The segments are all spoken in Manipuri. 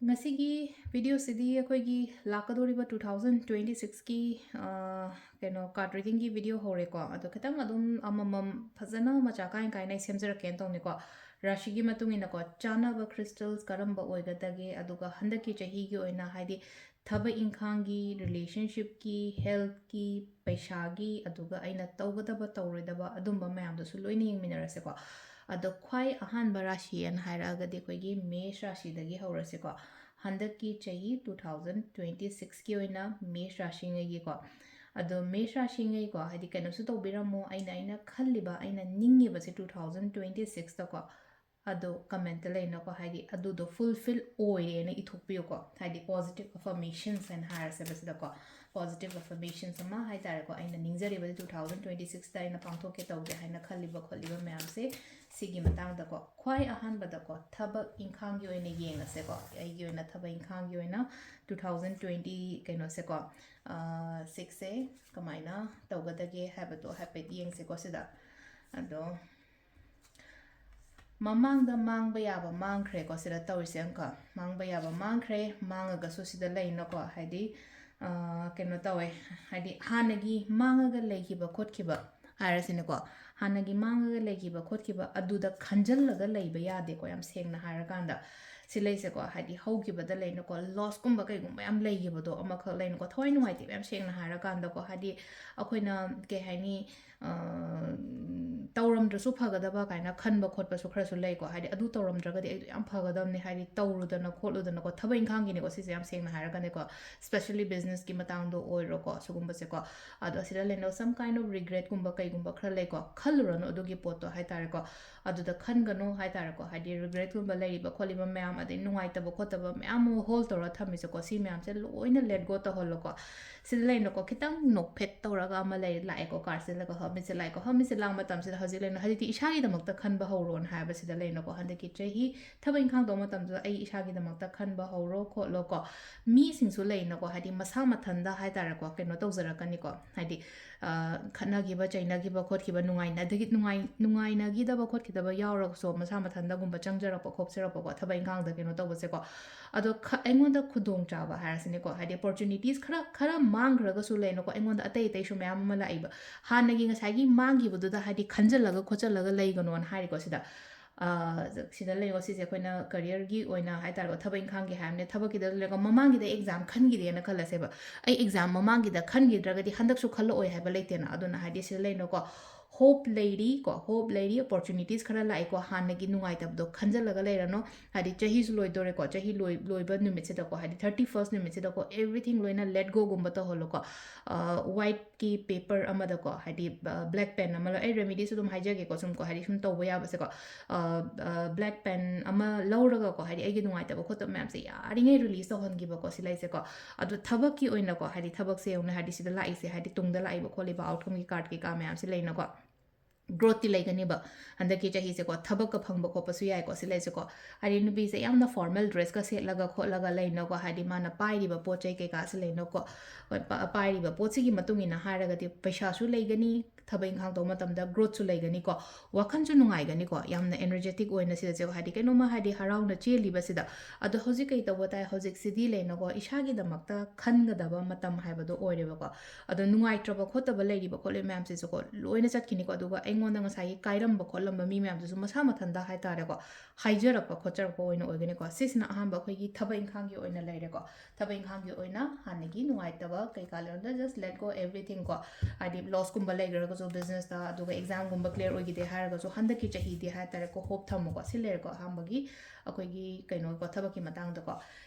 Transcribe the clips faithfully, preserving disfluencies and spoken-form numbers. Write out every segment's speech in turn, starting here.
ꯉꯁꯤꯒꯤ ꯚꯤꯗꯤꯑꯣꯁꯤꯗꯤ ꯑꯩꯈꯣꯏꯒꯤ ꯂꯥꯛꯀꯗꯧꯔꯤꯕ ꯇꯨ ꯊꯥꯎꯖꯟ ꯇ꯭ꯋꯦꯟꯇꯤ ꯁꯤꯛꯁꯀꯤ ꯀꯩꯅꯣ ꯀꯥꯔꯠ ꯔꯤꯗꯤꯡꯒꯤ ꯚꯤꯗꯤꯑꯣ ꯍꯧꯔꯦꯀꯣ꯫ ꯑꯗꯣ ꯈꯤꯇꯪ ꯑꯗꯨꯝ ꯑꯃꯃꯝ ꯐꯖꯅ ꯃꯆꯥ ꯀꯥꯏ ꯀꯥꯏꯅ ꯑꯩ ꯁꯦꯝꯖꯔꯛꯀꯦꯅ ꯇꯧꯅꯤꯀꯣ꯫ ꯔꯥꯁꯤꯒꯤ ꯃꯇꯨꯡ ꯏꯟꯅꯀꯣ, ꯆꯥꯅꯕ ꯀ꯭ꯔꯤꯁꯇꯜꯁ ꯀꯔꯝꯕ ꯑꯣꯏꯒꯗꯒꯦ, ꯑꯗꯨꯒ ꯍꯟꯗꯛꯀꯤ ꯆꯍꯤꯒꯤ ꯑꯣꯏꯅ, ꯍꯥꯏꯗꯤ ꯊꯕꯛ ꯏꯪꯈꯥꯡꯒꯤ, ꯔꯤꯂꯦꯁꯟꯁꯤꯞꯀꯤ, ꯍꯦꯜꯠꯀꯤ, ꯄꯩꯁꯥꯒꯤ, ꯑꯗꯨꯒ ꯑꯩꯅ ꯇꯧꯒꯗꯕ ꯇꯧꯔꯣꯏꯗꯕ ꯑꯗꯨꯝꯕ ꯃꯌꯥꯝꯗꯨꯁꯨ ꯂꯣꯏꯅ ꯌꯦꯡꯃꯤꯟꯅꯔꯁꯦꯀꯣ꯫ ꯑꯗꯣ ꯈ꯭ꯋꯥꯏ ꯑꯍꯥꯟꯕ ꯔꯥꯁꯤ ꯑꯅ ꯍꯥꯏꯔꯛꯑꯒꯗꯤ ꯑꯩꯈꯣꯏꯒꯤ ꯃꯦꯁ ꯔꯥꯁꯤꯗꯒꯤ ꯍꯧꯔꯁꯤꯀꯣ꯫ ꯍꯟꯗꯛꯀꯤ ꯆꯍꯤ ꯇꯨ ꯊꯥꯎꯖꯟ ꯇ꯭ꯋꯦꯟꯇꯤ ꯁꯤꯛꯁꯀꯤ ꯑꯣꯏꯅ ꯃꯦꯁ ꯔꯥꯁꯤꯉꯩꯒꯤꯀꯣ꯫ ꯑꯗꯣ ꯃꯦꯁ ꯔꯥꯁꯤꯉꯩꯀꯣ, ꯍꯥꯏꯗꯤ ꯀꯩꯅꯣꯁꯨ ꯇꯧꯕꯤꯔꯝꯃꯣ, ꯑꯩꯅ, ꯑꯩꯅ ꯈꯜꯂꯤꯕ, ꯑꯩꯅ ꯅꯤꯡꯉꯤꯕꯁꯦ ꯇꯨ ꯊꯥꯎꯖꯟ ꯇ꯭ꯋꯦꯟꯇꯤ ꯁꯤꯛꯁꯇꯀꯣ, ꯑꯗꯣ ꯀꯃꯦꯟꯠꯇ ꯂꯩꯅꯀꯣ, ꯍꯥꯏꯗꯤ ꯑꯗꯨꯗꯣ ꯐꯨꯜꯐꯤꯜ ꯑꯣꯏꯔꯦꯅ ꯏꯊꯣꯛꯄꯤꯌꯨꯀꯣ꯫ ꯍꯥꯏꯗꯤ ꯄꯣꯖꯤꯇꯤꯚ ꯑꯐꯔꯃꯦꯁꯟꯁ ꯍꯥꯏꯅ ꯍꯥꯏꯔꯁꯦꯕ ꯁꯤꯗꯀꯣ꯫ ꯄꯣꯖꯤꯇꯤꯚ ꯑꯐꯔꯃꯦꯁꯟꯁ ꯑꯃ ꯍꯥꯏꯇꯥꯔꯦꯀꯣ, ꯑꯩꯅ ꯅꯤꯡꯖꯔꯤꯕ ꯇꯨ ꯊꯥꯎꯖꯟ ꯇ꯭ꯋꯦꯟꯇꯤ ꯁꯤꯛꯁꯇ ꯑꯩꯅ ꯄꯥꯡꯊꯣꯛꯀꯦ ꯇꯧꯒꯦ ꯍꯥꯏꯅ ꯈꯜꯂꯤꯕ ꯈꯣꯠꯂꯤꯕ ꯃꯌꯥꯝꯁꯦ, ꯁꯤꯒꯤ ꯃꯇꯥꯡꯗꯀꯣ, ꯈ꯭ꯋꯥꯏ ꯑꯍꯥꯟꯕꯗꯀꯣ, ꯊꯕꯛ ꯏꯪꯈꯥꯡꯒꯤ ꯑꯣꯏꯅ ꯌꯦꯡꯉꯁꯦꯀꯣ꯫ ꯑꯩꯒꯤ ꯑꯣꯏꯅ ꯊꯕꯛ ꯏꯪꯈꯥꯡꯒꯤ ꯑꯣꯏꯅ ꯇꯨ ꯊꯥꯎꯖꯟ ꯇ꯭ꯋꯦꯟꯇꯤ ꯀꯩꯅꯣꯁꯦꯀꯣ, ꯁꯤꯛꯁꯁꯦ ꯀꯃꯥꯏꯅ ꯇꯧꯒꯗꯒꯦ ꯍꯥꯏꯕꯗꯣ ꯍꯥꯏꯐꯦꯠ ꯌꯦꯡꯁꯦꯀꯣ ꯁꯤꯗ꯫ ꯑꯗꯣ ꯃꯃꯥꯡꯗ ꯃꯥꯡꯕ ꯌꯥꯕ ꯃꯥꯡꯈ꯭ꯔꯦꯀꯣ꯫ ꯁꯤꯗ ꯇꯧꯔꯤꯁꯦ ꯑꯃꯨꯛꯀ, ꯃꯥꯡꯕ ꯌꯥꯕ ꯃꯥꯡꯈ꯭ꯔꯦ꯫ ꯃꯥꯡꯉꯒꯁꯨ ꯁꯤꯗ ꯂꯩꯅꯀꯣ, ꯍꯥꯏꯗꯤ, ꯑ, ꯀꯩꯅꯣ ꯇꯧꯋꯦ, ꯍꯥꯏꯗꯤ ꯍꯥꯟꯅꯒꯤ ꯃꯥꯡꯉꯒ ꯂꯩꯈꯤꯕ ꯈꯣꯠꯈꯤꯕ ꯍꯥꯏꯔꯁꯤꯅꯦꯀꯣ, ꯍꯥꯟꯅꯒꯤ ꯃꯥꯡꯉꯒ ꯂꯩꯈꯤꯕ ꯈꯣꯠꯈꯤꯕ ꯑꯗꯨꯗ ꯈꯟꯖꯜꯂꯒ ꯂꯩꯕ ꯌꯥꯗꯦꯀꯣ꯫ ꯌꯥꯝ ꯁꯦꯡꯅ ꯍꯥꯏꯔꯀꯥꯟꯗ ꯁꯤ ꯂꯩꯁꯦꯀꯣ, ꯍꯥꯏꯗꯤ ꯍꯧꯈꯤꯕꯗ ꯂꯩꯅꯀꯣ, ꯂꯣꯁꯀꯨꯝꯕ ꯀꯩꯒꯨꯝꯕ ꯌꯥꯝ ꯂꯩꯈꯤꯕꯗꯣ, ꯑꯃꯈꯛ ꯂꯩꯅꯀꯣ, ꯊꯋꯥꯏ ꯅꯨꯡꯉꯥꯏꯇꯦꯕ, ꯌꯥꯝ ꯁꯦꯡꯅ ꯍꯥꯏꯔꯀꯥꯟꯗꯀꯣ꯫ ꯍꯥꯏꯗꯤ ꯑꯩꯈꯣꯏꯅ, ꯀꯩ ꯍꯥꯏꯅꯤ, ꯑ, ꯇꯧꯔꯝꯗ꯭ꯔꯁꯨ ꯐꯒꯗꯕ ꯀꯥꯏꯅ ꯈꯟꯕ ꯈꯣꯠꯄꯁꯨ ꯈꯔꯁꯨ ꯂꯩꯀꯣ꯫ ꯍꯥꯏꯗꯤ ꯑꯗꯨ ꯇꯧꯔꯝꯗ꯭ꯔꯒꯗꯤ ꯑꯩꯗꯣ ꯌꯥꯝ ꯐꯒꯗꯕꯅꯤ, ꯍꯥꯏꯗꯤ ꯇꯧꯔꯨꯗꯅ ꯈꯣꯠꯂꯨꯗꯅꯀꯣ, ꯊꯕꯛ ꯏꯪꯈꯥꯡꯒꯤꯅꯦꯀꯣ ꯁꯤꯁꯦ, ꯌꯥꯝ ꯁꯦꯡꯅ ꯍꯥꯏꯔꯒꯅꯦꯀꯣ, especially businessꯀꯤ ꯃꯇꯥꯡꯗ ꯑꯣꯏꯔꯣꯀꯣ, ꯁꯤꯒꯨꯝꯕꯁꯦꯀꯣ꯫ ꯑꯗꯣ ꯑꯁꯤꯗ ꯂꯩꯅ some kind of regretꯀꯨꯝꯕ ꯀꯩꯒꯨꯝꯕ ꯈꯔ ꯂꯩꯀꯣ, ꯈꯜꯂꯨꯔꯅꯨ ꯑꯗꯨꯒꯤ ꯄꯣꯠꯇꯣ ꯍꯥꯏꯇꯥꯔꯦꯀꯣ꯫ ꯑꯗꯨꯗ ꯈꯟꯒꯅꯨ ꯍꯥꯏꯇꯥꯔꯦꯀꯣ꯫ ꯍꯥꯏꯗꯤ regretꯀꯨꯝꯕ ꯂꯩꯔꯤꯕ ꯈꯣꯠꯂꯤꯕ ꯃꯌꯥꯝ, ꯑꯗꯩ ꯅꯨꯡꯉꯥꯏꯇꯕ ꯈꯣꯠꯇꯕ ꯃꯌꯥꯝ ꯑꯃ hold ꯇꯧꯔ ꯊꯝꯃꯤꯁꯦꯀꯣ, ꯁꯤ ꯃꯌꯥꯝꯁꯦ ꯂꯣꯏꯅ let go ꯇꯧꯍꯜꯂꯣꯀꯣ꯫ ꯁꯤꯗ ꯂꯩꯅꯀꯣ, ꯈꯤꯇꯪ ꯅꯣꯛꯐꯦꯠ ꯇꯧꯔꯒ ꯑꯃ ꯂꯩ, ꯂꯥꯛꯑꯦꯀꯣ, ꯀꯥꯔꯠꯁꯤꯗꯀꯣ, ꯍꯣ, ꯃꯤꯠꯁꯦ ꯂꯥꯛꯑꯦꯀꯣ꯫ ꯍꯣ, ꯃꯤꯠꯁꯦ ꯂꯥꯛ ꯃꯇꯝꯁꯤꯗ ꯍꯧꯖꯤꯛ ꯂꯩꯅ, ꯍꯧꯖꯤꯛꯇꯤ ꯏꯁꯥꯒꯤꯗꯃꯛꯇ ꯈꯟꯕ ꯍꯧꯔꯣꯅ ꯍꯥꯏꯕꯁꯤꯗ ꯂꯩꯅꯀꯣ, ꯍꯟꯗꯛꯀꯤ ꯆꯍꯤ ꯊꯕꯛ ꯏꯪꯈꯥꯡ ꯇꯧꯕ ꯃꯇꯝꯗ ꯑꯩ ꯏꯁꯥꯒꯤꯗꯃꯛꯇ ꯈꯟꯕ ꯍꯧꯔꯣ ꯈꯣꯠꯂꯣꯀꯣ꯫ ꯃꯤꯁꯤꯡꯁꯨ ꯂꯩꯅꯀꯣ, ꯍꯥꯏꯗꯤ ꯃꯁꯥ ꯃꯊꯟꯗ ꯍꯥꯏꯇꯥꯔꯦꯀꯣ, ꯀꯩꯅꯣ ꯇꯧꯖꯔꯛꯀꯅꯤꯀꯣ, ꯍꯥꯏꯗꯤ, ꯈꯠꯅꯈꯤꯕ, ꯆꯩꯅꯈꯤꯕ, ꯈꯣꯠꯈꯤꯕ, ꯅꯨꯡꯉꯥꯏꯅꯗꯒꯤ-, ꯅꯨꯡꯉꯥꯏ-, ꯅꯨꯡꯉꯥꯏꯅꯈꯤꯗꯕ, ꯈꯣꯠꯈꯤꯗꯕ ꯌꯥꯎꯔꯒꯁꯨ, ꯃꯁꯥ ꯃꯊꯟꯗꯒꯨꯝꯕ ꯆꯪꯖꯔꯛꯄ, ꯈꯣꯠꯆꯔꯛꯄꯀꯣ, ꯊꯕꯛ ꯏꯪꯈꯥꯡꯗ ꯀꯩꯅꯣ ꯇꯧꯕꯁꯦꯀꯣ꯫ ꯑꯗꯣ ꯈ-, ꯑꯩꯉꯣꯟꯗ ꯈꯨꯗꯣꯡꯆꯥꯕ ꯍꯥꯏꯔꯁꯤꯅꯦꯀꯣ, ꯍꯥꯏꯗꯤ, opportunities ꯈꯔ, ꯈꯔ ꯃꯥꯡꯈ꯭ꯔꯒꯁꯨ ꯂꯩꯅꯀꯣ, ꯑꯩꯉꯣꯟꯗ ꯑꯇꯩ ꯑꯇꯩꯁꯨ ꯃꯌꯥꯝ ꯑꯃ ꯂꯥꯛꯏꯕ꯫ ꯍꯥꯟꯅꯒꯤ ꯉꯁꯥꯏꯒꯤ ꯃꯥꯡꯈꯤꯕꯗꯨꯗ, ꯍꯥꯏꯗꯤ, ꯈꯟꯖꯜꯂꯒ ꯈꯣꯠꯆꯜꯂꯒ ꯂꯩꯒꯅꯣꯅ ꯍꯥꯏꯔꯤꯀꯣ ꯁꯤꯗ꯫ ꯑ, ꯁꯤꯗ ꯂꯩꯌꯣ, ꯁꯤꯁꯦ ꯑꯩꯈꯣꯏꯅ careerꯒꯤ ꯑꯣꯏꯅ ꯍꯥꯏ ꯇꯥꯔꯦꯀꯣ, ꯊꯕꯛ ꯏꯪꯈꯥꯡꯒꯤ ꯍꯥꯏꯔꯕꯅꯤꯅ, ꯊꯕꯛꯀꯤꯗ ꯂꯩꯔꯒ ꯃꯃꯥꯡꯒꯤꯗ exam ꯈꯟꯈꯤꯗꯦꯅ ꯈꯜꯂꯁꯦꯕ꯫ ꯑꯩ exam ꯃꯃꯥꯡꯒꯤꯗ ꯈꯟꯈꯤꯗ꯭ꯔꯒꯗꯤ ꯍꯟꯗꯛꯁꯨ ꯈꯜꯂꯛꯑꯣꯏ ꯍꯥꯏꯕ ꯂꯩꯇꯦꯅ꯫ ꯑꯗꯨꯅ, ꯍꯥꯏꯗꯤ, ꯁꯤꯗ ꯂꯩꯅꯀꯣ, hope ꯂꯩꯔꯤ ꯀꯣ, hope ꯂꯩꯔꯤ, opportunities ꯈꯔ ꯂꯥꯛꯏꯀꯣ, ꯍꯥꯟꯅꯒꯤ ꯅꯨꯡꯉꯥꯏꯇꯕꯗꯣ ꯈꯟꯖꯜꯂꯒ ꯂꯩꯔꯅꯣ꯫ ꯍꯥꯏꯗꯤ, ꯆꯍꯤꯁꯨ ꯂꯣꯏꯗꯣꯔꯦꯀꯣ, ꯆꯍꯤ ꯂꯣꯏ-, ꯂꯣꯏꯕ ꯅꯨꯃꯤꯠꯁꯤꯗꯀꯣ, ꯍꯥꯏꯗꯤ, thirty first ꯅꯨꯃꯤꯠꯁꯤꯗꯀꯣ, everything ꯂꯣꯏꯅ let goꯒꯨꯝꯕ ꯇꯧꯍꯜꯂꯣꯀꯣ꯫ ꯑ, whiteꯀꯤ paper ꯑꯃꯗꯀꯣ, ꯍꯥꯏꯗꯤ, ꯑ, black pen ꯑꯃ ꯂꯧ-, ꯑꯩ remediesꯁꯨ ꯑꯗꯨꯝ ꯍꯥꯏꯖꯒꯦꯀꯣ, ꯁꯨꯝ ꯀꯣ, ꯍꯥꯏꯗꯤ, ꯁꯨꯝ ꯇꯧꯕ ꯌꯥꯕꯁꯦꯀꯣ꯫ ꯑ, ꯑ, black pen ꯑꯃ ꯂꯧꯔꯒꯀꯣ, ꯍꯥꯏꯗꯤ, ꯑꯩꯒꯤ ꯅꯨꯡꯉꯥꯏꯇꯕ ꯈꯣꯠꯇꯕ ꯃꯌꯥꯝꯁꯦ ꯌꯥꯔꯤꯉꯩ release ꯇꯧꯍꯟꯈꯤꯕꯀꯣ, ꯁꯤ ꯂꯩꯁꯦꯀꯣ꯫ ꯑꯗꯣ ꯊꯕꯛꯀꯤ ꯑꯣꯏꯅꯀꯣ, ꯍꯥꯏꯗꯤ, ꯊꯕꯛꯁꯦ ꯌꯦꯡꯉꯨꯅꯦ, ꯍꯥꯏꯗꯤ, ꯁꯤꯗ ꯂꯥꯛꯏꯁꯦ, ꯍꯥꯏꯗꯤ, ꯇꯨꯡꯗ ꯂꯥꯛꯏꯕ ꯈꯣꯠꯂꯤꯕ outcomeꯒꯤ card ꯀꯩꯀꯥ ꯃꯌꯥꯝꯁꯦ ꯂꯩꯅꯀꯣ꯫ Growthꯇꯤ ꯂꯩꯒꯅꯤꯕ꯫ ꯍꯟꯗꯛꯀꯤ ꯆꯍꯤꯁꯦꯀꯣ, ꯊꯕꯛꯀ ꯐꯪꯕ ꯈꯣꯠꯄꯁꯨ ꯌꯥꯏꯀꯣ, ꯁꯤ ꯂꯩꯁꯦꯀꯣ꯫ ꯍꯥꯏꯗꯤ, ꯅꯨꯄꯤꯁꯦ ꯌꯥꯝꯅ formal dressꯀ ꯁꯦꯠꯂꯒ ꯈꯣꯠꯂꯒ ꯂꯩꯅꯀꯣ, ꯍꯥꯏꯗꯤ, ꯃꯥꯅ ꯄꯥꯏꯔꯤꯕ ꯄꯣꯠ ꯆꯩ ꯀꯩꯀꯥꯁꯦ ꯂꯩꯅꯀꯣ꯫ ꯍꯣꯏ, ꯄ-, ꯄꯥꯏꯔꯤꯕ ꯄꯣꯠꯁꯤꯒꯤ ꯃꯇꯨꯡ ꯏꯟꯅ ꯍꯥꯏꯔꯒꯗꯤ ꯄꯩꯁꯥꯁꯨ ꯂꯩꯒꯅꯤ, ꯊꯕꯛ ꯏꯪꯈꯥꯡ ꯇꯧꯕ ꯃꯇꯝꯗ growthꯁꯨ ꯂꯩꯒꯅꯤꯀꯣ, ꯋꯥꯈꯜꯁꯨ ꯅꯨꯡꯉꯥꯏꯒꯅꯤꯀꯣ, ꯌꯥꯝꯅ energetic ꯑꯣꯏꯅ ꯁꯤꯗꯁꯦ, ꯍꯥꯏꯗꯤ, ꯀꯩꯅꯣꯝꯃ, ꯍꯥꯏꯗꯤ, ꯍꯔꯥꯎꯅ ꯆꯦꯜꯂꯤꯕꯁꯤꯗ꯫ ꯑꯗꯣ ꯍꯧꯖꯤꯛ ꯀꯩ ꯇꯧꯕ ꯇꯥꯏ? ꯍꯧꯖꯤꯛꯁꯤꯗꯤ ꯂꯩꯅꯀꯣ, ꯏꯁꯥꯒꯤꯗꯃꯛꯇ ꯈꯟꯒꯗꯕ ꯃꯇꯝ ꯍꯥꯏꯕꯗꯣ ꯑꯣꯏꯔꯦꯕꯀꯣ꯫ ꯑꯗꯣ ꯅꯨꯡꯉꯥꯏꯇ꯭ꯔꯕ ꯈꯣꯠꯇꯕ ꯂꯩꯔꯤꯕ ꯈꯣꯠꯂꯤꯕ ꯃꯌꯥꯝꯁꯤꯁꯨꯀꯣ, ꯂꯣꯏꯅ ꯆꯠꯈꯤꯅꯤꯀꯣ꯫ ꯑꯗꯨꯒ ꯑꯩꯉꯣꯟꯗ ꯉꯁꯥꯏꯒꯤ ꯀꯥꯏꯔꯝꯕ ꯈꯣꯠꯂꯝꯕ ꯃꯤ ꯃꯌꯥꯝꯗꯨꯁꯨ ꯃꯁꯥ ꯃꯊꯟꯇ ꯍꯥꯏꯇꯥꯔꯦꯀꯣ, ꯍꯥꯏꯖꯔꯛꯄ ꯈꯣꯠꯆꯔꯛꯄ ꯑꯣꯏꯅ ꯑꯣꯏꯒꯅꯤꯀꯣ꯫ ꯁꯤꯁꯤꯅ ꯑꯍꯥꯟꯕ ꯑꯩꯈꯣꯏꯒꯤ ꯊꯕꯛ ꯏꯪꯈꯥꯡꯒꯤ ꯑꯣꯏꯅ ꯂꯩꯔꯦꯀꯣ꯫ ꯊꯕꯛ ꯏꯪꯈꯥꯡꯒꯤ ꯑꯣꯏꯅ ꯍꯥꯟꯅꯒꯤ ꯅꯨꯡꯉꯥꯏꯇꯕ ꯀꯩꯀꯥ ꯂꯩꯔꯝꯗ just let go everything ꯀꯣ꯫ ꯍꯥꯏꯗꯤ, lossꯀꯨꯝꯕ ꯂꯩꯈ꯭ꯔꯒꯁꯨ businessꯇ, ꯑꯗꯨꯒ examꯒꯨꯝꯕ clear ꯑꯣꯏꯈꯤꯗꯦ ꯍꯥꯏꯔꯒꯁꯨ, ꯍꯟꯗꯛꯀꯤ ꯆꯍꯤꯗꯤ ꯍꯥꯏꯇꯥꯔꯦꯀꯣ, hope ꯊꯝꯃꯨꯀꯣ꯫ ꯁꯤ ꯂꯩꯔꯦꯀꯣ, ꯑꯍꯥꯟꯕꯒꯤ ꯑꯩꯈꯣꯏꯒꯤ ꯀꯩꯅꯣꯀꯣ, ꯊꯕꯛꯀꯤ ꯃꯇꯥꯡꯗꯀꯣ꯫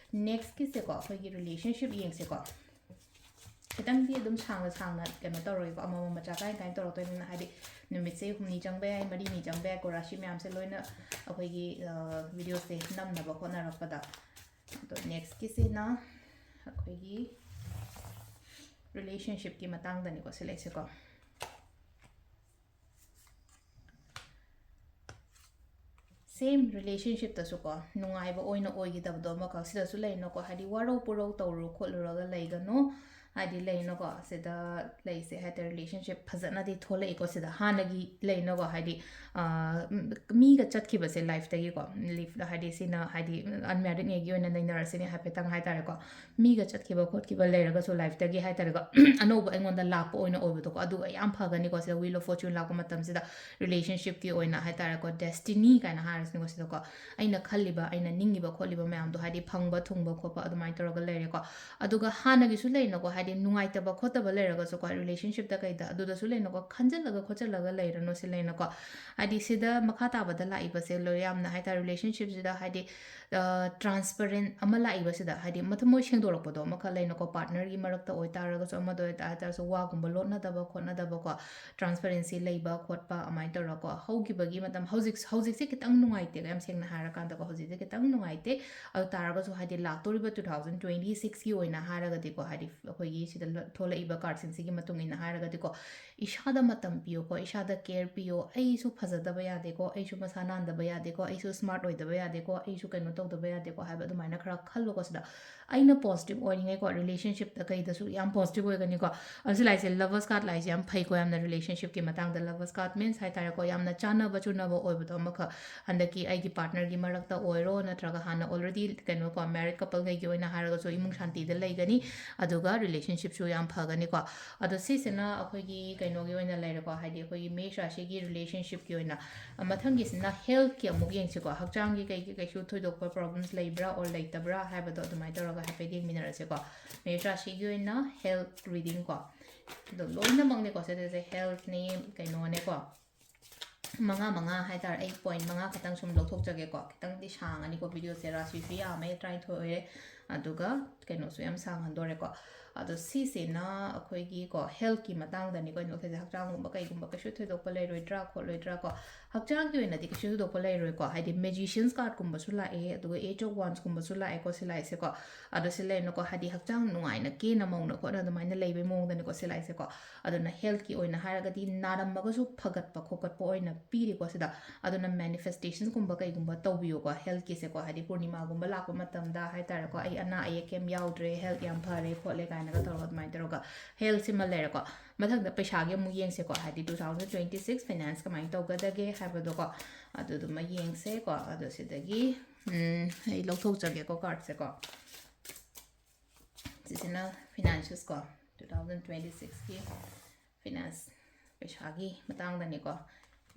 Nextꯀꯤꯁꯦꯀꯣ, ꯑꯩꯈꯣꯏꯒꯤ relationship ꯌꯦꯡꯁꯦꯀꯣ꯫ ꯈꯤꯇꯪꯗꯤ ꯑꯗꯨꯝ ꯁꯥꯡꯅ ꯁꯥꯡꯅ ꯀꯩꯅꯣ ꯇꯧꯔꯣꯏꯀꯣ, ꯑꯃꯃꯝ ꯃꯆꯥ ꯀꯥꯏ ꯀꯥꯏꯅ ꯇꯧꯔꯛꯇꯣꯏꯅꯤꯅ, ꯍꯥꯏꯗꯤ, ꯅꯨꯃꯤꯠꯁꯦ ꯍꯨꯝꯅꯤ ꯆꯪꯕ ꯌꯥꯏ, ꯃꯔꯤꯅꯤ ꯆꯪꯕ ꯌꯥꯏꯀꯣ, ꯔꯥꯁꯤ ꯃꯌꯥꯝꯁꯦ ꯂꯣꯏꯅ ꯑꯩꯈꯣꯏꯒꯤ, ꯑ, videoꯁꯦ ꯅꯝꯅꯕ ꯍꯣꯠꯅꯔꯛꯄꯗ꯫ ꯑꯗꯣ nextꯀꯤꯁꯤꯅ ꯑꯩꯈꯣꯏꯒꯤ relationshipꯀꯤ ꯃꯇꯥꯡꯗꯅꯤꯀꯣ, ꯁꯤ ꯂꯩꯁꯦꯀꯣ꯫ Same relationshipꯇꯁꯨꯀꯣ, ꯅꯨꯡꯉꯥꯏꯕ ꯑꯣꯏꯅ ꯑꯣꯏꯈꯤꯗꯕꯗꯣ ꯑꯃꯈꯛ ꯁꯤꯗꯁꯨ ꯂꯩꯅꯀꯣ, ꯍꯥꯏꯗꯤ, ꯋꯥꯔꯧ ꯄꯨꯔꯧ ꯇꯧꯔꯨ ꯈꯣꯠꯂꯨꯔꯒ ꯂꯩꯒꯅꯨ꯫ ꯍꯥꯏꯗꯤ ꯂꯩꯅꯀꯣ, ꯁꯤꯗ ꯂꯩꯁꯦ ꯍꯥꯏꯇꯥꯔꯦ, ꯔꯤꯂꯦꯁꯟꯁꯤꯞ ꯐꯖꯅꯗꯤ ꯊꯣꯛꯂꯛꯏꯀꯣ꯫ ꯁꯤꯗ ꯍꯥꯟꯅꯒꯤ ꯂꯩꯅꯀꯣ, ꯍꯥꯏꯗꯤ, ꯑ, ꯎꯝ, ꯃꯤꯒ ꯆꯠꯈꯤꯕꯁꯦ ꯂꯥꯏꯐꯇꯒꯤꯀꯣ, ꯂꯤꯐ ꯍꯥꯏꯗꯤ ꯁꯤꯅ ꯍꯥꯏꯗꯤ ꯑꯟꯃꯦꯔꯤꯠꯉꯩꯒꯤ ꯑꯣꯏꯅ ꯅꯩꯅꯔꯁꯤꯅꯦ ꯍꯥꯏꯐꯦꯠꯇꯪ ꯍꯥꯏꯇꯥꯔꯦꯀꯣ꯫ ꯃꯤꯒ ꯆꯠꯈꯤꯕ ꯈꯣꯠꯈꯤꯕ ꯂꯩꯔꯒꯁꯨ ꯂꯥꯏꯐꯇꯒꯤ ꯍꯥꯏꯇꯥꯔꯦꯀꯣ, ꯑꯅꯧꯕ ꯑꯩꯉꯣꯟꯗ ꯂꯥꯛꯄ ꯑꯣꯏꯅ ꯑꯣꯏꯕꯗꯣꯀꯣ, ꯑꯗꯨꯒ ꯌꯥꯝ ꯐꯒꯅꯤꯀꯣ꯫ ꯁꯤꯗ ꯋꯤꯜ ꯑꯣꯐ ꯐꯣꯔꯆꯨꯟ ꯂꯥꯛꯄ ꯃꯇꯝꯁꯤꯗ ꯔꯤꯂꯦꯁꯟꯁꯤꯞꯀꯤ ꯑꯣꯏꯅ ꯍꯥꯏꯇꯥꯔꯦꯀꯣ, ꯗꯦꯁꯇꯤꯅꯤ ꯀꯥꯏꯅ ꯍꯥꯏꯔꯁꯤꯅꯦꯀꯣ꯫ ꯁꯤꯗꯀꯣ ꯑꯩꯅ ꯈꯜꯂꯤꯕ, ꯑꯩꯅ ꯅꯤꯡꯉꯤꯕ ꯈꯣꯠꯂꯤꯕ ꯃꯌꯥꯝꯗꯣ ꯍꯥꯏꯗꯤ ꯐꯪꯕ ꯊꯨꯡꯕ ꯈꯣꯠꯄ ꯑꯗꯨꯃꯥꯏꯅ ꯇꯧꯔꯒ ꯂꯩꯔꯦꯀꯣ꯫ ꯑꯗꯨꯒ ꯍꯥꯟꯅꯒꯤꯁꯨ ꯂꯩꯅꯀꯣ, ꯍꯥꯏꯗꯤ ꯅꯨꯡꯉꯥꯏꯇꯕ ꯈꯣꯠꯇꯕ ꯂꯩꯔꯒꯁꯨꯀꯣ, ꯔꯤꯂꯦꯁꯟꯁꯤꯞꯇ ꯀꯩꯗ ꯑꯗꯨꯗꯁꯨ ꯂꯩꯅꯀꯣ, ꯈꯟꯖꯤꯜꯂꯒ ꯈꯣꯠꯆꯜꯂꯒ ꯂꯩꯔꯅꯨ ꯁꯤ ꯂꯩꯅꯀꯣ꯫ ꯍꯥꯏꯗꯤ ꯁꯤꯗ ꯃꯈꯥ ꯇꯥꯕꯗ ꯂꯥꯛꯏꯕꯁꯦ ꯂꯣꯏ ꯌꯥꯝꯅ ꯍꯥꯏꯇꯥꯔꯦ, ꯔꯤꯂꯦꯁꯟꯁꯤꯞꯁꯤꯗ ꯍꯥꯏꯗꯤ ꯇ꯭ꯔꯥꯟꯁꯄꯔꯦꯟ ꯑꯃ ꯂꯥꯛꯏꯕꯁꯤꯗ, ꯍꯥꯏꯗꯤ ꯃꯊꯃꯣꯏ ꯁꯦꯡꯗꯣꯔꯛꯄꯗꯣ ꯑꯃꯈꯛ ꯂꯩꯅꯀꯣ, ꯄꯥꯔꯠꯅꯔꯒꯤ ꯃꯔꯛꯇ ꯑꯣꯏꯇꯥꯔꯒꯁꯨ, ꯑꯃꯗ ꯑꯣꯏꯇꯥꯔꯁꯨ, ꯋꯥꯒꯨꯝꯕ ꯂꯣꯠꯅꯗꯕ ꯈꯣꯠꯅꯗꯕꯀꯣ, ꯇ꯭ꯔꯥꯟꯁꯄꯔꯦꯟꯁꯤ ꯂꯩꯕ ꯈꯣꯠꯄ ꯑꯗꯨꯃꯥꯏꯅ ꯇꯧꯔꯒꯀꯣ꯫ ꯍꯧꯈꯤꯕꯒꯤ ꯃꯇꯝ, ꯍꯧꯖꯤꯛ, ꯍꯧꯖꯤꯛꯁꯦ ꯈꯤꯇꯪ ꯅꯨꯡꯉꯥꯏꯇꯦ, ꯌꯥꯝ ꯁꯦꯡꯅ ꯍꯥꯏꯔꯀꯥꯟꯗꯀꯣ, ꯍꯧꯖꯤꯛꯁꯦ ꯈꯤꯇꯪ ꯅꯨꯡꯉꯥꯏꯇꯦ꯫ ꯑꯗꯨ ꯇꯥꯔꯒꯁꯨ ꯍꯥꯏꯗꯤ ꯂꯥꯛꯇꯣꯔꯤꯕ ꯇꯨ ꯊꯥꯎꯖꯟ ꯇ꯭ꯋꯦꯟꯇꯤ ꯁꯤꯛꯁꯀꯤ ꯑꯣꯏꯅ ꯍꯥꯏꯔꯒꯗꯤꯀꯣ, ꯍꯥꯏꯗꯤ ꯑꯩꯈꯣꯏꯒꯤ ꯁꯤꯗ ꯂ-, ꯊꯣꯛꯂꯛꯏꯕ ꯀꯥꯔꯠꯁꯤꯡꯁꯤꯒꯤ ꯃꯇꯨꯡ ꯏꯟꯅ ꯍꯥꯏꯔꯒꯗꯤꯀꯣ, ꯏꯁꯥꯗ ꯃꯇꯝ ꯄꯤꯌꯨꯀꯣ, ꯏꯁꯥꯗ ꯀꯦꯌꯔ ꯄꯤꯌꯣ꯫ ꯑꯩꯁꯨ ꯐꯖꯗꯕ ꯌꯥꯗꯦꯀꯣ, ꯑꯩꯁꯨ ꯃꯁꯥ ꯅꯥꯟꯗꯕ ꯌꯥꯗꯦꯀꯣ, ꯑꯩꯁꯨ ꯁ꯭ꯃꯥꯔꯠ ꯑꯣꯏꯗꯕ ꯌꯥꯗꯦꯀꯣ, ꯑꯩꯁꯨ ꯀꯩꯅꯣ ꯇꯧꯗꯕ ꯌꯥꯗꯦꯀꯣ ꯍꯥꯏꯕ ꯑꯗꯨꯃꯥꯏꯅ ꯈꯔ ꯈꯜꯂꯨꯀꯣ꯫ ꯁꯤꯗ ꯑꯩꯅ ꯄꯣꯖꯤꯇꯤꯚ ꯑꯣꯏꯅꯤꯡꯉꯩꯀꯣ, ꯔꯤꯂꯦꯁꯟꯁꯤꯞꯇ ꯀꯩꯗꯁꯨ ꯌꯥꯝ ꯄꯣꯖꯤꯇꯤꯚ ꯑꯣꯏꯒꯅꯤꯀꯣ꯫ ꯑꯗꯨ ꯁꯤ ꯂꯥꯏꯁꯦ, ꯂꯚꯔꯁ ꯀꯥꯔꯠ ꯂꯥꯏꯁꯦ ꯌꯥꯝ ꯐꯩꯀꯣ, ꯌꯥꯝꯅ ꯔꯤꯂꯦꯁꯟꯁꯤꯞꯀꯤ ꯃꯇꯥꯡꯗ꯫ ꯂꯚꯔꯁ ꯀꯥꯔꯠ ꯃꯤꯟꯁ ꯍꯥꯏꯇꯥꯔꯦꯀꯣ, ꯌꯥꯝꯅ ꯆꯥꯟꯅꯕ ꯆꯨꯅꯕ ꯑꯣꯏꯕꯗꯣ ꯑꯃꯈꯛ ꯍꯟꯗꯛꯀꯤ ꯑꯩꯒꯤ ꯄꯥꯔꯠꯅꯔꯒꯤ ꯃꯔꯛꯇ ꯑꯣꯏꯔꯣ, ꯅꯠꯇ꯭ꯔꯒ ꯍꯥꯟꯅ ꯑꯣꯜꯔꯦꯗꯤ ꯀꯩꯅꯣꯀꯣ, ꯃꯦꯔꯤꯠ ꯀꯄꯜꯈꯩꯒꯤ ꯑꯣꯏꯅ ꯍꯥꯏꯔꯒꯁꯨ ꯏꯃꯨꯡ ꯁꯥꯟꯇꯤꯗ ꯂꯩꯒꯅꯤ, ꯑꯗꯨꯒ ꯔꯤꯂꯦꯁꯟꯁꯤꯞꯁꯨ ꯌꯥꯝ ꯐꯒꯅꯤꯀꯣ꯫ ꯑꯗꯣ ꯁꯤꯁꯤꯅ ꯑꯩꯈꯣꯏꯒꯤ ꯀꯩꯅꯣꯒꯤ ꯑꯣꯏꯅ ꯂꯩꯔꯦꯀꯣ, ꯍꯥꯏꯗꯤ ꯑꯩꯈꯣꯏꯒꯤ ꯃꯦꯁ ꯔꯥꯁꯤꯒꯤ ꯔꯤꯂꯦꯁꯟꯁꯤꯞꯀꯤ ꯑꯣꯏꯅ꯫ ꯑ, ꯃꯊꯪꯒꯤꯁꯤꯅ ꯍꯦꯜꯠꯀꯤ ꯑꯃꯨꯛ ꯌꯦꯡꯁꯤꯀꯣ꯫ ꯍꯛꯆꯥꯡꯒꯤ ꯀꯩꯒꯤ ꯀꯩꯁꯨ ꯊꯣꯏꯗꯣꯛꯄ ꯄ꯭ꯔꯣꯕ꯭ꯂꯦꯝꯁ ꯂꯩꯕ꯭ꯔꯥ ꯑꯣꯔ ꯂꯩꯇꯕ꯭ꯔꯥ ꯍꯥꯏꯕꯗꯣ ꯑꯗꯨꯃꯥꯏꯅ ꯇꯧꯔꯒ ꯍꯥꯏꯐꯦꯠ ꯌꯦꯡꯃꯤꯟꯅꯔꯁꯦꯀꯣ꯫ ꯃꯦꯁ ꯔꯥꯁꯤꯒꯤ ꯑꯣꯏꯅ ꯍꯦꯜꯠ ꯔꯤꯗꯤꯡꯀꯣ꯫ ꯑꯗꯣ ꯂꯣꯏꯅꯃꯛꯅꯦꯀꯣ, ꯁꯤꯗꯁꯦ ꯍꯦꯜꯠꯅꯦ, ꯀꯩꯅꯣꯅꯦꯀꯣ, ꯃꯉꯥ ꯃꯉꯥ ꯍꯥꯏꯇꯥꯔꯦ꯫ ꯑꯩ ꯄꯣꯏꯟꯠ ꯃꯉꯥ ꯈꯛꯇꯪ ꯁꯨꯝ ꯂꯧꯊꯣꯛꯆꯒꯦꯀꯣ꯫ ꯈꯤꯇꯪꯗꯤ ꯁꯥꯡꯉꯅꯤꯀꯣ ꯚꯤꯗꯤꯑꯣꯁꯦ, ꯔꯥꯁꯤꯁꯨ ꯌꯥꯝꯃꯦ, ꯇꯔꯥꯅꯤꯊꯣꯏ ꯑꯣꯏꯔꯦ, ꯑꯗꯨꯒ ꯀꯩꯅꯣꯁꯨ ꯌꯥꯝ ꯁꯥꯡꯍꯟꯗꯣꯔꯦꯀꯣ꯫ ꯑꯗꯣ ꯁꯤꯁꯤꯅ ꯑꯩꯈꯣꯏꯒꯤꯀꯣ, ꯍꯦꯜꯠꯀꯤ ꯃꯇꯥꯡꯗꯅꯤꯀꯣ ꯑꯩꯅ ꯂꯧꯊꯣꯛꯏꯁꯦ꯫ ꯍꯛꯆꯥꯡꯒꯨꯝꯕ ꯀꯩꯒꯨꯝꯕ ꯀꯩꯁꯨ ꯊꯣꯏꯗꯣꯛꯄ ꯂꯩꯔꯣꯏꯗ꯭ꯔꯥ ꯈꯣꯠꯂꯣꯏꯗ꯭ꯔꯥ ꯀꯣ꯫ ꯍꯛꯆꯥꯡꯒꯤ ꯑꯣꯏꯅꯗꯤ ꯀꯩꯁꯨ ꯊꯣꯏꯗꯣꯛꯄ ꯂꯩꯔꯣꯏꯀꯣ, ꯍꯥꯏꯗꯤ ꯃꯦꯖꯤꯁꯤꯌꯟꯁ ꯀꯥꯔꯠꯀꯨꯝꯕꯁꯨ ꯂꯥꯛꯑꯦ, ꯑꯗꯨꯒ ꯑꯦꯖ ꯑꯣꯐ ꯋꯥꯟꯁꯀꯨꯝꯕꯁꯨ ꯂꯥꯛꯑꯦꯀꯣ ꯁꯤ ꯂꯥꯏꯁꯦꯀꯣ꯫ ꯑꯗꯣ ꯁꯤ ꯂꯩꯔꯅꯀꯣ, ꯍꯥꯏꯗꯤ ꯍꯛꯆꯥꯡ ꯅꯨꯡꯉꯥꯏꯅ ꯀꯦꯅ ꯃꯧꯅ ꯈꯣꯠꯅ ꯑꯗꯨꯃꯥꯏꯅ ꯂꯩꯕꯩ ꯃꯑꯣꯡꯗꯅꯤꯀꯣ ꯁꯤ ꯂꯥꯏꯁꯦꯀꯣ꯫ ꯑꯗꯨꯅ ꯍꯦꯜꯠꯀꯤ ꯑꯣꯏꯅ ꯍꯥꯏꯔꯒꯗꯤ ꯅꯥꯔꯝꯃꯒꯁꯨ ꯐꯒꯠꯄ ꯈꯣꯀꯠꯄ ꯑꯣꯏꯅ ꯄꯤꯔꯤꯀꯣ ꯁꯤꯗ꯫ ꯑꯗꯨꯅ ꯃꯦꯅꯤꯐꯦꯁꯇꯦꯁꯟꯒꯨꯝꯕ ꯀꯩꯒꯨꯝꯕ ꯇꯧꯕꯤꯌꯨꯀꯣ ꯍꯦꯜꯠꯀꯤꯁꯦꯀꯣ, ꯍꯥꯏꯗꯤ ꯄꯨꯔꯅꯤꯃꯥꯒꯨꯝꯕ ꯂꯥꯛꯄ ꯃꯇꯝꯗ ꯍꯥꯏꯇꯥꯔꯦꯀꯣ, ꯑꯩ ꯑꯅꯥ ꯑꯌꯦꯛ ꯀꯩꯝ ꯌꯥꯎꯗ꯭ꯔꯦ, health ꯌꯥꯝ ꯐꯔꯦ ꯈꯣꯠꯂꯦ ꯀꯥꯏꯅꯒ ꯇꯧꯔꯒ ꯑꯗꯨꯃꯥꯏꯅ ꯇꯧꯔꯒ healthꯁꯤꯃ ꯂꯩꯔꯦꯀꯣ꯫ ꯃꯊꯪꯗ ꯄꯩꯁꯥꯒꯤ ꯑꯃꯨꯛ ꯌꯦꯡꯁꯦꯀꯣ, ꯍꯥꯏꯗꯤ two thousand twenty six finance ꯀꯃꯥꯏꯅ ꯇꯧꯒꯗꯒꯦ ꯍꯥꯏꯕꯗꯣꯀꯣ꯫ ꯑꯗꯨꯗꯨꯃ ꯌꯦꯡꯁꯦꯀꯣ꯫ ꯑꯗꯣ ꯁꯤꯗꯒꯤ ꯎꯝ, ꯑꯩ ꯂꯧꯊꯣꯛꯆꯒꯦꯀꯣ cardꯁꯦꯀꯣ꯫ ꯁꯤꯁꯤꯅ finances ꯀꯣ, two thousand twenty sixꯀꯤ finance, ꯄꯩꯁꯥꯒꯤ ꯃꯇꯥꯡꯗꯅꯤꯀꯣ꯫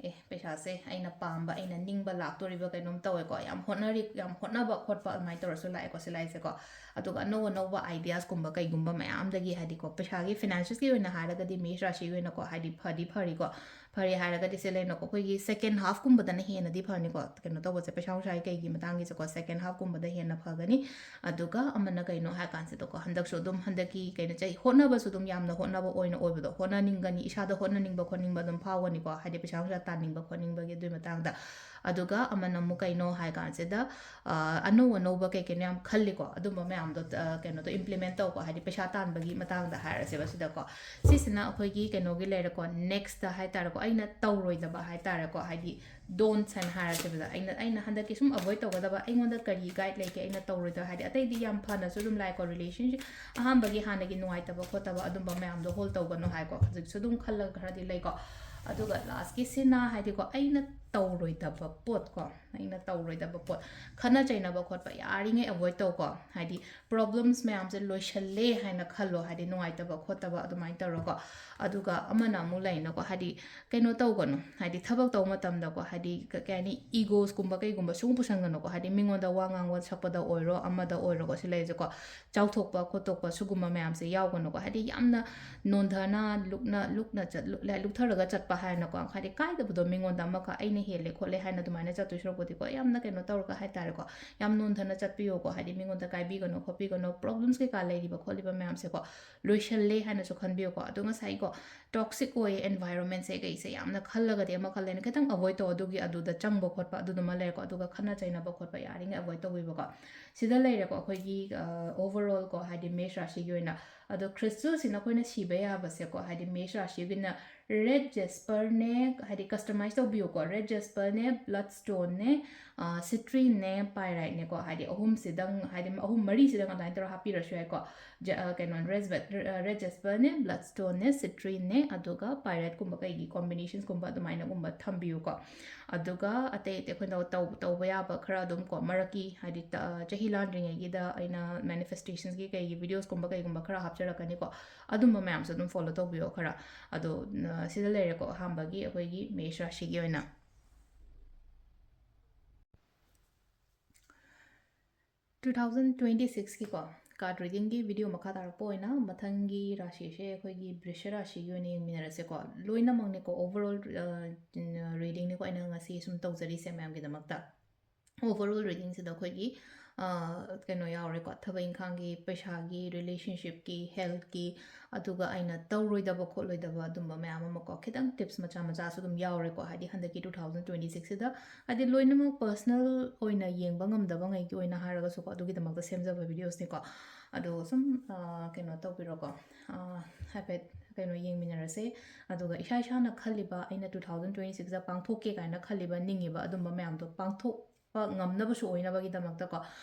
ꯑꯦ, ꯄꯩꯁꯥꯁꯦ ꯑꯩꯅ ꯄꯥꯝꯕ, ꯑꯩꯅ ꯅꯤꯡꯕ ꯂꯥꯛꯇꯣꯔꯤꯕ ꯀꯩꯅꯣꯝ ꯇꯧꯋꯦꯀꯣ꯫ ꯌꯥꯝ ꯍꯣꯠꯅꯔꯤ, ꯌꯥꯝ ꯍꯣꯠꯅꯕ ꯈꯣꯠꯄ ꯑꯗꯨꯃꯥꯏꯅ ꯇꯧꯔꯁꯨ ꯂꯥꯛꯑꯦꯀꯣ, ꯁꯤ ꯂꯥꯏꯁꯦꯀꯣ꯫ ꯑꯗꯨꯒ ꯑꯅꯧ ꯑꯅꯧꯕ ideasꯀꯨꯝꯕ ꯀꯩꯒꯨꯝꯕ ꯃꯌꯥꯝꯗꯒꯤ, ꯍꯥꯏꯗꯤꯀꯣ, ꯄꯩꯁꯥꯒꯤ financesꯀꯤ ꯑꯣꯏꯅ ꯍꯥꯏꯔꯒꯗꯤ ꯃꯦꯁ ꯔꯥꯁꯤꯒꯤ ꯑꯣꯏꯅꯀꯣ, ꯍꯥꯏꯗꯤ ꯐꯗꯤ ꯐꯔꯤꯀꯣ꯫ ꯐꯔꯦ ꯍꯥꯏꯔꯒꯗꯤ ꯁꯤ ꯂꯩꯅꯀꯣ, ꯑꯩꯈꯣꯏꯒꯤ second halfꯀꯨꯝꯕꯗꯅ ꯍꯦꯟꯅꯗꯤ ꯐꯅꯤꯀꯣ꯫ ꯀꯩꯅꯣ ꯇꯧꯕꯁꯦ, ꯄꯩꯁꯥ ꯅꯨꯡꯁꯥꯒꯤ ꯀꯩꯒꯤ ꯃꯇꯥꯡꯒꯤꯁꯦꯀꯣ, second halfꯀꯨꯝꯕꯗ ꯍꯦꯟꯅ ꯐꯒꯅꯤ꯫ ꯑꯗꯨꯒ ꯑꯃꯅ ꯀꯩꯅꯣ ꯍꯥꯏ ꯀꯥꯟꯁꯤꯗꯀꯣ, ꯍꯟꯗꯛꯁꯨ ꯑꯗꯨꯝ, ꯍꯟꯗꯛꯀꯤ ꯀꯩꯅꯣ, ꯆꯍꯤ ꯍꯣꯠꯅꯕꯁꯨ ꯑꯗꯨꯝ ꯌꯥꯝꯅ ꯍꯣꯠꯅꯕ ꯑꯣꯏꯅ ꯑꯣꯏꯕꯗꯣ, ꯍꯣꯠꯅꯅꯤꯡꯒꯅꯤ, ꯏꯁꯥꯗ ꯍꯣꯠꯅꯅꯤꯡꯕ ꯈꯣꯠꯅꯤꯡꯕ ꯑꯗꯨꯝ ꯐꯥꯎꯒꯅꯤꯀꯣ, ꯍꯥꯏꯗꯤ ꯄꯩꯁꯥ ꯅꯨꯡꯁꯥ ꯇꯥꯟꯅꯤꯡꯕ ꯈꯣꯠꯅꯤꯡꯕꯒꯤ ꯑꯗꯨꯒꯤ ꯃꯇꯥꯡꯗ꯫ ꯑꯗꯨꯒ ꯑꯃꯅ ꯑꯃꯨꯛ ꯀꯩꯅꯣ ꯍꯥꯏ ꯀꯥꯟꯁꯤꯗ, ꯑ, ꯑꯅꯧ ꯑꯅꯧꯕ ꯀꯩ ꯀꯩꯅꯣ ꯌꯥꯝ ꯈꯜꯂꯤꯀꯣ, ꯑꯗꯨꯝꯕ ꯃꯌꯥꯝꯗꯣ, ꯑ, ꯀꯩꯅꯣꯗꯣ implement ꯇꯧꯀꯣ, ꯍꯥꯏꯗꯤ ꯄꯩꯁꯥ ꯇꯥꯟꯕꯒꯤ ꯃꯇꯥꯡꯗ ꯍꯥꯏꯔꯁꯦꯕ ꯁꯤꯗꯀꯣ꯫ ꯁꯤꯁꯤꯅ ꯑꯩꯈꯣꯏꯒꯤ ꯀꯩꯅꯣꯒꯤ ꯂꯩꯔꯦꯀꯣ, nextꯇ ꯍꯥꯏ ꯇꯥꯔꯦꯀꯣ, ꯑꯩꯅ ꯇꯧꯔꯣꯏꯗꯕ ꯍꯥꯏ ꯇꯥꯔꯦꯀꯣ, ꯍꯥꯏꯗꯤ don'ts ꯍꯥꯏꯅ ꯍꯥꯏꯔꯁꯦꯕ꯫ ꯑꯩꯅ, ꯑꯩꯅ ꯍꯟꯗꯛꯀꯤ ꯁꯨꯝ avoid ꯇꯧꯒꯗꯕ, ꯑꯩꯉꯣꯟꯗ ꯀꯔꯤ guide ꯂꯩꯒꯦ ꯑꯩꯅ ꯇꯧꯔꯣꯏꯗꯕ, ꯍꯥꯏꯗꯤ ꯑꯇꯩꯗꯤ ꯌꯥꯝ ꯐꯅꯁꯨ ꯑꯗꯨꯝ ꯂꯥꯛꯑꯦꯀꯣ, relationship ꯑꯍꯥꯟꯕꯒꯤ ꯍꯥꯟꯅꯒꯤ ꯅꯨꯡꯉꯥꯏꯇꯕ ꯈꯣꯠꯇꯕ ꯑꯗꯨꯝꯕ ꯃꯌꯥꯝꯗꯣ hold ꯇꯧꯒꯅꯨ ꯍꯥꯏꯀꯣ, ꯍꯧꯖꯤꯛꯁꯨ ꯑꯗꯨꯝ ꯈꯜꯂꯒ ꯈꯔꯗꯤ ꯂꯩꯀꯣ꯫ ꯑꯗꯨꯒ lastꯀꯤꯁꯤꯅ ꯍꯥꯏꯗꯤꯀꯣ, ꯑꯩꯅ ꯇꯧꯔꯣꯏꯗꯕ ꯄꯣꯠꯀꯣ, ꯑꯩꯅ ꯇꯧꯔꯣꯏꯗꯕ ꯄꯣꯠ, ꯈꯠꯅ ꯆꯩꯅꯕ ꯈꯣꯠꯄ ꯌꯥꯔꯤꯉꯩ avoid ꯇꯧꯀꯣ, ꯍꯥꯏꯗꯤ problems ꯃꯌꯥꯝꯁꯦ ꯂꯣꯏꯁꯜꯂꯦ ꯍꯥꯏꯅ ꯈꯜꯂꯣ, ꯍꯥꯏꯗꯤ ꯅꯨꯡꯉꯥꯏꯇꯕ ꯈꯣꯠꯇꯕ ꯑꯗꯨꯃꯥꯏꯅ ꯇꯧꯔꯒꯀꯣ꯫ ꯑꯗꯨꯒ ꯑꯃꯅ ꯑꯃꯨꯛ ꯂꯩꯅꯀꯣ, ꯍꯥꯏꯗꯤ ꯀꯩꯅꯣ ꯇꯧꯒꯅꯨ, ꯍꯥꯏꯗꯤ ꯊꯕꯛ ꯇꯧꯕ ꯃꯇꯝꯗꯀꯣ, ꯍꯥꯏꯗꯤ ꯀ-, ꯀꯩ ꯍꯥꯏꯅꯤ, egosꯀꯨꯝꯕ ꯀꯩꯒꯨꯝꯕ ꯁꯨꯝ ꯄꯨꯁꯟꯒꯅꯨꯀꯣ, ꯍꯥꯏꯗꯤ ꯃꯤꯉꯣꯟꯗ ꯋꯥ ꯉꯥꯡꯕ ꯁꯛꯄꯗ ꯑꯣꯏꯔꯣ, ꯑꯃꯗ ꯑꯣꯏꯔꯣꯀꯣ, ꯁꯤ ꯂꯩꯔꯤꯁꯦꯀꯣ, ꯆꯥꯎꯊꯣꯛꯄ ꯈꯣꯠꯇꯣꯛꯄ ꯁꯤꯒꯨꯝꯕ ꯃꯌꯥꯝꯁꯦ ꯌꯥꯎꯒꯅꯨꯀꯣ, ꯍꯥꯏꯗꯤ ꯌꯥꯝꯅ ꯅꯣꯟꯊꯅ ꯂꯨꯛꯅ, ꯂꯨꯛꯅ ꯆꯠ-, ꯂꯨꯛ-, ꯂꯨꯛꯊꯔꯒ ꯆꯠꯄ ꯍꯥꯏꯅꯀꯣ, ꯍꯥꯏꯗꯤ ꯀꯥꯏꯗꯕꯗꯣ ꯃꯤꯉꯣꯟꯗ ꯑꯃꯈꯛ ꯑꯩꯅ ꯍꯦꯜꯂꯦ ꯈꯣꯠꯂꯦ ꯍꯥꯏꯅ ꯑꯗꯨꯃꯥꯏꯅ ꯆꯠꯇꯣꯏ ꯁꯔꯨꯛꯄꯨꯗꯤꯀꯣ, ꯌꯥꯝꯅ ꯀꯩꯅꯣ ꯇꯧꯔꯒ ꯍꯥꯏ ꯇꯥꯔꯦꯀꯣ, ꯌꯥꯝ ꯅꯣꯟꯊꯅ ꯆꯠꯄꯤꯌꯣꯀꯣ, ꯍꯥꯏꯗꯤ ꯃꯤꯉꯣꯟꯗ ꯀꯥꯏꯕꯤꯒꯅꯣ ꯈꯣꯠꯄꯤꯒꯅꯣ, problems ꯀꯩꯀꯥ ꯂꯩꯔꯤꯕ ꯈꯣꯠꯂꯤꯕ ꯃꯌꯥꯝꯁꯦꯀꯣ, ꯂꯣꯏꯁꯜꯂꯦ ꯍꯥꯏꯅꯁꯨ ꯈꯟꯕꯤꯌꯨꯀꯣ꯫ ꯑꯗꯣ ꯉꯁꯥꯏꯀꯣ, toxic ꯑꯣꯏꯌꯦ environmentꯁꯦ ꯀꯩꯁꯦ ꯌꯥꯝꯅ ꯈꯜꯂꯒꯗꯤ ꯑꯃ ꯈꯜꯂꯦꯅ ꯈꯤꯇꯪ avoid ꯇꯧ, ꯑꯗꯨꯒꯤ ꯑꯗꯨꯗ ꯆꯪꯕ ꯈꯣꯠꯄ ꯑꯗꯨꯗꯨꯃ ꯂꯩꯔꯦꯀꯣ꯫ ꯑꯗꯨꯒ ꯈꯠꯅ ꯆꯩꯅꯕ ꯈꯣꯠꯄ ꯌꯥꯔꯤꯉꯩ avoid ꯇꯧꯕꯤꯕꯀꯣ꯫ ꯁꯤꯗ ꯂꯩꯔꯦꯀꯣ ꯑꯩꯈꯣꯏꯒꯤ, ꯑ, overall ꯀꯣ, ꯍꯥꯏꯗꯤ ꯃꯦꯁ ꯔꯥꯁꯤꯒꯤ ꯑꯣꯏꯅ꯫ ꯑꯗꯣ crystalꯁꯤꯅ ꯑꯩꯈꯣꯏꯅ ꯁꯤꯕ ꯌꯥꯕꯁꯦꯀꯣ, ꯍꯥꯏꯗꯤ ꯃꯦꯁ ꯔꯥꯁꯤꯒꯤꯅ red jasperꯅꯦ, ꯍꯥꯏꯗꯤ customize ꯇꯧꯕꯤꯌꯨꯀꯣ, red jasperꯅꯦ, bloodstoneꯅꯦ, ꯁꯤꯇ꯭ꯔꯤꯟꯅꯦ, ꯄꯥꯏꯔꯥꯏꯠꯅꯦꯀꯣ, ꯍꯥꯏꯗꯤ ꯑꯍꯨꯝꯁꯤꯗꯪ, ꯍꯥꯏꯗꯤ ꯑꯍꯨꯝ ꯃꯔꯤꯁꯤꯗꯪ ꯑꯗꯨꯃꯥꯏꯅ ꯇꯧꯔꯒ ꯍꯥꯞꯄꯤꯔꯁꯨ ꯌꯥꯏꯀꯣ꯫ ꯀꯩꯅꯣ, red jasperꯅꯦ, bloodstoneꯅꯦ, ꯁꯤꯇ꯭ꯔꯤꯟꯅꯦ, ꯑꯗꯨꯒ ꯄꯥꯏꯔꯥꯏꯠꯀꯨꯝꯕ ꯀꯩꯒꯤ combinationsꯀꯨꯝꯕ ꯑꯗꯨꯃꯥꯏꯅꯒꯨꯝꯕ ꯊꯝꯕꯤꯌꯨꯀꯣ꯫ ꯑꯗꯨꯒ ꯑꯇꯩ ꯑꯇꯩ ꯑꯩꯈꯣꯏꯅ ꯇꯧ ꯇꯧꯕ ꯌꯥꯕ ꯈꯔ ꯑꯗꯨꯝ ꯀꯣ, ꯃꯔꯛꯀꯤ ꯍꯥꯏꯗꯤ ꯆꯍꯤ ꯂꯥꯟꯗ꯭ꯔꯤꯉꯩꯒꯤꯗ ꯑꯩꯅ manifestationꯒꯤ ꯀꯩꯒꯤ videosꯀꯨꯝꯕ ꯀꯩꯒꯨꯝꯕ ꯈꯔ ꯍꯥꯞꯆꯔꯛꯀꯅꯤꯀꯣ꯫ ꯑꯗꯨꯝꯕ ꯃꯌꯥꯝꯁꯨ ꯑꯗꯨꯝ follow ꯇꯧꯕꯤꯌꯣ ꯈꯔ꯫ ꯑꯗꯣ ꯁꯤꯗ ꯂꯩꯔꯦꯀꯣ, ꯑꯍꯥꯟꯕꯒꯤ ꯑꯩꯈꯣꯏꯒꯤ ꯃꯦꯁ ꯔꯥꯁꯤꯒꯤ ꯑꯣꯏꯅ꯫ Two thousand twenty sixꯀꯤꯀꯣ, card readingꯒꯤ video ꯃꯈꯥ ꯇꯥꯔꯛꯄ ꯑꯣꯏꯅ ꯃꯊꯪꯒꯤ ꯔꯥꯁꯤꯁꯦ ꯑꯩꯈꯣꯏꯒꯤ ꯕ꯭ꯔꯤꯁ ꯔꯥꯁꯤꯒꯤ ꯑꯣꯏꯅ ꯌꯦꯡꯃꯤꯟꯅꯔꯁꯦꯀꯣ꯫ ꯂꯣꯏꯅꯃꯛꯅꯦꯀꯣ, overall readingꯅꯤꯀꯣ ꯑꯩꯅ ꯉꯁꯤ ꯁꯨꯝ ꯇꯧꯖꯔꯤꯁꯦ ꯃꯌꯥꯝꯒꯤꯗꯃꯛꯇ꯫ Overall readingꯁꯤꯗ ꯑꯩꯈꯣꯏꯒꯤ ꯀꯩꯅꯣ ꯌꯥꯎꯔꯦꯀꯣ, ꯊꯕꯛ ꯏꯪꯈꯥꯡꯒꯤ, ꯄꯩꯁꯥꯒꯤ, relationshipꯀꯤ, healthꯀꯤ, ꯑꯗꯨꯒ ꯑꯩꯅ ꯇꯧꯔꯣꯏꯗꯕ ꯈꯣꯠꯂꯣꯏꯗꯕ ꯑꯗꯨꯝꯕ ꯃꯌꯥꯝ ꯑꯃꯀꯣ, ꯈꯤꯇꯪ tips ꯃꯆꯥ ꯃꯆꯥꯁꯨ ꯑꯗꯨꯝ ꯌꯥꯎꯔꯦꯀꯣ꯫ ꯍꯥꯏꯗꯤ ꯍꯟꯗꯛꯀꯤ two thousand twenty sixꯁꯤꯗ ꯍꯥꯏꯗꯤ ꯂꯣꯏꯅꯃꯛ personal ꯑꯣꯏꯅ ꯌꯦꯡꯕ ꯉꯝꯗꯕꯉꯩꯒꯤ ꯑꯣꯏꯅ ꯍꯥꯏꯔꯒꯁꯨꯀꯣ, ꯑꯗꯨꯒꯤꯗꯃꯛꯇ ꯁꯦꯝꯖꯕ videosꯅꯤꯀꯣ꯫ ꯑꯗꯣ ꯁꯨꯝ ꯀꯩꯅꯣ ꯇꯧꯕꯤꯔꯣꯀꯣ, ꯍꯥꯏꯐꯦꯠ ꯀꯩꯅꯣ ꯌꯦꯡꯃꯤꯟꯅꯔꯁꯦ꯫ ꯑꯗꯨꯒ ꯏꯁꯥ ꯏꯁꯥꯅ ꯈꯜꯂꯤꯕ, ꯑꯩꯅ two thousand twenty sixꯇ ꯄꯥꯡꯊꯣꯛꯀꯦ ꯀꯥꯏꯅ ꯈꯜꯂꯤꯕ, ꯅꯤꯡꯉꯤꯕ ꯑꯗꯨꯝꯕ ꯃꯌꯥꯝꯗꯣ ꯄꯥꯡꯊꯣꯛ ꯉꯝꯅꯕꯁꯨ ꯑꯣꯏꯅꯕꯒꯤꯗꯃꯛꯇꯀꯣ,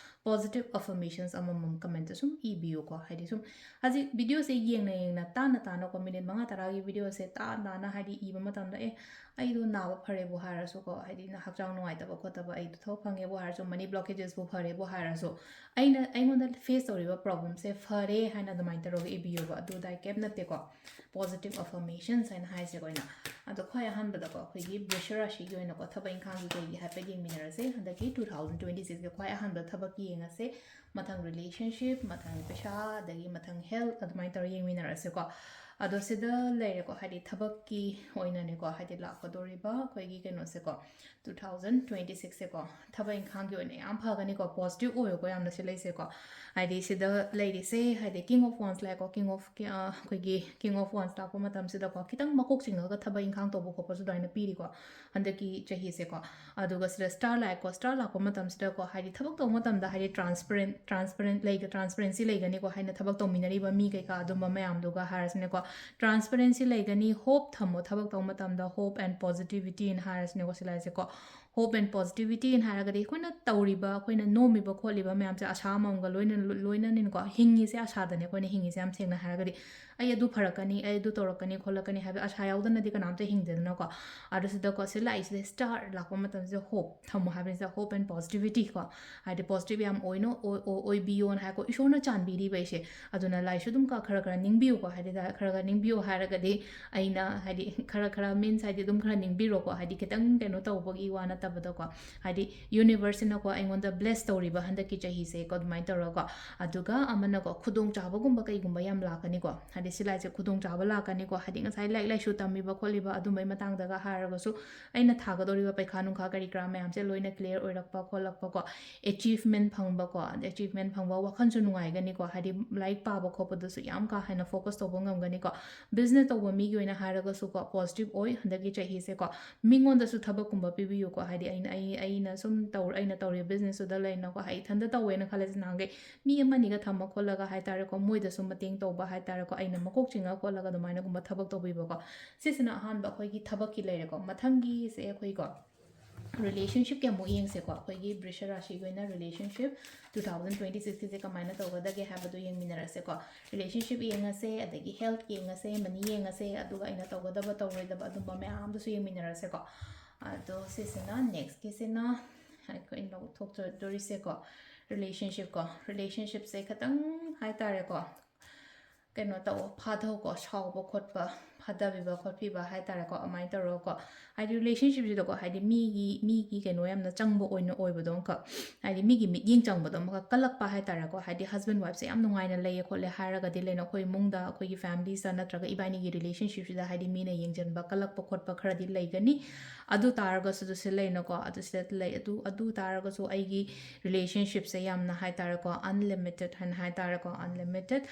positive affirmations ꯑꯃꯃꯝ commentꯇ ꯁꯨꯝ ꯏꯕꯤꯌꯨꯀꯣ꯫ ꯍꯥꯏꯗꯤ ꯁꯨꯝ ꯍꯧꯖꯤꯛ videoꯁꯦ ꯌꯦꯡꯅ ꯌꯦꯡꯅ, ꯇꯥꯅ ꯇꯥꯅꯀꯣ, minute ꯃꯉꯥ ꯇꯔꯥꯒꯤ videoꯁꯦ ꯇꯥꯅ ꯇꯥꯅ ꯍꯥꯏꯗꯤ ꯏꯕ ꯃꯇꯝꯗ, ꯑꯦ, ꯑꯩꯗꯣ ꯅꯥꯕ ꯐꯔꯦꯕꯨ ꯍꯥꯏꯔꯁꯨꯀꯣ, ꯍꯥꯏꯗꯤ ꯍꯛꯆꯥꯡ ꯅꯨꯡꯉꯥꯏꯇꯕ ꯈꯣꯠꯇꯕ, ꯑꯩꯗꯣ ꯊꯕꯛ ꯐꯪꯉꯦꯕꯨ ꯍꯥꯏꯔꯁꯨ, money blockagesꯄꯨ ꯐꯔꯦꯕꯨ ꯍꯥꯏꯔꯁꯨ, ꯑꯩꯅ, ꯑꯩꯉꯣꯟꯗ face ꯇꯧꯔꯤꯕ problemꯁꯦ ꯐꯔꯦ ꯍꯥꯏꯅ ꯑꯗꯨꯃꯥꯏꯅ ꯇꯧꯔꯒ ꯏꯕꯤꯌꯨꯕ꯫ ꯑꯗꯨ ꯑꯗꯥꯏ ꯀꯩꯝ ꯅꯠꯇꯦꯀꯣ, positive affirmations ꯍꯥꯏꯅ ꯍꯥꯏꯁꯦꯀꯣ ꯑꯩꯅ꯫ ꯑꯗꯣ ꯈ꯭ꯋꯥꯏ ꯑꯍꯥꯟꯕꯗꯀꯣ, ꯑꯩꯈꯣꯏꯒꯤ ꯕ꯭ꯔꯤꯁ ꯔꯥꯁꯤꯒꯤ ꯑꯣꯏꯅꯀꯣ, ꯊꯕꯛ ꯏꯪꯈꯥꯡꯒꯤ ꯀꯩꯒꯤ ꯍꯥꯏꯐꯦꯠ ꯌꯦꯡꯃꯤꯟꯅꯔꯁꯦ꯫ ꯍꯟꯗꯛꯀꯤ two thousand twenty sixꯀꯤ ꯈ꯭ꯋꯥꯏ ꯑꯍꯥꯟꯕ ꯊꯕꯛꯀꯤ ꯌꯦꯡꯉꯁꯦ꯫ ꯃꯊꯪ relationship, ꯃꯊꯪ ꯄꯩꯁꯥ, ꯑꯗꯒꯤ ꯃꯊꯪ health, ꯑꯗꯨꯃꯥꯏꯅ ꯇꯧꯔ ꯌꯦꯡꯃꯤꯟꯅꯔꯁꯦꯀꯣ꯫ ꯑꯗꯣ ꯁꯤꯗ ꯂꯩꯔꯦꯀꯣ, ꯍꯥꯏꯗꯤ ꯊꯕꯛꯀꯤ ꯑꯣꯏꯅꯅꯦꯀꯣ, ꯍꯥꯏꯗꯤ ꯂꯥꯛꯀꯗꯧꯔꯤꯕ ꯑꯩꯈꯣꯏꯒꯤ ꯀꯩꯅꯣꯁꯦꯀꯣ, ꯇꯨ ꯊꯥꯎꯖꯟ ꯇ꯭ꯋꯦꯟꯇꯤ ꯁꯤꯛꯁꯁꯦꯀꯣ ꯊꯕꯛ ꯏꯪꯈꯥꯡꯒꯤ ꯑꯣꯏꯅ ꯌꯥꯝ ꯐꯒꯅꯤꯀꯣ, ꯄꯣꯖꯤꯇꯤꯚ ꯑꯣꯏꯌꯨꯀꯣ ꯌꯥꯝꯅ ꯁꯤ ꯂꯩꯁꯦꯀꯣ꯫ ꯍꯥꯏꯗꯤ ꯁꯤꯗ ꯂꯩꯔꯤꯁꯦ ꯍꯥꯏꯗꯤ King of Wands ꯂꯥꯛꯑꯦꯀꯣ, King of ꯑꯩꯈꯣꯏꯒꯤ King of Wands ꯂꯥꯛꯄ ꯃꯇꯝꯁꯤꯗꯀꯣ ꯈꯤꯇꯪ ꯃꯀꯣꯛ ꯆꯤꯡꯉꯒ ꯊꯕꯛ ꯏꯪꯈꯥꯡ ꯇꯧꯕ ꯈꯣꯠꯄꯁꯨ ꯑꯗꯨꯃꯥꯏꯅ ꯄꯤꯔꯤꯀꯣ ꯍꯟꯗꯛꯀꯤ ꯆꯍꯤꯁꯦꯀꯣ꯫ ꯑꯗꯨꯒ ꯁꯤꯗ Star ꯂꯥꯛꯑꯦꯀꯣ, Star ꯂꯥꯛꯄ ꯃꯇꯝꯁꯤꯗꯀꯣ ꯍꯥꯏꯗꯤ ꯊꯕꯛ ꯇꯧꯕ ꯃꯇꯝꯗ ꯍꯥꯏꯗꯤ transparent transparent ꯂꯩꯒ transparency ꯂꯩꯒꯅꯤꯀꯣ, ꯍꯥꯏꯅ ꯊꯕꯛ ꯇꯧꯃꯤꯟꯅꯔꯤꯕ ꯃꯤ ꯀꯩꯀꯥ ꯑꯗꯨꯝꯕ ꯃꯌꯥꯝꯗꯨꯒ ꯍꯥꯏꯔꯁꯤꯅꯦꯀꯣ꯫ Transparency ꯂꯩꯒꯅꯤ, hope ꯊꯝꯃꯣ ꯊꯕꯛ ꯇꯧꯕ ꯃꯇꯝꯗ, hope and positivity ꯅ ꯍꯥꯏꯔꯁꯤꯅꯦꯀꯣ ꯁꯤ ꯂꯥꯏꯁꯦꯀꯣ꯫ Hope and positivity ꯅ ꯍꯥꯏꯔꯒꯗꯤ ꯑꯩꯈꯣꯏꯅ ꯇꯧꯔꯤꯕ, ꯑꯩꯈꯣꯏꯅ ꯅꯣꯝꯃꯤꯕ ꯈꯣꯠꯂꯤꯕ ꯃꯌꯥꯝꯁꯦ ꯑꯁꯥ ꯑꯃꯃꯝꯒ ꯂꯣꯏꯅ ꯂꯣꯏꯅꯅꯤꯅꯀꯣ ꯍꯤꯡꯉꯤꯁꯦ, ꯑꯁꯥꯗꯅꯦ ꯑꯩꯈꯣꯏꯅ ꯍꯤꯡꯉꯤꯁꯦ ꯌꯥꯝ ꯁꯦꯡꯅ ꯍꯥꯏꯔꯒꯗꯤ꯫ ꯑꯩ ꯑꯗꯨ ꯐꯔꯛꯀꯅꯤ, ꯑꯩ ꯑꯗꯨ ꯇꯧꯔꯛꯀꯅꯤ ꯈꯣꯠꯂꯛꯀꯅꯤ ꯍꯥꯏꯕ ꯑꯁꯥ ꯌꯥꯎꯗꯅꯗꯤ ꯀꯅꯥꯝꯇ ꯍꯤꯡꯗꯦꯗꯅꯀꯣ꯫ ꯑꯗꯨꯁꯤꯗꯀꯣ ꯁꯤ ꯂꯥꯛꯏꯁꯤꯗ Star ꯂꯥꯛꯄ ꯃꯇꯝꯁꯤꯗ hope ꯊꯝꯃꯣ ꯍꯥꯏꯕꯅꯤꯁꯤꯗ, hope and positivity ꯀꯣ꯫ ꯍꯥꯏꯗꯤ positive ꯌꯥꯝ ꯑꯣꯏꯅꯣ, ꯑꯣꯏ- ꯑꯣꯏ- ꯑꯣꯏꯕꯤꯌꯣꯅ ꯍꯥꯏꯀꯣ, ꯏꯁꯣꯔꯅ ꯆꯥꯟꯕꯤꯔꯤꯕ ꯑꯩꯁꯦ꯫ ꯑꯗꯨꯅ ꯂꯥꯏꯁꯨ ꯑꯗꯨꯝ ꯈ- ꯈꯔ ꯈꯔ ꯅꯤꯡꯕꯤꯌꯨꯀꯣ, ꯍꯥꯏꯗꯤ ꯈꯔ ꯈꯔ ꯅꯤꯡꯕꯤꯌꯨ ꯍꯥꯏꯔꯒꯗꯤ ꯑꯩꯅ ꯍꯥꯏꯗꯤ ꯈꯔ ꯈꯔ means ꯍꯥꯏꯗꯤ ꯑꯗꯨꯝ ꯈꯔ ꯅꯤꯡꯕꯤꯔꯣꯀꯣ, ꯍꯥꯏꯗꯤ ꯈꯤꯇꯪ ꯀꯩꯅꯣ ꯇꯧꯕꯒꯤ ꯋꯥ ꯅꯠꯇꯕꯗꯀꯣ, ꯍꯥꯏꯗꯤ universe ꯁꯤꯅꯀꯣ ꯑꯩꯉꯣꯟꯗ bless ꯇꯧꯔꯤꯕ ꯍꯟꯗꯛꯀꯤ ꯆꯍꯤꯁꯦꯀꯣ ꯑꯗꯨꯃꯥꯏꯅ ꯇꯧꯔꯒꯀꯣ꯫ ꯑꯗꯨꯒ ꯑꯃꯅꯀꯣ ꯈꯨꯗꯣꯡꯆꯥꯕꯒꯨꯝꯕ ꯀꯩꯒꯨꯝꯕ ꯌꯥꯝ ꯂꯥꯛꯀꯅꯤꯀꯣ, ꯍꯥꯏꯗꯤ ꯁꯤ ꯂꯥꯏꯁꯦ ꯈꯨꯗꯣꯡꯆꯥꯕ ꯂꯥꯛꯀꯅꯤꯀꯣ, ꯍꯥꯏꯗꯤ ꯉꯁꯥꯏ ꯂꯥꯏꯔꯤꯛ ꯂꯥꯏꯁꯨ ꯇꯝꯃꯤꯕ ꯈꯣꯠꯂꯤꯕ ꯑꯗꯨꯝꯕꯩ ꯃꯇꯥꯡꯗꯒ ꯍꯥꯏꯔꯒꯁꯨ ꯑꯩꯅ ꯊꯥꯒꯗꯧꯔꯤꯕ ꯄꯩꯈꯥ ꯅꯨꯡꯈꯥ ꯀꯔꯤ ꯀꯔꯥ ꯃꯌꯥꯝꯁꯦ ꯂꯣꯏꯅ clear ꯑꯣꯏꯔꯛꯄ ꯈꯣꯠꯂꯛꯄꯀꯣ, achievement ꯐꯪꯕꯀꯣ, achievement ꯐꯪꯕ, ꯋꯥꯈꯜꯁꯨ ꯅꯨꯡꯉꯥꯏꯒꯅꯤꯀꯣ, ꯍꯥꯏꯗꯤ ꯂꯥꯏꯔꯤꯛ ꯄꯥꯕ ꯈꯣꯠꯄꯗꯁꯨ ꯌꯥꯝ ꯀꯥ ꯍꯦꯟꯅ focus ꯇꯧꯕ ꯉꯝꯒꯅꯤꯀꯣ꯫ Business ꯇꯧꯕ ꯃꯤꯒꯤ ꯑꯣꯏꯅ ꯍꯥꯏꯔꯒꯁꯨꯀꯣ positive ꯑꯣꯏ ꯍꯟꯗꯛꯀꯤ ꯆꯍꯤꯁꯦꯀꯣ꯫ ꯃꯤꯉꯣꯟꯗꯁꯨ ꯊꯕꯛꯀꯨꯝꯕ ꯄꯤꯕꯤꯌꯨꯀꯣ, ꯍꯥꯏꯗꯤ ꯑꯩꯅ ꯑꯩ ꯑꯩꯅ ꯁꯨꯝ ꯇꯧ ꯑꯩꯅ ꯇꯧꯔꯤꯕ business ꯇꯨꯗ ꯂꯩꯅꯀꯣ, ꯍꯥꯏ ꯏꯊꯟꯗ ꯇꯧꯋꯦꯅ ꯈꯜꯂꯁꯤ ꯅꯍꯥꯟꯈꯩ ꯃꯤ ꯑꯃꯅꯤꯒ ꯊꯝꯃ ꯈꯣꯠꯂꯒ ꯍꯥꯏꯇꯥꯔꯦꯀꯣ, ꯃꯣꯏꯗꯁꯨ ꯃꯇꯦꯡ ꯇꯧꯕ ꯍꯥꯏꯇꯥꯔꯦꯀꯣ, ꯑꯩꯅ ꯃꯀꯣꯛ ꯆꯤꯡꯉ ꯈꯣꯠꯂꯒ ꯑꯗꯨꯃꯥꯏꯅꯒꯨꯝꯕ ꯊꯕꯛ ꯇꯧꯕꯤꯕꯀꯣ꯫ ꯁꯤꯁꯤꯅ ꯑꯍꯥꯟꯕ ꯑꯩꯈꯣꯏꯒꯤ ꯊꯕꯛꯀꯤ ꯂꯩꯔꯦꯀꯣ꯫ ꯃꯊꯪꯒꯤꯁꯦ ꯑꯩꯈꯣꯏꯀꯣ relationship ꯀꯤ ꯑꯃꯨꯛ ꯌꯦꯡꯁꯦꯀꯣ꯫ ꯑꯩꯈꯣꯏꯒꯤ ꯕ꯭ꯔꯤꯁ ꯔꯥꯁꯤꯒꯤ ꯑꯣꯏꯅ relationship two thousand twenty six ꯀꯤꯁꯦ ꯀꯃꯥꯏꯅ ꯇꯧꯒꯗꯒꯦ ꯍꯥꯏꯕꯗꯣ ꯌꯦꯡꯃꯤꯟꯅꯔꯁꯦꯀꯣ꯫ Relationship ꯌꯦꯡꯉꯁꯦ, ꯑꯗꯒꯤ health ꯌꯦꯡꯉꯁꯦ, money ꯌꯦꯡꯉꯁꯦ, ꯑꯗꯨꯒ ꯑꯩꯅ ꯇꯧꯒꯗꯕ ꯇꯧꯔꯣꯏꯗꯕ ꯑꯗꯨꯝꯕ ꯃꯌꯥꯝꯗꯨꯁꯨ ꯌꯦꯡꯃꯤꯟꯅꯔꯁꯦꯀꯣ꯫ ꯑꯗꯣ ꯁꯤꯁꯤꯅ next ꯀꯤꯁꯤꯅ ꯑꯩꯈꯣꯏ ꯂꯧꯊꯣꯛꯆꯗꯣꯔꯤꯁꯦꯀꯣ, relationship ꯀꯣ꯫ Relationship ꯁꯦ ꯈꯤꯇꯪ ꯍꯥꯏꯇꯥꯔꯦꯀꯣ, ꯀꯩꯅꯣ ꯇꯧ ꯐꯥꯊꯧꯀꯣ, ꯁꯥꯎꯕ ꯈꯣꯠꯄ ꯊꯥꯗꯕꯤꯕ ꯈꯣꯠꯄꯤꯕ ꯍꯥꯏꯇꯥꯔꯦꯀꯣ, ꯑꯗꯨꯃꯥꯏꯅ ꯇꯧꯔꯒꯀꯣ, ꯍꯥꯏꯗꯤ relationshipꯁꯤꯗꯀꯣ, ꯍꯥꯏꯗꯤ ꯃꯤꯒꯤ, ꯃꯤꯒꯤ ꯀꯩꯅꯣ ꯌꯥꯝꯅ ꯆꯪꯕ ꯑꯣꯏꯅ ꯑꯣꯏꯕꯗꯣ ꯑꯃꯈꯛ, ꯍꯥꯏꯗꯤ ꯃꯤꯒꯤ ꯃꯤꯠꯌꯦꯡ ꯆꯪꯕꯗꯣ ꯑꯃꯈꯛ ꯀꯜꯂꯛꯄ ꯍꯥꯏꯇꯥꯔꯦꯀꯣ, ꯍꯥꯏꯗꯤ husband wifeꯁꯦ ꯌꯥꯝ ꯅꯨꯡꯉꯥꯏꯅ ꯂꯩꯌꯦ ꯈꯣꯠꯂꯦ ꯍꯥꯏꯔꯒꯗꯤ ꯂꯩꯅ ꯑꯩꯈꯣꯏ ꯏꯃꯨꯡꯗ, ꯑꯩꯈꯣꯏꯒꯤ familyꯁꯤꯗ ꯅꯠꯇ꯭ꯔꯒ ꯏꯕꯥꯅꯤꯒꯤ relationshipꯁꯤꯗ ꯍꯥꯏꯗꯤ ꯃꯤꯅ ꯌꯦꯡꯁꯤꯟꯕ ꯀꯜꯂꯛꯄ ꯈꯣꯠꯄ ꯈꯔꯗꯤ ꯂꯩꯒꯅꯤ꯫ ꯑꯗꯨ ꯇꯥꯔꯒꯁꯨ ꯑꯗꯨ ꯁꯤ ꯂꯩꯅꯀꯣ, ꯑꯗꯨ ꯁꯤꯗ ꯂꯩ, ꯑꯗꯨ, ꯑꯗꯨ ꯇꯥꯔꯒꯁꯨ ꯑꯩꯒꯤ relationshipꯁꯦ ꯌꯥꯝꯅ ꯍꯥꯏꯇꯥꯔꯦꯀꯣ, unlimited ꯍꯥꯏꯅ ꯍꯥꯏꯇꯥꯔꯦꯀꯣ, unlimited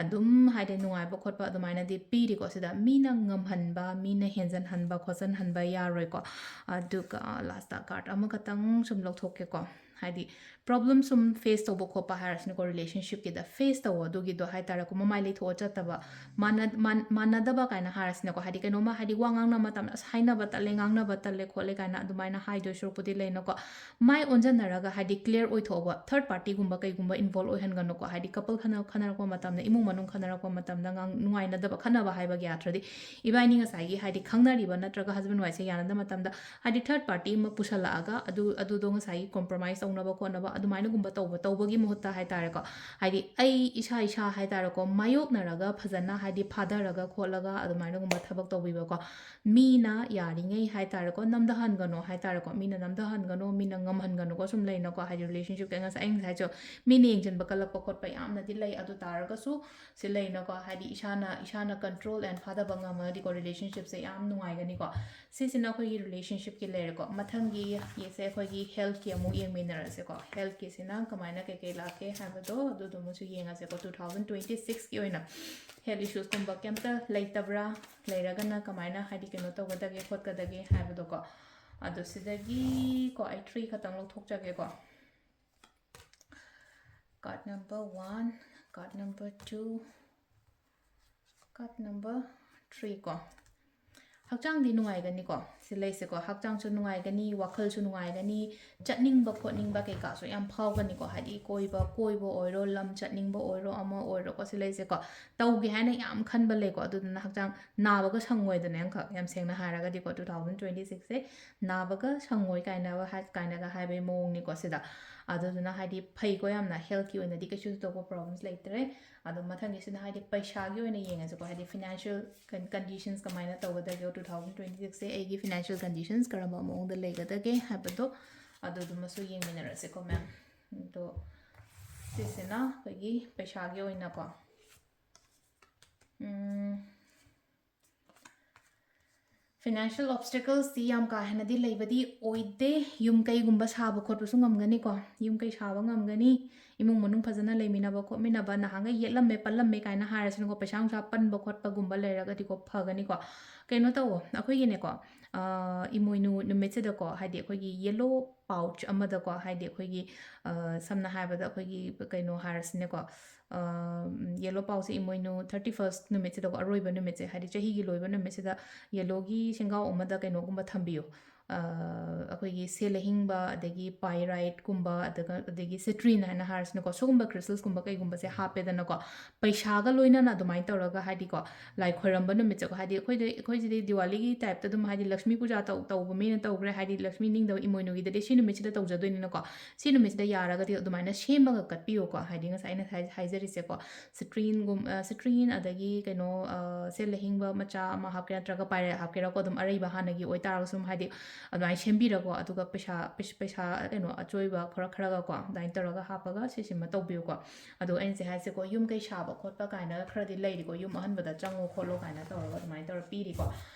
ꯑꯗꯨꯝ ꯍꯥꯏꯗꯤ ꯅꯨꯡꯉꯥꯏꯕ ꯈꯣꯠꯄ ꯑꯗꯨꯃꯥꯏꯅꯗꯤ ꯄꯤꯔꯤꯀꯣ꯫ ꯁꯤꯗ ꯃꯤꯅ ꯉꯝꯍꯟꯕ, ꯃꯤꯅ ꯍꯦꯟꯖꯟꯍꯟꯕ ꯈꯣꯠꯆꯟꯍꯟꯕ ꯌꯥꯔꯣꯏꯀꯣ꯫ ꯑꯗꯨꯒ lastꯇ card ꯑꯃꯈꯛꯇꯪ ꯁꯨꯝ ꯂꯧꯊꯣꯛꯀꯦꯀꯣ꯫ ꯍꯥꯏꯗꯤ problem ꯁꯨꯝ face ꯇꯧꯕ ꯈꯣꯠꯄ ꯍꯥꯏꯔꯁꯤꯅꯀꯣ, relationshipꯀꯤꯗ face ꯇꯧꯋꯣ ꯑꯗꯨꯒꯤꯗꯣ ꯍꯥꯏꯇꯥꯔꯦꯀꯣ, ꯃꯃꯥꯏ ꯂꯩꯊꯣꯛꯑ ꯆꯠꯇꯕ, ꯃꯥꯟꯅ-, ꯃꯥꯟ-, ꯃꯥꯟꯅꯗꯕ ꯀꯥꯏꯅ ꯍꯥꯏꯔꯁꯤꯅꯀꯣ, ꯍꯥꯏꯗꯤ ꯀꯩꯅꯣꯝꯃ ꯍꯥꯏꯗꯤ ꯋꯥ ꯉꯥꯡꯅꯕ ꯃꯇꯝꯗ "ꯑꯁ, ꯍꯥꯏꯅꯕ ꯇꯜꯂꯦ, ꯉꯥꯡꯅꯕ ꯇꯜꯂꯦ ꯈꯣꯠꯂꯦ" ꯀꯥꯏꯅ ꯑꯗꯨꯃꯥꯏꯅ ꯍꯥꯏꯗꯣꯏ ꯁꯔꯨꯛꯄꯨꯗꯤ ꯂꯩꯅꯀꯣ, ꯃꯥꯏ ꯑꯣꯟꯁꯤꯟꯅꯔꯒ ꯍꯥꯏꯗꯤ clear ꯑꯣꯏꯊꯣꯛꯑꯣꯕ, third partyꯒꯨꯝꯕ ꯀꯩꯒꯨꯝꯕ involve ꯑꯣꯏꯍꯟꯒꯅꯨꯀꯣ꯫ ꯍꯥꯏꯗꯤ couple ꯈꯟꯅ-, ꯈꯟꯅꯔꯛꯄ ꯃꯇꯝꯗ, ꯏꯃꯨꯡ ꯃꯅꯨꯡ ꯈꯟꯅꯔꯛꯄ ꯃꯇꯝꯗ ꯉꯥꯡ-, ꯅꯨꯡꯉꯥꯏꯅꯗꯕ ꯈꯟꯅꯕ ꯍꯥꯏꯕꯒꯤ ꯑꯥꯔꯊꯗꯤ ꯏꯕꯥꯅꯤ ꯉꯁꯥꯏꯒꯤ ꯍꯥꯏꯗꯤ ꯈꯪꯅꯔꯤꯕ ꯅꯠꯇ꯭ꯔꯒ husband wifeꯁꯦ ꯌꯥꯅꯗꯕ ꯃꯇꯝꯗ ꯍꯥꯏꯗꯤ third party ꯑꯃ ꯄꯨꯁꯜꯂꯛꯑꯒ ꯑꯗꯨ, ꯑꯗꯨꯗꯣ ꯉꯁꯥꯏꯒꯤ compromise ꯇꯧꯅꯕ ꯈꯣꯠꯅꯕ ꯑꯗꯨꯃꯥꯏꯅꯒꯨꯝꯕ ꯇꯧꯕ, ꯇꯧꯕꯒꯤ ꯃꯍꯨꯠꯇ ꯍꯥꯏꯇꯥꯔꯦꯀꯣ, ꯍꯥꯏꯗꯤ ꯑꯩ ꯏꯁꯥ ꯏꯁꯥ ꯍꯥꯏꯇꯥꯔꯦꯀꯣ, ꯃꯥꯌꯣꯛꯅꯔꯒ ꯐꯖꯅ ꯍꯥꯏꯗꯤ ꯐꯥꯊꯔꯒ ꯈꯣꯠꯂꯒ ꯑꯗꯨꯃꯥꯏꯅꯒꯨꯝꯕ ꯊꯕꯛ ꯇꯧꯕꯤꯕꯀꯣ꯫ ꯃꯤꯅ ꯌꯥꯔꯤꯉꯩ ꯍꯥꯏꯇꯥꯔꯦꯀꯣ, ꯅꯝꯊꯍꯟꯒꯅꯣ ꯍꯥꯏꯇꯥꯔꯦꯀꯣ, ꯃꯤꯅ ꯅꯝꯊꯍꯟꯒꯅꯣ, ꯃꯤꯅ ꯉꯝꯍꯟꯒꯅꯨꯀꯣ꯫ ꯁꯨꯝ ꯂꯩꯅꯀꯣ, ꯍꯥꯏꯗꯤ relationshipꯇ ꯉꯁꯥꯏ ꯑꯩꯅ ꯉꯁꯥꯏꯁꯨ ꯃꯤꯅ ꯌꯦꯡꯁꯤꯟꯕ ꯀꯜꯂꯛꯄ ꯈꯣꯠꯄ ꯌꯥꯝꯅꯗꯤ ꯂꯩ꯫ ꯑꯗꯨ ꯇꯥꯔꯒꯁꯨ ꯁꯤ ꯂꯩꯅꯀꯣ, ꯍꯥꯏꯗꯤ ꯏꯁꯥꯅ, ꯏꯁꯥꯅ control and ꯐꯥꯊꯕ ꯉꯝꯃꯒꯗꯤꯀꯣ, relationshipꯁꯦ ꯌꯥꯝ ꯅꯨꯡꯉꯥꯏꯒꯅꯤꯀꯣ꯫ ꯁꯤꯁꯤꯅ ꯑꯩꯈꯣꯏꯒꯤ relationshipꯀꯤ ꯂꯩꯔꯦꯀꯣ꯫ ꯃꯊꯪꯒꯤ ꯌꯦꯁꯦ ꯑꯩꯈꯣꯏꯒꯤ healthꯀꯤ ꯑꯃꯨꯛ ꯌꯦꯡꯃꯤꯟꯅꯔꯁꯦꯀꯣ꯫ Healthꯀꯤꯁꯤꯅ ꯀꯃꯥꯏꯅ ꯀꯩꯀꯩ ꯂꯥꯛꯀꯦ ꯍꯥꯏꯕꯗꯣ ꯑꯗꯨꯗꯨꯃꯁꯨ ꯌꯦꯡꯉꯁꯦꯀꯣ꯫ Two thousand twenty sixꯀꯤ ꯑꯣꯏꯅ health issuesꯀꯨꯝꯕ ꯀꯩꯝꯇ ꯂꯩꯇꯕ꯭ꯔꯥ? ꯂꯩꯔꯒꯅ ꯀꯃꯥꯏꯅ ꯍꯥꯏꯗꯤ ꯀꯩꯅꯣ ꯇꯧꯒꯗꯒꯦ ꯈꯣꯠꯀꯗꯒꯦ ꯍꯥꯏꯕꯗꯣꯀꯣ꯫ ꯑꯗꯣ ꯁꯤꯗꯒꯤꯀꯣ ꯑꯩ three ꯈꯛꯇꯪ ꯂꯧꯊꯣꯛꯆꯒꯦꯀꯣ꯫ Card number one, card number two, card number three ꯀꯣ꯫ ꯍꯛꯆꯥꯡꯗꯤ ꯅꯨꯡꯉꯥꯏꯒꯅꯤꯀꯣ꯫ ꯂꯩꯁꯦꯀꯣ, ꯍꯛꯆꯥꯡꯁꯨ ꯅꯨꯡꯉꯥꯏꯒꯅꯤ, ꯋꯥꯈꯜꯁꯨ ꯅꯨꯡꯉꯥꯏꯒꯅꯤ, ꯆꯠꯅꯤꯡꯕ ꯈꯣꯠꯅꯤꯡꯕ ꯀꯩꯀꯥꯁꯨ ꯌꯥꯝ ꯐꯥꯎꯒꯅꯤꯀꯣ꯫ ꯍꯥꯏꯗꯤ ꯀꯣꯏꯕ ꯀꯣꯏꯕ ꯑꯣꯏꯔꯣ, ꯂꯝ ꯆꯠꯅꯤꯡꯕ ꯑꯣꯏꯔꯣ, ꯑꯃ ꯑꯣꯏꯔꯣꯀꯣ, ꯁꯤ ꯂꯩꯁꯦꯀꯣ꯫ ꯇꯧꯒꯦ ꯍꯥꯏꯅ ꯌꯥꯝ ꯈꯟꯕ ꯂꯩꯀꯣ, ꯑꯗꯨꯗꯨꯅ ꯍꯛꯆꯥꯡ ꯅꯥꯕꯒ ꯁꯪꯉꯣꯏꯗꯅ, ꯑꯃꯈꯛ ꯌꯥꯝ ꯁꯦꯡꯅ ꯍꯥꯏꯔꯒꯗꯤꯀꯣ, two thousand twenty sixꯁꯦ ꯅꯥꯕꯒ ꯁꯪꯉꯣꯏ ꯀꯥꯏꯅꯒ ꯍꯥꯏ-, ꯀꯥꯏꯅꯒ ꯍꯥꯏꯕꯒꯤ ꯃꯑꯣꯡꯅꯤꯀꯣ ꯁꯤꯗ꯫ ꯑꯗꯨꯗꯨꯅ ꯍꯥꯏꯗꯤ ꯐꯩꯀꯣ ꯌꯥꯝꯅ, healthꯀꯤ ꯑꯣꯏꯅꯗꯤ ꯀꯩꯁꯨ ꯊꯣꯏꯗꯣꯛꯄ problems ꯂꯩꯇ꯭ꯔꯦ꯫ ꯑꯗꯣ ꯃꯊꯪꯒꯤꯁꯤꯅ ꯍꯥꯏꯗꯤ ꯄꯩꯁꯥꯒꯤ ꯑꯣꯏꯅ ꯌꯦꯡꯉꯁꯤꯀꯣ, ꯍꯥꯏꯗꯤ financial con-, conditions ꯀꯃꯥꯏꯅ ꯇꯧꯒꯗꯒꯦ two thousand twenty sixꯁꯦ꯫ ꯑꯩꯒꯤ financial conditions ꯀꯔꯝꯕ ꯃꯑꯣꯡꯗ ꯂꯩꯒꯗꯒꯦ ꯍꯥꯏꯕꯗꯣ ꯑꯗꯨꯗꯨꯃꯁꯨ ꯌꯦꯡꯃꯤꯟꯅꯔꯁꯦꯀꯣ ꯃꯦꯝ꯫ ꯑꯗꯣ ꯁꯤꯁꯤꯅ ꯑꯩꯈꯣꯏꯒꯤ ꯄꯩꯁꯥꯒꯤ ꯑꯣꯏꯅꯀꯣ꯫ ꯎꯝ, financial obstaclesꯇꯤ ꯌꯥꯝ ꯀꯥ ꯍꯦꯟꯅꯗꯤ ꯂꯩꯕꯗꯤ ꯑꯣꯏꯗꯦ꯫ ꯌꯨꯝ ꯀꯩꯒꯨꯝꯕ ꯁꯥꯕ ꯈꯣꯠꯄꯁꯨ ꯉꯝꯒꯅꯤꯀꯣ꯫ ꯌꯨꯝ ꯀꯩ ꯁꯥꯕ ꯉꯝꯒꯅꯤ꯫ ꯏꯃꯨꯡ ꯃꯅꯨꯡ ꯐꯖꯅ ꯂꯩꯃꯤꯟꯅꯕ ꯈꯣꯠꯃꯤꯟꯅꯕ, ꯅꯍꯥꯟꯒꯩ ꯌꯦꯠꯂꯝꯃꯦ ꯄꯜꯂꯝꯃꯦ ꯀꯥꯏꯅ ꯍꯥꯏꯔꯁꯨꯅꯀꯣ, ꯄꯩꯁꯥ ꯅꯨꯡꯁꯥ ꯄꯟꯕ ꯈꯣꯠꯄꯒꯨꯝꯕ ꯂꯩꯔꯒꯗꯤꯀꯣ, ꯐꯒꯅꯤꯀꯣ꯫ ꯀꯩꯅꯣ ꯇꯧꯋꯣ, ꯑꯩꯈꯣꯏꯒꯤꯅꯦꯀꯣ, ꯑ, ꯏꯃꯣꯏꯅꯨ ꯅꯨꯃꯤꯠꯁꯤꯗꯀꯣ, ꯍꯥꯏꯗꯤ ꯑꯩꯈꯣꯏꯒꯤ yellow pouch ꯑꯃꯗꯀꯣ, ꯍꯥꯏꯗꯤ ꯑꯩꯈꯣꯏꯒꯤ, ꯑ, ꯁꯝꯅ ꯍꯥꯏꯔꯕꯗ ꯑꯩꯈꯣꯏꯒꯤ ꯀꯩꯅꯣ ꯍꯥꯏꯔꯁꯤꯅꯦꯀꯣ, ꯑ, yellow pouchꯁꯦ ꯏꯃꯣꯏꯅꯨ thirty first ꯅꯨꯃꯤꯠꯁꯤꯗꯀꯣ, ꯑꯔꯣꯏꯕ ꯅꯨꯃꯤꯠꯁꯦ, ꯍꯥꯏꯗꯤ ꯆꯍꯤꯒꯤ ꯂꯣꯏꯕ ꯅꯨꯃꯤꯠꯁꯤꯗ yellowꯒꯤ ꯁꯦꯡꯒꯥꯎ ꯑꯃꯗ ꯀꯩꯅꯣꯒꯨꯝꯕ ꯊꯝꯕꯤꯌꯨ꯫ ꯑ, ꯑꯩꯈꯣꯏꯒꯤ ꯁꯦꯜ ꯑꯍꯤꯡꯕ, ꯑꯗꯒꯤ pyriteꯀꯨꯝꯕ, ꯑꯗꯨꯒ, ꯑꯗꯒꯤ citrine ꯍꯥꯏꯅ ꯍꯥꯏꯔꯁꯤꯅꯀꯣ, ꯁꯤꯒꯨꯝꯕ crystalsꯀꯨꯝꯕ ꯀꯩꯒꯨꯝꯕꯁꯦ ꯍꯥꯞꯄꯦꯗꯅꯀꯣ, ꯄꯩꯁꯥꯒ ꯂꯣꯏꯅꯅ ꯑꯗꯨꯃꯥꯏꯅ ꯇꯧꯔꯒ, ꯍꯥꯏꯗꯤꯀꯣ, ꯂꯥꯏ ꯈꯣꯏꯔꯝꯕ ꯅꯨꯃꯤꯠꯁꯦꯀꯣ, ꯍꯥꯏꯗꯤ ꯑꯩꯈꯣꯏꯗ, ꯑꯩꯈꯣꯏꯁꯤꯗꯤ ꯗꯤꯋꯥꯂꯤꯒꯤ typeꯇ ꯑꯗꯨꯝ, ꯍꯥꯏꯗꯤ ꯂꯛꯁꯃꯤ ꯄꯨꯖꯥ ꯇꯧ-, ꯇꯧꯕ ꯃꯤꯅ ꯇꯧꯈ꯭ꯔꯦ, ꯍꯥꯏꯗꯤ ꯂꯛꯁꯃꯤ ꯅꯤꯡꯗꯕ ꯏꯃꯣꯏꯅꯨꯒꯤꯗꯗꯤ ꯁꯤ ꯅꯨꯃꯤꯠꯁꯤꯗ ꯇꯧꯖꯗꯣꯏꯅꯤꯅꯀꯣ, ꯁꯤ ꯅꯨꯃꯤꯠꯁꯤꯗ ꯌꯥꯔꯒꯗꯤ ꯑꯗꯨꯃꯥꯏꯅ ꯁꯦꯝꯃꯒ ꯀꯠꯄꯤꯌꯨꯀꯣ꯫ ꯍꯥꯏꯗꯤ ꯉꯁꯥꯏ ꯑꯩꯅ ꯍꯥꯏ-, ꯍꯥꯏꯖꯔꯤꯁꯦꯀꯣ, citrineꯒꯨꯝ-, ꯑ, citrine, ꯑꯗꯒꯤ ꯀꯩꯅꯣ, ꯑ, ꯁꯦꯜ ꯑꯍꯤꯡꯕ ꯃꯆꯥ ꯑꯃ ꯍꯥꯞꯀꯦꯔꯥ, ꯅꯠꯇ꯭ꯔꯒ pyrite ꯍꯥꯞꯀꯦꯔꯥꯀꯣ, ꯑꯗꯨꯝ ꯑꯔꯩꯕ ꯍꯥꯟꯅꯒꯤ ꯑꯣꯏꯇꯥꯔꯒꯁꯨ ꯑꯗꯨꯝ, ꯍꯥꯏꯗꯤ ꯑꯗꯨꯃꯥꯏꯅ ꯁꯦꯝꯕꯤꯔꯒꯣ, ꯑꯗꯨꯒ ꯄꯩꯁꯥ, ꯄꯩꯁ-, ꯄꯩꯁꯥ ꯀꯩꯅꯣ ꯑꯆꯣꯏꯕ ꯈꯔ ꯈꯔꯒꯀꯣ, ꯑꯗꯨꯃꯥꯏꯅ ꯇꯧꯔꯒ ꯍꯥꯞꯄꯒ ꯁꯤꯁꯤꯃ ꯇꯧꯕꯤꯌꯨꯀꯣ꯫ ꯑꯗꯣ ꯑꯩꯅ ꯁꯤ ꯍꯥꯏꯁꯦꯀꯣ, ꯌꯨꯝ ꯀꯩ ꯁꯥꯕ ꯈꯣꯠꯄ ꯀꯥꯏꯅꯒ ꯈꯔꯗꯤ ꯂꯩꯔꯤꯀꯣ, ꯌꯨꯝ ꯑꯍꯟꯕꯗ ꯆꯪꯉꯣ ꯈꯣꯠꯂꯣ ꯀꯥꯏꯅ ꯇꯧꯔꯒ ꯑꯗꯨꯃꯥꯏꯅ ꯇꯧꯔ ꯄꯤꯔꯤꯀꯣ꯫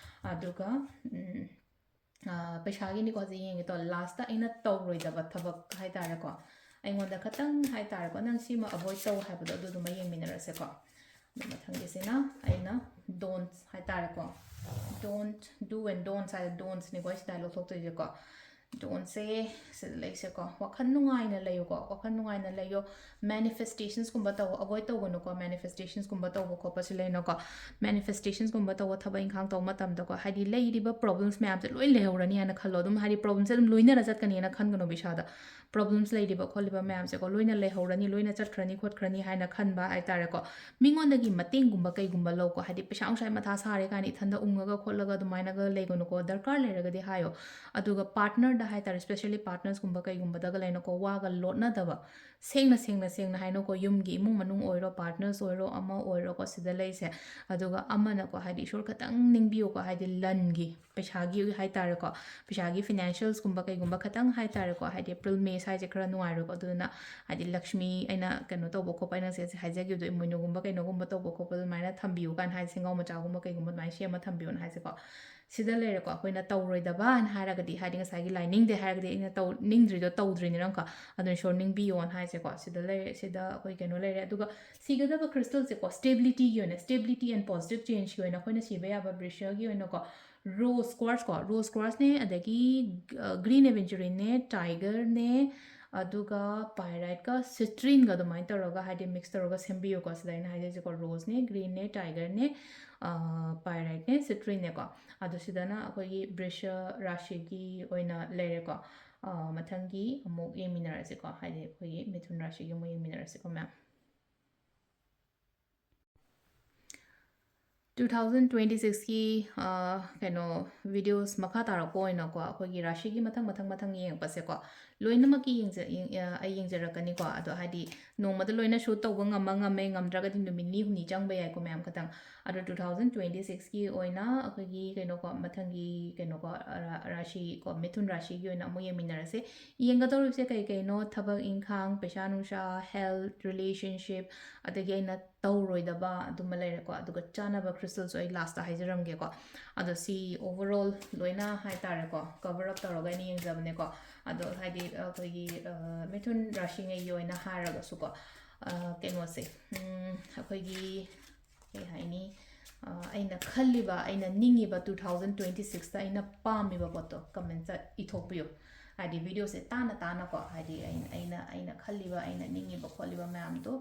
ꯑꯗꯨꯒ, ꯎꯝ, ꯑ, ꯄꯩꯁꯥꯒꯤꯅꯤꯀꯣ ꯍꯧꯖꯤꯛ ꯌꯦꯡꯒꯦ ꯇꯧ꯫ Lastꯇ ꯑꯩꯅ ꯇꯧꯔꯣꯏꯗꯕ ꯊꯕꯛ ꯍꯥꯏꯇꯥꯔꯦꯀꯣ, ꯑꯩꯉꯣꯟꯗ ꯈꯇꯪ ꯍꯥꯏꯇꯥꯔꯦꯀꯣ, ꯅꯪ ꯁꯤꯃ avoid ꯇꯧ ꯍꯥꯏꯕꯗꯣ, ꯑꯗꯨꯗꯨꯃ ꯌꯦꯡꯃꯤꯟꯅꯔꯁꯦꯀꯣ꯫ ꯑꯗꯨ ꯃꯊꯪꯒꯤꯁꯤꯅ ꯑꯩꯅ don'ts ꯍꯥꯏꯇꯥꯔꯦꯀꯣ, don't, do and don'ts ꯍꯥꯏꯔ, don'tsꯅꯤꯀꯣ ꯑꯩ ꯁꯤꯗ ꯂꯧꯊꯣꯛꯇꯣꯏꯁꯦꯀꯣ꯫ ꯗꯣꯟꯁꯦ ꯁꯤꯗ ꯂꯩꯁꯦꯀꯣ, ꯋꯥꯈꯜ ꯅꯨꯡꯉꯥꯏꯅ ꯂꯩꯌꯨꯀꯣ, ꯋꯥꯈꯜ ꯅꯨꯡꯉꯥꯏꯅ ꯂꯩꯌꯣ꯫ ꯃꯦꯅꯤꯐꯦꯁꯇꯦꯁꯟꯁꯀꯨꯝꯕ ꯇꯧꯕ ꯑꯦꯚꯣꯏꯗ ꯇꯧꯒꯅꯨꯀꯣ, ꯃꯦꯅꯤꯐꯦꯁꯇꯦꯁꯟꯁꯀꯨꯝꯕ ꯇꯧꯕ ꯈꯣꯠꯄꯁꯤ ꯂꯩꯅꯀꯣ꯫ ꯃꯦꯅꯤꯐꯦꯁꯇꯦꯁꯟꯁꯀꯨꯝꯕ ꯇꯧꯕ ꯊꯕꯛ ꯏꯪꯈꯥꯡ ꯇꯧꯕ ꯃꯇꯝꯗꯀꯣ, ꯍꯥꯏꯗꯤ ꯂꯩꯔꯤꯕ ꯄ꯭ꯔꯣꯕ꯭ꯂꯦꯝꯁ ꯃꯌꯥꯝꯁꯦ ꯂꯣꯏ ꯂꯩꯍꯧꯔꯅꯤ ꯍꯥꯏꯅ ꯈꯜꯂꯣ꯫ ꯑꯗꯨꯝ ꯍꯥꯏꯗꯤ ꯄ꯭ꯔꯣꯕ꯭ꯂꯦꯝꯁꯦ ꯑꯗꯨꯝ ꯂꯣꯏꯅꯔ ꯆꯠꯀꯅꯤꯅ ꯈꯟꯒꯅꯣꯕ ꯏꯁꯥꯗ꯫ ꯄ꯭ꯔꯣꯕ꯭ꯂꯦꯝꯁ ꯂꯩꯔꯤꯕ ꯈꯣꯠꯂꯤꯕ ꯃꯌꯥꯝꯁꯦꯀꯣ, ꯂꯣꯏꯅ ꯂꯩꯍꯧꯔꯅꯤ, ꯂꯣꯏꯅ ꯆꯠꯈ꯭ꯔꯅꯤ ꯈꯣꯠꯈ꯭ꯔꯅꯤ ꯍꯥꯏꯅ ꯈꯟꯕ ꯍꯥꯏꯇꯥꯔꯦꯀꯣ꯫ ꯃꯤꯉꯣꯟꯗꯒꯤ ꯃꯇꯦꯡꯒꯨꯝꯕ ꯀꯩꯒꯨꯝꯕ ꯂꯧꯀꯣ, ꯍꯥꯏꯗꯤ ꯄꯩꯁꯥ ꯅꯨꯡꯁꯥꯒꯤ ꯃꯊꯥ ꯁꯥꯔꯦ ꯀꯥꯏꯅ ꯏꯊꯟꯗ ꯎꯪꯉꯒ ꯈꯣꯠꯂꯒ ꯑꯗꯨꯃꯥꯏꯅꯒ ꯂꯩꯒꯅꯨꯀꯣ꯫ ꯗꯔꯀꯥꯔ ꯂꯩꯔꯒꯗꯤ ꯍꯥꯏꯌꯣ꯫ ꯑꯗꯨꯒ ꯄꯥꯔꯠꯅꯔꯗ ꯍꯥꯏꯇꯥꯔꯦ, ꯁ꯭ꯄꯦꯁꯦꯜꯂꯤ ꯄꯥꯔꯠꯅꯔꯁꯀꯨꯝꯕ ꯀꯩꯒꯨꯝꯕꯗꯒ ꯂꯩꯅꯀꯣ, ꯋꯥꯒ ꯂꯣꯠꯅꯗꯕ, ꯁꯦꯡꯅ ꯁꯦꯡꯅ ꯁꯦꯡꯅ ꯍꯥꯏꯅꯀꯣ, ꯌꯨꯝꯒꯤ ꯏꯃꯨꯡ ꯃꯅꯨꯡ ꯑꯣꯏꯔꯣ, ꯄꯥꯔꯠꯅꯔꯁ ꯑꯣꯏꯔꯣ, ꯑꯃ ꯑꯣꯏꯔꯣꯀꯣ, ꯁꯤꯗ ꯂꯩꯁꯦ꯫ ꯑꯗꯨꯒ ꯑꯃꯅꯀꯣ, ꯍꯥꯏꯗꯤ ꯏꯁꯣꯔ ꯈꯇꯪ ꯅꯤꯡꯕꯤꯌꯨꯀꯣ, ꯍꯥꯏꯗꯤ ꯂꯟꯒꯤ, ꯄꯩꯁꯥꯒꯤ ꯍꯥꯏꯇꯥꯔꯦꯀꯣ, ꯄꯩꯁꯥꯒꯤ ꯐꯤꯅꯥꯟꯁꯤꯌꯦꯜꯁꯀꯨꯝꯕ ꯀꯩꯒꯨꯝꯕ ꯈꯇꯪ ꯍꯥꯏꯇꯥꯔꯦꯀꯣ, ꯍꯥꯏꯗꯤ ꯑꯦꯄ꯭ꯔꯤꯜ ꯃꯦ ꯁ꯭ꯋꯥꯏꯁꯦ ꯈꯔ ꯅꯨꯡꯉꯥꯏꯔꯣꯏꯀꯣ꯫ ꯑꯗꯨꯗꯨꯅ ꯍꯥꯏꯗꯤ ꯂꯛꯁꯃꯤ, ꯑꯩꯅ ꯀꯩꯅꯣ ꯇꯧꯕ ꯈꯣꯠꯄ, ꯑꯩꯅ ꯉꯁꯥꯏ ꯍꯥꯏꯖꯈꯤꯕꯗꯣ, ꯏꯃꯣꯏꯅꯨꯒꯨꯝꯕ ꯀꯩꯅꯣꯒꯨꯝꯕ ꯇꯧꯕ ꯈꯣꯠꯄ ꯑꯗꯨꯃꯥꯏꯅ ꯊꯝꯕꯤꯌꯨ ꯀꯥꯏꯅ ꯍꯥꯏ, ꯁꯦꯡꯒꯥꯎ ꯃꯆꯥꯒꯨꯝꯕ ꯀꯩꯒꯨꯝꯕ ꯑꯗꯨꯃꯥꯏꯅ ꯁꯦꯝꯃ ꯊꯝꯕꯤꯌꯣꯅ ꯍꯥꯏꯁꯦꯀꯣ꯫ ꯁꯤꯗ ꯂꯩꯔꯦꯀꯣ, ꯑꯩꯈꯣꯏꯅ ꯇꯧꯔꯣꯏꯗꯕꯅ ꯍꯥꯏꯔꯒꯗꯤ, ꯍꯥꯏꯗꯤ ꯉꯁꯥꯏꯒꯤ ꯂꯥꯏ ꯅꯤꯡꯗꯦ ꯍꯥꯏꯔꯒꯗꯤ ꯑꯩꯅ ꯇꯧ-, ꯅꯤꯡꯗ꯭ꯔꯤꯗꯣ ꯇꯧꯗ꯭ꯔꯤꯅꯤꯅꯀꯣ, ꯑꯗꯨꯅ ꯏꯁꯣꯔ ꯅꯤꯡꯕꯤꯌꯣꯅ ꯍꯥꯏꯁꯦꯀꯣ꯫ ꯁꯤꯗ ꯂꯩꯔꯦ, ꯁꯤꯗ ꯑꯩꯈꯣꯏ ꯀꯩꯅꯣ ꯂꯩꯔꯦ꯫ ꯑꯗꯨꯒ ꯁꯤꯒꯗꯕ ꯀ꯭ꯔꯤꯁꯇꯜꯁꯦꯀꯣ, ꯁ꯭ꯇꯦꯕꯤꯂꯤꯇꯤꯒꯤ ꯑꯣꯏꯅ, ꯁ꯭ꯇꯦꯕꯤꯂꯤꯇꯤ ꯑꯦꯟ ꯄꯣꯖꯤꯇꯤꯚ ꯆꯦꯟꯖꯀꯤ ꯑꯣꯏꯅ ꯑꯩꯈꯣꯏꯅ ꯁꯤꯕ ꯌꯥꯕ ꯕ꯭ꯔꯤꯁꯤꯌꯔꯒꯤ ꯑꯣꯏꯅꯀꯣ, ꯔꯣꯁ ꯀ꯭ꯋꯥꯔꯠꯁꯀꯣ, ꯔꯣꯁ ꯀ꯭ꯋꯥꯔꯠꯁꯅꯦ, ꯑꯗꯒꯤ, ꯑ, ꯒ꯭ꯔꯤꯟ ꯑꯦꯚꯦꯟꯆꯨꯔꯤꯟꯅꯦ, ꯇꯥꯏꯒꯔꯅꯦ, ꯑꯗꯨꯒ ꯄꯥꯏꯔꯥꯏꯠꯀ ꯁꯤꯇ꯭ꯔꯤꯟꯒ ꯑꯗꯨꯃꯥꯏꯅ ꯇꯧꯔꯒ, ꯍꯥꯏꯗꯤ ꯃꯤꯛꯁ ꯇꯧꯔꯒ ꯁꯦꯝꯕꯤꯌꯨꯀꯣ꯫ ꯁꯤꯗ ꯑꯩꯅ ꯍꯥꯏꯖꯩꯁꯦꯀꯣ, ꯔꯣꯁꯅꯦ, ꯒ꯭ꯔꯤꯟꯅꯦ, ꯇꯥꯏꯒꯔꯅꯦ, ꯑ, ꯄꯥꯏꯔꯥꯏꯠꯅꯦ, ꯁꯤꯇ꯭ꯔꯤꯟꯅꯦꯀꯣ꯫ ꯑꯗꯣ ꯁꯤꯗꯅ ꯑꯩꯈꯣꯏꯒꯤ ꯕ꯭ꯔꯤꯁ ꯔꯥꯁꯤꯒꯤ ꯑꯣꯏꯅ ꯂꯩꯔꯦꯀꯣ꯫ ꯑ, ꯃꯊꯪꯒꯤ ꯑꯃꯨꯛ ꯌꯦꯡꯃꯤꯟꯅꯔꯁꯤꯀꯣ, ꯍꯥꯏꯗꯤ ꯑꯩꯈꯣꯏꯒꯤ ꯃꯤꯊꯨꯟ ꯔꯥꯁꯤꯒꯤ ꯑꯃꯨꯛ ꯌꯦꯡꯃꯤꯟꯅꯔꯁꯤꯀꯣ, ꯃꯌꯥꯝ꯫ ꯇꯨ ꯊꯥꯎꯖꯟ ꯇ꯭ꯋꯦꯟꯇꯤ ꯁꯤꯛꯁꯀꯤ, ꯑ, ꯀꯩꯅꯣ, ꯚꯤꯗꯤꯑꯣꯁ ꯃꯈꯥ ꯇꯥꯔꯛꯄ ꯑꯣꯏꯅꯀꯣ, ꯑꯩꯈꯣꯏꯒꯤ ꯔꯥꯁꯤꯒꯤ ꯃꯊꯪ, ꯃꯊꯪ, ꯃꯊꯪ ꯌꯦꯡꯉꯛꯄꯁꯦꯀꯣ, ꯂꯣꯏꯅꯃꯛꯀꯤ ꯌꯦꯡꯖ-, ꯌꯦꯡ-, ꯑ, ꯑꯩ ꯌꯦꯡꯖꯔꯛꯀꯅꯤꯀꯣ꯫ ꯑꯗꯣ ꯍꯥꯏꯗꯤ ꯅꯣꯡꯃꯗ ꯂꯣꯏꯅ ꯁꯨꯠ ꯇꯧꯕ ꯉꯝꯃ ꯉꯝꯃꯦ, ꯉꯝꯗ꯭ꯔꯒꯗꯤ ꯅꯨꯃꯤꯠ ꯅꯤ ꯍꯨꯝꯅꯤ ꯆꯪꯕ ꯌꯥꯏꯀꯣ, ꯃꯌꯥꯝ ꯈꯇꯪ꯫ ꯑꯗꯣ ꯇꯨ ꯊꯥꯎꯖꯟ ꯇ꯭ꯋꯦꯟꯇꯤ ꯁꯤꯛꯁꯀꯤ ꯑꯣꯏꯅ ꯑꯩꯈꯣꯏꯒꯤ ꯀꯩꯅꯣꯀꯣ, ꯃꯊꯪꯒꯤ ꯀꯩꯅꯣꯀꯣ, ꯔꯥ-, ꯔꯥꯁꯤꯀꯣ, ꯃꯤꯊꯨꯟ ꯔꯥꯁꯤꯒꯤ ꯑꯣꯏꯅ ꯑꯃꯨꯛ ꯌꯦꯡꯃꯤꯟꯅꯔꯁꯦ꯫ ꯌꯦꯡꯒꯗꯧꯔꯤꯕꯁꯦ ꯀꯩ ꯀꯩꯅꯣ? ꯊꯕꯛ ꯏꯪꯈꯥꯡ, ꯄꯩꯁꯥ ꯅꯨꯡꯁꯥ, ꯍꯦꯜꯊ, ꯔꯤꯂꯦꯁꯟꯁꯤꯞ, ꯑꯗꯒꯤ ꯑꯩꯅ ꯇꯧꯔꯣꯏꯗꯕ ꯑꯗꯨꯃ ꯂꯩꯔꯦꯀꯣ꯫ ꯑꯗꯨꯒ ꯆꯥꯅꯕ ꯀ꯭ꯔꯤꯁꯇꯜꯁꯨ ꯑꯩ ꯂꯥꯁꯇ ꯍꯥꯏꯖꯔꯝꯒꯦꯀꯣ꯫ ꯑꯗꯣ ꯁꯤ ꯑꯣꯚꯔꯑꯣꯜ ꯂꯣꯏꯅ ꯍꯥꯏꯇꯥꯔꯦꯀꯣ, ꯀꯚꯔ ꯑꯞ ꯇꯧꯔꯒ ꯑꯩꯅ ꯌꯦꯡꯖꯕꯅꯦꯀꯣ꯫ ꯑꯗꯣ ꯍꯥꯏꯗꯤ ꯑꯩꯈꯣꯏꯒꯤ, ꯑ, ꯃꯤꯊꯨꯟ ꯔꯥꯁꯤꯉꯩꯒꯤ ꯑꯣꯏꯅ ꯍꯥꯏꯔꯒꯁꯨꯀꯣ, ꯑ, ꯀꯩꯅꯣꯁꯦ, ꯎꯝ, ꯑꯩꯈꯣꯏꯒꯤ ꯀꯩ ꯍꯥꯏꯅꯤ, ꯑꯩꯅ ꯈꯜꯂꯤꯕ, ꯑꯩꯅ ꯅꯤꯡꯉꯤꯕ, two thousand twenty sixꯇ ꯑꯩꯅ ꯄꯥꯝꯃꯤꯕ ꯄꯣꯠꯇꯣ ꯀꯃꯦꯟꯇ ꯏꯊꯣꯛꯄꯤꯌꯨ꯫ ꯍꯥꯏꯗꯤ ꯚꯤꯗꯤꯑꯣꯁꯦ ꯇꯥꯅ ꯇꯥꯅꯀꯣ, ꯍꯥꯏꯗꯤ ꯑꯩꯅ ꯑꯩꯅ ꯑꯩꯅ ꯈꯜꯂꯤꯕ, ꯑꯩꯅ ꯅꯤꯡꯉꯤꯕ ꯈꯣꯠꯂꯤꯕ ꯃꯌꯥꯝꯗꯣ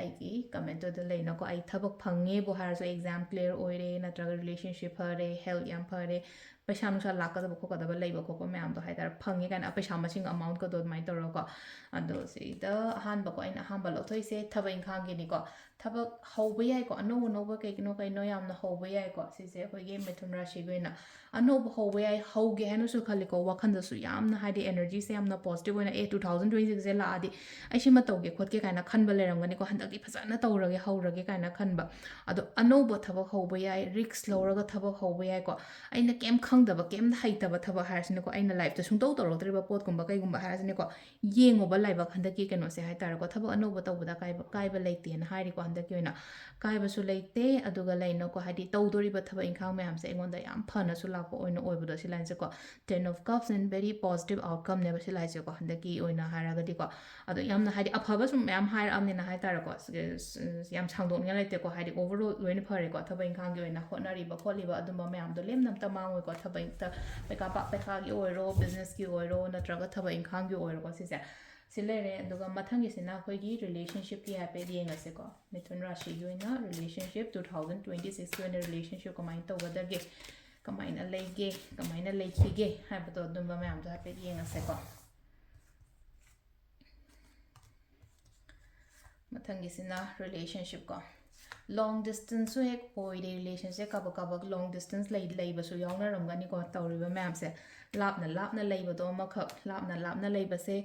ꯑꯩꯒꯤ ꯀꯃꯦꯟꯇꯨꯗ ꯂꯩꯅꯀꯣ꯫ ꯑꯩ ꯊꯕꯛ ꯐꯪꯉꯦꯕꯨ ꯍꯥꯏꯔꯁꯨ, ꯑꯦꯛꯖꯥꯝ ꯀ꯭ꯂꯤꯌꯥꯔ ꯑꯣꯏꯔꯦ, ꯅꯠꯇ꯭ꯔꯒ ꯔꯤꯂꯦꯁꯟꯁꯤꯞ ꯐꯔꯦ, ꯍꯦꯜꯠ ꯌꯥꯝ ꯐꯔꯦ, ꯄꯩꯁꯥ ꯅꯨꯡꯁꯥ ꯂꯥꯛꯀꯗꯕ ꯈꯣꯠꯀꯗꯕ ꯂꯩꯕ ꯈꯣꯠꯄ ꯃꯌꯥꯝꯗꯣ ꯍꯥꯏꯇꯥꯔꯦ, ꯐꯪꯉꯦ ꯀꯥꯏꯅ ꯄꯩꯁꯥ ꯃꯁꯤꯡ ꯑꯦꯃꯥꯎꯟꯀꯗꯣ ꯑꯗꯨꯃꯥꯏꯅ ꯇꯧꯔꯒꯀꯣ꯫ ꯑꯗꯣ ꯁꯤꯗ ꯑꯍꯥꯟꯕꯀꯣ, ꯑꯩꯅ ꯑꯍꯥꯟꯕ ꯂꯧꯊꯣꯛꯏꯁꯦ ꯊꯕꯛ ꯏꯪꯈꯥꯡꯒꯤꯅꯤꯀꯣ꯫ ꯊꯕꯛ ꯍꯧꯕ ꯌꯥꯏꯀꯣ, ꯑꯅꯧ ꯑꯅꯧꯕ ꯀꯩꯒꯤꯅꯣ ꯀꯩꯅꯣ ꯌꯥꯝꯅ ꯍꯧꯕ ꯌꯥꯏꯀꯣ꯫ ꯁꯤꯁꯦ ꯑꯩꯈꯣꯏꯒꯤ ꯃꯤꯊꯨꯟ ꯔꯥꯁꯤꯒꯤ ꯑꯣꯏꯅ ꯑꯅꯧꯕ ꯍꯧꯕ ꯌꯥꯏ, ꯍꯧꯒꯦ ꯍꯥꯏꯅꯁꯨ ꯈꯜꯂꯤꯀꯣ꯫ ꯋꯥꯈꯜꯗꯁꯨ ꯌꯥꯝꯅ ꯍꯥꯏꯗꯤ ꯑꯦꯅꯔꯖꯤꯁꯦ ꯌꯥꯝꯅ ꯄꯣꯖꯤꯇꯤꯚ ꯑꯣꯏꯅ, ꯑꯦ, two thousand twenty sixꯁꯦ ꯂꯥꯛꯑꯗꯤ ꯑꯩ ꯁꯤꯃ ꯇꯧꯒꯦ ꯈꯣꯠꯀꯦ ꯀꯥꯏꯅ ꯈꯟꯕ ꯂꯩꯔꯝꯒꯅꯤꯀꯣ꯫ ꯍꯟꯗꯛꯇꯤ ꯐꯖꯅ ꯇꯧꯔꯒꯦ, ꯍꯧꯔꯒꯦ ꯀꯥꯏꯅ ꯈꯟꯕ꯫ ꯑꯗꯣ ꯑꯅꯧꯕ ꯊꯕꯛ ꯍꯧꯕ ꯌꯥꯏ, ꯔꯤꯛꯁ ꯂꯧꯔꯒ ꯊꯕꯛ ꯍꯧꯕ ꯌꯥꯏꯀꯣ꯫ ꯑꯩꯅ ꯀꯩꯝ ꯈꯪꯗꯕ, ꯀꯩꯝ ꯍꯩꯇꯕ ꯊꯕꯛ ꯍꯥꯏꯔꯁꯤꯅꯦꯀꯣ, ꯑꯩꯅ ꯂꯥꯏꯐꯇ ꯁꯨꯡꯇꯧ ꯇꯧꯔꯛꯇ꯭ꯔꯤꯕ ꯄꯣꯠꯀꯨꯝꯕ ꯀꯩꯒꯨꯝꯕ ꯍꯥꯏꯔꯁꯤꯅꯦꯀꯣ, ꯌꯦꯡꯉꯨꯕ ꯂꯥꯏꯕꯛ ꯍꯟꯗꯛꯀꯤ ꯀꯩꯅꯣꯁꯦ ꯍꯥꯏꯇꯥꯔꯦꯀꯣ꯫ ꯊꯕꯛ ꯑꯅꯧꯕ ꯇꯧꯕꯗ ꯀꯥꯏꯕ, ꯀꯥꯏꯕ ꯂꯩꯇꯦꯅ ꯍꯥꯏꯔꯤꯀꯣ ꯍꯟꯗꯛꯀꯤ ꯑꯣꯏꯅ꯫ ꯀꯥꯏꯕꯁꯨ ꯂꯩꯇꯦ꯫ ꯑꯗꯨꯒ ꯂꯩꯅꯀꯣ, ꯍꯥꯏꯗꯤ ꯇꯧꯗꯣꯔꯤꯕ ꯊꯕꯛ ꯏꯪꯈꯥꯡ ꯃꯌꯥꯝꯁꯦ ꯑꯩꯉꯣꯟꯗ ꯌꯥꯝ ꯐꯅꯁꯨ ꯂꯥꯛꯄ ꯑꯣꯏꯅ ꯑꯣꯏꯕꯗꯣ ꯁꯤ ꯂꯥꯏꯟꯁꯦꯀꯣ꯫ Ten of Cups and very positive outcomeꯅꯦꯕ ꯁꯤ ꯂꯥꯏꯟꯁꯦꯀꯣ, ꯍꯟꯗꯛꯀꯤ ꯑꯣꯏꯅ ꯍꯥꯏꯔꯒꯗꯤꯀꯣ꯫ ꯑꯗꯣ ꯌꯥꯝꯅ ꯍꯥꯏꯗꯤ ꯑꯐꯕ ꯁꯨꯝ ꯃꯌꯥꯝ ꯍꯥꯏꯔꯛꯑꯕꯅꯤꯅ ꯍꯥꯏꯇꯥꯔꯦꯀꯣ, ꯁ-, ꯁ-, ꯌꯥꯝ ꯁꯥꯡꯗꯣꯛꯅꯤꯡꯉꯥꯏ ꯂꯩꯇꯦꯀꯣ꯫ ꯍꯥꯏꯗꯤ overall ꯂꯣꯏꯅ ꯐꯔꯦꯀꯣ꯫ ꯊꯕꯛ ꯏꯪꯈꯥꯡꯒꯤ ꯑꯣꯏꯅ ꯍꯣꯠꯅꯔꯤꯕ ꯈꯣꯠꯂꯤꯕ ꯑꯗꯨꯝꯕ ꯃꯌꯥꯝꯗꯣ ꯂꯦꯝꯅ ꯑꯝꯇ ꯃꯥꯡꯉꯣꯏꯀꯣ꯫ ꯊꯕꯛ ꯏꯪꯈꯥꯡ, ꯄꯩꯈꯥ ꯄꯥ-, ꯄꯩꯈꯥꯒꯤ ꯑꯣꯏꯔꯣ, ꯕꯤꯖꯤꯅꯦꯁꯀꯤ ꯑꯣꯏꯔꯣ, ꯅꯠꯇ꯭ꯔꯒ ꯊꯕꯛ ꯏꯪꯈꯥꯡꯒꯤ ꯑꯣꯏꯔꯣꯀꯣ ꯁꯤꯁꯦ꯫ ꯁꯤ ꯂꯩꯔꯦ꯫ ꯑꯗꯨꯒ ꯃꯊꯪꯒꯤꯁꯤꯅ ꯑꯩꯈꯣꯏꯒꯤ ꯔꯤꯂꯦꯁꯟꯁꯤꯞꯀꯤ ꯍꯥꯏꯐꯦꯠ ꯌꯦꯡꯉꯁꯦꯀꯣ꯫ ꯃꯤꯊꯨꯟ ꯔꯥꯁꯤꯒꯤ ꯑꯣꯏꯅ ꯔꯤꯂꯦꯁꯟꯁꯤꯞ two thousand twenty sixꯀꯤ ꯑꯣꯏꯅ ꯔꯤꯂꯦꯁꯟꯁꯤꯞ ꯀꯃꯥꯏꯅ ꯇꯧꯒꯗꯒꯦ, ꯀꯃꯥꯏꯅ ꯂꯩꯒꯦ, ꯀꯃꯥꯏꯅ ꯂꯩꯈꯤꯒꯦ ꯍꯥꯏꯕꯗꯣ ꯑꯗꯨꯝꯕ ꯃꯌꯥꯝꯗꯣ ꯍꯥꯏꯐꯦꯠ ꯌꯦꯡꯉꯁꯦꯀꯣ꯫ ꯃꯊꯪꯒꯤꯁꯤꯅ ꯔꯤꯂꯦꯁꯟꯁꯤꯞꯀꯣ꯫ ꯂꯣꯡ ꯗꯤꯁꯇꯦꯟꯁꯁꯨ ꯍꯦꯛ ꯑꯣꯏꯔꯦ ꯔꯤꯂꯦꯁꯟꯁꯦ꯫ ꯀꯥꯕꯛ ꯀꯥꯕꯛ ꯂꯣꯡ ꯗꯤꯁꯇꯦꯟꯁ ꯂꯩ-, ꯂꯩꯕꯁꯨ ꯌꯥꯎꯅꯔꯝꯒꯅꯤꯀꯣ ꯇꯧꯔꯤꯕ ꯃꯌꯥꯝꯁꯦ꯫ ꯂꯥꯞꯅ ꯂꯥꯞꯅ ꯂꯩꯕꯗꯣ ꯑꯃꯈꯛ, ꯂꯥꯞꯅ ꯂꯥꯞꯅ ꯂꯩꯕꯁꯦ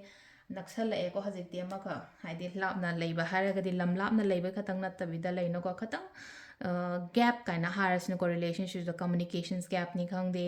ꯅꯛꯁꯜꯂꯛꯑꯦꯀꯣ ꯍꯧꯖꯤꯛꯇꯤ ꯑꯃꯈꯛ꯫ ꯍꯥꯏꯗꯤ ꯂꯥꯞꯅ ꯂꯩꯕ ꯍꯥꯏꯔꯒꯗꯤ ꯂꯝ ꯂꯥꯞꯅ ꯂꯩꯕ ꯈꯛꯇꯪ ꯅꯠꯇꯕꯤꯗ ꯂꯩꯅꯀꯣ, ꯈꯇꯪ, ꯑ, ꯒꯦꯞ ꯀꯥꯏꯅ ꯍꯥꯏꯔꯁꯤꯅꯀꯣ, ꯔꯤꯂꯦꯁꯟꯁꯤꯞꯇ ꯀꯝꯃꯨꯅꯤꯀꯦꯁꯟꯁ ꯒꯦꯞꯅꯤ ꯈꯪꯗꯦ,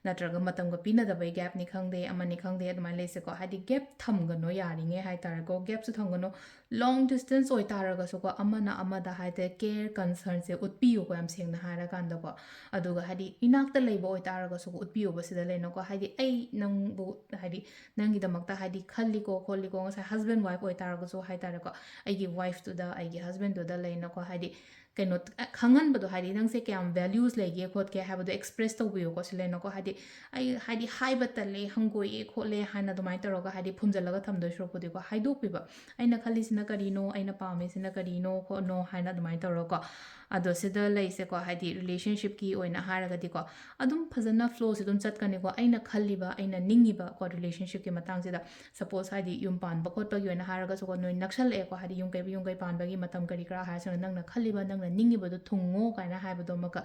ꯅꯠꯇ꯭ꯔꯒ ꯃꯇꯝꯒ ꯄꯤꯅꯗꯕꯩ ꯒꯦꯞꯅꯤ ꯈꯪꯗꯦ, ꯑꯃꯅꯤ ꯈꯪꯗꯦ, ꯑꯗꯨꯃꯥꯏꯅ ꯂꯩꯁꯦꯀꯣ꯫ ꯍꯥꯏꯗꯤ ꯒꯦꯞ ꯊꯝꯒꯅꯣ ꯌꯥꯔꯤꯉꯩ ꯍꯥꯏꯇꯥꯔꯦꯀꯣ, ꯒꯦꯞꯁꯨ ꯊꯝꯒꯅꯣ꯫ ꯂꯣꯡ ꯗꯤꯁꯇꯦꯟꯁ ꯑꯣꯏꯇꯥꯔꯒꯁꯨꯀꯣ, ꯑꯃꯅ ꯑꯃꯗ ꯍꯥꯏꯗꯤ ꯀꯦꯌꯔ ꯀꯟꯁꯔꯟꯁꯦ ꯎꯠꯄꯤꯌꯨꯀꯣ, ꯌꯥꯝ ꯁꯦꯡꯅ ꯍꯥꯏꯔꯀꯥꯟꯗꯀꯣ꯫ ꯑꯗꯨꯒ ꯍꯥꯏꯗꯤ ꯏꯅꯥꯛꯇ ꯂꯩꯕ ꯑꯣꯏꯇꯥꯔꯒꯁꯨꯀꯣ, ꯎꯠꯄꯤꯌꯣꯕ ꯁꯤꯗ ꯂꯩꯅꯀꯣ꯫ ꯍꯥꯏꯗꯤ ꯑꯩ ꯅꯪꯕꯨ ꯍꯥꯏꯗꯤ ꯅꯪꯒꯤꯗꯃꯛꯇ ꯍꯥꯏꯗꯤ ꯈꯜꯂꯤꯀꯣ ꯈꯣꯠꯂꯤꯀꯣ, ꯉꯁꯥꯏ ꯍꯁꯕꯦꯟ ꯋꯥꯏꯐ ꯑꯣꯏꯇꯥꯔꯒꯁꯨ ꯍꯥꯏꯇꯥꯔꯦꯀꯣ, ꯑꯩꯒꯤ ꯋꯥꯏꯐꯇꯨꯗ, ꯑꯩꯒꯤ ꯍꯁꯕꯦꯟꯗꯨꯗ ꯂꯩꯅꯀꯣ, ꯍꯥꯏꯗꯤ ꯀꯩꯅꯣ ꯈꯪꯍꯟꯕꯗꯣ, ꯍꯥꯏꯗꯤ ꯅꯪꯁꯦ ꯀꯌꯥꯝ ꯚꯦꯂ꯭ꯌꯨꯁ ꯂꯩꯒꯦ ꯈꯣꯠꯀꯦ ꯍꯥꯏꯕꯗꯣ ꯑꯦꯛꯁꯄ꯭ꯔꯦꯁ ꯇꯧꯕꯤꯌꯨꯀꯣ꯫ ꯁꯤ ꯂꯩꯅꯀꯣ, ꯍꯥꯏꯗꯤ ꯑꯩ ꯍꯥꯏꯗꯤ ꯍꯥꯏꯕ ꯇꯜꯂꯦ, ꯍꯪꯒꯣꯏꯑꯦ ꯈꯣꯠꯂꯦ ꯍꯥꯏꯅ ꯑꯗꯨꯃꯥꯏꯅ ꯇꯧꯔꯒ ꯍꯥꯏꯗꯤ ꯐꯨꯝꯖꯤꯜꯂꯒ ꯊꯝꯗꯣꯏ ꯁꯔꯨꯛꯄꯨꯗꯤꯀꯣ, ꯍꯥꯏꯗꯣꯛꯄꯤꯕ, ꯑꯩꯅ ꯈꯜꯂꯤꯁꯤꯅ ꯀꯔꯤꯅꯣ, ꯑꯩꯅ ꯄꯥꯝꯃꯤꯁꯤꯅ ꯀꯔꯤꯅꯣ ꯈꯣꯠꯅꯣ ꯍꯥꯏꯅ ꯑꯗꯨꯃꯥꯏꯅ ꯇꯧꯔꯒꯀꯣ꯫ ꯑꯗꯣ ꯁꯤꯗ ꯂꯩꯁꯦꯀꯣ, ꯍꯥꯏꯗꯤ ꯔꯤꯂꯦꯁꯟꯁꯤꯞꯀꯤ ꯑꯣꯏꯅ ꯍꯥꯏꯔꯒꯗꯤꯀꯣ, ꯑꯗꯨꯝ ꯐꯖꯅ ꯐ꯭ꯂꯣꯁꯦ ꯑꯗꯨꯝ ꯆꯠꯀꯅꯤꯀꯣ꯫ ꯑꯩꯅ ꯈꯜꯂꯤꯕ, ꯑꯩꯅ ꯅꯤꯡꯉꯤꯕꯀꯣ ꯔꯤꯂꯦꯁꯟꯁꯤꯞꯀꯤ ꯃꯇꯥꯡꯁꯤꯗ, ꯁꯄꯣꯁ ꯍꯥꯏꯗꯤ ꯌꯨꯝ ꯄꯥꯟꯕ ꯈꯣꯠꯄꯒꯤ ꯑꯣꯏꯅ ꯍꯥꯏꯔꯒꯁꯨꯀꯣ, ꯅꯣꯏ ꯅꯛꯁꯜꯂꯛꯑꯦꯀꯣ, ꯍꯥꯏꯗꯤ ꯌꯨꯝ ꯀꯩ ꯌꯨꯝ ꯀꯩ ꯄꯥꯟꯕꯒꯤ ꯃꯇꯝ ꯀꯔꯤ ꯀꯔꯥ ꯍꯥꯏꯔꯁꯤꯅ, ꯅꯪꯅ ꯈꯜꯂꯤꯕ, ꯅꯪꯅ ꯅꯤꯡꯉꯤꯕꯗꯣ ꯊꯨꯡꯉꯣ ꯀꯥꯏꯅ ꯍꯥꯏꯕꯗꯣꯃꯛꯀ,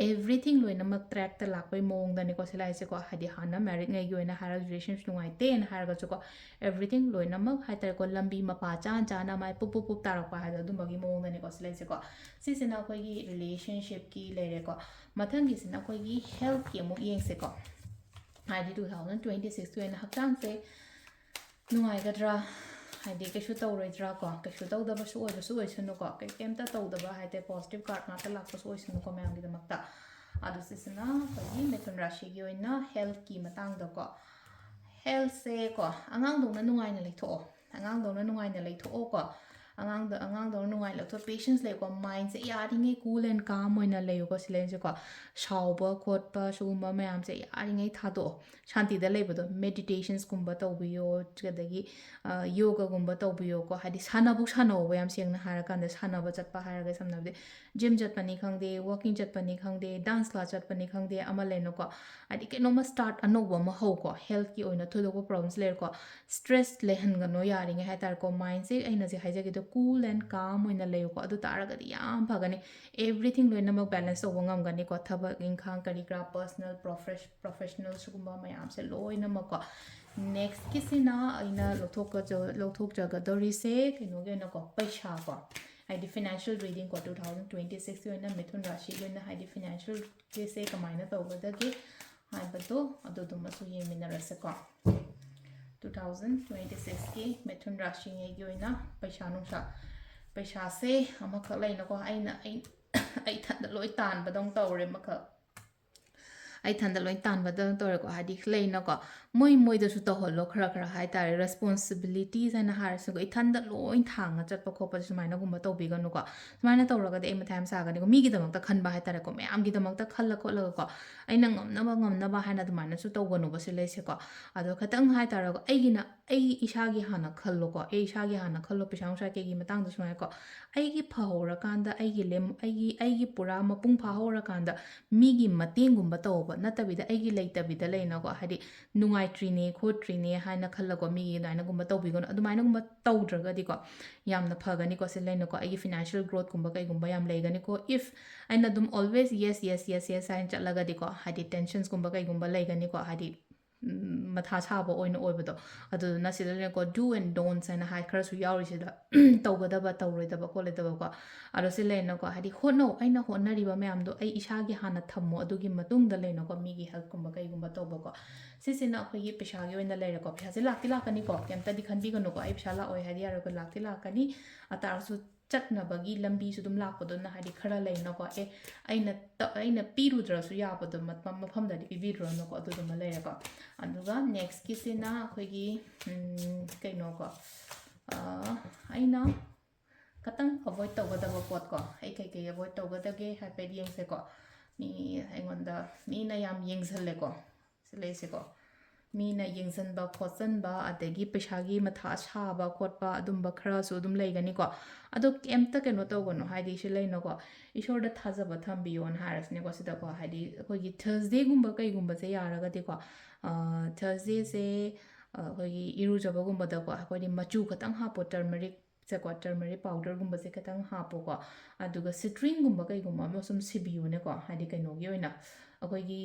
ꯑꯦꯚ꯭ꯔꯤꯊꯤꯡ ꯂꯣꯏꯅꯃꯛ ꯇ꯭ꯔꯦꯛꯇ ꯂꯥꯛꯄꯩ ꯃꯑꯣꯡꯗꯅꯤꯀꯣ ꯁꯤ ꯂꯥꯛꯏꯁꯦꯀꯣ꯫ ꯍꯥꯏꯗꯤ ꯍꯥꯟꯅ ꯃꯦꯔꯤꯠꯉꯩꯒꯤ ꯑꯣꯏꯅ ꯍꯥꯏꯔꯒ ꯔꯤꯂꯦꯁꯟꯁꯤꯞ ꯅꯨꯡꯉꯥꯏꯇꯦꯅ ꯍꯥꯏꯔꯒꯁꯨꯀꯣ, ꯑꯦꯚ꯭ꯔꯤꯊꯤꯡ ꯂꯣꯏꯅꯃꯛ ꯍꯥꯏꯇꯥꯔꯦꯀꯣ, ꯂꯝꯕꯤ ꯃꯄꯥ ꯆꯥꯅ ꯆꯥꯅ ꯃꯥꯏ ꯄꯨꯞ ꯄꯨꯞ ꯄꯨꯞ ꯇꯥꯔꯛꯄ ꯍꯥꯏꯗꯣ ꯑꯗꯨꯝꯕꯒꯤ ꯃꯑꯣꯡꯗꯅꯤꯀꯣ ꯁꯤ ꯂꯩꯁꯦꯀꯣ꯫ ꯁꯤꯁꯤꯅ ꯑꯩꯈꯣꯏꯒꯤ ꯔꯤꯂꯦꯁꯟꯁꯤꯞꯀꯤ ꯂꯩꯔꯦꯀꯣ꯫ ꯃꯊꯪꯒꯤꯁꯤꯅ ꯑꯩꯈꯣꯏꯒꯤ ꯍꯦꯜꯠꯀꯤ ꯑꯃꯨꯛ ꯌꯦꯡꯁꯦꯀꯣ꯫ ꯍꯥꯏꯗꯤ two thousand twenty sixꯀꯤ ꯑꯣꯏꯅ ꯍꯛꯆꯥꯡꯁꯦ ꯅꯨꯡꯉꯥꯏꯒꯗ꯭ꯔꯥ, ꯍꯥꯏꯗꯤ ꯀꯩꯁꯨ ꯇꯧꯔꯣꯏꯗ꯭ꯔꯥ ꯀꯣ, ꯀꯩꯁꯨ ꯇꯧꯗꯕꯁꯨ ꯑꯣꯏꯕꯁꯨ ꯑꯣꯏꯁꯅꯨꯀꯣ, ꯀꯩ- ꯀꯩꯝꯇ ꯇꯧꯗꯕ ꯍꯥꯏꯗꯤ ꯄꯣꯖꯤꯇꯤꯚ ꯀꯥꯔꯠ ꯉꯥꯛꯇ ꯂꯥꯛꯄꯁꯨ ꯑꯣꯏꯁꯅꯨꯀꯣ ꯃꯌꯥꯝꯒꯤꯗꯃꯛꯇ꯫ ꯑꯗꯣ ꯁꯤꯁꯤꯅ ꯑꯩꯈꯣꯏꯒꯤ ꯃꯤꯊꯨꯟ ꯔꯥꯁꯤꯒꯤ ꯑꯣꯏꯅ ꯍꯦꯜꯠꯀꯤ ꯃꯇꯥꯡꯗꯀꯣ꯫ ꯍꯦꯜꯠꯁꯦꯀꯣ, ꯑꯉꯥꯡꯗꯧꯅ ꯅꯨꯡꯉꯥꯏꯅ ꯂꯩꯊꯣꯛꯑꯣ, ꯑꯉꯥꯡꯗꯧꯅ ꯅꯨꯡꯉꯥꯏꯅ ꯂꯩꯊꯣꯛꯑꯣꯀꯣ꯫ ꯑꯉꯥꯡꯗ ꯑꯉꯥꯡꯗꯧꯅ ꯅꯨꯡꯉꯥꯏꯅ ꯂꯩꯊꯣꯛꯑꯣ, ꯄꯦꯁꯦꯟꯁ ꯂꯩꯀꯣ, ꯃꯥꯏꯟꯁꯦ ꯌꯥꯔꯤꯉꯩ ꯀꯨꯜ ꯑꯦꯟ ꯀꯥꯝ ꯑꯣꯏꯅ ꯂꯩꯌꯨꯀꯣ ꯁꯤ ꯂꯩꯔꯤꯁꯦꯀꯣ꯫ ꯁꯥꯎꯕ ꯈꯣꯠꯄ ꯁꯤꯒꯨꯝꯕ ꯃꯌꯥꯝꯁꯦ ꯌꯥꯔꯤꯉꯩ ꯊꯥꯗꯣꯛꯑꯣ꯫ ꯁꯥꯟꯇꯤꯗ ꯂꯩꯕꯗꯣ, ꯃꯦꯗꯤꯇꯦꯁꯟꯁꯀꯨꯝꯕ ꯇꯧꯕꯤꯌꯣ, ꯑꯗꯒꯤ ꯌꯣꯒꯒꯨꯝꯕ ꯇꯧꯕꯤꯌꯣꯀꯣ꯫ ꯍꯥꯏꯗꯤ ꯁꯥꯟꯅꯕꯨ ꯁꯥꯟꯅꯧꯕ, ꯌꯥꯝ ꯁꯦꯡꯅ ꯍꯥꯏꯔꯀꯥꯟꯗ ꯁꯥꯟꯅꯕ ꯆꯠꯄ ꯍꯥꯏꯔꯒ ꯁꯝꯅꯕꯗꯤ ꯖꯤꯝ ꯆꯠꯄꯅꯤ ꯈꯪꯗꯦ, ꯋꯥꯀꯤꯡ ꯆꯠꯄꯅꯤ ꯈꯪꯗꯦ, ꯗꯥꯟꯁ ꯀ꯭ꯂꯥꯁ ꯆꯠꯄꯅꯤ ꯈꯪꯗꯦ, ꯑꯃ ꯂꯩꯅꯀꯣ꯫ ꯍꯥꯏꯗꯤ ꯀꯩꯅꯣꯝꯃ ꯁ꯭ꯇꯥꯔꯠ ꯑꯅꯧꯕ ꯑꯃ ꯍꯧꯀꯣ꯫ ꯍꯦꯜꯠꯀꯤ ꯑꯣꯏꯅ ꯊꯣꯏꯗꯣꯛꯄ ꯄ꯭ꯔꯣꯕ꯭ꯂꯦꯝꯁ ꯂꯩꯔꯦꯀꯣ꯫ ꯁ꯭ꯇ꯭ꯔꯦꯁ ꯂꯩꯍꯟꯒꯅꯣ ꯌꯥꯔꯤꯉꯩ ꯍꯥꯏꯇꯥꯔꯦꯀꯣ꯫ ꯃꯥꯏꯟꯁꯦ ꯑꯩꯅ ꯍꯧꯖꯤꯛ ꯍꯥꯏꯖꯒꯦꯗꯣ ꯀꯨꯜ ꯑꯦꯟ ꯀꯥꯝ ꯑꯣꯏꯅ ꯂꯩꯌꯨꯀꯣ꯫ ꯑꯗꯨ ꯇꯥꯔꯒꯗꯤ ꯌꯥꯝ ꯐꯒꯅꯤ꯫ ꯑꯦꯚ꯭ꯔꯤꯊꯤꯡ ꯂꯣꯏꯅꯃꯛ ꯕꯦꯂꯦꯟꯁ ꯇꯧꯕ ꯉꯝꯒꯅꯤꯀꯣ꯫ ꯊꯕꯛ ꯏꯪꯈꯥꯡ ꯀꯔꯤ ꯀꯔꯥ, ꯄꯔꯁꯅꯦꯜ, ꯄ꯭ꯔꯣꯐꯦꯁ ꯄ꯭ꯔꯣꯐꯦꯁꯅꯦꯜ ꯁꯤꯒꯨꯝꯕ ꯃꯌꯥꯝꯁꯦ ꯂꯣꯏꯅꯃꯛꯀꯣ꯫ ꯅꯦꯛꯁꯀꯤꯁꯤꯅ ꯑꯩꯅ ꯂꯧꯊꯣꯛꯀ ꯂꯧꯊꯣꯛꯆꯒꯗꯧꯔꯤꯁꯦ ꯀꯩꯅꯣꯒꯤ ꯑꯣꯏꯅꯀꯣ, ꯄꯩꯁꯥꯀꯣ꯫ ꯍꯥꯏꯗꯤ ꯐꯤꯅꯥꯟꯁꯤꯌꯦꯜ ꯔꯤꯗꯤꯡꯀꯣ, two thousand twenty sixꯀꯤ ꯑꯣꯏꯅ ꯃꯤꯊꯨꯟ ꯔꯥꯁꯤꯒꯤ ꯑꯣꯏꯅ ꯍꯥꯏꯗꯤ ꯐꯤꯅꯥꯟꯁꯤꯌꯦꯜꯁꯦ ꯀꯃꯥꯏꯅ ꯇꯧꯒꯗꯒꯦ ꯍꯥꯏꯕꯗꯣ ꯑꯗꯨꯗꯨꯃꯁꯨ ꯌꯦꯡꯃꯤꯟꯅꯔꯁꯦꯀꯣ꯫ Two thousand twenty sixꯀꯤ ꯃꯤꯊꯨꯟ ꯔꯥꯁꯤꯉꯩꯒꯤ ꯑꯣꯏꯅ ꯄꯩꯁꯥ ꯅꯨꯡꯁꯥ, ꯄꯩꯁꯥꯁꯦ ꯑꯃꯈꯛ ꯂꯩꯅꯀꯣ, ꯑꯩꯅ ꯑꯩ ꯑꯩ ꯏꯊꯟꯗ ꯂꯣꯏ ꯇꯥꯟꯕꯗꯧ ꯇꯧꯔꯦ ꯑꯃꯈꯛ꯫ ꯑꯩ ꯏꯊꯟꯗ ꯂꯣꯏ ꯇꯥꯟꯕꯗ ꯇꯧꯔꯦꯀꯣ, ꯍꯥꯏꯗꯤ ꯂꯩꯅꯀꯣ, ꯃꯣꯏ ꯃꯣꯏꯗꯁꯨ ꯇꯧꯍꯜꯂꯣ ꯈꯔ ꯈꯔ ꯍꯥꯏꯇꯥꯔꯦ, ꯔꯦꯁꯄꯣꯟꯁꯤꯕꯤꯂꯤꯇꯤꯁ ꯍꯥꯏꯅ ꯍꯥꯏꯔꯁꯨꯀꯣ, ꯏꯊꯟꯗ ꯂꯣꯏ ꯊꯥꯡꯉ ꯆꯠꯄ ꯈꯣꯠꯄꯁꯦ ꯁꯨꯃꯥꯏꯅꯒꯨꯝꯕ ꯇꯧꯕꯤꯒꯅꯨꯀꯣ꯫ ꯁꯨꯃꯥꯏꯅ ꯇꯧꯔꯒꯗꯤ ꯑꯩ ꯃꯊꯥ ꯌꯥꯝ ꯁꯥꯒꯅꯤꯀꯣ, ꯃꯤꯒꯤꯗꯃꯛꯇ ꯈꯟꯕ ꯍꯥꯏꯇꯥꯔꯦꯀꯣ, ꯃꯌꯥꯝꯒꯤꯗꯃꯛꯇ ꯈꯜꯂ ꯈꯣꯠꯂꯒꯀꯣ, ꯑꯩꯅ ꯉꯝꯅꯕ ꯉꯝꯅꯕ ꯍꯥꯏꯅ ꯑꯗꯨꯃꯥꯏꯅꯁꯨ ꯇꯧꯒꯅꯨꯕ ꯁꯤ ꯂꯩꯁꯦꯀꯣ꯫ ꯑꯗꯣ ꯈꯤꯇꯪ ꯍꯥꯏꯇꯥꯔꯦꯀꯣ, ꯑꯩꯒꯤꯅ ꯑꯩ ꯏꯁꯥꯒꯤ ꯍꯥꯟꯅ ꯈꯜꯂꯣꯀꯣ, ꯑꯩ ꯏꯁꯥꯒꯤ ꯍꯥꯟꯅ ꯈꯜꯂꯣ, ꯄꯩꯁꯥ ꯅꯨꯡꯁꯥ ꯀꯩꯒꯤ ꯃꯇꯥꯡꯗ ꯁꯨꯃꯥꯏꯅꯀꯣ, ꯑꯩꯒꯤ ꯐꯍꯧꯔꯀꯥꯟꯗ, ꯑꯩꯒꯤ ꯂꯦꯝ ꯑꯩꯒꯤ ꯑꯩꯒꯤ ꯄꯨꯔꯥ ꯃꯄꯨꯡ ꯐꯥꯍꯧꯔꯀꯥꯟꯗ ꯃꯤꯒꯤ ꯃꯇꯦꯡꯒꯨꯝꯕ ꯇꯧꯕ ꯅꯠꯇꯕꯤꯗ, ꯑꯩꯒꯤ ꯂꯩꯇꯕꯤꯗ ꯂꯩꯅꯀꯣ, ꯍꯥꯏꯗꯤ ꯅꯨꯡꯉꯥꯏꯇ꯭ꯔꯤꯅꯦ ꯈꯣꯠꯇ꯭ꯔꯤꯅꯦ ꯍꯥꯏꯅ ꯈꯜꯂꯒꯣ, ꯃꯤꯒꯤ ꯑꯗꯨꯃꯥꯏꯅꯒꯨꯝꯕ ꯇꯧꯕꯤꯒꯅꯨ꯫ ꯑꯗꯨꯃꯥꯏꯅꯒꯨꯝꯕ ꯇꯧꯗ꯭ꯔꯒꯗꯤꯀꯣ, ꯌꯥꯝꯅ ꯐꯒꯅꯤꯀꯣ꯫ ꯁꯤ ꯂꯩꯅꯀꯣ, ꯑꯩꯒꯤ ꯐꯤꯅꯥꯟꯁꯤꯌꯦꯜ ꯒ꯭ꯔꯣꯠꯀꯨꯝꯕ ꯀꯩꯒꯨꯝꯕ ꯌꯥꯝ ꯂꯩꯒꯅꯤꯀꯣ꯫ If ꯑꯩꯅ ꯑꯗꯨꯝ always yes yes yes yes ꯍꯥꯏꯅ ꯆꯠꯂꯒꯗꯤꯀꯣ, ꯍꯥꯏꯗꯤ ꯇꯦꯟꯁꯟꯁꯀꯨꯝꯕ ꯀꯩꯒꯨꯝꯕ ꯂꯩꯒꯅꯤꯀꯣ, ꯍꯥꯏꯗꯤ ꯎꯝ, ꯃꯊꯥ ꯁꯥꯕ ꯑꯣꯏꯅ ꯑꯣꯏꯕꯗꯣ꯫ ꯑꯗꯨꯗꯨꯅ ꯁꯤꯗ ꯂꯩꯅꯀꯣ, do and don'ts ꯍꯥꯏꯅ ꯍꯥꯏ ꯈꯔꯁꯨ ꯌꯥꯎꯔꯤꯁꯤꯗ, ꯇꯧꯒꯗꯕ, ꯇꯧꯔꯣꯏꯗꯕ, ꯈꯣꯠꯂꯣꯏꯗꯕꯀꯣ꯫ ꯑꯗꯣ ꯁꯤ ꯂꯩꯅꯀꯣ, ꯍꯥꯏꯗꯤ ꯍꯣꯠꯅꯧ, ꯑꯩꯅ ꯍꯣꯠꯅꯔꯤꯕ ꯃꯌꯥꯝꯗꯣ ꯑꯩ ꯏꯁꯥꯒꯤ ꯍꯥꯟꯅ ꯊꯝꯃꯣ, ꯑꯗꯨꯒꯤ ꯃꯇꯨꯡꯗ ꯂꯩꯅꯀꯣ, ꯃꯤꯒꯤ ꯍꯦꯜꯞꯀꯨꯝꯕ ꯀꯩꯒꯨꯝꯕ ꯇꯧꯕꯀꯣ꯫ ꯁꯤꯁꯤꯅ ꯑꯩꯈꯣꯏꯒꯤ ꯄꯩꯁꯥꯒꯤ ꯑꯣꯏꯅ ꯂꯩꯔꯦꯀꯣ꯫ ꯄꯩꯁꯥꯁꯦ ꯂꯥꯛꯇꯤ ꯂꯥꯛꯀꯅꯤꯀꯣ, ꯀꯩꯝꯇꯗꯤ ꯈꯟꯕꯤꯒꯅꯨꯀꯣ, ꯑꯩ ꯄꯩꯁꯥ ꯂꯥꯛꯑꯣꯏ ꯍꯥꯏꯗꯤ ꯌꯥꯔꯣꯏꯀꯣ, ꯂꯥꯛꯇꯤ ꯂꯥꯛꯀꯅꯤ꯫ ꯑꯇꯥꯔꯁꯨ ꯆꯠꯅꯕꯒꯤ ꯂꯝꯕꯤꯁꯨ ꯑꯗꯨꯝ ꯂꯥꯛꯄꯗꯨꯅ, ꯍꯥꯏꯗꯤ ꯈꯔ ꯂꯩꯅꯀꯣ, ꯑꯦ, ꯑꯩꯅ ꯇ- ꯑꯩꯅ ꯄꯤꯔꯨꯗ꯭ꯔꯁꯨ ꯌꯥꯕꯗꯣ ꯃꯐꯝ- ꯃꯐꯝꯗꯗꯤ ꯄꯤꯕꯤꯔꯨꯔꯅꯨꯀꯣ, ꯑꯗꯨꯗꯨꯃ ꯂꯩꯔꯦꯀꯣ꯫ ꯑꯗꯨꯒ ꯅꯦꯛꯁꯀꯤꯁꯤꯅ ꯑꯩꯈꯣꯏꯒꯤ ꯎꯝ, ꯀꯩꯅꯣꯀꯣ, ꯑ, ꯑꯩꯅ ꯈꯇꯪ ꯑꯦꯚꯣꯏꯗ ꯇꯧꯒꯗꯕ ꯄꯣꯠꯀꯣ, ꯑꯩ ꯀꯩꯀꯩ ꯑꯦꯚꯣꯏꯗ ꯇꯧꯒꯗꯒꯦ ꯍꯥꯏꯐꯦꯠ ꯌꯦꯡꯁꯦꯀꯣ꯫ ꯃꯤ ꯑꯩꯉꯣꯟꯗ ꯃꯤꯅ ꯌꯥꯝ ꯌꯦꯡꯁꯤꯜꯂꯦꯀꯣ, ꯁꯤ ꯂꯩꯁꯦꯀꯣ꯫ ꯃꯤꯅ ꯌꯦꯡꯁꯤꯟꯕ ꯈꯣꯠꯆꯟꯕ, ꯑꯗꯒꯤ ꯄꯩꯁꯥꯒꯤ ꯃꯊꯥ ꯁꯥꯕ ꯈꯣꯠꯄ, ꯑꯗꯨꯝꯕ ꯈꯔꯁꯨ ꯑꯗꯨꯝ ꯂꯩꯒꯅꯤꯀꯣ꯫ ꯑꯗꯣ ꯀꯩꯝꯇ ꯀꯩꯅꯣ ꯇꯧꯒꯅꯨ, ꯍꯥꯏꯗꯤ ꯁꯤ ꯂꯩꯅꯀꯣ, ꯏꯁꯣꯔꯗ ꯊꯥꯖꯕ ꯊꯝꯕꯤꯌꯣꯅ ꯍꯥꯏꯔꯁꯤꯅꯦꯀꯣ꯫ ꯁꯤꯗꯀꯣ, ꯍꯥꯏꯗꯤ ꯑꯩꯈꯣꯏꯒꯤ ꯊꯔꯁꯗꯦꯒꯨꯝꯕ ꯀꯩꯒꯨꯝꯕꯁꯦ ꯌꯥꯔꯒꯗꯤꯀꯣ, ꯊꯔꯁꯗꯦꯁꯦ ꯑꯩꯈꯣꯏꯒꯤ ꯏꯔꯨꯖꯕꯒꯨꯝꯕꯗꯀꯣ, ꯑꯩꯈꯣꯏꯗꯤ ꯃꯆꯨ ꯈꯇꯪ ꯍꯥꯞꯄꯣ, ꯇꯔꯃꯔꯤꯛ ꯁꯦꯀꯣ, ꯇꯔꯃꯔꯤꯛ ꯄꯥꯎꯗꯔꯒꯨꯝꯕꯁꯦ ꯈꯤꯇꯪ ꯍꯥꯞꯄꯣꯀꯣ꯫ ꯑꯗꯨꯒ ꯁꯤꯇ꯭ꯔꯤꯟꯒꯨꯝꯕ ꯀꯩꯒꯨꯝꯕ ꯑꯃ ꯁꯨꯝ ꯁꯤꯕꯤꯌꯨꯅꯦꯀꯣ, ꯍꯥꯏꯗꯤ ꯀꯩꯅꯣꯒꯤ ꯑꯣꯏꯅ, ꯑꯩꯈꯣꯏꯒꯤ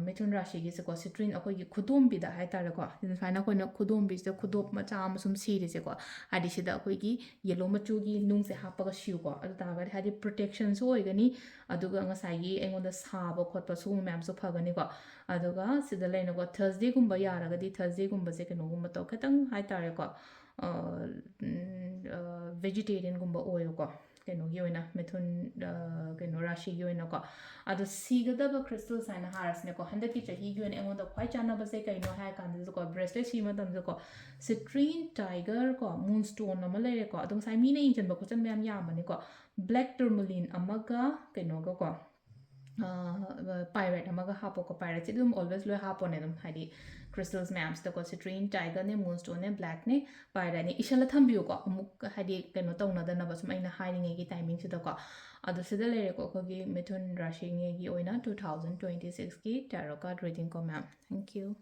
ꯃꯤꯊꯨꯟ ꯔꯥꯁꯤꯒꯤꯁꯦꯀꯣ, ꯁꯤꯇ꯭ꯔꯤꯟ ꯑꯩꯈꯣꯏꯒꯤ ꯈꯨꯗꯣꯝꯕꯤꯗ ꯍꯥꯏꯇꯥꯔꯦꯀꯣ, ꯁꯨꯃꯥꯏꯅ ꯑꯩꯈꯣꯏꯅ ꯈꯨꯗꯣꯝꯕꯤꯁꯤꯗ ꯈꯨꯗꯣꯞ ꯃꯆꯥ ꯑꯃ ꯁꯨꯝ ꯁꯤꯔꯤꯁꯦꯀꯣ, ꯍꯥꯏꯗꯤ ꯁꯤꯗ ꯑꯩꯈꯣꯏꯒꯤ ꯌꯦꯂꯣ ꯃꯆꯨꯒꯤ ꯅꯨꯡꯁꯦ ꯍꯥꯞꯄꯒ ꯁꯤꯌꯨꯀꯣ꯫ ꯑꯗꯨ ꯇꯥꯔꯒꯗꯤ ꯍꯥꯏꯗꯤ ꯄ꯭ꯔꯣꯇꯦꯛꯁꯟꯁꯨ ꯑꯣꯏꯒꯅꯤ, ꯑꯗꯨꯒ ꯉꯁꯥꯏꯒꯤ ꯑꯩꯉꯣꯟꯗ ꯁꯥꯕ ꯈꯣꯠꯄ ꯁꯤꯒꯨꯝꯕ ꯃꯌꯥꯝꯁꯨ ꯐꯒꯅꯤꯀꯣ꯫ ꯑꯗꯨꯒ ꯁꯤꯗ ꯂꯩꯅꯀꯣ, ꯊꯔꯁꯗꯦꯒꯨꯝꯕ ꯌꯥꯔꯒꯗꯤ ꯊꯔꯁꯗꯦꯒꯨꯝꯕꯁꯦ ꯀꯩꯅꯣꯒꯨꯝꯕ ꯇꯧ, ꯈꯤꯇꯪ ꯍꯥꯏꯇꯥꯔꯦꯀꯣ, ꯚꯦꯖꯤꯇꯦꯔꯤꯌꯟꯒꯨꯝꯕ ꯑꯣꯏꯌꯨꯀꯣ꯫ ꯀꯩꯅꯣꯒꯤ ꯑꯣꯏꯅ ꯃꯤꯊꯨꯟ ꯑ, ꯀꯩꯅꯣ ꯔꯥꯁꯤꯒꯤ ꯑꯣꯏꯅꯀꯣ꯫ ꯑꯗꯣ ꯁꯤꯒꯗꯕ crystals ꯍꯥꯏꯅ ꯍꯥꯏꯔꯁꯤꯅꯦꯀꯣ, ꯍꯟꯗꯛꯀꯤ ꯆꯍꯤꯒꯤ ꯑꯣꯏꯅ ꯑꯩꯉꯣꯟꯗ ꯈ꯭ꯋꯥꯏ ꯆꯥꯟꯅꯕꯁꯦ ꯀꯩꯅꯣ ꯍꯥꯏꯔ ꯀꯥꯟꯗꯁꯨꯀꯣ, bracelet ꯁꯤꯕ ꯃꯇꯝꯗꯀꯣ, citrine tiger ꯀꯣ, moonstone ꯑꯃ ꯂꯩꯔꯦꯀꯣ꯫ ꯑꯗꯣ ꯉꯁꯥꯏ ꯃꯤꯅ ꯌꯦꯡꯁꯤꯟꯕ ꯈꯣꯠꯆꯟꯕ ꯌꯥꯝ ꯌꯥꯝꯕꯅꯤꯀꯣ, black tourmaline ꯑꯃꯒ ꯀꯩꯅꯣꯒꯀꯣ, pyrite ꯑꯃꯒ ꯍꯥꯞꯄꯣꯀꯣ꯫ Pyriteꯁꯦ ꯑꯗꯨꯝ always ꯂꯣꯏ ꯍꯥꯞꯄꯣꯅꯦ ꯑꯗꯨꯝ, ꯍꯥꯏꯗꯤ crystals ꯃꯌꯥꯝꯁꯤꯗꯀꯣ, citrine tigerꯅꯦ, moonstoneꯅꯦ, blackꯅꯦ, pyriteꯅꯦ꯫ ꯏꯁꯜꯂ ꯊꯝꯕꯤꯌꯨꯀꯣ, ꯑꯃꯨꯛ ꯍꯥꯏꯗꯤ ꯀꯩꯅꯣ ꯇꯧꯅꯗꯅꯕ ꯁꯨꯝ ꯑꯩꯅ ꯍꯥꯏꯔꯤꯉꯩꯒꯤ timingꯁꯤꯗꯀꯣ꯫ ꯑꯗꯣ ꯁꯤꯗ ꯂꯩꯔꯦꯀꯣ ꯑꯩꯈꯣꯏꯒꯤ ꯃꯤꯊꯨꯟ ꯔꯥꯁꯤꯉꯩꯒꯤ ꯑꯣꯏꯅ two thousand twenty sixꯀꯤ tarot card reading ꯀꯣ ꯃꯌꯥꯝ꯫ Thank you.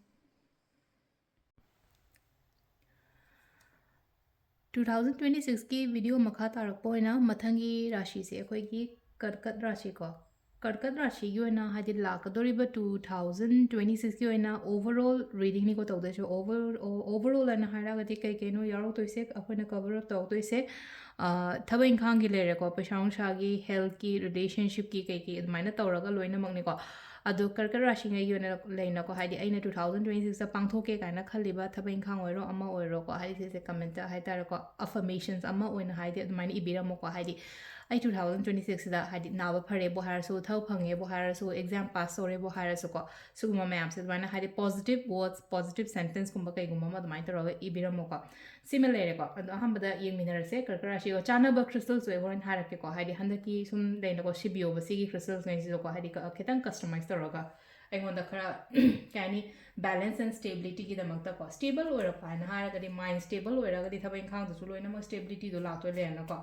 Two thousand twenty sixꯀꯤ video ꯃꯈꯥ ꯇꯥꯔꯛꯄ ꯑꯣꯏꯅ ꯃꯊꯪꯒꯤ ꯔꯥꯁꯤꯁꯦ ꯑꯩꯈꯣꯏꯒꯤ ꯀꯔꯀꯠ ꯔꯥꯁꯤꯀꯣ꯫ ꯀꯔꯀꯠ ꯔꯥꯁꯤꯒꯤ ꯑꯣꯏꯅ ꯍꯥꯏꯗꯤ ꯂꯥꯛꯀꯗꯧꯔꯤꯕ two thousand twenty sixꯀꯤ ꯑꯣꯏꯅ overall readingꯅꯤꯀꯣ ꯇꯧꯗꯣꯏꯁꯦ꯫ Over overall ꯍꯥꯏꯅ ꯍꯥꯏꯔꯒꯗꯤ ꯀꯩ ꯀꯩꯅꯣ ꯌꯥꯎꯔꯛꯇꯣꯏꯁꯦ, ꯑꯩꯈꯣꯏꯅ cover up ꯇꯧꯔꯛꯇꯣꯏꯁꯦ, ꯑ, ꯊꯕꯛ ꯏꯪꯈꯥꯡꯒꯤ ꯂꯩꯔꯦꯀꯣ, ꯄꯩꯁꯥ ꯅꯨꯡꯁꯥꯒꯤ, healthꯀꯤ, relationshipꯀꯤ ꯀꯩꯀꯩ ꯑꯗꯨꯃꯥꯏꯅ ꯇꯧꯔꯒ ꯂꯣꯏꯅꯃꯛꯅꯤꯀꯣ꯫ ꯑꯗꯣ ꯀꯔꯀꯠ ꯔꯥꯁꯤꯉꯩꯒꯤ ꯑꯣꯏꯅ ꯂꯩꯅꯀꯣ, ꯍꯥꯏꯗꯤ ꯑꯩꯅ two thousand twenty sixꯇ ꯄꯥꯡꯊꯣꯛꯀꯦ ꯀꯥꯏꯅ ꯈꯜꯂꯤꯕ ꯊꯕꯛ ꯏꯪꯈꯥꯡ ꯑꯣꯏꯔꯣ ꯑꯃ ꯑꯣꯏꯔꯣꯀꯣ, ꯍꯥꯏꯗꯤ ꯁꯤꯁꯦ commentꯇ ꯍꯥꯏꯇꯥꯔꯦꯀꯣ, affirmations ꯑꯃ ꯑꯣꯏꯅ ꯍꯥꯏꯗꯤ ꯑꯗꯨꯃꯥꯏꯅ ꯏꯕꯤꯔꯝꯃꯣꯀꯣ꯫ ꯍꯥꯏꯗꯤ ꯑꯩ two thousand twenty sixꯁꯤꯗ ꯍꯥꯏꯗꯤ ꯅꯥꯕ ꯐꯔꯦꯕꯨ ꯍꯥꯏꯔꯁꯨ, ꯊꯕꯛ ꯐꯪꯉꯦꯕꯨ ꯍꯥꯏꯔꯁꯨ, exam pass ꯇꯧꯔꯦꯕꯨ ꯍꯥꯏꯔꯁꯨꯀꯣ, ꯁꯤꯒꯨꯝꯕ ꯃꯌꯥꯝꯁꯦ ꯑꯗꯨꯃꯥꯏꯅ ꯍꯥꯏꯗꯤ positive words, positive sentenceꯀꯨꯝꯕ ꯀꯩꯒꯨꯝꯕ ꯑꯃ ꯑꯗꯨꯃꯥꯏꯅ ꯇꯧꯔꯒ ꯏꯕꯤꯔꯝꯃꯣꯀꯣ꯫ ꯁꯤꯃ ꯂꯩꯔꯦꯀꯣ꯫ ꯑꯗꯣ ꯑꯍꯥꯟꯕꯗ ꯌꯦꯡꯃꯤꯟꯅꯔꯁꯦ ꯀꯔꯀꯠ ꯔꯥꯁꯤꯒ ꯆꯥꯟꯅꯕ crystals ꯑꯣꯏ ꯍꯣꯔꯦꯟ ꯍꯥꯏꯔꯛꯀꯦꯀꯣ꯫ ꯍꯥꯏꯗꯤ ꯍꯟꯗꯛꯀꯤ ꯁꯨꯝ ꯂꯩꯅꯀꯣ, ꯁꯤꯕꯤꯌꯣꯕ ꯁꯤꯒꯤ crystals ꯉꯩꯁꯤꯗꯀꯣ, ꯍꯥꯏꯗꯤ ꯈ-, ꯈꯤꯇꯪ customize ꯇꯧꯔꯒ ꯑꯩꯉꯣꯟꯗ ꯈꯔ ꯀꯩ ꯍꯥꯏꯅꯤ, balance and stabilityꯒꯤꯗꯃꯛꯇꯀꯣ꯫ Stable ꯑꯣꯏꯔꯛꯄ ꯍꯥꯏꯅ ꯍꯥꯏꯔꯒꯗꯤ, mind stable ꯑꯣꯏꯔꯒꯗꯤ ꯊꯕꯛ ꯏꯪꯈꯥꯡꯗꯁꯨ ꯂꯣꯏꯅꯃꯛ stabilityꯗꯣ ꯂꯥꯛꯇꯣꯏ ꯂꯩꯔꯦꯅꯀꯣ꯫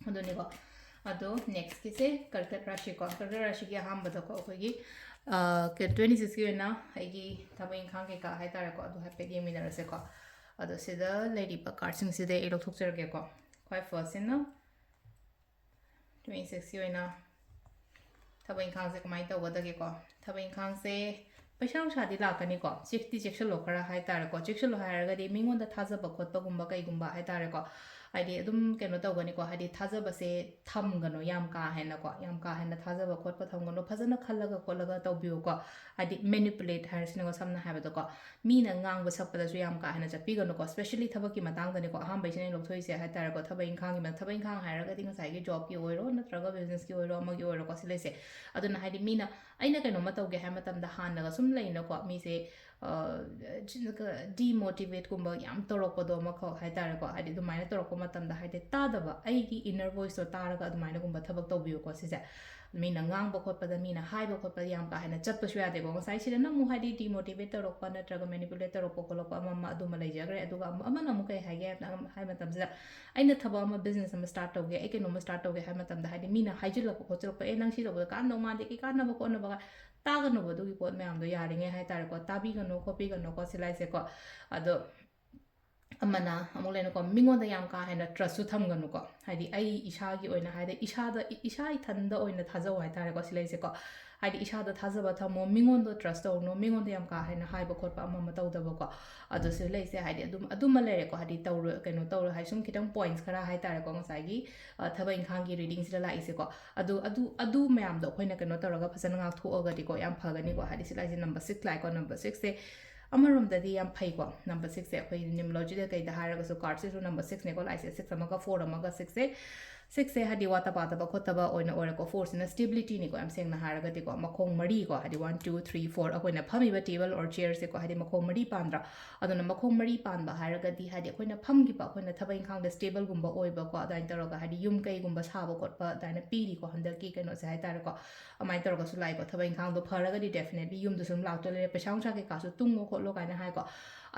ꯑꯗꯨꯅꯤꯀꯣ꯫ ꯑꯗꯣ nextꯀꯤꯁꯦ ꯀꯔꯀꯠ ꯔꯥꯁꯤꯀꯣ꯫ ꯀꯔꯀꯠ ꯔꯥꯁꯤꯒꯤ ꯑꯍꯥꯟꯕꯗꯀꯣ ꯑꯩꯈꯣꯏꯒꯤ, ꯑ, ꯀ-, twenty sixꯀꯤ ꯑꯣꯏꯅ ꯑꯩꯒꯤ ꯊꯕꯛ ꯏꯪꯈꯥꯡ ꯀꯩꯀꯥ ꯍꯥꯏꯇꯥꯔꯦꯀꯣ, ꯑꯗꯨ ꯍꯥꯏꯐꯦꯠ ꯌꯦꯡꯃꯤꯟꯅꯔꯁꯦꯀꯣ꯫ ꯑꯗꯣ ꯁꯤꯗ ꯂꯩꯔꯤꯕ cardꯁꯤꯡꯁꯤꯗ ꯑꯩ ꯂꯧꯊꯣꯛꯆꯔꯒꯦꯀꯣ꯫ ꯈ꯭ꯋꯥꯏ firstꯁꯤꯅ twenty sixꯀꯤ ꯑꯣꯏꯅ ꯊꯕꯛ ꯏꯪꯈꯥꯡꯁꯦ ꯀꯃꯥꯏꯅ ꯇꯧꯒꯗꯒꯦꯀꯣ? ꯊꯕꯛ ꯏꯪꯈꯥꯡꯁꯦ ꯄꯩꯁꯥ ꯅꯨꯡꯁꯥꯗꯤ ꯂꯥꯛꯀꯅꯤꯀꯣ꯫ ꯆꯦꯛꯇꯤ ꯆꯦꯛꯁꯤꯜꯂꯣ ꯈꯔ ꯍꯥꯏꯇꯥꯔꯦꯀꯣ꯫ ꯆꯦꯛꯁꯤꯜꯂꯣ ꯍꯥꯏꯔꯒꯗꯤ ꯃꯤꯉꯣꯟꯗ ꯊꯥꯖꯕ ꯈꯣꯠꯄꯒꯨꯝꯕ ꯀꯩꯒꯨꯝꯕ ꯍꯥꯏꯇꯥꯔꯦꯀꯣ꯫ ꯍꯥꯏꯗꯤ ꯑꯗꯨꯝ ꯀꯩꯅꯣ ꯇꯧꯒꯅꯤꯀꯣ, ꯍꯥꯏꯗꯤ ꯊꯥꯖꯕꯁꯦ ꯊꯝꯒꯅꯨ ꯌꯥꯝ ꯀꯥ ꯍꯦꯟꯅꯀꯣ, ꯌꯥꯝ ꯀꯥ ꯍꯦꯟꯅ ꯊꯥꯖꯕ ꯈꯣꯠꯄ ꯊꯝꯒꯅꯨ, ꯐꯖꯅ ꯈꯜꯂꯒ ꯈꯣꯠꯂꯒ ꯇꯧꯕꯤꯌꯨꯀꯣ꯫ ꯍꯥꯏꯗꯤ manipulate ꯍꯥꯏꯔꯁꯤꯅꯀꯣ, ꯁꯝꯅ ꯍꯥꯏꯕꯗꯀꯣ, ꯃꯤꯅ ꯉꯥꯡꯕ ꯁꯛꯄꯗꯁꯨ ꯌꯥꯝ ꯀꯥ ꯍꯦꯟꯅ ꯆꯠꯄꯤꯒꯅꯨꯀꯣ, especially ꯊꯕꯛꯀꯤ ꯃꯇꯥꯡꯗꯅꯤꯀꯣ꯫ ꯑꯍꯥꯟꯕꯩꯁꯤꯅ ꯑꯩꯅ ꯂꯧꯊꯣꯛꯏꯁꯦ ꯍꯥꯏꯇꯥꯔꯦꯀꯣ, ꯊꯕꯛ ꯏꯪꯈꯥꯡꯒꯤ ꯃ-, ꯊꯕꯛ ꯏꯪꯈꯥꯡ ꯍꯥꯏꯔꯒꯗꯤ ꯉꯁꯥꯏꯒꯤ jobꯀꯤ ꯑꯣꯏꯔꯣ ꯅꯠꯇ꯭ꯔꯒ businessꯀꯤ ꯑꯣꯏꯔꯣ ꯑꯃꯒꯤ ꯑꯣꯏꯔꯣꯀꯣ, ꯁꯤ ꯂꯩꯁꯦ꯫ ꯑꯗꯨꯅ ꯍꯥꯏꯗꯤ ꯃꯤꯅ, ꯑꯩꯅ ꯀꯩꯅꯣꯝꯃ ꯇꯧꯒꯦ ꯍꯥꯏꯕ ꯃꯇꯝꯗ ꯍꯥꯟꯅꯒ ꯁꯨꯝ ꯂꯩꯅꯀꯣ, ꯃꯤꯁꯦ demotivateꯀꯨꯝꯕ ꯌꯥꯝ ꯇꯧꯔꯛꯄꯗꯣ ꯑꯃꯈꯛ ꯍꯥꯏꯇꯥꯔꯦꯀꯣ, ꯍꯥꯏꯗꯤ ꯑꯗꯨꯃꯥꯏꯅ ꯇꯧꯔꯛꯄ ꯃꯇꯝꯗ ꯍꯥꯏꯗꯤ ꯇꯥꯗꯕ, ꯑꯩꯒꯤ inner voiceꯇꯣ ꯇꯥꯔꯒ ꯑꯗꯨꯃꯥꯏꯅꯒꯨꯝꯕ ꯊꯕꯛ ꯇꯧꯕꯤꯌꯨꯀꯣ꯫ ꯁꯤꯁꯦ ꯃꯤꯅ ꯉꯥꯡꯕ ꯈꯣꯠꯄꯗ, ꯃꯤꯅ ꯍꯥꯏꯕ ꯈꯣꯠꯄꯗ ꯌꯥꯝ ꯀꯥ ꯍꯦꯟꯅ ꯆꯠꯄꯁꯨ ꯌꯥꯗꯦꯀꯣ꯫ ꯉꯁꯥꯏ ꯁꯤꯗꯅ ꯑꯃꯨꯛ ꯍꯥꯏꯗꯤ demotivate ꯇꯧꯔꯛꯄ ꯅꯠꯇ꯭ꯔꯒ manipulate ꯇꯧꯔꯛꯄ ꯈꯣꯠꯂꯛꯄ ꯑꯃ ꯑꯃ ꯑꯗꯨꯃ ꯂꯩꯖꯈ꯭ꯔꯦ꯫ ꯑꯗꯨꯒ ꯑꯃ-, ꯑꯃꯅ ꯑꯃꯨꯛ ꯀꯩ ꯍꯥꯏꯒꯦ ꯍꯥꯏꯕ ꯃꯇꯝꯁꯤꯗ, ꯑꯩꯅ ꯊꯕꯛ ꯑꯃ, business ꯑꯃ start ꯇꯧꯒꯦ, ꯑꯩ ꯀꯩꯅꯣꯝꯃ start ꯇꯧꯒꯦ ꯍꯥꯏꯕ ꯃꯇꯝꯗ ꯍꯥꯏꯗꯤ ꯃꯤꯅ ꯍꯥꯏꯖꯤꯜꯂꯛꯄ ꯈꯣꯠꯆꯤꯜꯂꯛꯄ, "ꯑꯦ, ꯅꯪ ꯁꯤ ꯇꯧꯕꯗ ꯀꯥꯟꯅꯗꯧ ꯃꯥꯟꯗꯦ, ꯀꯩ ꯀꯥꯟꯅꯕ ꯈꯣꯠꯅꯕ" ꯇꯥꯒꯅꯨꯕ ꯑꯗꯨꯒꯤ ꯄꯣꯠ ꯃꯌꯥꯝꯗꯣ ꯌꯥꯔꯤꯉꯩ ꯍꯥꯏꯇꯥꯔꯦꯀꯣ, ꯇꯥꯕꯤꯒꯅꯨ ꯈꯣꯠꯄꯤꯒꯅꯨꯀꯣ ꯁꯤꯂꯥꯏꯁꯦꯀꯣ꯫ ꯑꯗꯣ ꯑꯃꯅ ꯑꯃꯨꯛ ꯂꯩꯅꯀꯣ, ꯃꯤꯉꯣꯟꯗ ꯌꯥꯝ ꯀꯥ ꯍꯦꯟꯅ trustꯁꯨ ꯊꯝꯒꯅꯨꯀꯣ꯫ ꯍꯥꯏꯗꯤ ꯑꯩ ꯏꯁꯥꯒꯤ ꯑꯣꯏꯅ ꯍꯥꯏꯗꯤ ꯏꯁꯥꯗ, ꯏ-, ꯏꯁꯥ ꯏꯊꯟꯗ ꯑꯣꯏꯅ ꯊꯥꯖꯧ ꯍꯥꯏꯇꯥꯔꯦꯀꯣ ꯁꯤꯂꯩꯁꯦꯀꯣ꯫ ꯍꯥꯏꯗꯤ ꯏꯁꯥꯗ ꯊꯥꯖꯕ ꯊꯝꯃꯣ, ꯃꯤꯉꯣꯟꯗ trust ꯇꯧꯔꯨꯅꯨ, ꯃꯤꯉꯣꯟꯗ ꯌꯥꯝ ꯀꯥ ꯍꯦꯟꯅ ꯍꯥꯏꯕ ꯈꯣꯠꯄ ꯑꯃ ꯑꯃ ꯇꯧꯗꯕꯀꯣ꯫ ꯑꯗꯣ ꯁꯤꯂꯩꯁꯦ ꯍꯥꯏꯗꯤ ꯑꯗꯨꯝ, ꯑꯗꯨꯃ ꯂꯩꯔꯦꯀꯣ, ꯍꯥꯏꯗꯤ ꯇꯧꯔꯣꯏ, ꯀꯩꯅꯣ ꯇꯧꯔꯣꯏ ꯍꯥꯏ, ꯁꯨꯝ ꯈꯤꯇꯪ points ꯈꯔ ꯍꯥꯏꯇꯥꯔꯦꯀꯣ, ꯉꯁꯥꯏꯒꯤ, ꯑ, ꯊꯕꯛ ꯏꯪꯈꯥꯡꯒꯤ readingꯁꯤꯗ ꯂꯥꯛꯏꯁꯦꯀꯣ꯫ ꯑꯗꯨ, ꯑꯗꯨ, ꯑꯗꯨ ꯃꯌꯥꯝꯗꯣ ꯑꯩꯈꯣꯏꯅ ꯀꯩꯅꯣ ꯇꯧꯔꯒ ꯐꯖꯅ ꯉꯥꯛꯊꯣꯛꯑꯒꯗꯤꯀꯣ ꯌꯥꯝ ꯐꯒꯅꯤꯀꯣ꯫ ꯍꯥꯏꯗꯤ ꯁꯤꯂꯩꯁꯦ number six ꯂꯥꯛꯑꯦꯀꯣ, number sixꯁꯦ ꯑꯃꯔꯣꯝꯗꯗꯤ ꯌꯥꯝ ꯐꯩꯀꯣ꯫ Number sixꯁꯦ ꯑꯩꯈꯣꯏ numerologyꯗ ꯀꯩꯗ ꯍꯥꯏꯔꯒꯁꯨ cardꯁꯤꯁꯨ number sixꯅꯦꯀꯣ ꯂꯥꯛꯏꯁꯦ, six ꯑꯃꯒ four ꯑꯃꯒ sixꯁꯦ꯫ Sixꯁꯦ ꯍꯥꯏꯗꯤ ꯋꯥꯠꯇ ꯄꯥꯗꯕ ꯈꯣꯠꯇꯕ ꯑꯣꯏꯅ ꯑꯣꯏꯔꯦꯀꯣ꯫ Fourꯁꯤꯅ stabilityꯅꯤꯀꯣ, ꯌꯥꯝ ꯁꯦꯡꯅ ꯍꯥꯏꯔꯒꯗꯤꯀꯣ, ꯃꯈꯣꯡ ꯃꯔꯤꯀꯣ, ꯍꯥꯏꯗꯤ one, two, three, four, ꯑꯩꯈꯣꯏꯅ ꯐꯝꯃꯤꯕ table or chairꯁꯦꯀꯣ, ꯍꯥꯏꯗꯤ ꯃꯈꯣꯡ ꯃꯔꯤ ꯄꯥꯟꯗ꯭ꯔꯥ? ꯑꯗꯨꯅ ꯃꯈꯣꯡ ꯃꯔꯤ ꯄꯥꯟꯕ ꯍꯥꯏꯔꯒꯗꯤ ꯍꯥꯏꯗꯤ ꯑꯩꯈꯣꯏꯅ ꯐꯝꯈꯤꯕ, ꯑꯩꯈꯣꯏꯅ ꯊꯕꯛ ꯏꯪꯈꯥꯡꯗ stableꯒꯨꯝꯕ ꯑꯣꯏꯕꯀꯣ, ꯑꯗꯨꯃꯥꯏꯅ ꯇꯧꯔꯒ ꯍꯥꯏꯗꯤ ꯌꯨꯝ ꯀꯩꯒꯨꯝꯕ ꯁꯥꯕ ꯈꯣꯠꯄ ꯑꯗꯨꯃꯥꯏꯅ ꯄꯤꯔꯤꯀꯣ ꯍꯟꯗꯛꯀꯤ ꯀꯩꯅꯣꯁꯦ ꯍꯥꯏꯇꯥꯔꯦꯀꯣ꯫ ꯑꯗꯨꯃꯥꯏꯅ ꯇꯧꯔꯒꯁꯨ ꯂꯥꯛꯏꯀꯣ꯫ ꯊꯕꯛ ꯏꯪꯈꯥꯡꯗꯣ ꯐꯔꯒꯗꯤ definitely ꯌꯨꯝꯗꯁꯨ ꯑꯗꯨꯝ ꯂꯥꯛꯇꯣꯏ ꯂꯩꯔꯦ, ꯄꯩꯁꯥ ꯅꯨꯡꯁꯥ ꯀꯩꯀꯥꯁꯨ ꯇꯨꯡꯉꯣ ꯈꯣꯠꯂꯣ ꯀꯥꯏꯅ ꯍꯥꯏꯀꯣ꯫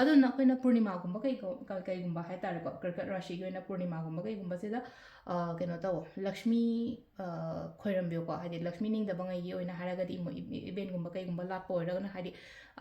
ꯑꯗꯨꯅ ꯑꯩꯈꯣꯏꯅ ꯄꯨꯔꯅꯤꯃꯥꯒꯨꯝꯕ ꯀꯩꯒꯨꯝ-, ꯀ-, ꯀꯩꯒꯨꯝꯕ ꯍꯥꯏꯇꯥꯔꯦꯀꯣ, ꯀꯔꯀꯠ ꯔꯥꯁꯤꯒꯤ ꯑꯣꯏꯅ ꯄꯨꯔꯅꯤꯃꯥꯒꯨꯝꯕ ꯀꯩꯒꯨꯝꯕꯁꯤꯗ, ꯑ, ꯀꯩꯅꯣ ꯇꯧ, ꯂꯛꯁꯃꯤ, ꯑ, ꯈꯣꯏꯔꯝꯕꯤꯌꯨꯀꯣ꯫ ꯍꯥꯏꯗꯤ ꯂꯛꯁꯃꯤ ꯅꯤꯡꯗꯕꯉꯩꯒꯤ ꯑꯣꯏꯅ ꯍꯥꯏꯔꯒꯗꯤ ꯏꯃꯣ-, ꯏ-, eventꯒꯨꯝꯕ ꯀꯩꯒꯨꯝꯕ ꯂꯥꯠꯄ ꯑꯣꯏꯔꯒꯅ ꯍꯥꯏꯗꯤ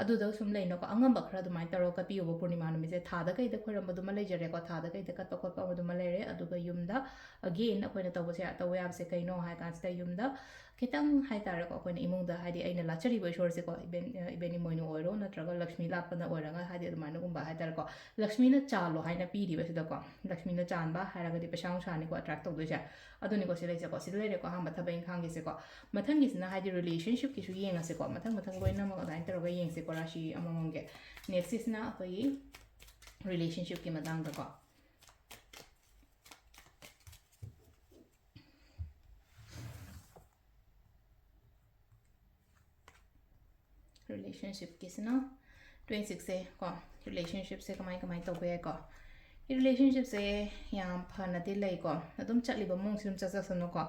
ꯑꯗꯨꯗ ꯁꯨꯝ ꯂꯩꯅꯀꯣ, ꯑꯉꯝꯕ ꯈꯔ ꯑꯗꯨꯃꯥꯏꯅ ꯇꯧꯔꯒ ꯀꯠꯄꯤꯌꯣꯕ꯫ ꯄꯨꯔꯅꯤꯃꯥ ꯅꯨꯃꯤꯠꯁꯦ ꯊꯥꯗ ꯀꯩꯗ ꯈꯣꯏꯔꯝꯕꯗꯨꯃ ꯂꯩꯖꯔꯦꯀꯣ, ꯊꯥꯗ ꯀꯩꯗ ꯀꯠꯄ ꯈꯣꯠꯄ ꯑꯃꯗꯨꯃ ꯂꯩꯔꯦ꯫ ꯑꯗꯨꯒ ꯌꯨꯝꯗ, again, ꯑꯩꯈꯣꯏꯅ ꯇꯧꯕꯁꯦ, ꯇꯧꯕ ꯌꯥꯕꯁꯦ ꯀꯩꯅꯣ ꯍꯥꯏ ꯀꯥꯟꯁꯤꯗ, ꯌꯨꯝꯗ ꯈꯤꯇꯪ ꯍꯥꯏꯇꯥꯔꯦꯀꯣ, ꯑꯩꯈꯣꯏꯅ ꯏꯃꯨꯡꯗ, ꯍꯥꯏꯗꯤ, ꯑꯩꯅ ꯂꯥꯠꯆꯔꯤꯕ ꯏꯁꯣꯔꯁꯦꯀꯣ, ꯏꯕꯦꯟ-, ꯏꯕꯦꯟ ꯏꯃꯣꯏꯅꯨ ꯑꯣꯏꯔꯣ, ꯅꯠꯇ꯭ꯔꯒ ꯂꯛꯁꯃꯤ ꯂꯥꯠꯄꯅ ꯑꯣꯏꯔꯒ, ꯍꯥꯏꯗꯤ, ꯑꯗꯨꯃꯥꯏꯅꯒꯨꯝꯕ ꯍꯥꯏꯇꯥꯔꯦꯀꯣ, ꯂꯛꯁꯃꯤꯅ ꯆꯥꯜꯂꯣ ꯍꯥꯏꯅ ꯄꯤꯔꯤꯕꯁꯤꯗꯀꯣ, ꯂꯛꯁꯃꯤꯅ ꯆꯥꯟꯕ ꯍꯥꯏꯔꯒꯗꯤ ꯄꯩꯁꯥ ꯅꯨꯡꯁꯥꯅꯤꯀꯣ attract ꯇꯧꯗꯣꯏꯁꯦ꯫ ꯑꯗꯨꯅꯤꯀꯣ ꯁꯤ ꯂꯩꯁꯦꯀꯣ, ꯁꯤꯗ ꯂꯩꯔꯦꯀꯣ ꯑꯍꯥꯟꯕ ꯊꯕꯛ ꯏꯪꯈꯥꯡꯒꯤꯁꯦꯀꯣ꯫ ꯃꯊꯪꯒꯤꯁꯤꯅ, ꯍꯥꯏꯗꯤ, relationshipꯀꯤꯁꯨ ꯌꯦꯡꯉꯁꯦꯀꯣ꯫ ꯃꯊꯪ ꯃꯊꯪ ꯂꯣꯏꯅꯃꯛ ꯑꯗꯨꯃꯥꯏꯅ ꯇꯧꯔꯒ ꯌꯦꯡꯁꯦꯀꯣ, ꯔꯥꯁꯤ ꯑꯃꯃꯝꯒꯤ꯫ Nextꯁꯤꯅ ꯑꯩꯈꯣꯏꯒꯤ relationshipꯀꯤ ꯃꯇꯥꯡꯗꯀꯣ꯫ Relationshipꯀꯤꯁꯤꯅ twenty sixꯁꯦ ꯀꯣ, relationshipꯁꯦ ꯀꯃꯥꯏ ꯀꯃꯥꯏ ꯇꯧꯕ ꯌꯥꯏꯀꯣ? Relationshipꯁꯦ ꯌꯥꯝ ꯐꯅꯗꯤ ꯂꯩꯀꯣ, ꯑꯗꯨꯝ ꯆꯠꯂꯤꯕ ꯃꯑꯣꯡꯁꯤ ꯑꯗꯨꯝ ꯆꯠꯆꯁꯅꯨꯀꯣ꯫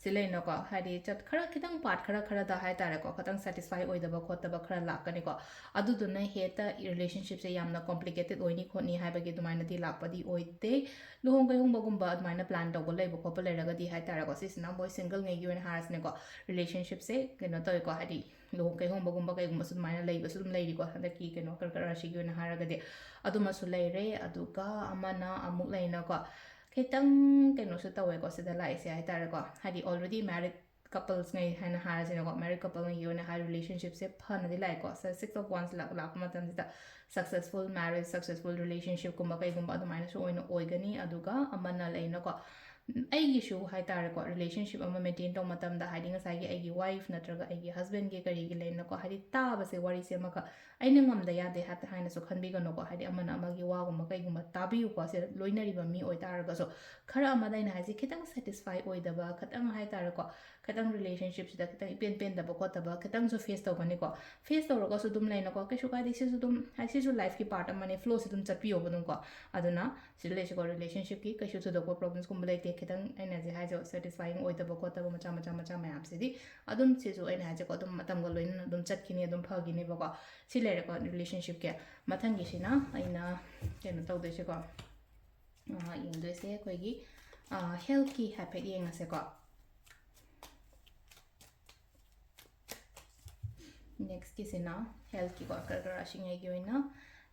ꯁꯤ ꯂꯩꯅꯀꯣ, ꯍꯥꯏꯗꯤ, ꯆꯠ-, ꯈꯔ ꯈꯤꯇꯪ part ꯈꯔ ꯈꯔꯗ ꯍꯥꯏꯇꯥꯔꯦꯀꯣ, ꯈꯤꯇꯪ satisfy ꯑꯣꯏꯗꯕ ꯈꯣꯠꯇꯕ ꯈꯔ ꯂꯥꯛꯀꯅꯤꯀꯣ꯫ ꯑꯗꯨꯗꯨꯅ ꯍꯦꯛꯇ relationshipꯁꯦ ꯌꯥꯝꯅ complicated ꯑꯣꯏꯅꯤ ꯈꯣꯠꯅꯤ ꯍꯥꯏꯕꯒꯤ ꯑꯗꯨꯃꯥꯏꯅꯗꯤ ꯂꯥꯛꯄꯗꯤ ꯑꯣꯏꯗꯦ꯫ ꯂꯨꯍꯣꯡ ꯀꯩꯍꯣꯡꯕꯒꯨꯝꯕ ꯑꯗꯨꯃꯥꯏꯅ plan ꯇꯧꯕ ꯂꯩꯕ ꯈꯣꯠꯄ ꯂꯩꯔꯒꯗꯤ ꯍꯥꯏꯇꯥꯔꯦꯀꯣ, ꯁꯤꯁꯤꯅ ꯃꯣꯏ singleꯉꯩꯒꯤ ꯑꯣꯏꯅ ꯍꯥꯏꯔꯁꯤꯅꯦꯀꯣ, relationshipꯁꯦ ꯀꯩꯅꯣ ꯇꯧꯋꯦꯀꯣ, ꯍꯥꯏꯗꯤ, ꯂꯨꯍꯣꯡ ꯀꯩꯍꯣꯡꯕꯒꯨꯝꯕ ꯀꯩꯒꯨꯝꯕꯁꯨ ꯑꯗꯨꯃꯥꯏꯅ ꯂꯩꯕꯁꯨ ꯑꯗꯨꯝ ꯂꯩꯔꯤꯀꯣ, ꯍꯟꯗꯛꯀꯤ ꯀꯩꯅꯣ ꯀꯔꯀꯠ ꯔꯥꯁꯤꯒꯤ ꯑꯣꯏꯅ ꯍꯥꯏꯔꯒꯗꯤ꯫ ꯑꯗꯨꯃꯁꯨ ꯂꯩꯔꯦ꯫ ꯑꯗꯨꯒ ꯑꯃꯅ ꯑꯃꯨꯛ ꯂꯩꯅꯀꯣ, ꯈꯤꯇꯪ ꯀꯩꯅꯣꯁꯨ ꯇꯧꯋꯦꯀꯣ, ꯁꯤꯗ ꯂꯥꯛꯏꯁꯦ ꯍꯥꯏꯇꯥꯔꯦꯀꯣ, ꯍꯥꯏꯗꯤ, already married couplesꯉꯩ ꯍꯥꯏꯅ ꯍꯥꯏꯔꯁꯤꯅꯀꯣ, married coupleꯉꯩꯒꯤ ꯑꯣꯏꯅ ꯍꯥꯏ relationshipꯁꯦ ꯐꯅꯗꯤ ꯂꯥꯛꯑꯦꯀꯣ꯫ Six of Wands ꯂꯥꯛ-, ꯂꯥꯛꯄ ꯃꯇꯝꯁꯤꯗ successful marriage, successful relationshipꯀꯨꯝꯕ ꯀꯩꯒꯨꯝꯕ ꯑꯗꯨꯃꯥꯏꯅꯁꯨ ꯑꯣꯏꯅ ꯑꯣꯏꯒꯅꯤ꯫ ꯑꯗꯨꯒ ꯑꯃꯅ ꯂꯩꯅꯀꯣ, ꯑꯩꯒꯤꯁꯨ ꯍꯥꯏꯇꯥꯔꯦꯀꯣ, relationship ꯑꯃ maintain ꯇꯧꯕ ꯃꯇꯝꯗ, ꯍꯥꯏꯗꯤ, ꯉꯁꯥꯏꯒꯤ ꯑꯩꯒꯤ wife ꯅꯠꯇ꯭ꯔꯒ ꯑꯩꯒꯤ husbandꯒꯤ ꯀꯔꯤꯒꯤ ꯂꯩꯅꯀꯣ, ꯍꯥꯏꯗꯤ, ꯇꯥꯕꯁꯦ, ꯋꯥꯔꯤꯁꯦ ꯑꯃꯈꯛ ꯑꯩꯅ ꯉꯝꯗ ꯌꯥꯗꯦ ꯍꯥꯏ-, ꯍꯥꯏꯅꯁꯨ ꯈꯟꯕꯤꯒꯅꯨꯀꯣ, ꯍꯥꯏꯗꯤ, ꯑꯃꯅ ꯑꯃꯒꯤ ꯋꯥꯒꯨꯝꯕ ꯀꯩꯒꯨꯝꯕ ꯇꯥꯕꯤꯌꯨꯀꯣ꯫ ꯁꯤ ꯂꯣꯏꯅꯔꯤꯕ ꯃꯤ ꯑꯣꯏꯇꯥꯔꯒꯁꯨ, ꯈꯔ ꯑꯃꯗ ꯑꯩꯅ ꯍꯥꯏꯁꯦ ꯈꯤꯇꯪ satisfy ꯑꯣꯏꯗꯕ, ꯈꯤꯇꯪ ꯍꯥꯏꯇꯥꯔꯦꯀꯣ, ꯈꯤꯇꯪ relationshipꯁꯤꯗ ꯈꯤꯇꯪ ꯏꯄꯦꯟ ꯄꯦꯟꯗꯕ ꯈꯣꯠꯇꯕ ꯈꯤꯇꯪꯁꯨ face ꯇꯧꯒꯅꯤꯀꯣ꯫ Face ꯇꯧꯔꯒꯁꯨ ꯑꯗꯨꯝ ꯂꯩꯅꯀꯣ, ꯀꯩꯁꯨ ꯀꯥꯏꯗꯦ, ꯁꯤꯁꯨ ꯑꯗꯨꯝ, ꯍꯥꯏ-, ꯁꯤꯁꯨ lifeꯀꯤ part ꯑꯃꯅꯤ, flowꯁꯤ ꯑꯗꯨꯝ ꯆꯠꯄꯤꯌꯣꯕ ꯑꯗꯨꯝꯀꯣ꯫ ꯑꯗꯨꯅ ꯁꯤꯗ ꯂꯩꯁꯤꯀꯣ, relationshipꯀꯤ ꯀꯩꯁꯨ ꯊꯣꯏꯗꯣꯛꯄ problemsꯀꯨꯝꯕ ꯂꯩꯇꯦ꯫ ꯈꯤꯇꯪ ꯑꯩꯅ ꯍꯧꯖꯤꯛ ꯍꯥꯏꯁꯦ satisfying ꯑꯣꯏꯗꯕ ꯈꯣꯠꯇꯕ ꯃꯆꯥ ꯃꯆꯥ ꯃꯆꯥ ꯃꯌꯥꯝꯁꯤꯗꯤ ꯑꯗꯨꯝ, ꯁꯤꯁꯨ ꯑꯩꯅ ꯍꯥꯏꯁꯦꯀꯣ, ꯑꯗꯨꯝ ꯃꯇꯝꯒ ꯂꯣꯏꯅꯅ ꯑꯗꯨꯝ ꯆꯠꯈꯤꯅꯤ, ꯑꯗꯨꯝ ꯐꯈꯤꯅꯦꯕꯀꯣ꯫ ꯁꯤ ꯂꯩꯔꯦꯀꯣ relationshipꯀꯤ꯫ ꯃꯊꯪꯒꯤꯁꯤꯅ ꯑꯩꯅ ꯀꯩꯅꯣ ꯇꯧꯗꯣꯏꯁꯦꯀꯣ, ꯑꯥ, ꯌꯦꯡꯗꯣꯏꯁꯦ ꯑꯩꯈꯣꯏꯒꯤ, ꯑꯥ, healthꯀꯤ ꯍꯥꯏꯐꯦꯠ ꯌꯦꯡꯉꯁꯦꯀꯣ꯫ ꯅꯦꯛꯁꯀꯤꯁꯤꯅ ꯍꯦꯜꯠꯀꯤꯀꯣ, ꯀꯔꯀꯔꯥ ꯁꯤꯡꯉꯩꯒꯤ ꯑꯣꯏꯅ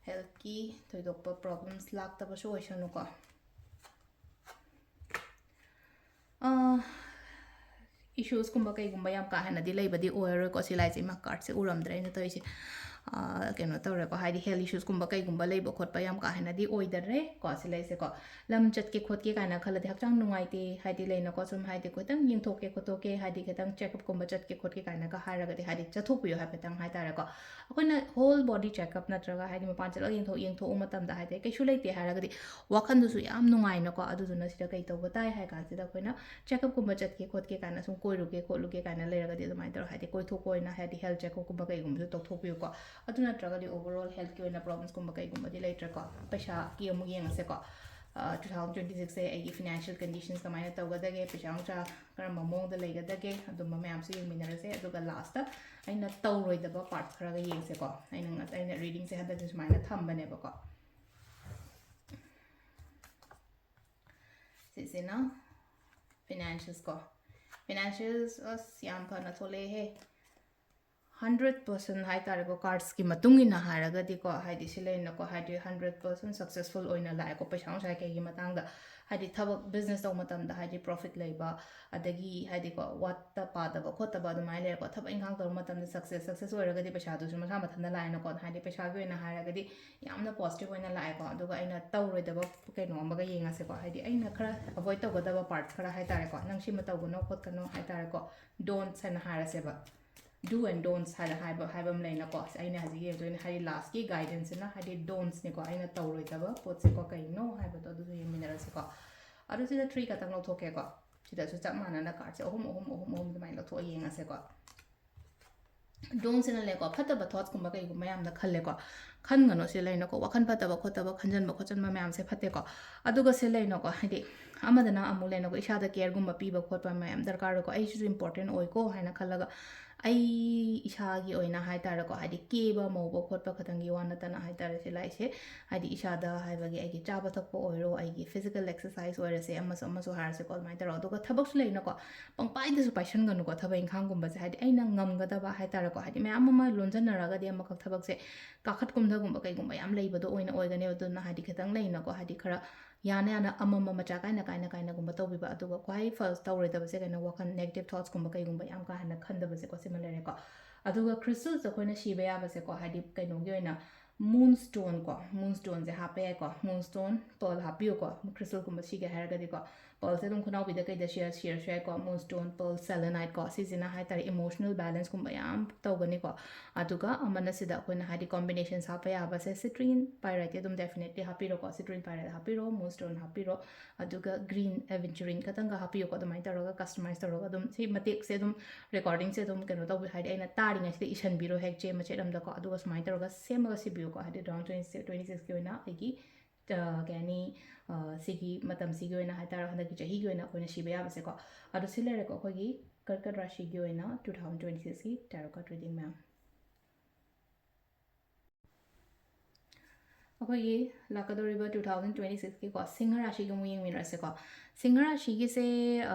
ꯍꯦꯜꯠꯀꯤ ꯊꯣꯏꯗꯣꯛꯄ ꯄ꯭ꯔꯣꯕ꯭ꯂꯦꯝꯁ ꯂꯥꯛꯇꯕꯁꯨ ꯑꯣꯏꯁꯅꯨꯀꯣ꯫ ꯏꯁꯨꯁꯀꯨꯝꯕ ꯀꯩꯒꯨꯝꯕ ꯌꯥꯝ ꯀꯥ ꯍꯦꯟꯅꯗꯤ ꯂꯩꯕꯗꯤ ꯑꯣꯏꯔꯔꯣꯏꯀꯣ꯫ ꯁꯤ ꯂꯥꯏꯁꯦ, ꯏꯃꯥ, ꯀꯥꯔꯠꯁꯦ ꯎꯔꯝꯗ꯭ꯔꯦ ꯑꯩꯅ ꯇꯧꯔꯤꯁꯦ꯫ ꯑ, ꯀꯩꯅꯣ ꯇꯧꯔꯦꯀꯣ, ꯍꯥꯏꯗꯤ ꯍꯦꯜꯠ ꯏꯁꯨꯁꯀꯨꯝꯕ ꯀꯩꯒꯨꯝꯕ ꯂꯩꯕ ꯈꯣꯠꯄ ꯌꯥꯝ ꯀꯥ ꯍꯦꯟꯅꯗꯤ ꯑꯣꯏꯗꯔꯦꯀꯣ꯫ ꯁꯤ ꯂꯩꯁꯦꯀꯣ, ꯂꯝ ꯆꯠꯀꯦ ꯈꯣꯠꯀꯦ ꯀꯥꯏꯅ ꯈꯜꯂꯗꯤ, ꯍꯛꯆꯥꯡ ꯅꯨꯡꯉꯥꯏꯇꯦ, ꯍꯥꯏꯗꯤ ꯂꯩꯅꯀꯣ, ꯁꯨꯝ ꯍꯥꯏꯗꯤ ꯈꯤꯇꯪ ꯌꯦꯡꯊꯣꯛꯀꯦ ꯈꯣꯠꯇꯣꯛꯀꯦ, ꯍꯥꯏꯗꯤ ꯈꯤꯇꯪ ꯆꯦꯛꯑꯞꯀꯨꯝꯕ ꯆꯠꯀꯦ ꯈꯣꯠꯀꯦ ꯀꯥꯏꯅꯒ ꯍꯥꯏꯔꯒꯗꯤ, ꯍꯥꯏꯗꯤ ꯆꯠꯊꯣꯛꯄꯤꯌꯨ ꯍꯥꯏꯐꯦꯠꯇꯪ ꯍꯥꯏꯇꯥꯔꯦꯀꯣ꯫ ꯑꯩꯈꯣꯏꯅ ꯍꯣꯜ ꯕꯣꯗꯤ ꯆꯦꯛꯑꯞ ꯅꯠꯇ꯭ꯔꯒ ꯍꯥꯏꯗꯤ ꯃꯄꯥꯟ ꯆꯠꯂꯒ ꯌꯦꯡꯊꯣꯛ ꯌꯦꯡꯊꯣꯛꯎ ꯃꯇꯝꯗ, ꯍꯥꯏꯗꯤ ꯀꯩꯁꯨ ꯂꯩꯇꯦ ꯍꯥꯏꯔꯒꯗꯤ ꯋꯥꯈꯜꯗꯨꯁꯨ ꯌꯥꯝ ꯅꯨꯡꯉꯥꯏꯅꯀꯣ꯫ ꯑꯗꯨꯗꯨꯅ ꯁꯤꯗ ꯀꯩ ꯇꯧꯕ ꯇꯥꯏ ꯍꯥꯏ ꯀꯥꯟꯁꯤꯗ, ꯑꯩꯈꯣꯏꯅ ꯆꯦꯛꯑꯞꯀꯨꯝꯕ ꯆꯠꯀꯦ ꯈꯣꯠꯀꯦ ꯀꯥꯏꯅ, ꯁꯨꯝ ꯀꯣꯏꯔꯨꯒꯦ ꯈꯣꯠꯂꯨꯒꯦ ꯀꯥꯏꯅ ꯂꯩꯔꯒꯗꯤ, ꯑꯗꯨꯃꯥꯏꯅ ꯇꯧꯔꯒ ꯍꯥꯏꯗꯤ ꯀꯣꯏꯊꯣꯛꯄ ꯑꯣꯏꯅ ꯍꯥꯏꯗꯤ ꯍꯦꯜꯠ ꯆꯦꯛꯑꯞꯀꯨꯝꯕ ꯀꯩꯒꯨꯝꯕꯁꯨ ꯇꯧꯊꯣꯛꯄꯤꯌꯨꯀꯣ꯫ ꯑꯗꯨ ꯅꯠꯇ꯭ꯔꯒꯗꯤ ꯑꯣꯚꯔꯑꯣꯜ ꯍꯦꯜꯠꯀꯤ ꯑꯣꯏꯅ ꯄ꯭ꯔꯣꯕ꯭ꯂꯦꯝꯁꯀꯨꯝꯕ ꯀꯩꯒꯨꯝꯕꯗꯤ ꯂꯩꯇ꯭ꯔꯦꯀꯣ꯫ ꯄꯩꯁꯥꯒꯤ ꯑꯃꯨꯛ ꯌꯦꯡꯉꯁꯦꯀꯣ꯫ ꯇꯨ ꯊꯥꯎꯖꯟ ꯇ꯭ꯋꯦꯟꯇꯤ ꯁꯤꯛꯁꯁꯦ ꯑꯩꯒꯤ ꯐꯤꯅꯥꯟꯁꯤꯌꯦꯜ ꯀꯟꯗꯤꯁꯟꯁ ꯀꯃꯥꯏꯅ ꯇꯧꯒꯗꯒꯦ, ꯄꯩꯁꯥ ꯅꯨꯡꯁꯥ ꯀꯔꯝꯕ ꯃꯑꯣꯡꯗ ꯂꯩꯒꯗꯒꯦ, ꯑꯗꯨꯝꯕ ꯃꯌꯥꯝꯁꯨ ꯌꯦꯡꯃꯤꯟꯅꯔꯁꯦ꯫ ꯑꯗꯨꯒ ꯂꯥꯁꯇ ꯑꯩꯅ ꯇꯧꯔꯣꯏꯗꯕ ꯄꯥꯔꯠ ꯈꯔꯒ ꯌꯦꯡꯁꯦꯀꯣ꯫ ꯑꯩꯅ ꯉ-, ꯑꯩꯅ ꯔꯤꯗꯤꯡꯁꯦ ꯍꯟꯗꯛꯇꯤ ꯁꯨꯃꯥꯏꯅ ꯊꯝꯕꯅꯦꯕꯀꯣ꯫ ꯁꯤꯁꯤꯅ ꯐꯤꯅꯥꯟꯁꯤꯌꯦꯜꯁ ꯀꯣ꯫ ꯐꯤꯅꯥꯟꯁꯤꯌꯦꯜꯁ, ꯑꯁ, ꯌꯥꯝ ꯐꯅ ꯊꯣꯛꯂꯛꯑꯦꯍꯦ꯫ ꯍꯟꯗ꯭ꯔꯦꯠ ꯄꯥꯔꯁꯦꯟ ꯍꯥꯏꯇꯥꯔꯦꯀꯣ, ꯀꯥꯔꯠꯁꯀꯤ ꯃꯇꯨꯡ ꯏꯟꯅ ꯍꯥꯏꯔꯒꯗꯤꯀꯣ, ꯍꯥꯏꯗꯤ ꯁꯤ ꯂꯩꯅꯀꯣ, ꯍꯥꯏꯗꯤ ꯍꯟꯗ꯭ꯔꯦꯠ ꯄꯥꯔꯁꯦꯟ ꯁꯛꯁꯦꯁꯐꯨꯜ ꯑꯣꯏꯅ ꯂꯥꯛꯑꯦꯀꯣ꯫ ꯄꯩꯁꯥ ꯅꯨꯡꯁꯥ ꯀꯩꯒꯤ ꯃꯇꯥꯡꯗ, ꯍꯥꯏꯗꯤ ꯊꯕꯛ, ꯕꯤꯖꯤꯅꯦꯁ ꯇꯧꯕ ꯃꯇꯝꯗ, ꯍꯥꯏꯗꯤ ꯄ꯭ꯔꯣꯐꯤꯠ ꯂꯩꯕ, ꯑꯗꯒꯤ ꯍꯥꯏꯗꯤꯀꯣ, ꯋꯥꯠꯇ ꯄꯥꯗꯕ ꯈꯣꯠꯇꯕ ꯑꯗꯨꯃꯥꯏꯅ ꯂꯩꯔꯦꯀꯣ꯫ ꯊꯕꯛ ꯏꯪꯈꯥꯡ ꯇꯧꯕ ꯃꯇꯝꯗ ꯁꯛꯁꯦꯁ, ꯁꯛꯁꯦꯁ ꯑꯣꯏꯔꯒꯗꯤ ꯄꯩꯁꯥꯗꯨꯁꯨ ꯃꯁꯥ ꯃꯊꯟꯇ ꯂꯥꯛꯑꯦꯅꯀꯣ꯫ ꯍꯥꯏꯗꯤ ꯄꯩꯁꯥꯒꯤ ꯑꯣꯏꯅ ꯍꯥꯏꯔꯒꯗꯤ ꯌꯥꯝꯅ ꯄꯣꯖꯤꯇꯤꯚ ꯑꯣꯏꯅ ꯂꯥꯛꯑꯦꯀꯣ꯫ ꯑꯗꯨꯒ ꯑꯩꯅ ꯇꯧꯔꯣꯏꯗꯕ ꯀꯩꯅꯣ ꯑꯃꯒ ꯌꯦꯡꯉꯁꯦꯀꯣ꯫ ꯍꯥꯏꯗꯤ ꯑꯩꯅ ꯈꯔ ꯑꯦꯚꯣꯏꯗ ꯇꯧꯒꯗꯕ ꯄꯥꯔꯠꯁ ꯈꯔ ꯍꯥꯏꯇꯥꯔꯦꯀꯣ, ꯅꯪ ꯁꯤꯃ ꯇꯧꯒꯅꯣ ꯈꯣꯠꯀꯅꯣ ꯍꯥꯏꯇꯥꯔꯦꯀꯣ, ꯗꯣꯟꯠꯁ ꯍꯥꯏꯅ ꯍꯥꯏꯔꯁꯦꯕ꯫ ꯗꯨ ꯑꯦꯟ ꯗꯣꯟꯠꯁ ꯍꯥꯏꯅ ꯍꯥꯏꯕ, ꯍꯥꯏꯕ ꯑꯃ ꯂꯩꯅꯀꯣ꯫ ꯑꯩꯅ ꯍꯧꯖꯤꯛ ꯌꯦꯡꯗꯣꯏꯅꯦ, ꯍꯥꯏꯗꯤ ꯂꯥꯁꯀꯤ ꯒꯥꯏꯗꯦꯟꯁꯁꯤꯅ ꯍꯥꯏꯗꯤ ꯗꯣꯟꯠꯁꯅꯤꯀꯣ, ꯑꯩꯅ ꯇꯧꯔꯣꯏꯗꯕ ꯄꯣꯠꯁꯦꯀꯣ ꯀꯩꯅꯣ ꯍꯥꯏꯕꯗꯣ, ꯑꯗꯨꯁꯨ ꯌꯦꯡꯃꯤꯟꯅꯔꯁꯤꯀꯣ꯫ ꯑꯗꯨ ꯁꯤꯗ ꯊ꯭ꯔꯤ ꯈꯛꯇꯪ ꯂꯧꯊꯣꯛꯀꯦꯀꯣ꯫ ꯁꯤꯗꯁꯨ ꯆꯞ ꯃꯥꯟꯅꯅ ꯀꯥꯔꯠꯁꯦ ꯑꯍꯨꯝ, ꯑꯍꯨꯝ, ꯑꯍꯨꯝ, ꯑꯍꯨꯝ ꯑꯗꯨꯃꯥꯏꯅ ꯂꯧꯊꯣꯛꯑ ꯌꯦꯡꯉꯁꯦꯀꯣ꯫ ꯗꯣꯟꯠꯁꯤꯅ ꯂꯩꯀꯣ, ꯐꯠꯇꯕ ꯊꯣꯠꯁꯀꯨꯝꯕ ꯀꯩꯒꯨꯝꯕ ꯌꯥꯝꯅ ꯈꯜꯂꯦꯀꯣ, ꯈꯟꯒꯅꯣ ꯁꯤ ꯂꯩꯅꯀꯣ꯫ ꯋꯥꯈꯜ ꯐꯠꯇꯕ ꯈꯣꯠꯇꯕ, ꯈꯟꯖꯟꯕ ꯈꯣꯠꯆꯟꯕ ꯃꯌꯥꯝꯁꯦ ꯐꯠꯇꯦꯀꯣ꯫ ꯑꯗꯨꯒ ꯁꯤ ꯂꯩꯅꯀꯣ, ꯍꯥꯏꯗꯤ ꯑꯃꯗꯅ ꯑꯃꯨꯛ ꯂꯩꯅꯀꯣ, ꯏꯁꯥꯗ ꯀꯦꯌꯔꯒꯨꯝꯕ ꯄꯤꯕ ꯈꯣꯠꯄ ꯃꯌꯥꯝ ꯗꯔꯀꯥꯔ ꯑꯣꯏꯀꯣ꯫ ꯑꯩꯁꯤꯁꯨ ꯏꯝꯄꯣꯔꯇꯦꯟ ꯑꯣꯏꯀꯣ ꯍꯥꯏꯅ ꯈꯜꯂꯒ ꯑꯩ ꯏꯁꯥꯒꯤ ꯑꯣꯏꯅ ꯍꯥꯏ ꯇꯥꯔꯦꯀꯣ, ꯍꯥꯏꯗꯤ ꯀꯦꯕ ꯃꯧꯕ ꯈꯣꯠꯄ ꯈꯛꯇꯪꯒꯤ ꯋꯥ ꯅꯠꯇꯅ ꯍꯥꯏ ꯇꯥꯔꯦ, ꯁꯤ ꯂꯥꯛꯏꯁꯦ ꯍꯥꯏꯗꯤ ꯏꯁꯥꯗ ꯍꯥꯏꯕꯒꯤ ꯑꯩꯒꯤ ꯆꯥꯕ ꯊꯛꯄ ꯑꯣꯏꯔꯣ, ꯑꯩꯒꯤ physical exercise ꯑꯣꯏꯔꯁꯦ, ꯑꯃꯁꯨ ꯑꯃꯁꯨ ꯍꯥꯏꯔꯁꯦꯀꯣ, ꯑꯗꯨꯃꯥꯏꯅ ꯇꯧꯔꯣ꯫ ꯑꯗꯨꯒ ꯊꯕꯛꯁꯨ ꯂꯩꯅꯀꯣ, ꯄꯪꯄꯥꯏꯗꯁꯨ ꯄꯥꯏꯁꯟꯒꯅꯨꯀꯣ ꯊꯕꯛ ꯏꯪꯈꯥꯡꯒꯨꯝꯕꯁꯦ, ꯍꯥꯏꯗꯤ ꯑꯩꯅ ꯉꯝꯒꯗꯕ ꯍꯥꯏ ꯇꯥꯔꯦꯀꯣ, ꯍꯥꯏꯗꯤ ꯃꯌꯥꯝ ꯑꯃ ꯂꯣꯟꯁꯤꯟꯅꯔꯒꯗꯤ ꯑꯃꯈꯛ ꯊꯕꯛꯁꯦ ꯀꯥꯈꯠ ꯀꯨꯝꯊꯒꯨꯝꯕ ꯀꯩꯒꯨꯝꯕ ꯌꯥꯝ ꯂꯩꯕꯗꯣ ꯑꯣꯏꯅ ꯑꯣꯏꯒꯅꯦꯕ꯫ ꯑꯗꯨꯅ ꯍꯥꯏꯗꯤ ꯈꯤꯇꯪ ꯂꯩꯅꯀꯣ, ꯍꯥꯏꯗꯤ ꯈꯔ ꯌꯥꯅ ꯌꯥꯅ ꯑꯃꯃꯝ ꯃꯆꯥ ꯀꯥꯏꯅ ꯀꯥꯏꯅ ꯀꯥꯏꯅꯒꯨꯝꯕ ꯇꯧꯕꯤꯕ꯫ ꯑꯗꯨꯒ ꯈ꯭ꯋꯥꯏ first ꯇꯧꯔꯣꯏꯗꯕꯁꯦ ꯀꯩꯅꯣ, ꯋꯥꯈꯜ negative thoughtsꯀꯨꯝꯕ ꯀꯩꯒꯨꯝꯕ ꯌꯥꯝ ꯀꯥ ꯍꯦꯟꯅ ꯈꯟꯗꯕꯁꯦꯀꯣ, ꯁꯤꯃ ꯂꯩꯔꯦꯀꯣ꯫ ꯑꯗꯨꯒ crystals ꯑꯩꯈꯣꯏꯅ ꯁꯤꯕ ꯌꯥꯕꯁꯦꯀꯣ, ꯍꯥꯏꯗꯤ ꯀꯩꯅꯣꯒꯤ ꯑꯣꯏꯅ moonstoneꯀꯣ, moonstoneꯁꯦ ꯍꯥꯞꯄ ꯌꯥꯏꯀꯣ, moonstone pearl ꯍꯥꯞꯄꯤꯌꯨꯀꯣ꯫ Crystalꯒꯨꯝꯕ ꯁꯤꯒꯦ ꯍꯥꯏꯔꯒꯗꯤꯀꯣ, pearlꯁꯦ ꯑꯗꯨꯝ ꯈꯨꯅꯥꯎꯕꯤꯗ ꯀꯩꯗ ꯁꯤꯔ-, ꯁꯤꯔꯁꯨ ꯌꯥꯏꯀꯣ꯫ Moonstone pearl seleniteꯀꯣ, ꯁꯤꯁꯤꯅ ꯍꯥꯏ ꯇꯥꯔꯦ emotional balanceꯀꯨꯝꯕ ꯌꯥꯝ ꯇꯧꯒꯅꯤꯀꯣ꯫ ꯑꯗꯨꯒ ꯑꯃꯅ ꯁꯤꯗ ꯑꯩꯈꯣꯏꯅ ꯍꯥꯏꯗꯤ combinations ꯍꯥꯞꯄ ꯌꯥꯕꯁꯦ citrine pyrideꯇꯤ ꯑꯗꯨꯝ definitely ꯍꯥꯞꯄꯤꯔꯣꯀꯣ, citrine pyrite ꯍꯥꯞꯄꯤꯔꯣ, moonstone ꯍꯥꯞꯄꯤꯔꯣ, ꯑꯗꯨꯒ green aventurine ꯈꯇꯪꯒ ꯍꯥꯞꯄꯤꯌꯨꯀꯣ꯫ ꯑꯗꯨꯃꯥꯏꯅ ꯇꯧꯔꯒ customize ꯇꯧꯔꯒ ꯑꯗꯨꯝ ꯁꯤ ꯃꯇꯦꯛꯁꯦ ꯑꯗꯨꯝ recordingꯁꯦ ꯑꯗꯨꯝ ꯀꯩꯅꯣ ꯇꯧꯕꯤ, ꯍꯥꯏꯗꯤ ꯑꯩꯅ ꯇꯥꯔꯤꯉꯩꯁꯤꯗ ꯏꯁꯟꯕꯤꯔꯣ ꯍꯦꯛ ꯆꯦ ꯃꯆꯦꯠ ꯑꯝꯗꯀꯣ꯫ ꯑꯗꯨꯒ ꯁꯨꯃꯥꯏꯅ ꯇꯧꯔꯒ ꯁꯦꯝꯃꯒ ꯁꯤꯕꯤꯌꯨꯀꯣ, ꯍꯥꯏꯗꯤ two thousand twenty-sixꯀꯤ ꯑꯣꯏꯅ ꯑꯩꯒꯤ ꯑ, ꯀꯩ ꯍꯥꯏꯅꯤ, ꯑ, ꯁꯤꯒꯤ ꯃꯇꯝꯁꯤꯒꯤ ꯑꯣꯏꯅ ꯍꯥꯏꯇꯥꯔꯦ, ꯍꯟꯗꯛꯀꯤ ꯆꯍꯤꯒꯤ ꯑꯣꯏꯅ ꯑꯩꯈꯣꯏꯅ ꯁꯤꯕ ꯌꯥꯕꯁꯦꯀꯣ꯫ ꯑꯗꯣ ꯁꯤ ꯂꯩꯔꯦꯀꯣ ꯑꯩꯈꯣꯏꯒꯤ ꯀꯔꯀꯠ ꯔꯥꯁꯤꯒꯤ ꯑꯣꯏꯅ two thousand twenty-sixꯀꯤ tarot card reading ꯃꯌꯥꯝ꯫ ꯑꯩꯈꯣꯏꯒꯤ ꯂꯥꯛꯀꯗꯧꯔꯤꯕ two thousand twenty-sixꯀꯤꯀꯣ, ꯁꯤꯡꯍ ꯔꯥꯁꯤꯒꯤ ꯑꯃꯨꯛ ꯌꯦꯡꯃꯤꯟꯅꯔꯁꯦꯀꯣ꯫ ꯁꯤꯡꯍ ꯔꯥꯁꯤꯒꯤꯁꯦ,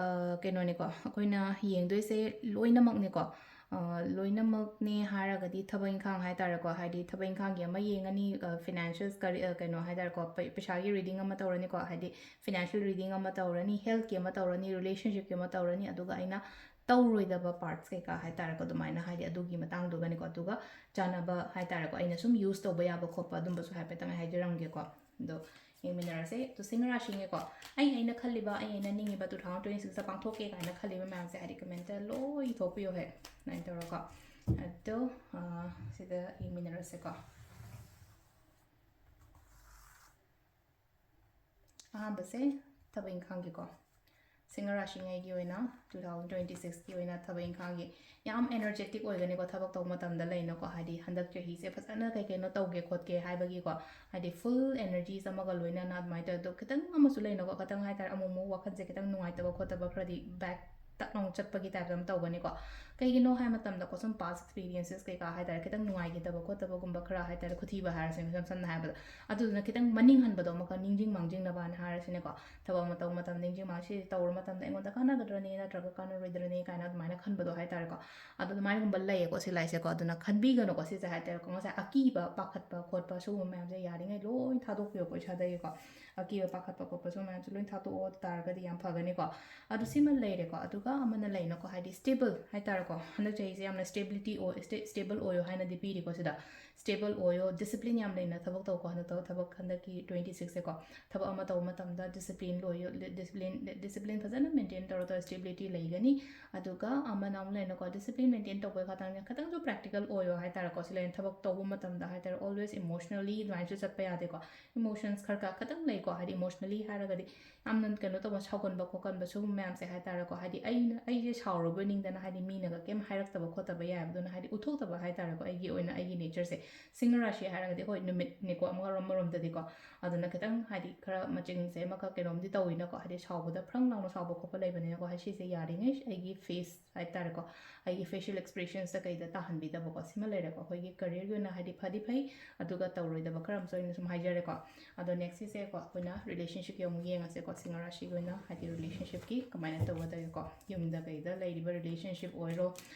ꯑ, ꯀꯩꯅꯣꯅꯤꯀꯣ, ꯑꯩꯈꯣꯏꯅ ꯌꯦꯡꯗꯣꯏꯁꯦ ꯂꯣꯏꯅꯃꯛꯅꯤꯀꯣ꯫ ꯑ, ꯂꯣꯏꯅꯃꯛꯅꯦ ꯍꯥꯏꯔꯒꯗꯤ ꯊꯕꯛ ꯏꯪꯈꯥꯡ ꯍꯥꯏ ꯇꯥꯔꯦꯀꯣ, ꯍꯥꯏꯗꯤ ꯊꯕꯛ ꯏꯪꯈꯥꯡꯒꯤ ꯑꯃ ꯌꯦꯡꯉꯅꯤ, ꯑ, financials ꯀꯔꯤ, ꯑ, ꯀꯩꯅꯣ ꯍꯥꯏ ꯇꯥꯔꯦꯀꯣ, ꯄꯩ-, ꯄꯩꯁꯥꯒꯤ reading ꯑꯃ ꯇꯧꯔꯅꯤꯀꯣ, ꯍꯥꯏꯗꯤ financial reading ꯑꯃ ꯇꯧꯔꯅꯤ, healthꯀꯤ ꯑꯃ ꯇꯧꯔꯅꯤ, relationshipꯀꯤ ꯑꯃ ꯇꯧꯔꯅꯤ, ꯑꯗꯨꯒ ꯑꯩꯅ ꯇꯧꯔꯣꯏꯗꯕ parts ꯀꯩꯀꯥ ꯍꯥꯏ ꯇꯥꯔꯦꯀꯣ, ꯑꯗꯨꯃꯥꯏꯅ ꯍꯥꯏꯗꯤ ꯑꯗꯨꯒꯤ ꯃꯇꯥꯡꯗꯨꯒꯅꯤꯀꯣ, ꯑꯗꯨꯒ ꯆꯥꯟꯅꯕ ꯍꯥꯏ ꯇꯥꯔꯦꯀꯣ, ꯑꯩꯅ ꯁꯨꯝ use ꯇꯧꯕ ꯌꯥꯕ ꯈꯣꯠꯄ ꯑꯗꯨꯝꯕꯁꯨ ꯍꯥꯏꯐꯦꯠꯇꯪ ꯍꯥꯏꯖꯔꯝꯒꯦꯀꯣ꯫ ꯑꯗꯣ ꯌꯦꯡꯃꯤꯟꯅꯔꯁꯦ꯫ ꯑꯗꯣ ꯁꯤꯡꯍ ꯔꯥꯁꯤꯅꯦꯀꯣ, ꯑꯩ ꯑꯩꯅ ꯈꯜꯂꯤꯕ, ꯑꯩ ꯑꯩꯅ ꯅꯤꯡꯉꯤꯕ two thousand twenty-sixꯇ ꯄꯥꯡꯊꯣꯛꯀꯦ ꯀꯥꯏꯅ ꯈꯜꯂꯤꯕ ꯃꯌꯥꯝꯁꯦ ꯍꯥꯏꯗꯤ commentꯇ ꯂꯣꯏ ꯏꯊꯣꯛꯄꯤꯌꯣ ꯍꯦꯛ, ꯑꯗꯨꯃꯥꯏꯅ ꯇꯧꯔꯒ꯫ ꯑꯗꯣ, ꯑ, ꯁꯤꯗ ꯌꯦꯡꯃꯤꯟꯅꯔꯁꯦꯀꯣ꯫ ꯑꯍꯥꯟꯕꯁꯦ ꯊꯕꯛ ꯏꯪꯈꯥꯡꯒꯤꯀꯣ꯫ ꯁꯤꯡꯍ ꯔꯥꯁꯤꯉꯩꯒꯤ ꯑꯣꯏꯅ two thousand twenty-sixꯀꯤ ꯑꯣꯏꯅ ꯊꯕꯛ ꯏꯪꯈꯥꯡꯒꯤ ꯌꯥꯝ energetic ꯑꯣꯏꯒꯅꯤꯀꯣ, ꯊꯕꯛ ꯇꯧꯕ ꯃꯇꯝꯗ ꯂꯩꯅꯀꯣ, ꯍꯥꯏꯗꯤ ꯍꯟꯗꯛ ꯆꯍꯤꯁꯦ ꯐꯖꯅ ꯀꯩ ꯀꯩꯅꯣ ꯇꯧꯒꯦ ꯈꯣꯠꯀꯦ ꯍꯥꯏꯕꯒꯤꯀꯣ, ꯍꯥꯏꯗꯤ full energies ꯑꯃꯒ ꯂꯣꯏꯅꯅ ꯑꯗꯨꯃꯥꯏꯅ ꯇꯧꯋꯦ꯫ ꯑꯗꯣ ꯈꯤꯇꯪ ꯑꯃꯁꯨ ꯂꯩꯅꯀꯣ, ꯈꯤꯇꯪ ꯍꯥꯏ ꯇꯥꯔꯦ, ꯑꯃꯨꯛ ꯑꯃꯨꯛ ꯋꯥꯈꯜꯁꯦ ꯈꯤꯇꯪ ꯅꯨꯡꯉꯥꯏꯇꯕ ꯈꯣꯠꯇꯕ ꯈꯔꯗꯤ back ꯇꯛ ꯂꯥꯎꯅ ꯆꯠꯄꯒꯤ ꯇꯥꯏꯞꯇ ꯑꯃ ꯇꯧꯒꯅꯤꯀꯣ꯫ ꯀꯩꯒꯤꯅꯣ ꯍꯥꯏꯕ ꯃꯇꯝꯗꯀꯣ, ꯁꯨꯝ past experiences ꯀꯩꯀꯥ ꯍꯥꯏ ꯇꯥꯔꯦ, ꯈꯤꯇꯪ ꯅꯨꯡꯉꯥꯏꯈꯤꯗꯕ ꯈꯣꯠꯇꯕꯒꯨꯝꯕ ꯈꯔ ꯍꯥꯏ ꯇꯥꯔꯦ, ꯈꯨꯊꯤꯕ ꯍꯥꯏꯔꯁꯤꯅꯦ ꯏꯁꯝ ꯁꯝꯅ ꯍꯥꯏꯔꯕꯗ, ꯑꯗꯨꯗꯨꯅ ꯈꯤꯇꯪ ꯃꯅꯤꯡ ꯍꯟꯕꯗꯣ ꯑꯃꯈꯛ, ꯅꯤꯡꯁꯤꯡ ꯃꯥꯡꯖꯤꯡꯅꯕꯅ ꯍꯥꯏꯔꯁꯤꯅꯦꯀꯣ꯫ ꯊꯕꯛ ꯑꯃ ꯇꯧꯕ ꯃꯇꯝꯗ ꯅꯤꯡꯁꯤꯡ ꯃꯥꯡ-, ꯁꯤ ꯇꯧꯔ ꯃꯇꯝꯗ ꯑꯩꯉꯣꯟꯗ ꯀꯥꯟꯅꯒꯗ꯭ꯔꯅꯦ ꯅꯠꯇ꯭ꯔꯒ ꯀꯥꯟꯅꯔꯣꯏꯗ꯭ꯔꯅꯦ ꯀꯥꯏꯅ ꯑꯗꯨꯃꯥꯏꯅ ꯈꯟꯕꯗꯣ ꯍꯥꯏ ꯇꯥꯔꯦꯀꯣ꯫ ꯑꯗꯣ ꯑꯗꯨꯃꯥꯏꯅꯒꯨꯝꯕ ꯂꯩꯌꯦꯀꯣ ꯁꯤ ꯂꯥꯏꯁꯦꯀꯣ꯫ ꯑꯗꯨꯅ ꯈꯟꯕꯤꯒꯅꯨꯀꯣ ꯁꯤꯁꯦ ꯍꯥꯏ ꯇꯥꯔꯦꯀꯣ꯫ ꯉꯁꯥꯏ ꯑꯀꯤꯕ, ꯄꯥꯈꯠꯄ ꯈꯣꯠꯄ ꯁꯤꯒꯨꯝꯕ ꯃꯌꯥꯝꯁꯦ ꯌꯥꯔꯤꯉꯩ ꯂꯣꯏ ꯊꯥꯗꯣꯛꯄꯤꯌꯣꯀꯣ ꯏꯁꯥꯗꯒꯤꯀꯣ꯫ ꯑꯀꯤꯕ, ꯄꯥꯈꯠꯄ ꯈꯣꯠꯄ ꯁꯨꯝ ꯃꯌꯥꯝꯁꯨ ꯂꯣꯏ ꯊꯥꯗꯣꯛꯑꯣ ꯇꯥꯔꯒꯗꯤ ꯌꯥꯝ ꯐꯒꯅꯤꯀꯣ꯫ ꯑꯗꯨ ꯁꯤꯃ ꯂꯩꯔꯦꯀꯣ꯫ ꯑꯗꯨꯒ ꯑꯃꯅ ꯂꯩꯅꯀꯣ, ꯍꯥꯏꯗꯤ stable ꯍꯥꯏ ꯇꯥꯔꯦꯀꯣ꯫ ꯍꯟꯗꯛ ꯆꯍꯤꯁꯦ ꯌꯥꯝꯅ stability ꯑꯣꯏ, sta-, stable ꯑꯣꯏꯌꯣ ꯍꯥꯏꯅꯗꯤ ꯄꯤꯔꯤꯀꯣ ꯁꯤꯗ꯫ Stable ꯑꯣꯏꯌꯣ, discipline ꯌꯥꯝ ꯂꯩꯅ ꯊꯕꯛ ꯇꯧꯀꯣ꯫ ꯍꯟꯗꯛ ꯊꯕꯛ, ꯊꯕꯛ ꯍꯟꯗꯛꯀꯤ twenty six ꯁꯦꯀꯣ꯫ ꯊꯕꯛ ꯑꯃ ꯇꯧꯕ ꯃꯇꯝꯗ discipline ꯂꯣꯏꯌꯣ, discipline, discipline ꯐꯖꯅ maintain ꯇꯧꯔ ꯇꯧꯔ stability ꯂꯩꯒꯅꯤ꯫ ꯑꯗꯨꯒ ꯑꯃꯅ ꯑꯃꯨꯛ ꯂꯩꯅꯀꯣ, discipline maintain ꯇꯧꯕꯩ ꯈꯛꯇꯪꯅꯦ, ꯈꯤꯇꯪꯁꯨ practical ꯑꯣꯏꯌꯣ ꯍꯥꯏ ꯇꯥꯔꯦꯀꯣ꯫ ꯁꯤ ꯂꯩꯅ ꯊꯕꯛ ꯇꯧꯕ ꯃꯇꯝꯗ ꯍꯥꯏ ꯇꯥꯔꯦ, always emotionally ꯑꯗꯨꯃꯥꯏꯅꯁꯨ ꯆꯠꯄ ꯌꯥꯗꯦꯀꯣ꯫ Emotions ꯈꯔ ꯈꯔ ꯈꯤꯇꯪ ꯂꯩꯀꯣ, ꯍꯥꯏꯗꯤ emotionally ꯍꯥꯏꯔꯒꯗꯤ ꯌꯥꯝꯅ ꯀꯩꯅꯣ ꯇꯧꯕ, ꯁꯥꯎꯒꯟꯕ ꯈꯣꯠꯀꯟꯕ ꯁꯤꯒꯨꯝꯕ ꯃꯌꯥꯝꯁꯦ ꯍꯥꯏ ꯇꯥꯔꯦꯀꯣ꯫ ꯍꯥꯏꯗꯤ ꯑꯩꯅ, ꯑꯩꯁꯦ ꯁꯥꯎꯔꯕꯣꯏ ꯅꯤꯡꯗꯅ ꯍꯥꯏꯗꯤ ꯃꯤꯅꯒ ꯀꯩꯝ ꯍꯥꯏꯔꯛꯇꯕ ꯈꯣꯠꯇꯕ ꯌꯥꯏꯑꯕ꯫ ꯑꯗꯨꯅ ꯍꯥꯏꯗꯤ ꯎꯠꯊꯣꯛꯇꯕ ꯍꯥꯏ ꯇꯥꯔꯦꯀꯣ꯫ ꯑꯩꯒꯤ ꯑꯣꯏꯅ ꯑꯩꯒꯤ natureꯁꯦ ꯁꯤꯡꯍ ꯔꯥꯁꯤ ꯍꯥꯏꯔꯒꯗꯤ ꯍꯣꯏ ꯅꯨꯃꯤꯠꯅꯤꯀꯣ ꯑꯃꯔꯣꯝ, ꯑꯃꯔꯣꯝꯗꯗꯤꯀꯣ꯫ ꯑꯗꯨꯅ ꯈꯤꯇꯪ ꯍꯥꯏꯗꯤ ꯈꯔ ꯃꯆꯤꯡꯁꯦ ꯑꯃꯈꯛ ꯀꯩꯅꯣꯝꯗꯤ ꯇꯧꯋꯤꯅꯀꯣ, ꯍꯥꯏꯗꯤ ꯁꯥꯎꯕꯗ ꯐ꯭ꯔꯪ ꯂꯥꯎꯅ ꯁꯥꯎꯕ ꯈꯣꯠꯄ ꯂꯩꯕꯅꯤꯅꯀꯣ꯫ ꯍꯥꯏ ꯁꯤꯁꯦ ꯌꯥꯔꯤꯉꯩ ꯑꯩꯒꯤ face ꯍꯥꯏ ꯇꯥꯔꯦꯀꯣ, ꯑꯩꯒꯤ facial expressionsꯇ ꯀꯩꯗ ꯇꯥꯍꯟꯕꯤꯗꯕꯀꯣ꯫ ꯁꯤꯃ ꯂꯩꯔꯦꯀꯣ꯫ ꯑꯩꯈꯣꯏꯒꯤ careerꯒꯤ ꯑꯣꯏꯅ ꯍꯥꯏꯗꯤ ꯐꯗꯤ ꯐꯩ, ꯑꯗꯨꯒ ꯇꯧꯔꯣꯏꯗꯕ ꯈꯔ ꯑꯃꯁꯨ ꯑꯩꯅ ꯁꯨꯝ ꯍꯥꯏꯖꯔꯦꯀꯣ꯫ ꯑꯗꯣ next ꯁꯤꯁꯦꯀꯣ, ꯑꯩꯈꯣꯏꯅ relationshipꯀꯤ ꯑꯃꯨꯛ ꯌꯦꯡꯉꯁꯦꯀꯣ꯫ ꯁꯤꯡꯍ ꯔꯥꯁꯤꯒꯤ ꯑꯣꯏꯅ ꯍꯥꯏꯗꯤ relationshipꯀꯤ ꯀꯃꯥꯏꯅ ꯇꯧꯒꯗꯒꯦꯀꯣ꯫ ꯌꯨꯝꯗ ꯀꯩꯗ ꯂꯩꯔꯤꯕ relationship ꯑꯣꯏꯔꯣ,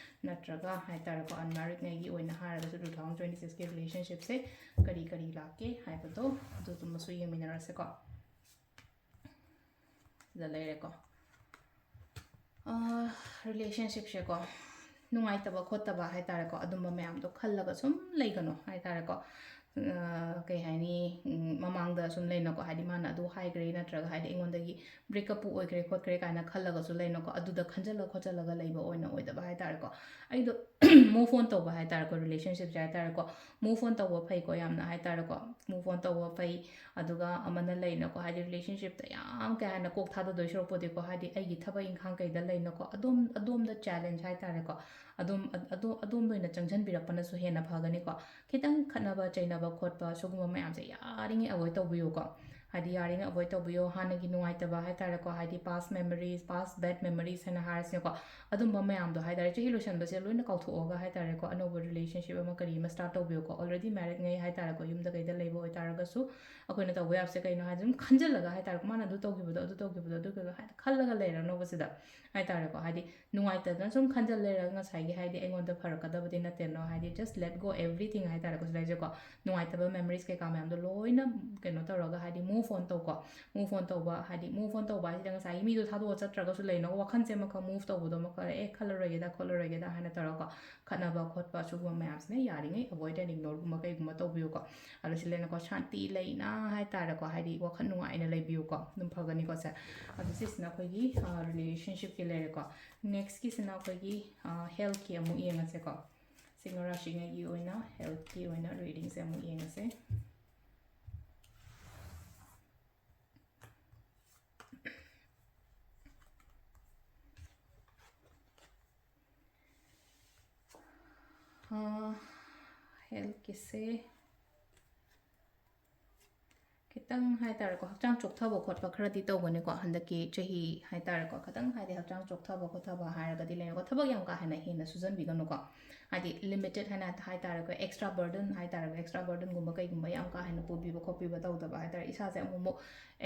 ꯅꯠꯇ꯭ꯔꯒ ꯍꯥꯏ ꯇꯥꯔꯦꯀꯣ, unmarriedꯉꯩꯒꯤ ꯑꯣꯏꯅ ꯍꯥꯏꯔꯒꯁꯨ two thousand twenty sixꯀꯤ relationshipꯁꯦ ꯀꯔꯤ ꯀꯔꯤ ꯂꯥꯛꯀꯦ ꯍꯥꯏꯕꯗꯣ ꯑꯗꯨꯗꯨꯃꯁꯨ ꯌꯦꯡꯃꯤꯟꯅꯔꯁꯦꯀꯣ꯫ ꯁꯤꯗ ꯂꯩꯔꯦꯀꯣ꯫ ꯑꯥ, relationshipꯁꯦꯀꯣ, ꯅꯨꯡꯉꯥꯏꯇꯕ ꯈꯣꯠꯇꯕ ꯍꯥꯏ ꯇꯥꯔꯦꯀꯣ, ꯑꯗꯨꯝꯕ ꯃꯌꯥꯝꯗꯣ ꯈꯜꯂꯒ ꯁꯨꯝ ꯂꯩꯒꯅꯣ ꯍꯥꯏ ꯇꯥꯔꯦꯀꯣ꯫ ꯑꯥ, ꯀꯩ ꯍꯥꯏꯅꯤ, ꯎꯝ, ꯃꯃꯥꯡꯗ ꯁꯨꯝ ꯂꯩꯅꯀꯣ, ꯍꯥꯏꯗꯤ ꯃꯥꯅ ꯑꯗꯨ ꯍꯥꯏꯈ꯭ꯔꯦ ꯅꯠꯇ꯭ꯔꯒ ꯍꯥꯏꯗꯤ ꯑꯩꯉꯣꯟꯗꯒꯤ breakupꯄꯨ ꯑꯣꯏꯈ꯭ꯔꯦ ꯈꯣꯠꯈ꯭ꯔꯦ ꯀꯥꯏꯅ ꯈꯜꯂꯒꯁꯨ ꯂꯩꯅꯀꯣ, ꯑꯗꯨꯗ ꯈꯟꯖꯜꯂ ꯈꯣꯠꯆꯜꯂꯒ ꯂꯩꯕ ꯑꯣꯏꯅ ꯑꯣꯏꯗꯕ ꯍꯥꯏ ꯇꯥꯔꯦꯀꯣ꯫ ꯑꯩꯗꯣ move on ꯇꯧꯕ ꯍꯥꯏ ꯇꯥꯔꯦꯀꯣ, relationshipꯁꯦ ꯍꯥꯏ ꯇꯥꯔꯦꯀꯣ, move on ꯇꯧꯕ ꯐꯩꯀꯣ, ꯌꯥꯝꯅ ꯍꯥꯏ ꯇꯥꯔꯦꯀꯣ, move on ꯇꯧꯕ ꯐꯩ꯫ ꯑꯗꯨꯒ ꯑꯃꯅ ꯂꯩꯅꯀꯣ, ꯍꯥꯏꯗꯤ relationshipꯇ ꯌꯥꯝ ꯀꯩ ꯍꯥꯏꯅ ꯀꯣꯛ ꯊꯥꯗꯗꯣꯏ ꯁꯔꯨꯛꯄꯨꯗꯤꯀꯣ, ꯍꯥꯏꯗꯤ ꯑꯩꯒꯤ ꯊꯕꯛ ꯏꯪꯈꯥꯡ ꯀꯩꯗ ꯂꯩꯅꯀꯣ, ꯑꯗꯣꯝ-, ꯑꯗꯣꯝꯗ challenge ꯍꯥꯏ ꯇꯥꯔꯦꯀꯣ, ꯑꯗꯣꯝ-, ꯑꯗꯣ-, ꯑꯗꯣꯝꯗ ꯑꯣꯏꯅ ꯆꯪꯁꯤꯟꯕꯤꯔꯛꯄꯅꯁꯨ ꯍꯦꯟꯅ ꯐꯒꯅꯤꯀꯣ꯫ ꯈꯤꯇꯪ ꯈꯠꯅꯕ ꯆꯩꯅꯕ ꯈꯣꯠꯄ ꯁꯤꯒꯨꯝꯕ ꯃꯌꯥꯝꯁꯦ ꯌꯥꯔꯤꯉꯩ avoid ꯇꯧꯕꯤꯌꯨꯀꯣ꯫ ꯍꯥꯏꯗꯤ ꯌꯥꯔꯤꯉꯩ ꯑꯦꯚꯣꯏꯗ ꯇꯧꯕꯤꯌꯣ꯫ ꯍꯥꯟꯅꯒꯤ ꯅꯨꯡꯉꯥꯏꯇꯕ ꯍꯥꯏꯇꯥꯔꯦꯀꯣ, ꯍꯥꯏꯗꯤ past memories, past bad memories ꯍꯥꯏꯅ ꯍꯥꯏꯔꯁꯤꯅꯦꯀꯣ, ꯑꯗꯨꯝꯕ ꯃꯌꯥꯝꯗꯣ ꯍꯥꯏꯇꯥꯔꯦ, ꯆꯍꯤ ꯂꯣꯏꯁꯟꯕꯁꯦ ꯂꯣꯏꯅ ꯀꯥꯎꯊꯣꯛꯑꯒ ꯍꯥꯏꯇꯥꯔꯦꯀꯣ, ꯑꯅꯧꯕ ꯔꯤꯂꯦꯁꯟꯁꯤꯞ ꯑꯃ ꯀꯔꯤ ꯑꯃ ꯁ꯭ꯇꯥꯔꯠ ꯇꯧꯕꯤꯌꯨꯀꯣ꯫ ꯑꯣꯜꯔꯦꯗꯤ ꯃꯦꯔꯤꯗꯉꯩ ꯍꯥꯏꯇꯥꯔꯦꯀꯣ, ꯌꯨꯝꯗ ꯀꯩꯗ ꯂꯩꯕ ꯑꯣꯏꯇꯥꯔꯒꯁꯨ ꯑꯩꯈꯣꯏꯅ ꯇꯧꯕ ꯌꯥꯕꯁꯦ ꯀꯩꯅꯣ ꯍꯥꯏꯗꯤ ꯑꯗꯨꯝ ꯈꯟꯖꯤꯜꯂꯒ ꯍꯥꯏꯇꯥꯔꯦꯀꯣ, ꯃꯥꯅ ꯑꯗꯨ ꯇꯧꯈꯤꯕꯗꯣ, ꯑꯗꯨ ꯇꯧꯈꯤꯕꯗꯣ, ꯑꯗꯨ ꯀꯩꯅꯣ ꯍꯥꯏꯗꯤ ꯈꯜꯂꯒ ꯂꯩꯔꯅꯣꯕ ꯁꯤꯗ ꯍꯥꯏꯇꯥꯔꯦꯀꯣ꯫ ꯍꯥꯏꯗꯤ ꯅꯨꯡꯉꯥꯏꯇꯗꯅ ꯁꯨꯝ ꯈꯟꯖꯤꯜ ꯂꯩꯔꯒ ꯉꯁꯥꯏꯒꯤ ꯍꯥꯏꯗꯤ ꯑꯩꯉꯣꯟꯗ ꯐꯔꯛꯀꯗꯕꯗꯤ ꯅꯠꯇꯦꯅꯣ꯫ ꯍꯥꯏꯗꯤ just let go everything ꯍꯥꯏꯇꯥꯔꯦꯀꯣ, ꯁꯤꯗꯩꯁꯤꯀꯣ, ꯅꯨꯡꯉꯥꯏꯇꯕ ꯃꯦꯃꯣꯔꯤꯁ ꯀꯩꯀꯥ ꯃꯌꯥꯝꯗꯣ ꯂꯣꯏꯅ ꯀꯩꯅꯣ ꯇꯧꯔꯒ ꯍꯥꯏꯗꯤ move on ꯇꯧꯀꯣ꯫ Move on ꯇꯧꯕ ꯍꯥꯏꯗꯤ move on ꯇꯧꯕ ꯍꯥꯏꯁꯤꯗ ꯉꯁꯥꯏꯒꯤ ꯃꯤꯗꯣ ꯊꯥꯗꯣꯛꯑ ꯆꯠꯇ꯭ꯔꯒꯁꯨ ꯂꯩꯅꯣ, ꯋꯥꯈꯜꯁꯦ ꯑꯃꯈꯛ move ꯇꯧꯕꯗꯣ ꯑꯃꯈꯛ, ꯑꯦ ꯈꯜꯂꯔꯣꯏꯒꯦꯗ ꯈꯣꯠꯂꯔꯣꯏꯒꯦꯗ ꯍꯥꯏꯅ ꯇꯧꯔꯒꯀꯣ, ꯈꯠꯅꯕ ꯈꯣꯠꯄ ꯁꯤꯒꯨꯝꯕ ꯃꯌꯥꯝꯁꯤꯅ ꯌꯥꯔꯤꯉꯩ ꯑꯦꯚꯣꯏꯗ ꯑꯦꯟ ꯏꯒꯅꯣꯔꯒꯨꯝꯕ ꯀꯩꯒꯨꯝꯕ ꯇꯧꯕꯤꯌꯨꯀꯣ꯫ ꯑꯗꯣ ꯁꯤ ꯂꯩꯅꯀꯣ ꯁꯥꯟꯇꯤ ꯂꯩꯅ ꯍꯥꯏꯇꯥꯔꯦꯀꯣ, ꯍꯥꯏꯗꯤ ꯋꯥꯈꯜ ꯅꯨꯡꯉꯥꯏꯅ ꯂꯩꯕꯤꯌꯨꯀꯣ, ꯑꯗꯨꯝ ꯐꯒꯅꯤꯀꯣ ꯁꯦ꯫ ꯑꯗꯣ ꯁꯤꯁꯤꯅ ꯑꯩꯈꯣꯏꯒꯤ ꯔꯤꯂꯦꯁꯟꯁꯤꯞꯀꯤ ꯂꯩꯔꯦꯀꯣ꯫ ꯅꯦꯛꯁꯀꯤꯁꯤꯅ ꯑꯩꯈꯣꯏꯒꯤ ꯍꯦꯜꯠꯀꯤ ꯑꯃꯨꯛ ꯌꯦꯡꯉꯁꯦꯀꯣ꯫ ꯁꯤꯡꯍ ꯔꯥꯁꯤꯉꯩꯒꯤ ꯑꯣꯏꯅ ꯍꯦꯜꯠꯀꯤ ꯑꯣꯏꯅ ꯔꯤꯗꯤꯡꯁꯦ ꯑꯃꯨꯛ ꯌꯦꯡꯉꯁꯦ꯫ ꯍꯦꯜꯠꯀꯤꯁꯦ ꯈꯤꯇꯪ ꯍꯥꯏꯇꯥꯔꯦꯀꯣ, ꯍꯛꯆꯥꯡ ꯆꯣꯛꯊꯕ ꯈꯣꯠꯄ ꯈꯔꯗꯤ ꯇꯧꯒꯅꯤꯀꯣ, ꯍꯟꯗꯛꯀꯤ ꯆꯍꯤ ꯍꯥꯏꯇꯥꯔꯦꯀꯣ꯫ ꯈꯤꯇꯪ ꯍꯥꯏꯗꯤ ꯍꯛꯆꯥꯡ ꯆꯣꯛꯊꯕ ꯈꯣꯠꯊꯕ ꯍꯥꯏꯔꯒꯗꯤ ꯂꯩꯔꯦꯀꯣ, ꯊꯕꯛ ꯌꯥꯝ ꯀꯥ ꯍꯦꯟꯅ ꯍꯦꯟꯅ ꯁꯨꯖꯟꯕꯤꯒꯅꯨꯀꯣ꯫ ꯍꯥꯏꯗꯤ ꯂꯤꯃꯤꯇꯦꯠ ꯍꯥꯏꯅ ꯍꯥꯏꯇꯥꯔꯦꯀꯣ, ꯑꯦꯛꯁꯇ꯭ꯔꯥ ꯕꯔꯗꯟ ꯍꯥꯏꯇꯥꯔꯦꯀꯣ, ꯑꯦꯛꯁꯇ꯭ꯔꯥ ꯕꯔꯗꯟꯒꯨꯝꯕ ꯀꯩꯒꯨꯝꯕ ꯌꯥꯝ ꯀꯥ ꯍꯦꯟꯅ ꯄꯨꯕꯤꯕ ꯈꯣꯠꯄꯤꯕ ꯇꯧꯗꯕ ꯍꯥꯏꯇꯥꯔꯦ꯫ ꯏꯁꯥꯁꯦ ꯑꯃꯨꯛ ꯑꯃꯨꯛ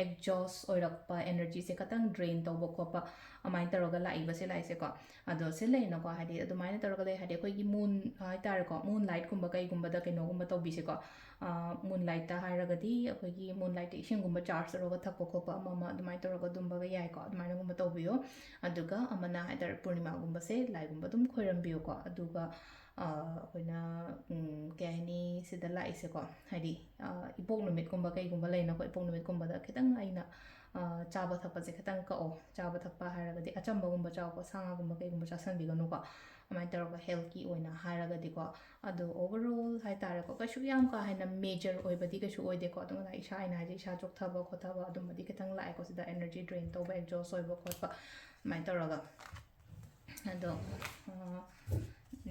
ꯑꯦꯛꯖꯣꯁ ꯑꯣꯏꯔꯛꯄ, ꯑꯦꯅꯔꯖꯤꯁꯦ ꯈꯤꯇꯪ ꯗ꯭ꯔꯦꯟ ꯇꯧꯕ ꯈꯣꯠꯄ ꯑꯗꯨꯃꯥꯏꯅ ꯇꯧꯔꯒ ꯂꯥꯛꯏꯕꯁꯦ, ꯂꯥꯛꯏꯁꯦꯀꯣ꯫ ꯑꯗꯣ ꯁꯤ ꯂꯩꯅꯀꯣ, ꯍꯥꯏꯗꯤ ꯑꯗꯨꯃꯥꯏꯅ ꯇꯧꯔꯒ ꯂꯩ ꯍꯥꯏꯗꯤ ꯑꯩꯈꯣꯏꯒꯤ ꯃꯨꯟ ꯍꯥꯏꯇꯥꯔꯦꯀꯣ, ꯃꯨꯟ ꯂꯥꯏꯠꯀꯨꯝꯕ ꯀꯩꯒꯨꯝꯕꯗ ꯀꯩꯅꯣꯒꯨꯝꯕ ꯇꯧꯕꯤꯁꯦꯀꯣ꯫ ꯃꯨꯟ ꯂꯥꯏꯠꯇ ꯍꯥꯏꯔꯒꯗꯤ ꯑꯩꯈꯣꯏꯒꯤ ꯃꯨꯟ ꯂꯥꯏꯠꯇ ꯏꯁꯤꯡꯒꯨꯝꯕ ꯆꯥꯔꯖ ꯇꯧꯔꯒ ꯊꯛꯄ ꯈꯣꯠꯄ ꯑꯃ ꯑꯃ ꯑꯗꯨꯃꯥꯏꯅ ꯇꯧꯔꯒ ꯑꯗꯨꯝꯕꯒ ꯌꯥꯏꯀꯣ, ꯑꯗꯨꯃꯥꯏꯅꯒꯨꯝꯕ ꯇꯧꯕꯤꯌꯣ꯫ ꯑꯗꯨꯒ ꯑꯃꯅ ꯍꯥꯏꯇꯥꯔꯦ ꯄꯨꯔꯅꯤꯃꯥꯒꯨꯝꯕꯁꯦ ꯂꯥꯏꯒꯨꯝꯕ ꯑꯗꯨꯝ ꯈꯣꯏꯔꯝꯕꯤꯌꯨꯀꯣ꯫ ꯑꯗꯨꯒ ꯑꯩꯈꯣꯏꯅ ꯀꯩ ꯍꯥꯏꯅꯤ, ꯁꯤꯗ ꯂꯥꯛꯏꯁꯦꯀꯣ, ꯍꯥꯏꯗꯤ ꯏꯄꯣꯛ ꯅꯨꯃꯤꯠꯀꯨꯝꯕ ꯀꯩꯒꯨꯝꯕ ꯂꯩꯅꯀꯣ, ꯏꯄꯣꯛ ꯅꯨꯃꯤꯠꯀꯨꯝꯕꯗ ꯈꯤꯇꯪ ꯑꯩꯅ ꯆꯥꯕ ꯊꯛꯄꯁꯦ ꯈꯤꯇꯪ ꯀꯛꯑꯣ꯫ ꯆꯥꯕ ꯊꯛꯄ ꯍꯥꯏꯔꯒꯗꯤ ꯑꯆꯝꯕꯒꯨꯝꯕ ꯆꯥꯎꯀꯣ, ꯁꯥ ꯉꯥꯒꯨꯝꯕ ꯀꯩꯒꯨꯝꯕ ꯆꯥꯁꯟꯕꯤꯒꯅꯨꯀꯣ꯫ ꯑꯗꯨꯃꯥꯏꯅ ꯇꯧꯔꯒ ꯍꯦꯜꯠꯀꯤ ꯑꯣꯏꯅ ꯍꯥꯏꯔꯒꯗꯤꯀꯣ꯫ ꯑꯗꯣ ꯑꯣꯚꯔꯑꯣꯜ ꯍꯥꯏꯇꯥꯔꯦꯀꯣ, ꯀꯩꯁꯨ ꯌꯥꯝ ꯀꯥ ꯍꯦꯟꯅ ꯃꯦꯖꯔ ꯑꯣꯏꯕꯗꯤ ꯀꯩꯁꯨ ꯑꯣꯏꯗꯦꯀꯣ꯫ ꯑꯗꯨꯝ ꯉꯁꯥꯏ ꯏꯁꯥ ꯑꯩꯅ ꯍꯥꯏꯁꯦ ꯏꯁꯥ ꯆꯣꯛꯊꯕ ꯈꯣꯠꯊꯕ ꯑꯗꯨꯝꯕꯗꯤ ꯈꯤꯇꯪ ꯂꯥꯛꯑꯦꯀꯣ ꯁꯤꯗ, ꯑꯦꯅꯔꯖꯤ ꯗ꯭ꯔꯦꯟ ꯇꯧꯕ, ꯑꯦꯛꯖꯣꯁ ꯑꯣꯏꯕ ꯈꯣꯠꯄ ꯑꯗꯨꯃꯥꯏꯅ ꯇꯧꯔꯒ꯫ ꯑꯗꯣ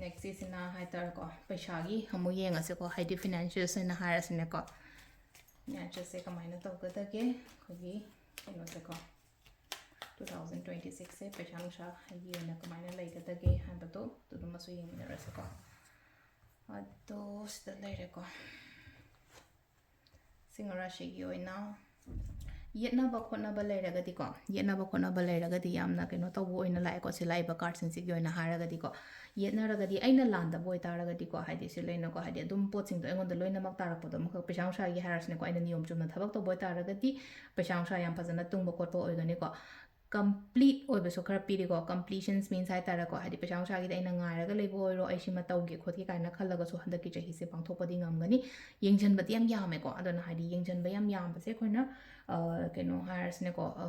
ꯅꯦꯛꯁꯀꯤꯁꯤꯅ ꯍꯥꯏꯇꯥꯔꯦꯀꯣ, ꯄꯩꯁꯥꯒꯤ ꯑꯃꯨꯛ ꯌꯦꯡꯉꯁꯦꯀꯣ, ꯍꯥꯏꯗꯤ ꯐꯤꯅꯥꯟꯁꯤꯌꯦꯜꯁ ꯑꯣꯏꯅ ꯍꯥꯏꯔꯁꯤꯅꯦꯀꯣ꯫ ꯃꯦꯠꯆꯁꯦ ꯀꯃꯥꯏꯅ ꯇꯧꯒꯗꯒꯦ, ꯑꯩꯈꯣꯏꯒꯤ ꯀꯩꯅꯣꯁꯦꯀꯣ, ꯇꯨ ꯊꯥꯎꯖꯟ ꯇ꯭ꯋꯦꯟꯇꯤ ꯁꯤꯛꯁꯁꯦ ꯄꯩꯁꯥ ꯅꯨꯡꯁꯥ ꯑꯩꯒꯤ ꯑꯣꯏꯅ ꯀꯃꯥꯏꯅ ꯂꯩꯒꯗꯒꯦ ꯍꯥꯏꯕꯗꯣ ꯑꯗꯨꯃꯁꯨ ꯌꯦꯡꯃꯤꯟꯅꯔꯁꯤꯀꯣ꯫ ꯑꯗꯣ ꯁꯤꯗ ꯂꯩꯔꯦꯀꯣ꯫ ꯁꯤꯡꯍ ꯔꯥꯁꯤꯒꯤ ꯑꯣꯏꯅ ꯌꯦꯠꯅꯕ ꯈꯣꯠꯅꯕ ꯂꯩꯔꯒꯗꯤꯀꯣ, ꯌꯦꯠꯅꯕ ꯈꯣꯠꯅꯕ ꯂꯩꯔꯒꯗꯤ ꯌꯥꯝꯅ ꯀꯩꯅꯣ ꯇꯧꯕ ꯑꯣꯏꯅ ꯂꯥꯛꯑꯦꯀꯣ, ꯁꯤ ꯂꯥꯛꯏꯕ ꯀꯥꯔꯠꯁꯤꯡꯁꯤꯒꯤ ꯑꯣꯏꯅ ꯍꯥꯏꯔꯒꯗꯤꯀꯣ꯫ ꯌꯦꯠꯅꯔꯒꯗꯤ ꯑꯩꯅ ꯂꯥꯟꯗꯕ ꯑꯣꯏꯇꯥꯔꯒꯗꯤꯀꯣ, ꯍꯥꯏꯗꯤ ꯁꯤ ꯂꯩꯅꯀꯣ, ꯍꯥꯏꯗꯤ ꯑꯗꯨꯝ ꯄꯣꯠꯁꯤꯡꯗꯣ ꯑꯩꯉꯣꯟꯗ ꯂꯣꯏꯅꯃꯛ ꯇꯥꯔꯛꯄꯗꯣ ꯑꯃꯈꯛ, ꯄꯩꯁꯥ ꯅꯨꯡꯁꯥꯒꯤ ꯍꯥꯏꯔꯁꯤꯅꯦꯀꯣ, ꯑꯩꯅ ꯅꯤꯌꯣꯝ ꯆꯨꯝꯅ ꯊꯕꯛ ꯇꯧꯕ ꯑꯣꯏꯇꯥꯔꯒꯗꯤ ꯄꯩꯁꯥ ꯅꯨꯡꯁꯥ ꯌꯥꯝ ꯐꯖꯅ ꯇꯨꯡꯕ ꯈꯣꯠꯄ ꯑꯣꯏꯒꯅꯤꯀꯣ꯫ ꯀꯝꯄ꯭ꯂꯤꯠ ꯑꯣꯏꯕꯁꯨ ꯈꯔ ꯄꯤꯔꯤꯀꯣ, ꯀꯝꯄ꯭ꯂꯤꯁꯟꯁ ꯃꯤꯟꯁ ꯍꯥꯏꯇꯥꯔꯦꯀꯣ, ꯍꯥꯏꯗꯤ ꯄꯩꯁꯥ ꯅꯨꯡꯁꯥꯒꯤꯗꯤ ꯑꯩꯅ ꯉꯥꯏꯔꯒ ꯂꯩꯕ ꯑꯣꯏꯔꯣ, ꯑꯩ ꯁꯤꯃ ꯇꯧꯒꯦ ꯈꯣꯠꯀꯦ ꯀꯥꯏꯅ ꯈꯜꯂꯒꯁꯨ ꯍꯟꯗꯛꯀꯤ ꯆꯍꯤꯁꯦ ꯄꯥꯡꯊꯣꯛꯄꯗꯤ ꯉꯝꯒꯅꯤ꯫ ꯌꯦꯡꯁꯤꯟꯕꯗꯤ ꯌꯥꯝ ꯌꯥꯝꯃꯦꯀꯣ꯫ ꯑꯗꯨꯅ ꯍꯥꯏꯗꯤ ꯌꯦꯡꯁꯤꯟꯕ ꯌꯥꯝ ꯌꯥꯝꯕꯁꯦ ꯑꯩꯈꯣꯏꯅ, ꯑ, ꯀꯩꯅꯣ ꯍꯥꯏꯔꯁꯤꯅꯦꯀꯣ, ꯑ,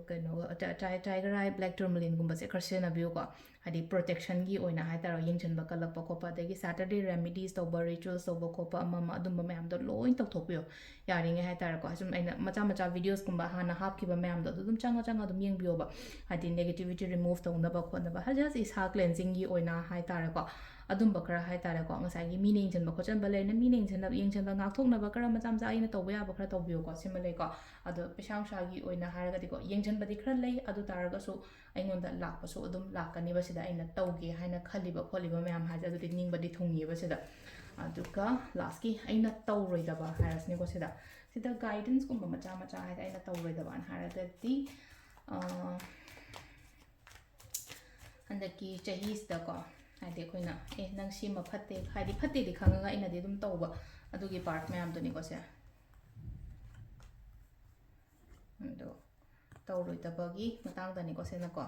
ꯀꯩꯅꯣ, ꯇ-, ꯇꯥꯏ-, ꯇꯥꯏꯒꯔ ꯑꯥꯏ, ꯕ꯭ꯂꯦꯛ ꯇꯨꯔꯃꯂꯤꯟꯒꯨꯝꯕꯁꯦ ꯈꯔ ꯁꯤꯖꯤꯟꯅꯕꯤꯌꯨꯀꯣ꯫ ꯍꯥꯏꯗꯤ ꯄ꯭ꯔꯣꯇꯦꯛꯁꯟꯒꯤ ꯑꯣꯏꯅ ꯍꯥꯏꯇꯥꯔꯦ, ꯌꯦꯡꯁꯤꯟꯕ ꯀꯜꯂꯛꯄ ꯈꯣꯠꯄ, ꯑꯗꯒꯤ ꯁꯦꯇꯔꯗꯦ ꯔꯦꯃꯤꯗꯤꯁ ꯇꯧꯕ, ꯔꯤꯆꯨꯋꯦꯜꯁ ꯇꯧꯕ ꯈꯣꯠꯄ, ꯑꯃ ꯑꯃ ꯑꯗꯨꯝꯕ ꯃꯌꯥꯝꯗꯣ ꯂꯣꯏ ꯇꯧꯊꯣꯛꯄꯤꯌꯣ꯫ ꯌꯥꯔꯤꯉꯩ ꯍꯥꯏꯇꯥꯔꯦꯀꯣ, ꯁꯨꯝ ꯑꯩꯅ ꯃꯆꯥ ꯃꯆꯥ ꯚꯤꯗꯤꯑꯣꯁꯀꯨꯝꯕ ꯍꯥꯟꯅ ꯍꯥꯞꯈꯤꯕ ꯃꯌꯥꯝꯗꯣ ꯑꯗꯨ ꯑꯗꯨꯝ ꯆꯪꯉ ꯆꯪꯉ ꯑꯗꯨꯝ ꯌꯦꯡꯕꯤꯌꯣꯕ꯫ ꯍꯥꯏꯗꯤ ꯅꯦꯒꯦꯇꯤꯚꯤꯇꯤ ꯔꯤꯃꯨꯚ ꯇꯧꯅꯕ ꯈꯣꯠꯅꯕ, ꯍꯥꯏ, ꯖꯁ ꯏꯁꯥ ꯀ꯭ꯂꯦꯟꯖꯤꯡꯒꯤ ꯑꯣꯏꯅ ꯍꯥꯏꯇꯥꯔꯦꯀꯣ, ꯑꯗꯨꯝꯕ ꯈꯔ ꯍꯥꯏꯇꯥꯔꯦꯀꯣ, ꯉꯁꯥꯏꯒꯤ ꯃꯤꯅ ꯌꯦꯡꯁꯤꯟꯕ ꯈꯣꯠꯆꯟꯕ ꯂꯩꯔꯅ ꯃꯤꯅ ꯌꯦꯡꯁꯤꯟꯅꯕ, ꯌꯦꯡꯁꯤꯟꯕ ꯉꯥꯛꯊꯣꯛꯅꯕ ꯈꯔ ꯃꯆꯥ ꯃꯆꯥ ꯑꯩꯅ ꯇꯧꯕ ꯌꯥꯕ ꯈꯔ ꯇꯧꯕꯤꯌꯨꯀꯣ꯫ ꯁꯤꯃ ꯂꯩꯀꯣ꯫ ꯑꯗꯣ ꯄꯩꯁꯥ ꯅꯨꯡꯁꯥꯒꯤ ꯑꯣꯏꯅ ꯍꯥꯏꯔꯒꯗꯤꯀꯣ, ꯌꯦꯡꯁꯤꯟꯕꯗꯤ ꯈꯔ ꯂꯩ, ꯑꯗꯨ ꯇꯥꯔꯒꯁꯨ ꯑꯩꯉꯣꯟꯗ ꯂꯥꯛꯄꯁꯨ ꯑꯗꯨꯝ ꯂꯥꯛꯀꯅꯤꯕ꯫ ꯁꯤꯗ ꯑꯩꯅ ꯇꯧꯒꯦ ꯍꯥꯏꯅ ꯈꯜꯂꯤꯕ ꯈꯣꯠꯂꯤꯕ ꯃꯌꯥꯝ ꯍꯥꯏꯁꯦ ꯑꯗꯨꯗꯤ ꯅꯤꯡꯕꯗꯤ ꯊꯨꯡꯉꯤꯕ ꯁꯤꯗ꯫ ꯑꯗꯨꯒ ꯂꯥꯁꯀꯤ ꯑꯩꯅ ꯇꯧꯔꯣꯏꯗꯕ ꯍꯥꯏꯔꯁꯤꯅꯦꯀꯣ ꯁꯤꯗ꯫ ꯁꯤꯗ ꯒꯥꯏꯗꯦꯟꯁꯀꯨꯝꯕ ꯃꯆꯥ ꯃꯆꯥ ꯍꯥꯏꯗꯤ ꯑꯩꯅ ꯇꯧꯔꯣꯏꯗꯕꯅ ꯍꯥꯏꯔꯒꯗꯤ, ꯑ, ꯍꯟꯗꯛꯀꯤ ꯆꯍꯤꯁꯤꯗꯀꯣ, ꯍꯥꯏꯗꯤ ꯑꯩꯈꯣꯏꯅ, "ꯑꯦ, ꯅꯪ ꯁꯤꯃ ꯐꯠꯇꯦ", ꯍꯥꯏꯗꯤ ꯐꯠꯇꯦꯗꯤ ꯈꯪꯉꯒ ꯑꯩꯅꯗꯤ ꯑꯗꯨꯝ ꯇꯧꯕ, ꯑꯗꯨꯒꯤ ꯄꯥꯔꯠ ꯃꯌꯥꯝꯗꯨꯅꯤꯀꯣ ꯁꯦ꯫ ꯑꯗꯣ ꯇꯧꯔꯣꯏꯗꯕꯒꯤ ꯃꯇꯥꯡꯗꯅꯤꯀꯣ ꯁꯤꯅꯀꯣ꯫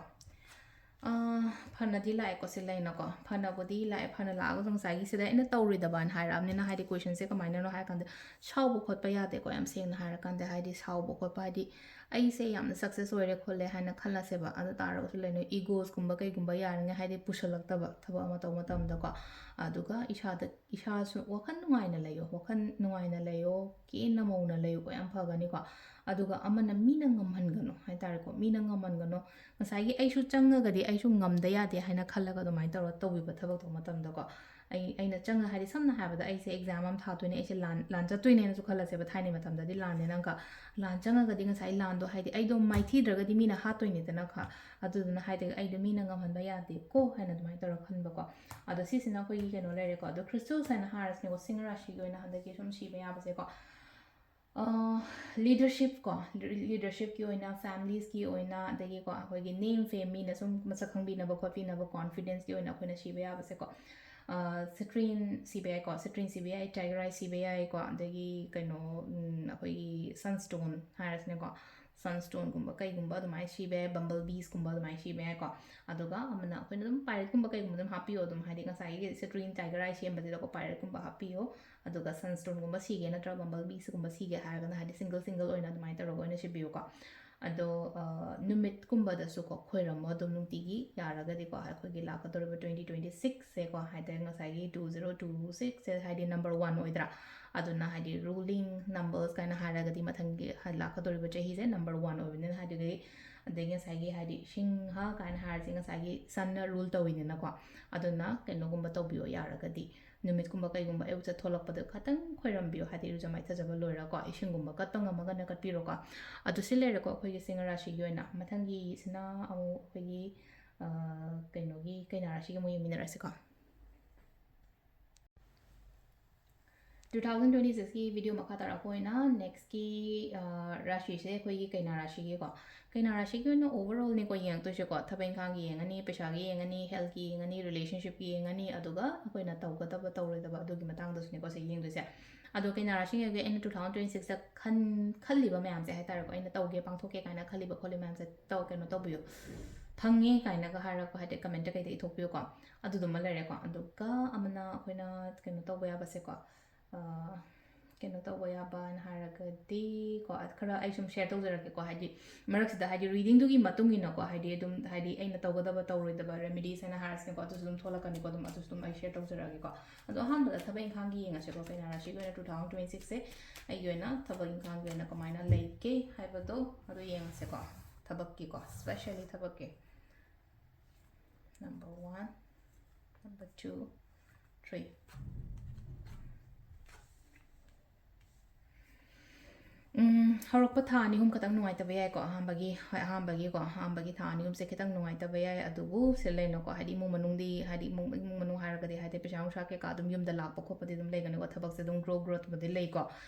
ꯑꯥ, ꯐꯅꯗꯤ ꯂꯥꯛꯑꯦꯀꯣ, ꯁꯤ ꯂꯩꯅꯀꯣ꯫ ꯐꯅꯕꯨꯗꯤ ꯂꯥꯛꯑꯦ, ꯐꯅ ꯂꯥꯛꯑꯒꯁꯨ ꯉꯁꯥꯏꯒꯤ ꯁꯤꯗ ꯑꯩꯅ ꯇꯧꯔꯣꯏꯗꯕꯅ ꯍꯥꯏꯔꯛꯑꯕꯅꯤꯅ, ꯍꯥꯏꯗꯤ ꯀꯣꯏꯁꯟꯁꯦ ꯀꯃꯥꯏꯅꯅꯣ ꯍꯥꯏꯔꯀꯥꯟꯗ, ꯁꯥꯎꯕ ꯈꯣꯠꯄ ꯌꯥꯗꯦꯀꯣ, ꯌꯥꯝ ꯁꯦꯡꯅ ꯍꯥꯏꯔꯀꯥꯟꯗ, ꯍꯥꯏꯗꯤ ꯁꯥꯎꯕ ꯈꯣꯠꯄ, ꯍꯥꯏꯗꯤ ꯑꯩꯁꯦ ꯌꯥꯝꯅ ꯁꯛꯁꯦꯁ ꯑꯣꯏꯔꯦ ꯈꯣꯠꯂꯦ ꯍꯥꯏꯅ ꯈꯜꯂꯁꯦꯕ, ꯑꯗꯨ ꯇꯥꯔꯒꯁꯨ ꯂꯩꯅ ꯏꯒꯣꯁꯀꯨꯝꯕ ꯀꯩꯒꯨꯝꯕ ꯌꯥꯔꯤꯉꯩ ꯍꯥꯏꯗꯤ ꯄꯨꯁꯜꯂꯛꯇꯕ ꯊꯕꯛ ꯑꯃ ꯇꯧꯕ ꯃꯇꯝꯗꯀꯣ꯫ ꯑꯗꯨꯒ ꯏꯁꯥꯗ, ꯏꯁꯥꯁꯨ ꯋꯥꯈꯜ ꯅꯨꯡꯉꯥꯏꯅ ꯂꯩꯌꯣ, ꯋꯥꯈꯜ ꯅꯨꯡꯉꯥꯏꯅ ꯂꯩꯌꯣ, ꯀꯦꯅ ꯃꯧꯅ ꯂꯩꯌꯨꯀꯣ, ꯌꯥꯝ ꯐꯒꯅꯤꯀꯣ꯫ ꯑꯗꯨꯒ ꯑꯃꯅ ꯃꯤꯅ ꯉꯝꯍꯟꯒꯅꯨ ꯍꯥꯏꯇꯥꯔꯦꯀꯣ, ꯃꯤꯅ ꯉꯝꯍꯟꯒꯅꯨ꯫ ꯉꯁꯥꯏꯒꯤ ꯑꯩꯁꯨ ꯆꯪꯉꯒꯗꯤ ꯑꯩꯁꯨ ꯉꯝꯗ ꯌꯥꯗꯦ ꯍꯥꯏꯅ ꯈꯜꯂꯒ ꯑꯗꯨꯃꯥꯏꯅ ꯇꯧꯔꯒ ꯇꯧꯕꯤꯕ ꯊꯕꯛ ꯇꯧꯕ ꯃꯇꯝꯗꯀꯣ, ꯑꯩ ꯑꯩꯅ ꯆꯪꯉ ꯍꯥꯏꯗꯤ ꯁꯝꯅ ꯍꯥꯏꯔꯕꯗ ꯑꯩꯁꯦ ꯑꯦꯛꯖꯥꯝ ꯑꯃ ꯊꯥꯗꯣꯏꯅꯦ, ꯑꯩꯁꯦ ꯂꯥꯟ ꯂꯥꯟ ꯆꯠꯇꯣꯏꯅꯦꯅꯁꯨ ꯈꯜꯂꯁꯦꯕ, ꯊꯥꯏꯅꯩ ꯃꯇꯝꯗꯗꯤ ꯂꯥꯟꯅꯦꯅ ꯑꯃꯨꯛꯀ ꯂꯥꯟ ꯆꯪꯉꯒꯗꯤ ꯉꯁꯥꯏ ꯂꯥꯟꯗꯣ ꯍꯥꯏꯗꯤ ꯑꯩꯗꯣ ꯃꯥꯏꯊꯤꯗ꯭ꯔꯒꯗꯤ ꯃꯤꯅ ꯍꯥꯠꯇꯣꯏꯅꯤꯗꯅ ꯈ ꯑꯗꯨꯗꯨꯅ ꯍꯥꯏꯗꯤ ꯑꯩꯗꯣ ꯃꯤꯅ ꯉꯝꯍꯟꯕ ꯌꯥꯗꯦꯀꯣ ꯍꯥꯏꯅ ꯑꯗꯨꯃꯥꯏꯅ ꯇꯧꯔꯒ ꯈꯟꯕꯀꯣ꯫ ꯑꯗꯣ ꯁꯤꯁꯤꯅ ꯑꯩꯈꯣꯏꯒꯤ ꯀꯩꯅꯣ ꯂꯩꯔꯦꯀꯣ꯫ ꯑꯗꯣ ꯈ꯭ꯔꯤꯁꯇꯦꯜꯁ ꯍꯥꯏꯅ ꯍꯥꯏꯔꯁꯤꯅꯦꯀꯣ, ꯁꯤꯡꯍ ꯔꯥꯁꯤꯒꯤ ꯑꯣꯏꯅ ꯍꯟꯗꯛꯀꯤ ꯁꯨꯝ ꯁꯤꯕ ꯌꯥꯕꯁꯦꯀꯣ꯫ ꯂꯤꯗꯔꯁꯤꯞ ꯀꯣ, ꯂꯤꯗꯔꯁꯤꯞꯀꯤ ꯑꯣꯏꯅ, ꯐꯦꯃꯤꯂꯤꯁꯀꯤ ꯑꯣꯏꯅ, ꯑꯗꯒꯤꯀꯣ ꯑꯩꯈꯣꯏꯒꯤ ꯅꯦꯝ ꯐꯦꯝ, ꯃꯤꯅ ꯁꯨꯝ ꯃꯁꯛ ꯈꯪꯕꯤꯅꯕ ꯈꯣꯠꯄꯤꯅꯕ, ꯀꯣꯟꯐꯤꯗꯦꯟꯁꯀꯤ ꯑꯣꯏꯅ ꯑꯩꯈꯣꯏꯅ ꯁꯤꯕ ꯌꯥꯕꯁꯦꯀꯣ꯫ ꯁꯤꯇ꯭ꯔꯤꯟ ꯁꯤꯕ ꯌꯥꯏꯀꯣ, ꯁꯤꯇ꯭ꯔꯤꯟ ꯁꯤꯕ ꯌꯥꯏ, ꯇꯥꯏꯒꯔ ꯑꯥꯏ ꯁꯤꯕ ꯌꯥꯏꯀꯣ, ꯑꯗꯒꯤ ꯀꯩꯅꯣ, ꯎꯝ, ꯑꯩꯈꯣꯏꯒꯤ ꯁꯟꯁ꯭ꯇꯣꯟ ꯍꯥꯏꯔꯁꯤꯅꯦꯀꯣ, ꯁꯟꯁ꯭ꯇꯣꯟꯒꯨꯝꯕ ꯀꯩꯒꯨꯝꯕ ꯑꯗꯨꯃꯥꯏꯅ ꯁꯤꯕ ꯌꯥꯏ, ꯕꯝꯕꯜ ꯕꯤꯁꯀꯨꯝꯕ ꯑꯗꯨꯃꯥꯏꯅ ꯁꯤꯕ ꯌꯥꯏꯀꯣ꯫ ꯑꯗꯨꯒ ꯑꯃꯅ ꯑꯩꯈꯣꯏꯅ ꯑꯗꯨꯝ ꯄꯥꯏꯔꯦꯠꯀꯨꯝꯕ ꯀꯩꯒꯨꯝꯕ ꯑꯗꯨꯝ ꯍꯥꯞꯄꯤꯌꯣ, ꯑꯗꯨꯝ ꯍꯥꯏꯗꯤ ꯉꯁꯥꯏꯒꯤ ꯁꯤꯇ꯭ꯔꯤꯟ ꯇꯥꯏꯒꯔ ꯑꯥꯏ ꯁꯦꯝꯕꯁꯤꯗꯀꯣ ꯄꯥꯏꯔꯦꯠꯀꯨꯝꯕ ꯍꯥꯞꯄꯤꯌꯣ꯫ ꯑꯗꯨꯒ ꯁꯟꯁ꯭ꯇꯣꯟꯒꯨꯝꯕ ꯁꯤꯒꯦ ꯅꯠꯇ꯭ꯔꯒ ꯕꯝꯕꯜ ꯕꯤꯁꯀꯨꯝꯕ ꯁꯤꯒꯦ ꯍꯥꯏꯔꯒꯅ ꯍꯥꯏꯗꯤ ꯁꯤꯡꯒꯜ ꯁꯤꯡꯒꯜ ꯑꯣꯏꯅ ꯑꯗꯨꯃꯥꯏꯅ ꯇꯧꯔꯒ ꯑꯣꯏꯅ ꯁꯤꯕꯤꯌꯨꯀꯣ꯫ ꯑꯗꯣ ꯅꯨꯃꯤꯠꯀꯨꯝꯕꯗꯁꯨꯀꯣ ꯈꯣꯏꯔꯝꯃꯣ ꯑꯗꯨꯝ ꯅꯨꯡꯇꯤꯒꯤ ꯌꯥꯔꯒꯗꯤꯀꯣ, ꯑꯩꯈꯣꯏꯒꯤ ꯂꯥꯛꯀꯗꯧꯔꯤꯕ ꯇ꯭ꯋꯦꯟꯇꯤ ꯇ꯭ꯋꯦꯟꯇꯤ ꯁꯤꯛꯁꯁꯦꯀꯣ ꯍꯥꯏꯇꯥꯔꯦ, ꯉꯁꯥꯏꯒꯤ ꯇꯨ ꯖꯤꯔꯣ ꯇꯨ ꯁꯤꯛꯁꯁꯦ ꯍꯥꯏꯗꯤ ꯅꯝꯕꯔ ꯋꯥꯟ ꯑꯣꯏꯗ꯭ꯔꯥ? ꯑꯗꯨꯅ ꯍꯥꯏꯗꯤ ꯔꯨꯂꯤꯡ ꯅꯝꯕꯔꯁ ꯀꯥꯏꯅ ꯍꯥꯏꯔꯒꯗꯤ ꯃꯊꯪꯒꯤ ꯍꯥꯏꯗꯤ ꯂꯥꯛꯀꯗꯧꯔꯤꯕ ꯆꯍꯤꯁꯦ ꯅꯝꯕꯔ ꯋꯥꯟ ꯑꯣꯏꯕꯅꯤꯅ ꯍꯥꯏꯗꯤ ꯑꯗꯒꯤ ꯉꯁꯥꯏꯒꯤ ꯍꯥꯏꯗꯤ ꯁꯤꯡꯍ ꯀꯥꯏꯅ ꯍꯥꯏꯔꯤꯁꯦ ꯉꯁꯥꯏꯒꯤ ꯁꯟꯅ ꯔꯨꯜ ꯇꯧꯋꯤꯗꯅꯀꯣ꯫ ꯑꯗꯨꯅ ꯀꯩꯅꯣꯒꯨꯝꯕ ꯇꯧꯕꯤꯌꯣ ꯌꯥꯔꯒꯗꯤ, ꯅꯨꯃꯤꯠꯀꯨꯝꯕ ꯀꯩꯒꯨꯝꯕ ꯑꯌꯨꯛꯇ ꯊꯣꯛꯂꯛꯄꯗ ꯈꯇꯪ ꯈꯣꯏꯔꯝꯕꯤꯌꯣ, ꯍꯥꯏꯗꯤ ꯏꯔꯨꯖ ꯃꯥꯏꯊꯖꯕ ꯂꯣꯏꯔꯀꯣ, ꯏꯁꯤꯡꯒꯨꯝꯕ ꯀꯠꯄ ꯉꯝꯃꯒꯅ ꯀꯠꯄꯤꯔꯣꯀꯣ꯫ ꯑꯗꯨ ꯁꯤ ꯂꯩꯔꯦꯀꯣ ꯑꯩꯈꯣꯏꯒꯤ ꯁꯤꯡꯍ ꯔꯥꯁꯤꯒꯤ ꯑꯣꯏꯅ꯫ ꯃꯊꯪꯒꯤꯁꯤꯅ ꯑꯃꯨꯛ ꯑꯩꯈꯣꯏꯒꯤ ꯀꯩꯅꯣꯒꯤ ꯀꯩꯅꯥ ꯔꯥꯁꯤꯒꯤ ꯑꯃꯨꯛ ꯌꯦꯡꯃꯤꯟꯅꯔꯁꯤꯀꯣ꯫ ꯇꯨ ꯊꯥꯎꯖꯟ ꯇ꯭ꯋꯦꯟꯇꯤ ꯁꯤꯛꯁꯀꯤ ꯚꯤꯗꯤꯑꯣ ꯃꯈꯥ ꯇꯥꯔꯛꯄ ꯑꯣꯏꯅ ꯅꯦꯛꯁꯀꯤ ꯔꯥꯁꯤꯁꯦ ꯑꯩꯈꯣꯏꯒꯤ ꯀꯩꯅꯥ ꯔꯥꯁꯤꯒꯤꯀꯣ꯫ ꯀꯩꯅꯥ ꯔꯥꯁꯤꯒꯤ ꯑꯣꯏꯅ ꯑꯣꯚꯔꯑꯣꯜꯅꯤꯀꯣ ꯌꯦꯡꯉꯛꯇꯣꯏꯁꯦꯀꯣ꯫ ꯊꯕꯛ ꯏꯪꯈꯥꯡꯒꯤ ꯌꯦꯡꯉꯅꯤ, ꯄꯩꯁꯥꯒꯤ ꯌꯦꯡꯉꯅꯤ, ꯍꯦꯜꯠꯀꯤ ꯌꯦꯡꯉꯅꯤ, ꯔꯤꯂꯦꯁꯟꯁꯤꯞꯀꯤ ꯌꯦꯡꯉꯅꯤ, ꯑꯗꯨꯒ ꯑꯩꯈꯣꯏꯅ ꯇꯧꯒꯗꯕ ꯇꯧꯔꯣꯏꯗꯕ ꯑꯗꯨꯒꯤ ꯃꯇꯥꯡꯗꯁꯨꯅꯦꯀꯣ ꯁꯤ ꯌꯦꯡꯗꯣꯏꯁꯦ꯫ ꯑꯗꯣ ꯀꯩꯅꯥ ꯔꯥꯁꯤꯒꯤ ꯑꯩꯅ ꯇꯨ ꯊꯥꯎꯖꯟ ꯇ꯭ꯋꯦꯟꯇꯤ ꯁꯤꯛꯁꯇ ꯈꯟ ꯈꯜꯂꯤꯕ ꯃꯌꯥꯝꯁꯦ ꯍꯥꯏꯇꯥꯔꯦꯀꯣ, ꯑꯩꯅ ꯇꯧꯒꯦ ꯄꯥꯡꯊꯣꯛꯀꯦ ꯀꯥꯏꯅ ꯈꯜꯂꯤꯕ ꯈꯣꯠꯂꯤ ꯃꯌꯥꯝꯁꯦ ꯇꯧ ꯀꯩꯅꯣ ꯇꯧꯕꯤꯌꯨ, ꯐꯪꯉꯦ ꯀꯥꯏꯅꯒ ꯍꯥꯏꯔꯒ ꯍꯥꯏꯗꯤ ꯀꯃꯦꯟꯇ ꯀꯩꯗ ꯏꯊꯣꯛꯄꯤꯌꯨꯀꯣ꯫ ꯑꯗꯨꯗꯨꯃ ꯂꯩꯔꯦꯀꯣ꯫ ꯑꯗꯨꯒ ꯑꯃꯅ ꯑꯩꯈꯣꯏꯅ ꯀꯩꯅꯣ ꯇꯧꯕ ꯌꯥꯕꯁꯦꯀꯣ, ꯀꯩꯅꯣ ꯇꯧꯕ ꯌꯥꯕꯅ ꯍꯥꯏꯔꯒꯗꯤ ꯀꯣ, ꯈꯔ ꯑꯩ ꯁꯨꯝ ꯁꯦꯌꯔ ꯇꯧꯖꯔꯛꯀꯦꯀꯣ꯫ ꯍꯥꯏꯗꯤ ꯃꯔꯛꯁꯤꯗ ꯍꯥꯏꯗꯤ ꯔꯤꯗꯤꯡꯗꯨꯒꯤ ꯃꯇꯨꯡ ꯏꯟꯅꯀꯣ, ꯍꯥꯏꯗꯤ ꯑꯗꯨꯝ ꯍꯥꯏꯗꯤ ꯑꯩꯅ ꯇꯧꯒꯗꯕ ꯇꯧꯔꯣꯏꯗꯕ ꯔꯦꯃꯤꯗꯤꯁ ꯍꯥꯏꯅ ꯍꯥꯏꯔꯁꯤꯅꯦꯀꯣ, ꯑꯗꯨꯁꯨ ꯑꯗꯨꯝ ꯊꯣꯛꯂꯛꯀꯅꯤꯀꯣ꯫ ꯑꯗꯨꯝ ꯑꯗꯨꯁꯨ ꯑꯗꯨꯝ ꯑꯩ ꯁꯦꯌꯔ ꯇꯧꯖꯔꯛꯑꯒꯦꯀꯣ꯫ ꯑꯗꯣ ꯑꯍꯥꯟꯕꯗ ꯊꯕꯛ ꯏꯪꯈꯥꯡꯒꯤ ꯌꯦꯡꯉꯁꯦꯀꯣ꯫ ꯀꯩꯅꯥ ꯔꯥꯁꯤꯒꯤ ꯑꯣꯏꯅ ꯇꯨ ꯊꯥꯎꯖꯟ ꯇ꯭ꯋꯦꯟꯇꯤ ꯁꯤꯛꯁꯁꯦ ꯑꯩꯒꯤ ꯑꯣꯏꯅ ꯊꯕꯛ ꯏꯪꯈꯥꯡꯒꯤ ꯑꯣꯏꯅ ꯀꯃꯥꯏꯅ ꯂꯩꯒꯦ ꯍꯥꯏꯕꯗꯣ ꯑꯗꯨ ꯌꯦꯡꯉꯁꯦꯀꯣ꯫ ꯊꯕꯛꯀꯤꯀꯣ, ꯁ꯭ꯄꯦꯁꯦꯜꯂꯤ ꯊꯕꯛꯀꯤ꯫ Number one, number two, Three. ꯎꯝ, ꯍꯧꯔꯛꯄ ꯊꯥ ꯑꯅꯤ ꯑꯍꯨꯝ ꯈꯛꯇꯪ ꯅꯨꯡꯉꯥꯏꯇꯕ ꯌꯥꯏꯀꯣ, ꯑꯍꯥꯟꯕꯒꯤ, ꯍꯣꯏ, ꯑꯍꯥꯟꯕꯒꯤꯀꯣ, ꯑꯍꯥꯟꯕꯒꯤ ꯊꯥ ꯑꯅꯤ ꯑꯍꯨꯝꯁꯦ ꯈꯤꯇꯪ ꯅꯨꯡꯉꯥꯏꯇꯕ ꯌꯥꯏ꯫ ꯑꯗꯨꯕꯨ ꯁꯤ ꯂꯩꯅꯀꯣ, ꯍꯥꯏꯗꯤ ꯏꯃꯨꯡ ꯃꯅꯨꯡꯗꯤ, ꯍꯥꯏꯗꯤ ꯏꯃꯨꯡ, ꯏꯃꯨꯡ ꯃꯅꯨꯡ ꯍꯥꯏꯔꯒꯗꯤ, ꯍꯥꯏꯗꯤ ꯄꯩꯁꯥ ꯅꯨꯡꯁꯥ ꯀꯩꯀꯥ ꯑꯗꯨꯝ ꯌꯨꯝꯗ ꯂꯥꯛꯄ ꯈꯣꯠꯄꯗꯤ ꯑꯗꯨꯝ ꯂꯩꯒꯅꯤꯀꯣ, ꯊꯕꯛꯁꯦ ꯑꯗꯨꯝ grow growthꯕꯨꯗꯤ ꯂꯩꯀꯣ,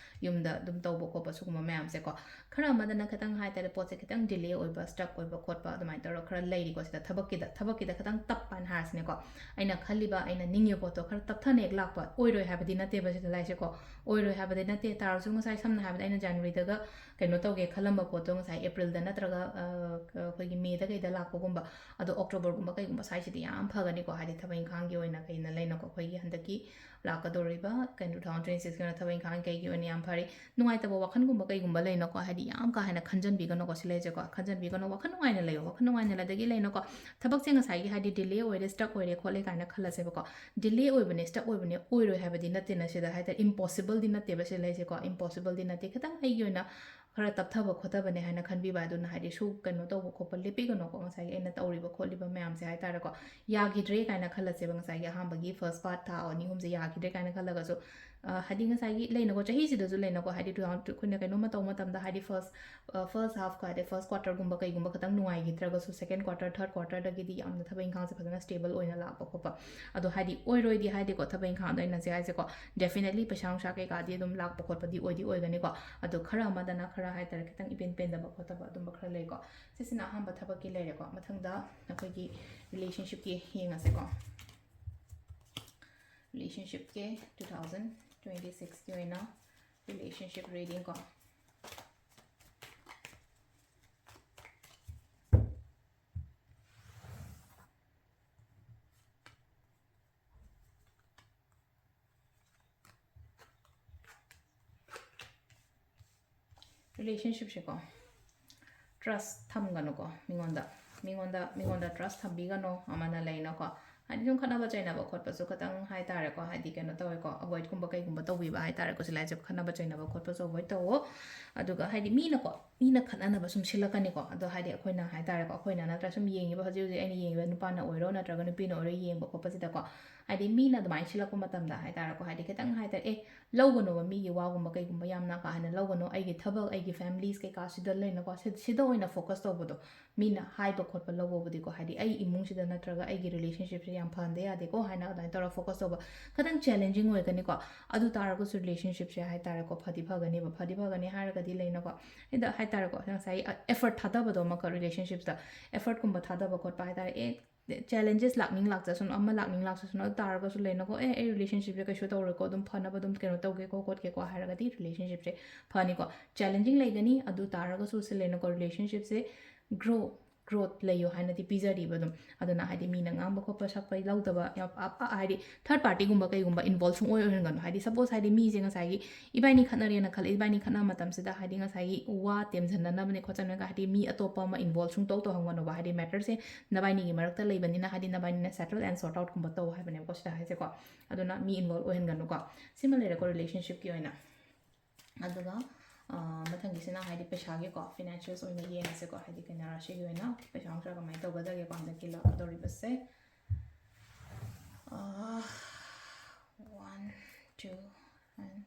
ꯌꯨꯝꯗ ꯑꯗꯨꯝ ꯇꯧꯕ ꯈꯣꯠꯄ ꯁꯤꯒꯨꯝꯕ ꯃꯌꯥꯝꯁꯦꯀꯣ꯫ ꯈꯔ ꯑꯃꯗꯅ ꯈꯤꯇꯪ ꯍꯥꯏꯇꯥꯔꯦ, ꯄꯣꯠꯁꯦ ꯈꯤꯇꯪ delay ꯑꯣꯏꯕ, stuck ꯑꯣꯏꯕ ꯈꯣꯠꯄ ꯑꯗꯨꯃꯥꯏꯅ ꯇꯧꯔꯒ ꯈꯔ ꯂꯩꯔꯤꯀꯣ꯫ ꯁꯤꯗ ꯊꯕꯛꯀꯤꯗ, ꯊꯕꯛꯀꯤꯗ ꯈꯤꯇꯪ ꯇꯞꯄ ꯍꯥꯏꯅ ꯍꯥꯏꯔꯁꯤꯅꯦꯀꯣ꯫ ꯑꯩꯅ ꯈꯜꯂꯤꯕ, ꯑꯩꯅ ꯅꯤꯡꯉꯤꯕ ꯄꯣꯠꯇꯣ ꯈꯔ ꯇꯞꯊꯅ ꯍꯦꯛ ꯂꯥꯛꯄ, ꯑꯣꯏꯔꯣꯏ ꯍꯥꯏꯕꯗꯤ ꯅꯠꯇꯦꯕ ꯁꯤꯗ ꯂꯥꯛꯏꯁꯦꯀꯣ꯫ ꯑꯣꯏꯔꯣꯏ ꯍꯥꯏꯕꯗꯤ ꯅꯠꯇꯦ, ꯇꯥꯔꯁꯨ ꯉꯁꯥꯏ ꯁꯝꯅ ꯍꯥꯏꯔꯕꯗ ꯑꯩꯅ Januaryꯗꯒ ꯀꯩꯅꯣ ꯇꯧꯒꯦ ꯈꯜꯂꯝꯕ ꯄꯣꯠꯇꯣ ꯉꯁꯥꯏ Aprilꯗ ꯅꯠꯇ꯭ꯔꯒ, ꯑ, ꯑꯩꯈꯣꯏꯒꯤ Mayꯗ ꯀꯩꯗ ꯂꯥꯛꯄꯒꯨꯝꯕ, ꯑꯗꯣ Octoberꯒꯨꯝꯕ ꯀꯩꯒꯨꯝꯕ ꯁ꯭ꯋꯥꯏꯁꯤꯗꯤ ꯌꯥꯝ ꯐꯒꯅꯤꯀꯣ, ꯍꯥꯏꯗꯤ ꯊꯕꯛ ꯏꯪꯈꯥꯡꯒꯤ ꯑꯣꯏꯅ ꯀꯩꯅ ꯂꯩꯅꯀꯣ, ꯑꯩꯈꯣꯏꯒꯤ ꯍꯟꯗꯛꯀꯤ ꯂꯥꯛꯀꯗꯧꯔꯤꯕ ꯀꯩꯅꯣ two thousand twenty sixꯀꯤ ꯑꯣꯏꯅ ꯊꯕꯛ ꯏꯪꯈꯥꯡ ꯀꯩꯒꯤ ꯑꯣꯏꯅ ꯌꯥꯝ ꯐꯔꯤ꯫ ꯅꯨꯡꯉꯥꯏꯇꯕ ꯋꯥꯈꯜꯒꯨꯝꯕ ꯀꯩꯒꯨꯝꯕ ꯂꯩꯅꯀꯣ, ꯍꯥꯏꯗꯤ ꯌꯥꯝ ꯀꯥ ꯍꯦꯟꯅ ꯈꯟꯖꯟꯕꯤꯒꯅꯨꯀꯣ, ꯁꯤ ꯂꯩꯁꯦꯀꯣ, ꯈꯟꯖꯟꯕꯤꯒꯅꯨ, ꯋꯥꯈꯜ ꯅꯨꯡꯉꯥꯏꯅ ꯂꯩꯌꯣ, ꯋꯥꯈꯜ ꯅꯨꯡꯉꯥꯏꯅ ꯂꯩꯗꯒꯤ ꯂꯩꯅꯀꯣ, ꯊꯕꯛꯁꯦ ꯉꯁꯥꯏꯒꯤ ꯍꯥꯏꯗꯤ delay ꯑꯣꯏꯔꯦ, stuck ꯑꯣꯏꯔꯦ ꯈꯣꯠꯂꯦ ꯀꯥꯏꯅ ꯈꯜꯂꯁꯦꯕꯀꯣ꯫ Delay ꯑꯣꯏꯕꯅꯦ, stuck ꯑꯣꯏꯕꯅꯦ, ꯑꯣꯏꯔꯣꯏ ꯍꯥꯏꯕꯗꯤ ꯅꯠꯇꯦꯅ ꯁꯤꯗ ꯍꯥꯏꯇꯥꯔꯦ, impossibleꯗꯤ ꯅꯠꯇꯦꯕ ꯁꯤ ꯂꯩꯁꯦꯀꯣ, impossibleꯗꯤ ꯅꯠꯇꯦ, ꯈꯤꯇꯪ ꯑꯩꯒꯤ ꯑꯣꯏꯅ ꯈꯔ ꯇꯞꯊꯕ ꯈꯣꯠꯊꯕꯅꯦ ꯍꯥꯏꯅ ꯈꯟꯕꯤꯕ꯫ ꯑꯗꯨꯅ ꯍꯥꯏꯗꯤ ꯁꯨ ꯀꯩꯅꯣ ꯇꯧꯕ ꯈꯣꯠꯄ ꯂꯦꯞꯄꯤꯒꯅꯣꯀꯣ, ꯉꯁꯥꯏꯒꯤ ꯑꯩꯅ ꯇꯧꯔꯤꯕ ꯈꯣꯠꯂꯤꯕ ꯃꯌꯥꯝꯁꯦ ꯍꯥꯏꯇꯥꯔꯦꯀꯣ꯫ ꯌꯥꯈꯤꯗ꯭ꯔꯦ ꯀꯥꯏꯅ ꯈꯜꯂꯁꯦꯕ, ꯉꯁꯥꯏꯒꯤ ꯑꯍꯥꯟꯕꯒꯤ first part ꯊꯥ ꯑꯅꯤ ꯑꯍꯨꯝꯁꯦ ꯌꯥꯈꯤꯗ꯭ꯔꯦ ꯀꯥꯏꯅ ꯈꯜꯂꯒꯁꯨ, ꯑ, ꯍꯥꯏꯗꯤ ꯉꯁꯥꯏꯒꯤ ꯂꯩꯅꯀꯣ, ꯆꯍꯤꯁꯤꯗꯁꯨ ꯂꯩꯅꯀꯣ, ꯍꯥꯏꯗꯤ two thousand, ꯑꯩꯈꯣꯏꯅ ꯀꯩꯅꯣꯝꯃ ꯇꯧꯕ ꯃꯇꯝꯗ ꯍꯥꯏꯗꯤ first, ꯑ, first halfꯀ ꯍꯥꯏꯗꯤ first quarterꯒꯨꯝꯕ ꯀꯩꯒꯨꯝꯕ ꯈꯤꯇꯪ ꯅꯨꯡꯉꯥꯏꯈꯤꯗ꯭ꯔꯒꯁꯨ second quarter, third quarterꯗꯒꯤꯗꯤ ꯌꯥꯝꯅ ꯊꯕꯛ ꯏꯪꯈꯥꯡꯁꯦ ꯐꯖꯅ stable ꯑꯣꯏꯅ ꯂꯥꯛꯄ ꯈꯣꯠꯄ꯫ ꯑꯗꯣ ꯍꯥꯏꯗꯤ ꯑꯣꯏꯔꯣꯏꯗꯤ ꯍꯥꯏꯗꯦꯀꯣ, ꯊꯕꯛ ꯏꯪꯈꯥꯡꯗꯣ ꯑꯩꯅ ꯍꯧꯖꯤꯛ ꯍꯥꯏꯁꯦꯀꯣ, definitely ꯄꯩꯁꯥ ꯅꯨꯡꯁꯥ ꯀꯩꯀꯥꯗꯤ ꯑꯗꯨꯝ ꯂꯥꯛꯄ ꯈꯣꯠꯄꯗꯤ ꯑꯣꯏꯗꯤ ꯑꯣꯏꯒꯅꯤꯀꯣ꯫ ꯑꯗꯣ ꯈꯔ ꯑꯃꯗꯅ ꯈꯔ ꯍꯥꯏꯇꯥꯔꯦ, ꯈꯤꯇꯪ ꯏꯄꯦꯟ ꯄꯦꯟꯗꯕ ꯈꯣꯠꯇꯕ ꯑꯗꯨꯝꯕ ꯈꯔ ꯂꯩꯀꯣ꯫ ꯁꯤꯁꯤꯅ ꯑꯍꯥꯟꯕ ꯊꯕꯛꯀꯤ ꯂꯩꯔꯦꯀꯣ꯫ ꯃꯊꯪꯗ ꯑꯩꯈꯣꯏꯒꯤ relationshipꯀꯤ ꯌꯦꯡꯉꯁꯦꯀꯣ꯫ Relationshipꯀꯤ two thousand twenty sixꯀꯤ ꯑꯣꯏꯅ relationship reading ꯀꯣ꯫ Relationshipꯁꯦꯀꯣ, trust ꯊꯝꯒꯅꯨꯀꯣ ꯃꯤꯉꯣꯟꯗ꯫ ꯃꯤꯉꯣꯟꯗ, ꯃꯤꯉꯣꯟꯗ trust ꯊꯝꯕꯤꯒꯅꯣ꯫ ꯑꯃꯅ ꯂꯩꯅꯀꯣ, ꯍꯥꯏꯗꯤ ꯁꯨꯝ ꯈꯠꯅꯕ ꯆꯩꯅꯕ ꯈꯣꯠꯄꯁꯨ ꯈꯇꯪ ꯍꯥꯏꯇꯥꯔꯦꯀꯣ, ꯍꯥꯏꯗꯤ ꯀꯩꯅꯣ ꯇꯧꯋꯦꯀꯣ, ꯑꯦꯚꯣꯏꯗꯀꯨꯝꯕ ꯀꯩꯒꯨꯝꯕ ꯇꯧꯕꯤꯕ ꯍꯥꯏꯇꯥꯔꯦꯀꯣ, ꯁꯤ ꯂꯥꯏꯁꯦ ꯈꯠꯅꯕ ꯆꯩꯅꯕ ꯈꯣꯠꯄꯁꯨ ꯑꯦꯚꯣꯏꯗ ꯇꯧꯋꯣ꯫ ꯑꯗꯨꯒ ꯍꯥꯏꯗꯤ ꯃꯤꯅꯀꯣ, ꯃꯤꯅ ꯈꯠꯅꯅꯕ ꯁꯨꯝ ꯁꯤꯜꯂꯛꯀꯅꯤꯀꯣ꯫ ꯑꯗꯣ ꯍꯥꯏꯗꯤ ꯑꯩꯈꯣꯏꯅ ꯍꯥꯏꯇꯥꯔꯦꯀꯣ, ꯑꯩꯈꯣꯏꯅ ꯅꯠꯇ꯭ꯔ ꯁꯨꯝ ꯌꯦꯡꯉꯤꯕ, ꯍꯧꯖꯤꯛ ꯍꯧꯖꯤꯛ ꯑꯩꯅ ꯌꯦꯡꯉꯤꯕ ꯅꯨꯄꯥꯅ ꯑꯣꯏꯔꯣ ꯅꯠꯇ꯭ꯔꯒ ꯅꯨꯄꯤꯅ ꯑꯣꯏꯔꯣ, ꯌꯦꯡꯕ ꯈꯣꯠꯄꯁꯤꯗꯀꯣ, ꯍꯥꯏꯗꯤ ꯃꯤꯅ ꯑꯗꯨꯃꯥꯏꯅ ꯁꯤꯜꯂꯛꯄ ꯃꯇꯝꯗ ꯍꯥꯏꯇꯥꯔꯦꯀꯣ, ꯍꯥꯏꯗꯤ ꯈꯤꯇꯪ ꯍꯥꯏꯇꯥꯔꯦ, ꯑꯦ, ꯂꯧꯒꯅꯣꯕ, ꯃꯤꯒꯤ ꯋꯥꯒꯨꯝꯕ ꯀꯩꯒꯨꯝꯕ ꯌꯥꯝꯅ ꯀꯥ ꯍꯦꯟꯅ ꯂꯧꯒꯅꯣ, ꯑꯩꯒꯤ ꯊꯕꯛ, ꯑꯩꯒꯤ ꯐꯦꯃꯤꯂꯤꯁ ꯀꯩꯀꯥ ꯁꯤꯗ ꯂꯩꯅꯀꯣ, ꯁꯤ-, ꯁꯤꯗ ꯑꯣꯏꯅ ꯐꯣꯀꯁ ꯇꯧꯕꯗꯣ, ꯃꯤꯅ ꯍꯥꯏꯕ ꯈꯣꯠꯄ ꯂꯧꯕꯕꯨꯗꯤꯀꯣ, ꯍꯥꯏꯗꯤ ꯑꯩ ꯏꯃꯨꯡꯁꯤꯗ ꯅꯠꯇ꯭ꯔꯒ ꯑꯩꯒꯤ ꯔꯤꯂꯦꯁꯟꯁꯤꯞꯁꯦ ꯌꯥꯝ ꯐꯍꯟꯗ ꯌꯥꯗꯦꯀꯣ ꯍꯥꯏꯅ ꯑꯗꯨꯃꯥꯏꯅ ꯇꯧꯔꯒ ꯐꯣꯀꯁ ꯇꯧꯕ ꯈꯤꯇꯪ ꯆꯦꯂꯦꯟꯖꯤꯡ ꯑꯣꯏꯒꯅꯤꯀꯣ꯫ ꯑꯗꯨ ꯇꯥꯔꯒꯁꯨ ꯔꯤꯂꯦꯁꯟꯁꯤꯞꯁꯦ ꯍꯥꯏꯇꯥꯔꯦꯀꯣ, ꯐꯗꯤ ꯐꯒꯅꯦꯕ, ꯐꯗꯤ ꯐꯒꯅꯤ ꯍꯥꯏꯔꯒꯗꯤ ꯂꯩꯅꯀꯣ, ꯍꯦꯛꯇ ꯍꯥꯏꯇꯥꯔꯦꯀꯣ, ꯉꯁꯥꯏꯒꯤ ꯑꯦꯐꯔꯠ ꯊꯥꯗꯕꯗꯣ ꯑꯃꯈꯛ ꯔꯤꯂꯦꯁꯟꯁꯤꯞꯇ, ꯑꯦꯐꯔꯠꯀꯨꯝꯕ ꯊꯥꯗꯕ ꯈꯣꯠꯄ ꯍꯥꯏꯇꯥꯔꯦ, ꯑꯦ, ꯆꯦꯂꯦꯟꯖꯦꯁ ꯂꯥꯛꯅꯤꯡ ꯂꯥꯛꯆꯁꯅꯨ, ꯑꯃ ꯂꯥꯛꯅꯤꯡ ꯂꯥꯛꯆꯁꯅꯨ, ꯑꯗꯨ ꯇꯥꯔꯒꯁꯨ ꯂꯩꯅꯀꯣ, ꯑꯦ, ꯑꯩ ꯔꯤꯂꯦꯁꯟꯁꯤꯞꯁꯦ ꯀꯩꯁꯨ ꯇꯧꯔꯣꯏꯀꯣ, ꯑꯗꯨꯝ ꯐꯅꯕ ꯑꯗꯨꯝ ꯀꯩꯅꯣ ꯇꯧꯒꯦꯀꯣ ꯈꯣꯠꯀꯦꯀꯣ ꯍꯥꯏꯔꯒꯗꯤ ꯔꯤꯂꯦꯁꯟꯁꯤꯞꯁꯦ ꯐꯅꯤꯀꯣ꯫ ꯆꯦꯂꯦꯟꯖꯤꯡ ꯂꯩꯒꯅꯤ, ꯑꯗꯨ ꯇꯥꯔꯒꯁꯨ ꯁꯤ ꯂꯩꯅꯀꯣ, ꯔꯤꯂꯦꯁꯟꯁꯤꯞꯁꯦ ꯒ꯭ꯔꯣ, ꯒ꯭ꯔꯣꯠ ꯂꯩꯌꯣ ꯍꯥꯏꯅꯗꯤ ꯄꯤꯖꯔꯤꯕ ꯑꯗꯨꯝ꯫ ꯑꯗꯨꯅ ꯍꯥꯏꯗꯤ ꯃꯤꯅ ꯉꯥꯡꯕ ꯈꯣꯠꯄ ꯁꯛꯄ ꯂꯧꯗꯕ, ꯌꯥꯝ ꯑ-, ꯑ-, ꯍꯥꯏꯗꯤ ꯊꯥꯔꯠ ꯄꯥꯔꯇꯤꯒꯨꯝꯕ ꯀꯩꯒꯨꯝꯕ ꯏꯟꯚꯣꯜꯕ ꯁꯨꯡꯑꯣꯏ ꯑꯣꯏꯍꯟꯒꯅꯨ꯫ ꯍꯥꯏꯗꯤ ꯁꯄꯣꯁ ꯍꯥꯏꯗꯤ ꯃꯤꯁꯦ ꯉꯁꯥꯏꯒꯤ ꯏꯕꯥꯏꯅꯤ ꯈꯠꯅꯔꯦꯅ ꯈꯜꯂꯦ, ꯏꯕꯥꯏꯅꯤ ꯈꯠꯅꯕ ꯃꯇꯝꯁꯤꯗ ꯍꯥꯏꯗꯤ ꯉꯁꯥꯏꯒꯤ ꯋꯥ ꯇꯦꯝꯖꯟꯅꯅꯕꯅꯦ ꯈꯣꯠꯆꯟꯅꯒ ꯍꯥꯏꯗꯤ ꯃꯤ ꯑꯇꯣꯞꯄ ꯑꯃ ꯏꯟꯚꯣꯜꯕ ꯁꯨꯡꯇꯧ ꯇꯧꯍꯟꯒꯅꯨꯕ꯫ ꯍꯥꯏꯗꯤ ꯃꯦꯇꯔꯁꯦ ꯅꯕꯥꯏꯅꯤꯒꯤ ꯃꯔꯛꯇ ꯂꯩꯕꯅꯤꯅ ꯍꯥꯏꯗꯤ ꯅꯕꯥꯏꯅꯤꯅ ꯁꯦꯇꯜ ꯑꯦꯟ ꯁꯣꯔꯠ ꯑꯥꯎꯠꯀꯨꯝꯕ ꯇꯧ ꯍꯥꯏꯕꯅꯦꯕꯀꯣ ꯁꯤꯗ ꯍꯥꯏꯁꯦꯀꯣ꯫ ꯑꯗꯨꯅ ꯃꯤ ꯏꯟꯚꯣꯜꯕ ꯑꯣꯏꯍꯟꯒꯅꯨꯀꯣ꯫ ꯁꯤꯃ ꯂꯩꯔꯦꯀꯣ ꯔꯤꯂꯦꯁꯟꯁꯤꯞꯀꯤ ꯑꯣꯏꯅ꯫ ꯑꯗꯨꯒ, ꯑ, ꯃꯊꯪꯒꯤꯁꯤꯅ ꯍꯥꯏꯗꯤ ꯄꯩꯁꯥꯒꯤꯀꯣ, ꯐꯤꯅꯥꯟꯁꯤꯌꯦꯜꯁ ꯑꯣꯏꯅ ꯌꯦꯡꯉꯁꯦꯀꯣ, ꯍꯥꯏꯗꯤ ꯀꯩꯅꯣ ꯔꯥꯁꯤꯒꯤ ꯑꯣꯏꯅ ꯄꯩꯁꯥ ꯅꯨꯡꯁꯥ ꯀꯃꯥꯏꯅ ꯇꯧꯒꯗꯒꯦꯀꯣ ꯍꯟꯗꯛꯀꯤ ꯂꯥꯛꯀꯗꯧꯔꯤꯕꯁꯦ꯫ ꯑ, one, two, and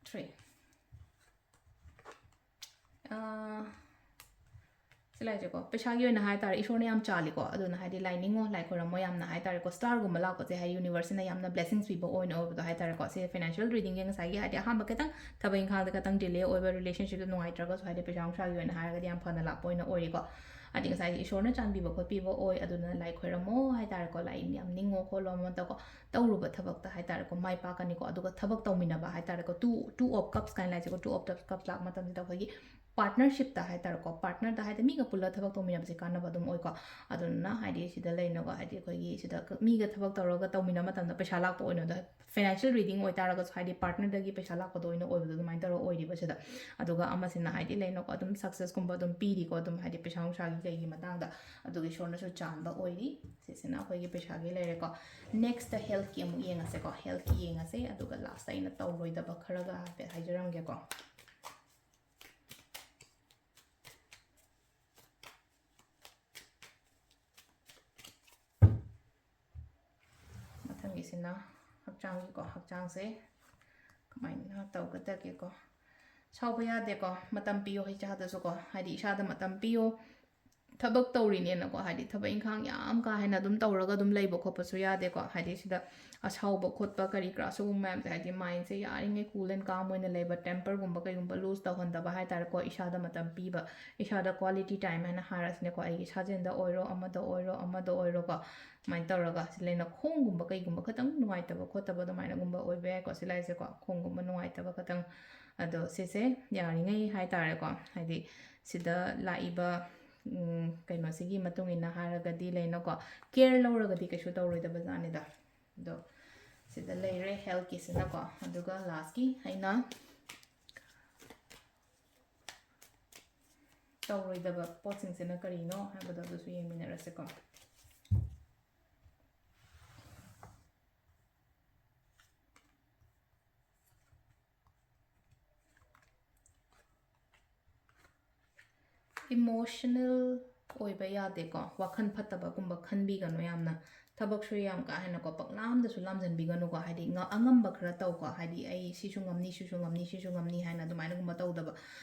three. ꯑ, ꯁꯤ ꯂꯥꯏꯁꯦꯀꯣ, ꯄꯩꯁꯥꯒꯤ ꯑꯣꯏꯅ ꯍꯥꯏꯇꯥꯔꯦ, ꯏꯁꯣꯔꯅ ꯌꯥꯝ ꯆꯥꯜꯂꯤꯀꯣ꯫ ꯑꯗꯨꯅ ꯍꯥꯏꯗꯤ ꯂꯥꯏ ꯅꯤꯡꯉꯣ, ꯂꯥꯏ ꯈꯣꯏꯔꯝꯃꯣ ꯌꯥꯝꯅ ꯍꯥꯏꯇꯥꯔꯦꯀꯣ꯫ ꯁ꯭ꯇꯥꯔꯒꯨꯝꯕ ꯂꯥꯛꯄꯁꯦ ꯍꯥꯏꯗꯤ ꯌꯨꯅꯤꯚꯔꯁꯁꯤꯅ ꯌꯥꯝꯅ ꯕ꯭ꯂꯦꯁꯤꯡꯁ ꯄꯤꯕ ꯑꯣꯏꯅ ꯑꯣꯏꯕꯗꯣ ꯍꯥꯏꯇꯥꯔꯦꯀꯣ꯫ ꯁꯤ ꯐꯥꯏꯅꯥꯟꯁꯤꯌꯦꯜ ꯔꯤꯗꯤꯡꯒꯤ ꯉꯁꯥꯏꯒꯤ ꯍꯥꯏꯗꯤ ꯑꯍꯥꯟꯕ ꯈꯤꯇꯪ ꯊꯕꯛ ꯏꯪꯈꯥꯡꯗ ꯈꯤꯇꯪ ꯗꯤꯂꯦ ꯑꯣꯏꯕ, ꯔꯤꯂꯦꯁꯟꯁꯤꯞꯇ ꯅꯨꯡꯉꯥꯏꯇ꯭ꯔꯒꯁꯨ ꯍꯥꯏꯗꯤ ꯄꯩꯁꯥ ꯅꯨꯡꯁꯥꯒꯤ ꯑꯣꯏꯅ ꯍꯥꯏꯔꯒꯗꯤ ꯌꯥꯝ ꯐꯅ ꯂꯥꯛꯄ ꯑꯣꯏꯅ ꯑꯣꯏꯔꯤꯀꯣ꯫ ꯍꯥꯏꯗꯤ ꯉꯁꯥꯏꯒꯤ ꯏꯁꯣꯔꯅ ꯆꯥꯟꯕꯤꯕ ꯈꯣꯠꯄꯤꯕ ꯑꯣꯏ, ꯑꯗꯨꯅ ꯂꯥꯏ ꯈꯣꯏꯔꯝꯃꯣ ꯍꯥꯏꯇꯥꯔꯦꯀꯣ, ꯂꯥꯏ ꯌꯥꯝ ꯅꯤꯡꯉꯣ ꯈꯣꯠꯂꯣ ꯑꯃ ꯇꯧꯀꯣ, ꯇꯧꯔꯨꯕ ꯊꯕꯛꯇ ꯍꯥꯏꯇꯥꯔꯦꯀꯣ ꯃꯥꯏ ꯄꯥꯛꯀꯅꯤꯀꯣ꯫ ꯑꯗꯨꯒ ꯊꯕꯛ ꯇꯧꯃꯤꯟꯅꯕ ꯍꯥꯏꯇꯥꯔꯦꯀꯣ, two, two of cups ꯀꯥꯏꯅ ꯂꯥꯏꯁꯦꯀꯣ, two of cups ꯂꯥꯛꯄ ꯃꯇꯝꯁꯤꯗ ꯑꯩꯈꯣꯏꯒꯤ ꯄꯥꯔꯠꯅꯔꯁꯤꯞꯇ ꯍꯥꯏꯇꯥꯔꯦꯀꯣ, ꯄꯥꯔꯠꯅꯔꯗ ꯍꯥꯏꯗꯤ ꯃꯤꯒ ꯄꯨꯜꯂ ꯊꯕꯛ ꯇꯧꯃꯤꯟꯅꯕꯁꯦ ꯀꯥꯟꯅꯕ ꯑꯗꯨꯝ ꯑꯣꯏꯀꯣ꯫ ꯑꯗꯨꯅ ꯍꯥꯏꯗꯤ ꯁꯤꯗ ꯂꯩꯅꯀꯣ, ꯍꯥꯏꯗꯤ ꯑꯩꯈꯣꯏꯒꯤ ꯁꯤꯗ ꯃꯤꯒ ꯊꯕꯛ ꯇꯧꯔꯒ ꯇꯧꯃꯤꯟꯅꯕ ꯃꯇꯝꯗ ꯄꯩꯁꯥ ꯂꯥꯛꯄ ꯑꯣꯏꯅ, ꯐꯥꯏꯅꯥꯟꯁꯤꯌꯦꯜ ꯔꯤꯗꯤꯡ ꯑꯣꯏꯇꯥꯔꯒꯁꯨ ꯍꯥꯏꯗꯤ ꯄꯥꯔꯠꯅꯔꯗꯒꯤ ꯄꯩꯁꯥ ꯂꯥꯛꯄꯗꯣ ꯑꯣꯏꯅ ꯑꯣꯏꯕꯗꯣ ꯑꯗꯨꯃꯥꯏꯅ ꯇꯧꯔꯒ ꯑꯣꯏꯔꯤꯕ ꯁꯤꯗ꯫ ꯑꯗꯨꯒ ꯑꯃꯁꯤꯅ ꯍꯥꯏꯗꯤ ꯂꯩꯅꯀꯣ, ꯑꯗꯨꯝ ꯁꯛꯁꯦꯁꯀꯨꯝꯕ ꯑꯗꯨꯝ ꯄꯤꯔꯤꯀꯣ, ꯑꯗꯨꯝ ꯍꯥꯏꯗꯤ ꯄꯩꯁꯥ ꯅꯨꯡꯁꯥꯒꯤ ꯀꯩꯒꯤ ꯃꯇꯥꯡꯗ꯫ ꯑꯗꯨꯒ ꯏꯁꯣꯔꯅꯁꯨ ꯆꯥꯟꯕ ꯑꯣꯏꯔꯤ꯫ ꯁꯤꯁꯤꯅ ꯑꯩꯈꯣꯏꯒꯤ ꯄꯩꯁꯥꯒꯤ ꯂꯩꯔꯦꯀꯣ꯫ ꯅꯦꯛꯁꯇ ꯍꯦꯜꯠꯀꯤ ꯑꯃꯨꯛ ꯌꯦꯡꯉꯁꯦꯀꯣ꯫ ꯍꯦꯜꯠꯀꯤ ꯌꯦꯡꯉꯁꯦ, ꯑꯗꯨꯒ ꯂꯥꯁꯇ ꯑꯩꯅ ꯇꯧꯔꯣꯏꯗꯕ ꯈꯔꯒ ꯍꯥꯏꯐꯦꯠ ꯍꯥꯏꯖꯔꯝꯒꯦꯀꯣ꯫ ꯃꯊꯪꯒꯤꯁꯤꯅ ꯍꯛꯆꯥꯡꯒꯤꯀꯣ, ꯍꯛꯆꯥꯡꯁꯦ ꯀꯃꯥꯏꯅ ꯇꯧꯒꯗꯒꯦꯀꯣ꯫ ꯁꯥꯎꯕ ꯌꯥꯗꯦꯀꯣ, ꯃꯇꯝ ꯄꯤꯌꯣ ꯏꯆꯥꯗꯁꯨꯀꯣ, ꯍꯥꯏꯗꯤ ꯏꯁꯥꯗ ꯃꯇꯝ ꯄꯤꯌꯣ꯫ ꯊꯕꯛ ꯇꯧꯔꯤꯅꯦꯅꯀꯣ, ꯍꯥꯏꯗꯤ ꯊꯕꯛ ꯏꯪꯈꯥꯡ ꯌꯥꯝ ꯀꯥ ꯍꯦꯟꯅ ꯑꯗꯨꯝ ꯇꯧꯔꯒ ꯑꯗꯨꯝ ꯂꯩꯕ ꯈꯣꯠꯄꯁꯨ ꯌꯥꯗꯦꯀꯣ꯫ ꯍꯥꯏꯗꯤ ꯁꯤꯗ ꯑꯁꯥꯎꯕ ꯈꯣꯠꯄ ꯀꯔꯤ ꯀꯔꯥ ꯁꯤꯒꯨꯝꯕ ꯃꯌꯥꯝꯁꯦ, ꯍꯥꯏꯗꯤ ꯃꯥꯏꯟꯁꯦ ꯌꯥꯔꯤꯉꯩ ꯀꯨꯜ ꯑꯦꯟ ꯀꯥꯝ ꯑꯣꯏꯅ ꯂꯩꯕ, ꯇꯦꯝꯄꯔꯒꯨꯝꯕ ꯀꯩꯒꯨꯝꯕ ꯂꯨꯖ ꯇꯧꯍꯟꯗꯕ ꯍꯥꯏꯇꯥꯔꯦꯀꯣ꯫ ꯏꯁꯥꯗ ꯃꯇꯝ ꯄꯤꯕ, ꯏꯁꯥꯗ ꯀ꯭ꯋꯥꯂꯤꯇꯤ ꯇꯥꯏꯝ ꯍꯥꯏꯅ ꯍꯥꯏꯔꯁꯤꯅꯦꯀꯣ꯫ ꯑꯩꯒꯤ ꯁꯥꯖꯦꯜꯗ ꯑꯣꯏꯔꯣ, ꯑꯃꯗ ꯑꯣꯏꯔꯣ, ꯑꯃꯗ ꯑꯣꯏꯔꯣꯀꯣ, ꯁꯨꯃꯥꯏꯅ ꯇꯧꯔꯒ ꯁꯤ ꯂꯩꯅ ꯈꯣꯡꯒꯨꯝꯕ ꯀꯩꯒꯨꯝꯕ ꯈꯤꯇꯪ ꯅꯨꯡꯉꯥꯏꯇꯕ ꯈꯣꯠꯇꯕ ꯑꯗꯨꯃꯥꯏꯅꯒꯨꯝꯕ ꯑꯣꯏꯕ ꯌꯥꯏꯀꯣ꯫ ꯁꯤ ꯂꯩꯁꯦꯀꯣ, ꯈꯣꯡꯒꯨꯝꯕ ꯅꯨꯡꯉꯥꯏꯇꯕ ꯈꯤꯇꯪ꯫ ꯑꯗꯣ ꯁꯤꯁꯦ ꯌꯥꯔꯤꯉꯩ ꯍꯥꯏꯇꯥꯔꯦꯀꯣ, ꯍꯥꯏꯗꯤ ꯁꯤꯗ ꯂꯥꯛꯏꯕ ꯎꯝ, ꯀꯩꯅꯣꯁꯤꯒꯤ ꯃꯇꯨꯡ ꯏꯟꯅ ꯍꯥꯏꯔꯒꯗꯤ ꯂꯩꯅꯀꯣ, ꯀꯦꯌꯔ ꯂꯧꯔꯒꯗꯤ ꯀꯩꯁꯨ ꯇꯧꯔꯣꯏꯗꯕ ꯖꯥꯠꯅꯤꯗ꯫ ꯑꯗꯣ ꯁꯤꯗ ꯂꯩꯔꯦ ꯍꯦꯜꯠꯀꯤꯁꯤꯅꯀꯣ꯫ ꯑꯗꯨꯒ ꯂꯥꯁꯀꯤ ꯑꯩꯅ ꯇꯧꯔꯣꯏꯗꯕ ꯄꯣꯠꯁꯤꯡꯁꯤꯅ ꯀꯔꯤꯅꯣ ꯍꯥꯏꯕꯗꯣ ꯑꯗꯨꯁꯨ ꯌꯦꯡꯃꯤꯟꯅꯔꯁꯦꯀꯣ꯫ ꯏꯃꯣꯁꯅꯦꯜ ꯑꯣꯏꯕ ꯌꯥꯗꯦꯀꯣ꯫ ꯋꯥꯈꯜ ꯐꯠꯇꯕꯒꯨꯝꯕ ꯈꯟꯕꯤꯒꯅꯨ ꯌꯥꯝꯅ꯫ ꯊꯕꯛꯁꯨ ꯌꯥꯝ ꯀꯥ ꯍꯦꯟꯅꯀꯣ ꯄꯛꯂꯥꯝꯗꯁꯨ ꯂꯥꯝꯖꯟꯕꯤꯒꯅꯨꯀꯣ꯫ ꯍꯥꯏꯗꯤ ꯉ-, ꯑꯉꯝꯕ ꯈꯔ ꯇꯧꯀꯣ꯫ ꯍꯥꯏꯗꯤ ꯑꯩ ꯁꯤꯁꯨ ꯉꯝꯅꯤ, ꯁꯤꯁꯨ ꯉꯝꯅꯤ, ꯁꯤꯁꯨ ꯉꯝꯅꯤ ꯍꯥꯏꯅ ꯑꯗꯨꯃꯥꯏꯅꯒꯨꯝꯕ ꯇꯧꯗꯕ꯫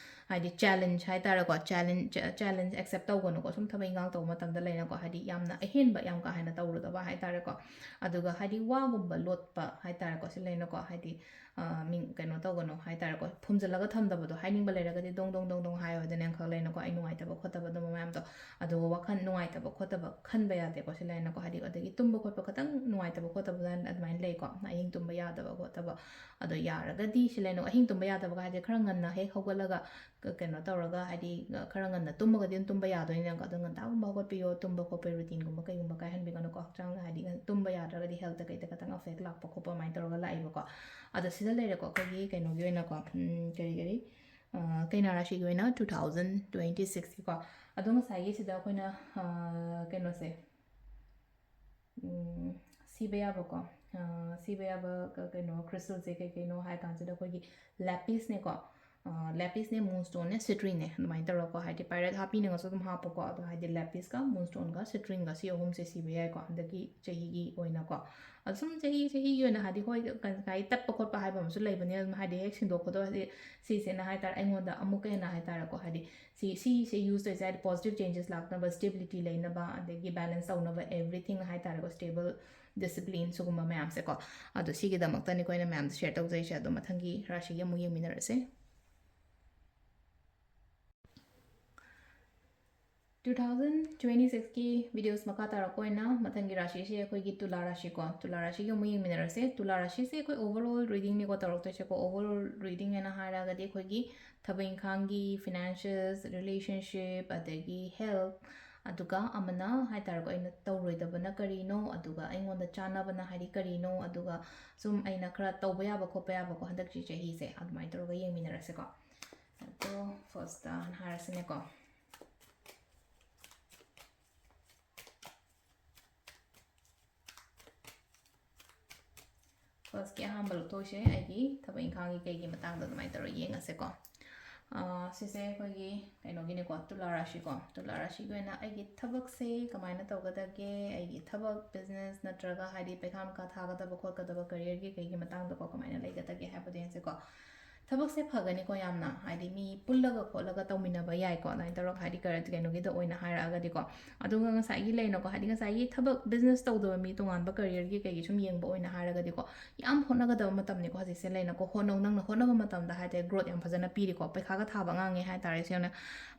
ꯍꯥꯏꯗꯤ ꯆꯦꯂꯦꯟꯖ ꯍꯥꯏꯇꯥꯔꯦꯀꯣ, ꯆꯦꯂꯦꯟꯖ, ꯆꯦꯂꯦꯟꯖ ꯑꯦꯛꯁꯦꯞ ꯇꯧꯒꯅꯨꯀꯣ꯫ ꯁꯨꯝ ꯊꯕꯛ ꯏꯟꯈꯥꯡ ꯇꯧꯕ ꯃꯇꯝꯗ ꯂꯩꯅꯀꯣ, ꯍꯥꯏꯗꯤ ꯌꯥꯝꯅ ꯑꯍꯦꯟꯕ ꯌꯥꯝ ꯀꯥ ꯍꯦꯟꯅ ꯇꯧꯔꯨꯗꯕ ꯍꯥꯏꯇꯥꯔꯦꯀꯣ꯫ ꯑꯗꯨꯒ ꯍꯥꯏꯗꯤ ꯋꯥꯒꯨꯝꯕ ꯂꯣꯠꯄ ꯍꯥꯏꯇꯥꯔꯦꯀꯣ, ꯁꯤ ꯂꯩꯅꯀꯣ꯫ ꯍꯥꯏꯗꯤ ꯑ, ꯃꯤ ꯀꯩꯅꯣ ꯇꯧꯒꯅꯨ ꯍꯥꯏꯇꯥꯔꯦꯀꯣ, ꯐꯨꯝꯖꯤꯜꯂꯒ ꯊꯝꯗꯕꯗꯣ, ꯍꯥꯏꯅꯤꯡꯕ ꯂꯩꯔꯒꯗꯤ ꯗꯣꯡ ꯗꯣꯡ ꯗꯣꯡ ꯗꯣꯡ ꯍꯥꯏꯌꯣ ꯍꯥꯏꯗꯅ ꯑꯃꯈꯛ ꯂꯩꯅꯀꯣ, ꯑꯩ ꯅꯨꯡꯉꯥꯏꯇꯕ ꯈꯣꯠꯇꯕ ꯑꯗꯨꯝꯕ ꯃꯌꯥꯝꯗꯣ꯫ ꯑꯗꯨꯒ ꯋꯥꯈꯜ ꯅꯨꯡꯉꯥꯏ- ꯅꯨꯡꯉꯥꯏꯇꯕ ꯈꯣꯠꯇꯕ ꯈꯟꯕ ꯌꯥꯗꯦꯀꯣ꯫ ꯁꯤ ꯂꯩꯅꯀꯣ, ꯍꯥꯏꯗꯤ ꯑꯗꯒꯤ ꯇꯨꯝꯕ ꯈꯣꯠꯄ ꯈꯇꯪ ꯅꯨꯡꯉꯥꯏꯇꯕ ꯈꯣꯠꯇꯕ ꯑꯗꯨꯃꯥꯏꯅ ꯂꯩꯀꯣ, ꯑꯍꯤꯡ ꯇꯨꯝꯕ ꯌꯥꯗꯕ ꯈꯣꯠꯇꯕ꯫ ꯑꯗꯣ ꯌꯥꯔꯒꯗꯤ ꯁꯤ ꯂꯩꯅ ꯑꯍꯤꯡ ꯇꯨꯝꯕ ꯌꯥꯗꯕꯒ ꯍꯥꯏꯁꯦ ꯈꯔ ꯉꯟꯅ ꯍꯦꯛ ꯍꯧꯒꯠꯂꯒ ꯀ-, ꯀꯩꯅꯣ ꯇꯧꯔꯒ, ꯍꯥꯏꯗꯤ, ꯑ, ꯈꯔ ꯉꯟꯅ ꯇꯨꯝꯃꯒꯗꯤ ꯑꯗꯨꯝ ꯇꯨꯝꯕ ꯌꯥꯗꯣꯏꯅꯤꯅꯀꯣ꯫ ꯑꯗꯣ ꯉꯟꯇꯥꯒꯨꯝꯕ ꯍꯧꯒꯠꯄꯤꯌꯣ, ꯇꯨꯝꯕ ꯈꯣꯠꯄꯒꯤ ꯔꯨꯇꯤꯟꯒꯨꯝꯕ ꯀꯩꯒꯨꯝꯕ ꯀꯥꯏꯍꯟꯕꯤꯒꯅꯨꯀꯣ꯫ ꯍꯛꯆꯥꯡ, ꯍꯥꯏꯗꯤ, ꯉꯟ-, ꯇꯨꯝꯕ ꯌꯥꯗ꯭ꯔꯒꯗꯤ ꯍꯦꯜꯠꯇ ꯀꯩꯗ ꯈꯇꯪ ꯑꯦꯐꯦꯛ ꯂꯥꯛꯄ ꯈꯣꯠꯄ ꯑꯗꯨꯃꯥꯏꯅ ꯇꯧꯔꯒ ꯂꯥꯛꯑꯦꯕꯀꯣ꯫ ꯑꯗꯣ ꯁꯤꯗ ꯂꯩꯔꯦꯀꯣ, ꯑꯩꯈꯣꯏꯒꯤ ꯀꯩꯅꯣꯒꯤ ꯑꯣꯏꯅꯀꯣ, ꯎꯝ, ꯀꯔꯤ ꯀꯔꯤ, ꯑ, ꯀꯩꯅꯥ ꯔꯥꯁꯤꯒꯤ ꯑꯣꯏꯅ two thousand twenty sixꯀꯤꯀꯣ꯫ ꯑꯗꯣ ꯉꯁꯥꯏꯒꯤ ꯁꯤꯗ ꯑꯩꯈꯣꯏꯅ, ꯑ, ꯀꯩꯅꯣꯁꯦ, ꯎꯝ, ꯁꯤꯕ ꯌꯥꯕꯀꯣ, ꯑ, ꯁꯤꯕ ꯌꯥꯕ ꯀ-, ꯀꯩꯅꯣ, ꯀ꯭ꯔꯤꯁꯇꯜꯁꯦ ꯀꯩ ꯀꯩꯅꯣ ꯍꯥꯏ ꯀꯥꯟꯁꯤꯗ ꯑꯩꯈꯣꯏꯒꯤ ꯂꯦꯄꯤꯁꯅꯦꯀꯣ꯫ ꯑ, ꯂꯦꯄꯤꯁꯅꯦ, ꯃꯨꯟꯁ꯭ꯇꯣꯟꯅꯦ, ꯁꯤꯇ꯭ꯔꯤꯟꯅꯦ, ꯑꯗꯨꯃꯥꯏꯅ ꯇꯧꯔꯒꯀꯣ, ꯍꯥꯏꯗꯤ ꯄꯥꯏꯔꯦꯠ ꯍꯥꯞꯄꯤꯅꯤꯡꯉꯁꯨ ꯑꯗꯨꯝ ꯍꯥꯞꯄꯣꯀꯣ꯫ ꯑꯗꯣ ꯍꯥꯏꯗꯤ ꯂꯦꯄꯤꯁꯀ ꯃꯨꯟꯁ꯭ꯇꯣꯟꯒ ꯁꯤꯇ꯭ꯔꯤꯟꯒ ꯁꯤ ꯑꯍꯨꯝꯁꯦ ꯁꯤꯕ ꯌꯥꯏꯀꯣ, ꯍꯟꯗꯛꯀꯤ ꯆꯍꯤꯒꯤ ꯑꯣꯏꯅꯀꯣ꯫ ꯑꯗꯣ ꯁꯨꯝ ꯆꯍꯤ ꯆꯍꯤꯒꯤ ꯑꯣꯏꯅ, ꯍꯥꯏꯗꯤ, ꯍꯣꯏ, ꯀ-, ꯀ-, ꯇꯠꯄ ꯈꯣꯠꯄ ꯍꯥꯏꯕ ꯑꯃꯁꯨ ꯂꯩꯕꯅꯦ, ꯑꯗꯨꯝ, ꯍꯥꯏꯗꯤ, ꯍꯦꯛ ꯁꯤꯟꯗꯣꯛꯄꯗꯣ, ꯍꯥꯏꯗꯤ, ꯁꯤꯁꯦꯅ ꯍꯥꯏꯇꯥꯔꯦ, ꯑꯩꯉꯣꯟꯗ ꯑꯃꯨꯛꯀ ꯍꯦꯟꯅ ꯍꯥꯏꯇꯥꯔꯦꯀꯣ, ꯍꯥꯏꯗꯤ, ꯁꯤ, ꯁꯤꯁꯦ ꯌꯨꯁ ꯇꯧꯔꯤꯁꯦ, ꯍꯥꯏꯗꯤ, ꯄꯣꯖꯤꯇꯤꯚ ꯆꯦꯟꯖꯦꯁ ꯂꯥꯛꯅꯕ, ꯁ꯭ꯇꯦꯕꯤꯂꯤꯇꯤ ꯂꯩꯅꯕ, ꯑꯗꯒꯤ ꯕꯦꯂꯦꯟꯁ ꯇꯧꯅꯕ, ꯑꯦꯚ꯭ꯔꯤꯊꯤꯡ ꯍꯥꯏꯇꯥꯔꯦꯀꯣ, ꯁ꯭ꯇꯦꯕꯜ, ꯗꯤꯁꯤꯄ꯭ꯂꯤꯟ, ꯁꯤꯒꯨꯝꯕ ꯃꯌꯥꯝꯁꯦꯀꯣ꯫ ꯑꯗꯣ ꯁꯤꯒꯤꯗꯃꯛꯇꯅꯤꯀꯣ ꯑꯩꯅ ꯃꯌꯥꯝꯗ ꯁꯤꯌꯔ ꯇꯧꯖꯩꯁꯦ꯫ ꯑꯗꯣ ꯃꯊꯪꯒꯤ ꯔꯥꯁꯤꯒꯤ ꯑꯃꯨꯛ ꯌꯦꯡꯃꯤꯟꯅꯔꯁꯦ꯫ Two thousand twenty sixꯀꯤ ꯚꯤꯗꯤꯑꯣꯁ ꯃꯈꯥ ꯇꯥꯔꯛꯄ ꯑꯣꯏꯅ ꯃꯊꯪꯒꯤ ꯔꯥꯁꯤꯁꯦ ꯑꯩꯈꯣꯏꯒꯤ ꯇꯨꯂꯥ ꯔꯥꯁꯤꯀꯣ, ꯇꯨꯂꯥ ꯔꯥꯁꯤꯒꯤ ꯑꯃꯨꯛ ꯌꯦꯡꯃꯤꯟꯅꯔꯁꯦ꯫ ꯇꯨꯂꯥ ꯔꯥꯁꯤꯁꯦ ꯑꯩꯈꯣꯏ ꯑꯣꯚꯔꯑꯣꯜ ꯔꯤꯗꯤꯡꯅꯤꯀꯣ ꯇꯧꯔꯛꯇꯣꯏꯁꯦꯀꯣ꯫ ꯑꯣꯚꯔꯑꯣꯜ ꯔꯤꯗꯤꯡ ꯍꯥꯏꯅ ꯍꯥꯏꯔꯒꯗꯤ ꯑꯩꯈꯣꯏꯒꯤ ꯊꯕꯛ ꯏꯪꯈꯥꯡꯒꯤ, ꯐꯥꯏꯅꯥꯟꯁꯤꯌꯦꯜꯁ, ꯔꯤꯂꯦꯁꯟꯁꯤꯞ, ꯑꯗꯒꯤ ꯍꯦꯜꯊ, ꯑꯗꯨꯒ ꯑꯃꯅ ꯍꯥꯏꯇꯥꯔꯦꯀꯣ, ꯑꯩꯅ ꯇꯧꯔꯣꯏꯗꯕꯅ ꯀꯔꯤꯅꯣ, ꯑꯗꯨꯒ ꯑꯩꯉꯣꯟꯗ ꯆꯥꯟꯅꯕꯅ ꯍꯥꯏꯗꯤ ꯀꯔꯤꯅꯣ, ꯑꯗꯨꯒ ꯁꯨꯝ ꯑꯩꯅ ꯈꯔ ꯇꯧꯕ ꯌꯥꯕ ꯈꯣꯠꯄ ꯌꯥꯕꯀꯣ, ꯍꯟꯗꯛꯀꯤ ꯆꯍꯤꯁꯦ ꯑꯗꯨꯃꯥꯏꯅ ꯇꯧꯔꯒ ꯌꯦꯡꯃꯤꯟꯅꯔꯁꯦꯀꯣ꯫ ꯑꯗꯣ ꯐꯥꯔꯁꯇ ꯍꯥꯏꯔꯁꯤꯅꯦꯀꯣ꯫ ꯐꯥꯔꯁꯀꯤ ꯑꯍꯥꯟꯕ ꯂꯧꯊꯣꯛꯁꯦ, ꯑꯩꯒꯤ ꯊꯕꯛ ꯏꯪꯈꯥꯡꯒꯤ ꯀꯩꯒꯤ ꯃꯇꯥꯡꯗ ꯑꯗꯨꯃꯥꯏꯅ ꯇꯧꯔꯒ ꯌꯦꯡꯉꯁꯦꯀꯣ꯫ ꯑꯥ, ꯁꯤꯁꯦ ꯑꯩꯈꯣꯏꯒꯤ ꯀꯩꯅꯣꯒꯤꯅꯦꯀꯣ, ꯇꯨꯂꯥ ꯔꯥꯁꯤꯀꯣ꯫ ꯇꯨꯂꯥ ꯔꯥꯁꯤꯒꯤ ꯑꯣꯏꯅ ꯑꯩꯒꯤ ꯊꯕꯛꯁꯦ ꯀꯃꯥꯏꯅ ꯇꯧꯒꯗꯒꯦ, ꯑꯩꯒꯤ ꯊꯕꯛ, ꯕꯤꯖꯤꯅꯦꯁ ꯅꯠꯇ꯭ꯔꯒ ꯍꯥꯏꯗꯤ ꯄꯩꯈꯥ ꯅꯨꯡꯈꯥ ꯊꯥꯒꯗꯕ ꯈꯣꯠꯀꯗꯕ, ꯀꯦꯔꯤꯌꯔꯒꯤ ꯀꯩꯒꯤ ꯃꯇꯥꯡꯗꯀꯣ ꯀꯃꯥꯏꯅ ꯂꯩꯒꯗꯒꯦ ꯍꯥꯏꯕꯗꯣ ꯌꯦꯡꯁꯦꯀꯣ꯫ ꯊꯕꯛꯁꯦ ꯐꯒꯅꯤꯀꯣ ꯌꯥꯝꯅ, ꯍꯥꯏꯗꯤ ꯃꯤ ꯄꯨꯜꯂꯒ ꯈꯣꯠꯂꯒ ꯇꯧꯃꯤꯟꯅꯕ ꯌꯥꯏꯀꯣ, ꯑꯗꯨꯃꯥꯏꯅ ꯇꯧꯔꯒ, ꯍꯥꯏꯗꯤ ꯀꯔ-, ꯀꯩꯅꯣꯒꯤꯗ ꯑꯣꯏꯅ ꯍꯥꯏꯔꯛꯑꯒꯗꯤꯀꯣ꯫ ꯑꯗꯨꯒ ꯉꯁꯥꯏꯒꯤ ꯂꯩꯅꯀꯣ, ꯍꯥꯏꯗꯤ ꯉꯁꯥꯏꯒꯤ ꯊꯕꯛ business ꯇꯧꯗꯕ ꯃꯤ, ꯇꯣꯉꯥꯟꯕ careerꯒꯤ ꯀꯩꯒꯤ ꯁꯨꯝ ꯌꯦꯡꯕ ꯑꯣꯏꯅ ꯍꯥꯏꯔꯒꯗꯤꯀꯣ, ꯌꯥꯝ ꯍꯣꯠꯅꯒꯗꯕ ꯃꯇꯝꯅꯤꯀꯣ ꯍꯧꯖꯤꯛꯁꯦ ꯂꯩꯅꯀꯣ꯫ ꯍꯣꯠꯅꯧ, ꯅꯪꯅ ꯍꯣꯠꯅꯕ ꯃꯇꯝꯗ ꯍꯥꯏꯇꯥꯔꯦ growth ꯌꯥꯝ ꯐꯖꯅ ꯄꯤꯔꯤꯀꯣ꯫ ꯄꯩꯈꯥꯒ ꯊꯥꯕ ꯑꯉꯥꯡꯅꯦ ꯍꯥꯏꯇꯥꯔꯦ, ꯁꯦꯡꯅ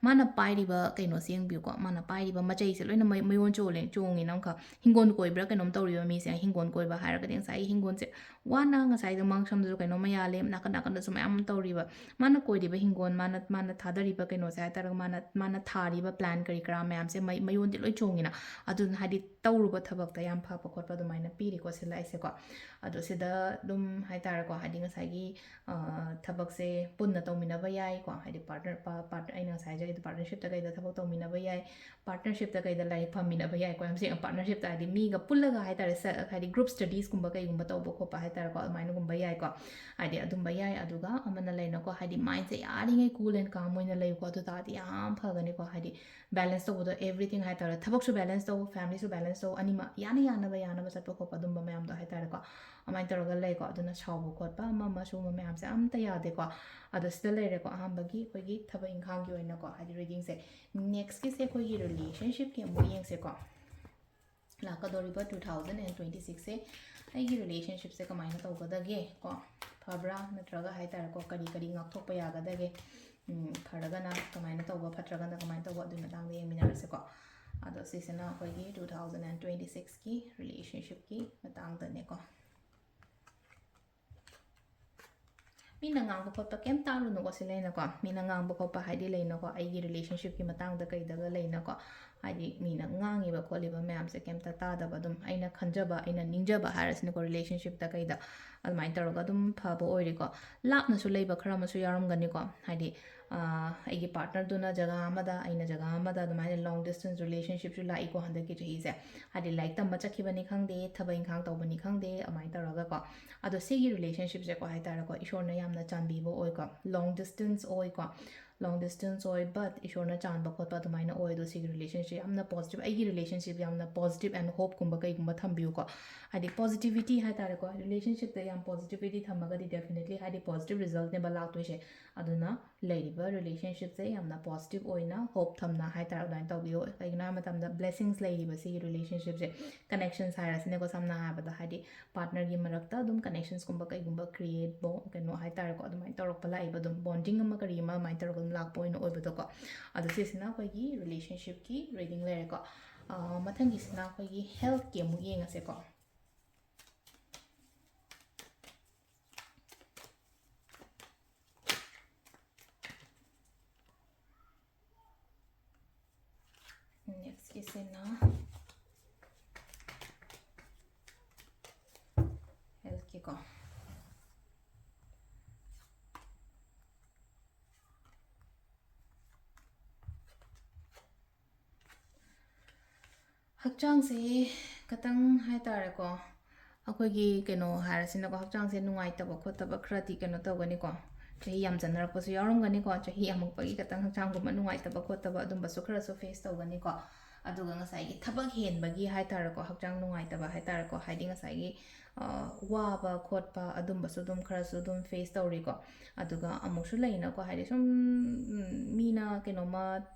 ꯃꯥꯅ ꯄꯥꯏꯔꯤꯕ ꯀꯩꯅꯣꯁꯦ ꯌꯦꯡꯕꯤꯌꯨꯀꯣ, ꯃꯥꯅ ꯄꯥꯏꯔꯤꯕ ꯃꯆꯩꯁꯦ ꯂꯣꯏꯅ ꯃꯩ-, ꯃꯌꯣꯟ ꯆꯣꯜꯂꯦ, ꯆꯣꯡꯉꯦꯅ ꯑꯃꯈꯛ꯫ ꯍꯤꯡꯒꯣꯜ ꯀꯣꯏꯕ꯭ꯔꯥ ꯀꯩꯅꯣꯝ ꯇꯧꯔꯤꯕ ꯃꯤꯁꯦ, ꯍꯤꯡꯒꯣꯜ ꯀꯣꯏꯕ ꯍꯥꯏꯔꯒꯗꯤ ꯉꯁꯥꯏꯒꯤ ꯍꯤꯡꯒꯣꯜꯁꯦ ꯋꯥꯅ, ꯉꯁꯥꯏꯗꯣ ꯃꯥꯡꯁꯝꯗꯁꯨ ꯀꯩꯅꯣꯝꯃ ꯌꯥꯜꯂꯦ, ꯅꯥꯀꯟ ꯅꯥꯀꯟꯗꯁꯨ ꯃꯌꯥꯝ ꯑꯃ ꯇꯧꯔꯤꯕ, ꯃꯥꯅ ꯀꯣꯏꯔꯤꯕ ꯍꯤꯡꯒꯣꯜ, ꯃꯥꯅ, ꯃꯥꯅ ꯊꯥꯗꯔꯤꯕ ꯀꯩꯅꯣꯁꯦ ꯍꯥꯏꯇꯥꯔꯒ, ꯃꯥꯅ, ꯃꯥꯅ ꯊꯥꯔꯤꯕ plan ꯀꯔꯤ ꯀꯔꯥ ꯃꯌꯥꯝꯁꯦ ꯃꯩ-, ꯃꯌꯣꯟꯗꯤ ꯂꯣꯏ ꯆꯣꯡꯉꯤꯅ꯫ ꯑꯗꯨꯅ ꯍꯥꯏꯗꯤ ꯇꯧꯔꯨꯕ ꯊꯕꯛꯇ ꯌꯥꯝ ꯐꯕ ꯈꯣꯠꯄ ꯑꯗꯨꯃꯥꯏꯅ ꯄꯤꯔꯤꯀꯣ ꯁꯤ ꯂꯥꯏꯁꯦꯀꯣ꯫ ꯑꯗꯣ ꯁꯤꯗ ꯑꯗꯨꯝ ꯍꯥꯏꯇꯥꯔꯦꯀꯣ, ꯍꯥꯏꯗꯤ ꯉꯁꯥꯏꯒꯤ, ꯑ, ꯊꯕꯛꯁꯦ ꯄꯨꯟꯅ ꯇꯧꯃꯤꯟꯅꯕ ꯌꯥꯏꯀꯣ, ꯍꯥꯏꯗꯤ partner, ꯄꯥ-, part-, ꯑꯩꯅ ꯉꯁꯥꯏ ꯍꯥꯏꯖꯈꯤꯕꯗꯣ partnershipꯇ ꯀꯩꯗ ꯊꯕꯛ ꯇꯧꯃꯤꯟꯅꯕ ꯌꯥꯏ, partnershipꯇ ꯀꯩꯗ ꯂꯥꯏꯔꯤꯛ ꯐꯝꯃꯤꯟꯅꯕ ꯌꯥꯏꯀꯣ꯫ ꯌꯥꯝ ꯁꯦꯡꯅ partnershipꯇ ꯍꯥꯏꯗꯤ ꯃꯤꯒ ꯄꯨꯜꯂꯒ ꯍꯥꯏꯇꯥꯔꯦ, ꯁ-, ꯍꯥꯏꯗꯤ group studiesꯀꯨꯝꯕ ꯀꯩꯒꯨꯝꯕ ꯇꯧꯕ ꯈꯣꯠꯄ ꯍꯥꯏꯇꯥꯔꯦꯀꯣ, ꯑꯗꯨꯃꯥꯏꯅꯒꯨꯝꯕ ꯌꯥꯏꯀꯣ꯫ ꯍꯥꯏꯗꯤ ꯑꯗꯨꯝꯕ ꯌꯥꯏ꯫ ꯑꯗꯨꯒ ꯑꯃꯅ ꯂꯩꯅꯀꯣ, ꯍꯥꯏꯗꯤ mindꯁꯦ ꯌꯥꯔꯤꯉꯩ cool and calm ꯑꯣꯏꯅ ꯂꯩꯌꯨꯀꯣ, ꯑꯗꯨ ꯇꯥꯔꯗꯤ ꯌꯥꯝ ꯐꯒꯅꯤꯀꯣ꯫ ꯍꯥꯏꯗꯤ balance ꯇꯧꯕꯗꯣ, everything ꯍꯥꯏꯇꯥꯔꯦ, ꯊꯕꯛꯁꯨ balance ꯇꯧ, familyꯁꯨ balance ꯇꯧ, ꯑꯅꯤꯃꯛ ꯌꯥꯅ ꯌꯥꯅꯕ, ꯌꯥꯅꯕ ꯆꯠꯄ ꯈꯣꯠꯄ ꯑꯗꯨꯝꯕ ꯃꯌꯥꯝꯗꯣ ꯍꯥꯏꯇꯥꯔꯦꯀꯣ꯫ ꯑꯗꯨꯃꯥꯏꯅ ꯇꯧꯔꯒ ꯂꯩꯀꯣ꯫ ꯑꯗꯨꯅ ꯁꯥꯎꯕ ꯈꯣꯠꯄ ꯑꯃ ꯑꯃ ꯁꯤꯒꯨꯝꯕ ꯃꯌꯥꯝꯁꯦ ꯑꯝꯇ ꯌꯥꯗꯦꯀꯣ꯫ ꯑꯗꯣ ꯁꯤꯗ ꯂꯩꯔꯦꯀꯣ, ꯑꯍꯥꯟꯕꯒꯤ ꯑꯩꯈꯣꯏꯒꯤ ꯊꯕꯛ ꯏꯪꯈꯥꯡꯒꯤ ꯑꯣꯏꯅꯀꯣ, ꯍꯥꯏꯗꯤ readingꯁꯦ꯫ Nextꯀꯤꯁꯦ ꯑꯩꯈꯣꯏꯒꯤ relationshipꯀꯤ ꯑꯃꯨꯛ ꯌꯦꯡꯁꯦꯀꯣ꯫ ꯂꯥꯛꯀꯗꯧꯔꯤꯕ two thousand and twenty sixꯁꯦ ꯑꯩꯒꯤ relationshipꯁꯦ ꯀꯃꯥꯏꯅ ꯇꯧꯒꯗꯒꯦ ꯀꯣ? ꯐꯕ꯭ꯔꯥ ꯅꯠꯇ꯭ꯔꯒ ꯍꯥꯏꯇꯥꯔꯦꯀꯣ, ꯀꯔꯤ ꯀꯔꯤ ꯉꯥꯛꯊꯣꯛꯄ ꯌꯥꯒꯗꯒꯦ? ꯎꯝ, ꯐꯔꯒꯅ ꯀꯃꯥꯏꯅ ꯇꯧꯕ, ꯐꯠꯇ꯭ꯔꯒꯅ ꯀꯃꯥꯏꯅ ꯇꯧꯕ, ꯑꯗꯨꯒꯤ ꯃꯇꯥꯡꯗ ꯌꯦꯡꯃꯤꯟꯅꯔꯁꯦꯀꯣ꯫ ꯑꯗꯣ ꯁꯤꯁꯤꯅ ꯑꯩꯈꯣꯏꯒꯤ two thousand and twenty sixꯀꯤ relationshipꯀꯤ ꯃꯇꯥꯡꯗꯅꯦꯀꯣ꯫ ꯃꯤꯅ ꯉꯥꯡꯕ ꯈꯣꯠꯄ ꯀꯩꯝ ꯇꯥꯔꯨꯅꯨꯀꯣ, ꯁꯤ ꯂꯩꯅꯀꯣ꯫ ꯃꯤꯅ ꯉꯥꯡꯕ ꯈꯣꯠꯄ ꯍꯥꯏꯗꯤ ꯂꯩꯅꯀꯣ, ꯑꯩꯒꯤ relationshipꯀꯤ ꯃꯇꯥꯡꯗ ꯀꯩꯗꯒ ꯂꯩꯅꯀꯣ꯫ ꯍꯥꯏꯗꯤ ꯃꯤꯅ ꯉꯥꯡꯉꯤꯕ ꯈꯣꯠꯂꯤꯕ ꯃꯌꯥꯝꯁꯦ ꯀꯩꯝꯇ ꯇꯥꯗꯕ, ꯑꯗꯨꯝ ꯑꯩꯅ ꯈꯟꯖꯕ, ꯑꯩꯅ ꯅꯤꯡꯖꯕ ꯍꯥꯏꯔꯁꯤꯅꯀꯣ, relationshipꯇ ꯀꯩꯗ ꯑꯗꯨꯃꯥꯏꯅ ꯇꯧꯔꯒ ꯑꯗꯨꯝ ꯐꯕ ꯑꯣꯏꯔꯦꯀꯣ꯫ ꯂꯥꯞꯅꯁꯨ ꯂꯩꯕ ꯈꯔ ꯑꯃꯁꯨ ꯌꯥꯎꯔꯝꯒꯅꯤꯀꯣ, ꯍꯥꯏꯗꯤ, ꯑꯥ, ꯑꯩꯒꯤ partnerꯗꯨꯅ ꯖꯒꯥ ꯑꯃꯗ, ꯑꯩꯅ ꯖꯒꯥ ꯑꯃꯗ, ꯑꯗꯨꯃꯥꯏꯅ long distance relationshipꯁꯨ ꯂꯥꯛꯏꯀꯣ ꯍꯟꯗꯛꯀꯤ ꯆꯍꯤꯁꯦ꯫ ꯍꯥꯏꯗꯤ ꯂꯥꯏꯔꯤꯛ ꯇꯝꯕ ꯆꯠꯈꯤꯕꯅꯤ ꯈꯪꯗꯦ, ꯊꯕꯛ ꯏꯪꯈꯥꯡ ꯇꯧꯕꯅꯤ ꯈꯪꯗꯦ, ꯑꯗꯨꯃꯥꯏꯅ ꯇꯧꯔꯒꯀꯣ꯫ ꯑꯗꯣ ꯁꯤꯒꯤ relationshipꯁꯦꯀꯣ ꯍꯥꯏꯇꯥꯔꯦꯀꯣ, ꯏꯁꯣꯔꯅ ꯌꯥꯝꯅ ꯆꯥꯟꯕꯤꯕ ꯑꯣꯏꯀꯣ, long distance ꯑꯣꯏꯀꯣ꯫ long distance ꯑꯣꯏ, but ꯏꯁꯣꯔꯅ ꯆꯥꯟꯕ ꯈꯣꯠꯄ ꯑꯗꯨꯃꯥꯏꯅ ꯑꯣꯏ꯫ ꯑꯗꯣ ꯁꯤꯒꯤ relationship ꯌꯥꯝꯅ positive, ꯑꯩꯒꯤ relationship ꯌꯥꯝꯅ positive and hope ꯀꯨꯝꯕ ꯀꯩꯒꯨꯝꯕ ꯊꯝꯕꯤꯌꯨꯀꯣ꯫ ꯍꯥꯏꯗꯤ positivity ꯍꯥꯏ ꯇꯥꯔꯦꯀꯣ, relationship ꯇ ꯌꯥꯝ positivity ꯊꯝꯃꯒꯗꯤ definitely ꯍꯥꯏꯗꯤ positive result ꯅꯦꯕ ꯂꯥꯛꯇꯣꯏꯁꯦ꯫ ꯑꯗꯨꯅ ꯂꯩꯔꯤꯕ relationship ꯁꯦ ꯌꯥꯝꯅ positive ꯑꯣꯏꯅ hope ꯊꯝꯅ ꯍꯥꯏ ꯇꯥꯔꯦ ꯑꯗꯨꯃꯥꯏꯅ ꯇꯧꯕꯤꯌꯣ꯫ ꯀꯩꯒꯤꯅꯣ ꯍꯥꯏꯕ ꯃꯇꯝꯗ blessings ꯂꯩꯔꯤꯕ ꯁꯤꯒꯤ relationship ꯁꯦ, connections ꯍꯥꯏꯔꯁꯤꯅꯦꯀꯣ, ꯁꯝꯅ ꯍꯥꯏꯔꯕꯗ ꯍꯥꯏꯗꯤ partner ꯒꯤ ꯃꯔꯛꯇ ꯑꯗꯨꯝ connections ꯀꯨꯝꯕ ꯀꯩꯒꯨꯝꯕ create ꯕꯣ-, ꯀꯩꯅꯣ ꯍꯥꯏ ꯇꯥꯔꯦꯀꯣ, ꯑꯗꯨꯃꯥꯏꯅ ꯇꯧꯔꯛꯄ ꯂꯥꯛꯏꯕ, ꯑꯗꯨꯝ bonding ꯑꯃ ꯀꯔꯤ ꯑꯃ ꯑꯗꯨꯃꯥꯏꯅ ꯇꯧꯔꯒ ꯑꯗꯨꯝ ꯂꯥꯛꯄ ꯑꯣꯏꯅ ꯑꯣꯏꯕꯗꯣꯀꯣ꯫ ꯑꯗꯣ ꯁꯤꯁꯤꯅ ꯑꯩꯈꯣꯏꯒꯤ relationship ꯀꯤ reading ꯂꯩꯔꯦꯀꯣ꯫ ꯑ, ꯃꯊꯪꯒꯤꯁꯤꯅ ꯑꯩꯈꯣꯏꯒꯤ health ꯀꯤ ꯑꯃꯨꯛ ꯌꯦꯡꯉꯁꯦꯀꯣ꯫ Next ꯀꯤꯁꯤꯅ health ꯀꯤꯀꯣ꯫ ꯍꯛꯆꯥꯡꯁꯦ ꯈꯇꯪ ꯍꯥꯏ ꯇꯥꯔꯦꯀꯣ, ꯑꯩꯈꯣꯏꯒꯤ ꯀꯩꯅꯣ ꯍꯥꯏꯔꯁꯤꯅꯀꯣ, ꯍꯛꯆꯥꯡꯁꯦ ꯅꯨꯡꯉꯥꯏꯇꯕ ꯈꯣꯠꯇꯕ ꯈꯔꯗꯤ ꯀꯩꯅꯣ ꯇꯧꯒꯅꯤꯀꯣ, ꯆꯍꯤ ꯌꯥꯝꯖꯟꯅꯔꯛꯄꯁꯨ ꯌꯥꯎꯔꯝꯒꯅꯤꯀꯣ, ꯆꯍꯤ ꯌꯥꯝꯃꯛꯄꯒꯤ ꯈꯇꯪ ꯍꯛꯆꯥꯡꯒꯨꯝꯕ ꯅꯨꯡꯉꯥꯏꯇꯕ ꯈꯣꯠꯇꯕ ꯑꯗꯨꯝꯕꯁꯨ ꯈꯔꯁꯨ face ꯇꯧꯒꯅꯤꯀꯣ꯫ ꯑꯗꯨꯒ ꯉꯁꯥꯏꯒꯤ ꯊꯕꯛ ꯍꯦꯟꯕꯒꯤ ꯍꯥꯏ ꯇꯥꯔꯦꯀꯣ, ꯍꯛꯆꯥꯡ ꯅꯨꯡꯉꯥꯏꯇꯕ ꯍꯥꯏ ꯇꯥꯔꯦꯀꯣ, ꯍꯥꯏꯗꯤ ꯉꯁꯥꯏꯒꯤ, ꯑ, ꯋꯥꯕ ꯈꯣꯠꯄ ꯑꯗꯨꯝꯕꯁꯨ ꯑꯗꯨꯝ ꯈꯔꯁꯨ ꯑꯗꯨꯝ face ꯇꯧꯔꯤꯀꯣ꯫ ꯑꯗꯨꯒ ꯑꯃꯨꯛꯁꯨ ꯂꯩꯅꯀꯣ, ꯍꯥꯏꯗꯤ ꯁꯨꯝ, ꯎꯝ, ꯃꯤꯅ ꯀꯩꯅꯣꯝꯃ,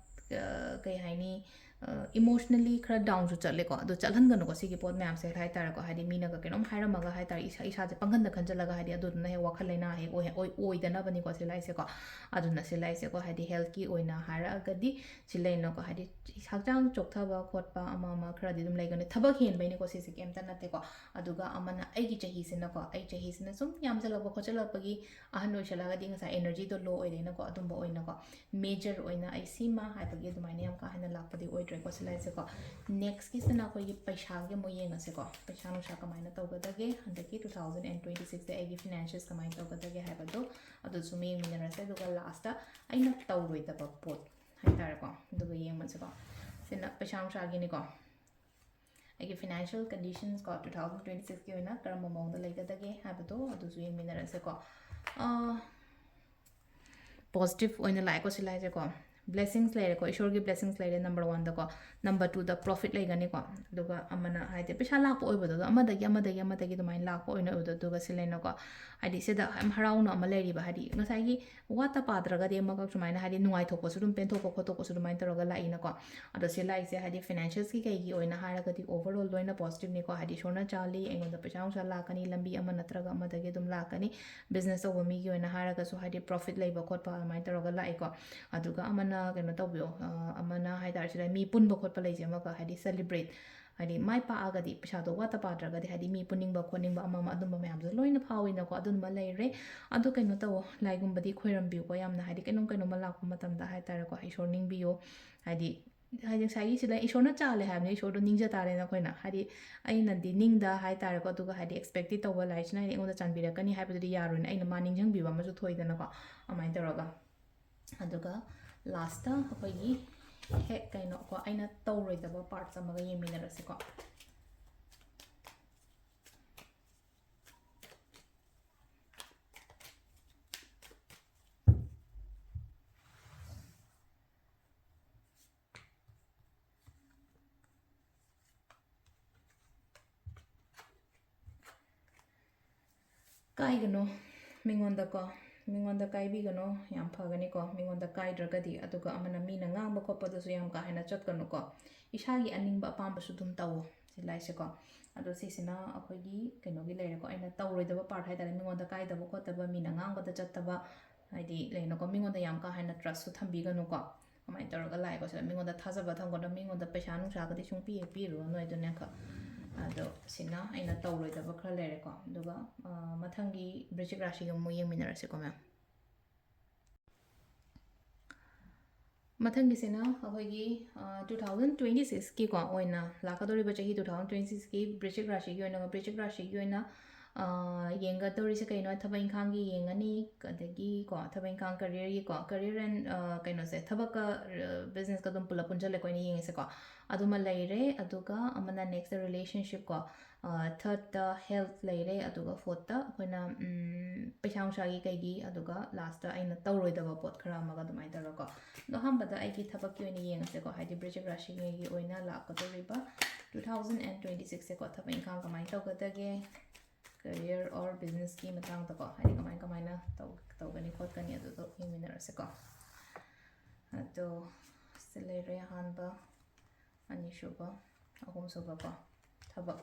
ꯑ, ꯀꯩ ꯍꯥꯏꯅꯤ, ꯑ, emotionally ꯈꯔ down ꯁꯨ ꯆꯠꯂꯦꯀꯣ꯫ ꯑꯗꯣ ꯆꯠꯍꯟꯒꯅꯨꯀꯣ ꯁꯤꯒꯤ ꯄꯣꯠ ꯃꯌꯥꯝꯁꯦ ꯍꯥꯏ ꯇꯥꯔꯦꯀꯣ, ꯍꯥꯏꯗꯤ ꯃꯤꯅꯒ ꯀꯩꯅꯣꯝ ꯍꯥꯏꯔꯝꯃꯒ ꯍꯥꯏ ꯇꯥꯔꯦ, ꯏꯁꯥ, ꯏꯁꯥꯁꯦ ꯄꯪꯍꯟꯗ ꯈꯟꯖꯜꯂꯒ, ꯍꯥꯏꯗꯤ ꯑꯗꯨꯗꯨꯅ ꯍꯦꯛ ꯋꯥꯈꯜ ꯂꯩꯅꯥ ꯍꯦꯛ ꯑꯣꯏ-, ꯑꯣꯏ-, ꯑꯣꯏꯗꯅꯕꯅꯤꯀꯣ ꯁꯤ ꯂꯥꯏꯁꯦꯀꯣ꯫ ꯑꯗꯨꯅ ꯁꯤ ꯂꯥꯏꯁꯦꯀꯣ, ꯍꯥꯏꯗꯤ health ꯀꯤ ꯑꯣꯏꯅ ꯍꯥꯏꯔꯛꯑꯒꯗꯤ ꯁꯤ ꯂꯩꯅꯀꯣ, ꯍꯥꯏꯗꯤ ꯍꯛꯆꯥꯡ ꯆꯣꯛꯊꯕ ꯈꯣꯠꯄ ꯑꯃ ꯑꯃ ꯈꯔꯗꯤ ꯑꯗꯨꯝ ꯂꯩꯒꯅꯤ꯫ ꯊꯕꯛ ꯍꯦꯟꯕꯩꯅꯤꯀꯣ ꯁꯤꯁꯦ, ꯀꯩꯝꯇ ꯅꯠꯇꯦꯀꯣ꯫ ꯑꯗꯨꯒ ꯑꯃꯅ ꯑꯩꯒꯤ ꯆꯍꯤꯁꯤꯅꯀꯣ, ꯑꯩ ꯆꯍꯤꯁꯤꯅ ꯁꯨꯝ ꯌꯥꯝꯁꯜꯂꯛꯄ ꯈꯣꯠꯆꯜꯂꯛꯄꯒꯤ, ꯑꯍꯟ ꯑꯣꯏꯁꯜꯂꯛꯑꯒꯗꯤ ꯉꯁꯥꯏ energy ꯗꯣ low ꯑꯣꯏꯔꯦꯅꯀꯣ, ꯑꯗꯨꯝꯕ ꯑꯣꯏꯅꯀꯣ꯫ Major ꯑꯣꯏꯅ ꯑꯩ ꯁꯤꯃ ꯍꯥꯏꯕꯒꯤ ꯑꯗꯨꯃꯥꯏꯅ ꯌꯥꯝ ꯀꯥ ꯍꯦꯟꯅ ꯂꯥꯛꯄꯗꯤ ꯑꯣꯏꯗ꯭ꯔꯦꯀꯣ ꯁꯤ ꯂꯥꯏꯁꯦꯀꯣ꯫ Next ꯀꯤꯁꯤꯅ ꯑꯩꯈꯣꯏꯒꯤ ꯄꯩꯁꯥꯒꯤ ꯑꯃꯨꯛ ꯌꯦꯡꯉꯁꯦꯀꯣ, ꯄꯩꯁꯥ ꯅꯨꯡꯁꯥ ꯀꯃꯥꯏꯅ ꯇꯧꯒꯗꯒꯦ ꯍꯟꯗꯛꯀꯤ two thousand and twenty six ꯇ ꯑꯩꯒꯤ finances ꯀꯃꯥꯏꯅ ꯇꯧꯒꯗꯒꯦ ꯍꯥꯏꯕꯗꯣ, ꯑꯗꯨꯁꯨ ꯑꯃꯨꯛ ꯌꯦꯡꯃꯤꯟꯅꯔꯁꯦ꯫ ꯑꯗꯨꯒ last ꯑꯩꯅ ꯇꯧꯔꯣꯏꯗꯕ ꯄꯣꯠ ꯍꯥꯏ ꯇꯥꯔꯦꯀꯣ, ꯑꯗꯨꯒ ꯌꯦꯡꯕꯁꯦꯀꯣ꯫ ꯁꯤꯅ ꯄꯩꯁꯥ ꯅꯨꯡꯁꯥꯒꯤꯅꯤꯀꯣ꯫ ꯑꯩꯒꯤ financial conditions ꯀꯣ, two thousand twenty six ꯀꯤ ꯑꯣꯏꯅ ꯀꯔꯝꯕ ꯃꯑꯣꯡꯗ ꯂꯩꯒꯗꯒꯦ ꯍꯥꯏꯕꯗꯣ ꯑꯗꯨꯁꯨ ꯌꯦꯡꯃꯤꯟꯅꯔꯁꯦꯀꯣ꯫ ꯑꯥ, positive ꯑꯣꯏꯅ ꯂꯥꯛꯑꯦꯀꯣ ꯁꯤ ꯂꯥꯏꯁꯦꯀꯣ꯫ Blessings ꯂꯩꯔꯦꯀꯣ, ꯏꯁꯣꯔꯒꯤ blessings ꯂꯩꯔꯦ number one ꯗꯀꯣ꯫ Number two ꯗ profit ꯂꯩꯒꯅꯤꯀꯣ꯫ ꯑꯗꯨꯒ ꯑꯃꯅ ꯍꯥꯏꯗꯤ ꯄꯩꯁꯥ ꯂꯥꯛꯄ ꯑꯣꯏꯕꯗꯣ, ꯑꯗꯣ ꯑꯃꯗꯒꯤ ꯑꯃꯗꯒꯤ ꯑꯃꯗꯒꯤ ꯑꯗꯨꯃꯥꯏꯅ ꯂꯥꯛꯄ ꯑꯣꯏꯅ ꯑꯣꯏꯕꯗꯣ꯫ ꯑꯗꯨꯒ ꯁꯤ ꯂꯩꯅꯀꯣ, ꯍꯥꯏꯗꯤ ꯁꯤꯗ ꯌꯥꯝ ꯍꯔꯥꯎꯅ ꯑꯃ ꯂꯩꯔꯤꯕ, ꯍꯥꯏꯗꯤ ꯉꯁꯥꯏꯒꯤ ꯋꯥꯠꯇ ꯄꯥꯗ꯭ꯔꯒꯗꯤ ꯑꯃꯈꯛ ꯁꯨꯃꯥꯏꯅ ꯍꯥꯏꯗꯤ ꯅꯨꯡꯉꯥꯏꯊꯣꯛꯄꯁꯨ ꯑꯗꯨꯝ, ꯄꯦꯟꯊꯣꯛꯄ ꯈꯣꯠꯇꯣꯛꯄꯁꯨ ꯑꯗꯨꯃꯥꯏꯅ ꯇꯧꯔꯒ ꯂꯥꯛꯏꯅꯀꯣ꯫ ꯑꯗꯣ ꯁꯤ ꯂꯥꯛꯏꯁꯦ ꯍꯥꯏꯗꯤ financials ꯀꯤ ꯀꯩꯒꯤ ꯑꯣꯏꯅ ꯍꯥꯏꯔꯒꯗꯤ overall ꯂꯣꯏꯅ positive ꯅꯤꯀꯣ꯫ ꯍꯥꯏꯗꯤ ꯏꯁꯣꯔꯅ ꯆꯥꯜꯂꯤ, ꯑꯩꯉꯣꯟꯗ ꯄꯩꯁꯥ ꯅꯨꯡꯁꯥ ꯂꯥꯛꯀꯅꯤ, ꯂꯝꯕꯤ ꯑꯃ ꯅꯠꯇ꯭ꯔꯒ ꯑꯃꯗꯒꯤ ꯑꯗꯨꯝ ꯂꯥꯛꯀꯅꯤ꯫ Business ꯇꯧꯕ ꯃꯤꯒꯤ ꯑꯣꯏꯅ ꯍꯥꯏꯔꯒꯁꯨ ꯍꯥꯏꯗꯤ profit ꯂꯩꯕ ꯈꯣꯠꯄ ꯑꯗꯨꯃꯥꯏꯅ ꯇꯧꯔꯒ ꯂꯥꯛꯏꯀꯣ꯫ ꯑꯗꯨꯒ ꯑꯃꯅ ꯀꯩꯅꯣ ꯇꯧꯕꯤꯌꯣ, ꯑ, ꯑꯃꯅ ꯍꯥꯏ ꯇꯥꯔꯦ ꯁꯤꯗ ꯃꯤ ꯄꯨꯟꯕ ꯈꯣꯠꯄ ꯂꯩꯁꯦ ꯑꯃꯒ ꯍꯥꯏꯗꯤ celebrate, ꯍꯥꯏꯗꯤ ꯃꯥꯏ ꯄꯥꯛꯑꯒꯗꯤ ꯄꯩꯁꯥꯗꯣ ꯋꯥꯠꯇ ꯄꯥꯗ꯭ꯔꯒꯗꯤ ꯍꯥꯏꯗꯤ ꯃꯤ ꯄꯨꯟꯅꯤꯡꯕ ꯈꯣꯠꯅꯤꯡꯕ ꯑꯃ ꯑꯃ ꯑꯗꯨꯝꯕ ꯃꯌꯥꯝꯗꯣ ꯂꯣꯏꯅ ꯐꯥꯎꯏꯅꯀꯣ꯫ ꯑꯗꯨꯝꯕ ꯂꯩꯔꯦ꯫ ꯑꯗꯨ ꯀꯩꯅꯣ ꯇꯧꯋꯣ, ꯂꯥꯏꯒꯨꯝꯕꯗꯤ ꯈꯣꯏꯔꯝꯕꯤꯌꯨꯀꯣ ꯌꯥꯝꯅ, ꯍꯥꯏꯗꯤ ꯀꯩꯅꯣꯝ ꯀꯩꯅꯣꯝꯃ ꯂꯥꯛꯄ ꯃꯇꯝꯗ ꯍꯥꯏ ꯇꯥꯔꯦꯀꯣ, ꯏꯁꯣꯔ ꯅꯤꯡꯕꯤꯌꯣ꯫ ꯍꯥꯏꯗꯤ ꯍꯥꯏꯗꯤ ꯉꯁꯥꯏꯒꯤ ꯁꯤꯗ ꯏꯁꯣꯔꯅ ꯆꯥꯜꯂꯦ ꯍꯥꯏꯕꯅꯤ, ꯏꯁꯣꯔꯗꯣ ꯅꯤꯡꯖ ꯇꯥꯔꯦꯅ ꯑꯩꯈꯣꯏꯅ꯫ ꯍꯥꯏꯗꯤ ꯑꯩꯅꯗꯤ ꯅꯤꯡꯗ ꯍꯥꯏ ꯇꯥꯔꯦꯀꯣ, ꯑꯗꯨꯒ ꯍꯥꯏꯗꯤ expect ꯇꯤ ꯇꯧꯕ ꯂꯥꯏꯁꯤꯅ ꯍꯥꯏꯗꯤ ꯑꯩꯉꯣꯟꯗ ꯆꯥꯟꯕꯤꯔꯛꯀꯅꯤ ꯍꯥꯏꯕꯗꯨꯗꯤ ꯌꯥꯔꯣꯏꯅ ꯑꯩꯅ ꯃꯥ ꯅꯤꯡꯁꯤꯡꯕꯤꯕ ꯑꯃꯁꯨ ꯊꯣꯛꯏꯗꯅꯀꯣ꯫ ꯑꯗꯨꯃꯥꯏꯅ ꯇꯧꯔꯒ, ꯑꯗꯨꯒ last ꯇ ꯑꯩꯈꯣꯏꯒꯤ ꯍꯦꯛ ꯀꯩꯅꯣ ꯀꯣ, ꯑꯩꯅ ꯇꯧꯔꯣꯏꯗꯕ parts ꯑꯃꯒ ꯌꯦꯡꯃꯤꯟꯅꯔꯁꯤꯀꯣ꯫ ꯀꯥꯏꯒꯅꯣ ꯃꯤꯉꯣꯟꯗꯀꯣ, ꯃꯤꯉꯣꯟꯗ ꯀꯥꯏꯕꯤꯒꯅꯣ, ꯌꯥꯝ ꯐꯒꯅꯤꯀꯣ ꯃꯤꯉꯣꯟꯗ ꯀꯥꯏꯗ꯭ꯔꯒꯗꯤ꯫ ꯑꯗꯨꯒ ꯑꯃꯅ ꯃꯤꯅ ꯉꯥꯡꯕ ꯈꯣꯠꯄꯗꯁꯨ ꯌꯥꯝ ꯀꯥ ꯍꯦꯟꯅ ꯆꯠꯀꯅꯨꯀꯣ, ꯏꯁꯥꯒꯤ ꯑꯅꯤꯡꯕ ꯑꯄꯥꯝꯕꯁꯨ ꯑꯗꯨꯝ ꯇꯧꯋꯣ ꯁꯤ ꯂꯥꯏꯁꯦꯀꯣ꯫ ꯑꯗꯣ ꯁꯤꯁꯤꯅ ꯑꯩꯈꯣꯏꯒꯤ ꯀꯩꯅꯣꯒꯤ ꯂꯩꯔꯦꯀꯣ, ꯑꯩꯅ ꯇꯧꯔꯣꯏꯗꯕ part ꯍꯥꯏ ꯇꯥꯔꯦ, ꯃꯤꯉꯣꯟꯗ ꯀꯥꯏꯗꯕ ꯈꯣꯠꯇꯕ, ꯃꯤꯅ ꯉꯥꯡꯕꯗ ꯆꯠꯇꯕ, ꯍꯥꯏꯗꯤ ꯂꯩꯅꯀꯣ, ꯃꯤꯉꯣꯟꯗ ꯌꯥꯝ ꯀꯥ ꯍꯦꯟꯅ trust ꯁꯨ ꯊꯝꯕꯤꯒꯅꯨꯀꯣ꯫ ꯑꯗꯨꯃꯥꯏꯅ ꯇꯧꯔꯒ ꯂꯥꯛꯑꯦꯀꯣ꯫ ꯁꯤꯗ ꯃꯤꯉꯣꯟꯗ ꯊꯥꯖꯕ ꯊꯝꯒꯅꯨ, ꯃꯤꯉꯣꯟꯗ ꯄꯩꯁꯥ ꯅꯨꯡꯁꯥꯒꯗꯤ ꯁꯨꯡꯄꯤ ꯍꯦꯛ ꯄꯤꯔꯨꯔꯅꯨ ꯑꯗꯨꯅꯦ꯫ ꯑꯗꯣ ꯁꯤꯅ ꯑꯩꯅ ꯇꯧꯔꯣꯏꯗꯕ ꯈꯔ ꯂꯩꯔꯦꯀꯣ꯫ ꯑꯗꯨꯒ, ꯑ, ꯃꯊꯪꯒꯤ ꯕ꯭ꯔꯤꯁꯤꯛ ꯔꯥꯁꯤꯒꯤ ꯑꯃꯨꯛ ꯌꯦꯡꯃꯤꯟꯅꯔꯁꯤꯀꯣ, ꯃꯦꯝ꯫ ꯃꯊꯪꯒꯤꯁꯤꯅ ꯑꯩꯈꯣꯏꯒꯤ, ꯑ, two thousand twenty six ꯀꯤꯀꯣ ꯑꯣꯏꯅ ꯂꯥꯛꯀꯗꯧꯔꯤꯕ ꯆꯍꯤ two thousand twenty six ꯀꯤ ꯕ꯭ꯔꯤꯁꯤꯛ ꯔꯥꯁꯤꯒꯤ ꯑꯣꯏꯅ, ꯕ꯭ꯔꯤꯁꯤꯛ ꯔꯥꯁꯤꯒꯤ ꯑꯣꯏꯅ, ꯑꯥ, ꯌꯦꯡꯒꯗꯧꯔꯤꯁꯦ ꯀꯩꯅꯣ? ꯊꯕꯛ ꯏꯪꯈꯥꯡꯒꯤ ꯌꯦꯡꯉꯅꯤ, ꯑꯗꯒꯤ ꯀꯣ, ꯊꯕꯛ ꯏꯪꯈꯥꯡ, careerꯒꯤ ꯀꯣ, career and, ꯑꯥ, ꯀꯩꯅꯣꯁꯦ, ꯊꯕꯛꯀ, ꯑꯥ, businessꯀ ꯑꯗꯨꯝ ꯄꯨꯂꯞ ꯄꯨꯟꯁꯤꯜꯂꯦꯀꯣ ꯑꯩꯅ ꯌꯦꯡꯉꯤꯁꯦꯀꯣ꯫ ꯑꯗꯨꯃ ꯂꯩꯔꯦ, ꯑꯗꯨꯒ ꯑꯃꯅ next relationship ꯀꯣ, ꯑꯥ, thirdꯇ health ꯂꯩꯔꯦ, ꯑꯗꯨꯒ fourthꯇ ꯑꯩꯈꯣꯏꯅ, ꯎꯝ, ꯄꯩꯁꯥ ꯅꯨꯡꯁꯥꯒꯤ ꯀꯩꯒꯤ, ꯑꯗꯨꯒ lastꯇ ꯑꯩꯅ ꯇꯧꯔꯣꯏꯗꯕ ꯄꯣꯠ ꯈꯔ ꯑꯃꯒ ꯑꯗꯨꯃꯥꯏꯅ ꯇꯧꯔꯒꯀꯣ꯫ ꯑꯗꯣ ꯑꯍꯥꯟꯕꯗ ꯑꯩꯒꯤ ꯊꯕꯛꯀꯤ ꯑꯣꯏꯅ ꯌꯦꯡꯉꯁꯦꯀꯣ, ꯍꯥꯏꯗꯤ ꯕ꯭ꯔꯤꯖꯤꯛ ꯔꯥꯁꯤꯉꯩꯒꯤ ꯑꯣꯏꯅ ꯂꯥꯛꯀꯗꯧꯔꯤꯕ two thousand and twenty sixꯁꯦꯀꯣ, ꯊꯕꯛ ꯏꯪꯈꯥꯡ ꯀꯃꯥꯏꯅ ꯇꯧꯒꯗꯒꯦ, career or businessꯀꯤ ꯃꯇꯥꯡꯗꯀꯣ, ꯍꯥꯏꯗꯤ ꯀꯃꯥꯏ ꯀꯃꯥꯏꯅ ꯇꯧ-, ꯇꯧꯒꯅꯤ ꯈꯣꯠꯀꯅꯤ, ꯑꯗꯨꯗꯣ ꯌꯦꯡꯃꯤꯟꯅꯔꯁꯦꯀꯣ꯫ ꯑꯗꯣ ꯁꯤ ꯂꯩꯔꯦ ꯑꯍꯥꯟꯕ, ꯑꯅꯤꯁꯨꯕ, ꯑꯍꯨꯝꯁꯨꯕꯀꯣ꯫ ꯊꯕꯛ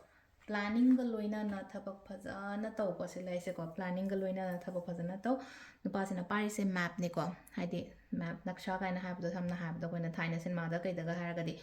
planningꯒ ꯂꯣꯏꯅꯅ ꯊꯕꯛ ꯐꯖꯅ ꯇꯧꯀꯣ, ꯁꯤ ꯂꯩꯁꯦꯀꯣ, planningꯒ ꯂꯣꯏꯅꯅ ꯊꯕꯛ ꯐꯖꯅ ꯇꯧ꯫ ꯅꯨꯄꯥꯁꯤꯅ ꯄꯥꯏꯔꯤꯁꯦ mapꯅꯤꯀꯣ, ꯍꯥꯏꯗꯤ map, ꯅꯛꯁꯥ ꯀꯥꯏꯅ ꯍꯥꯏꯕꯗꯣ, ꯁꯝꯅ ꯍꯥꯏꯔꯕꯗ ꯑꯩꯈꯣꯏꯅ ꯊꯥꯏꯅ ꯁꯤꯅꯦꯃꯥꯗ ꯀꯩꯗꯒ ꯍꯥꯏꯔꯒꯗꯤ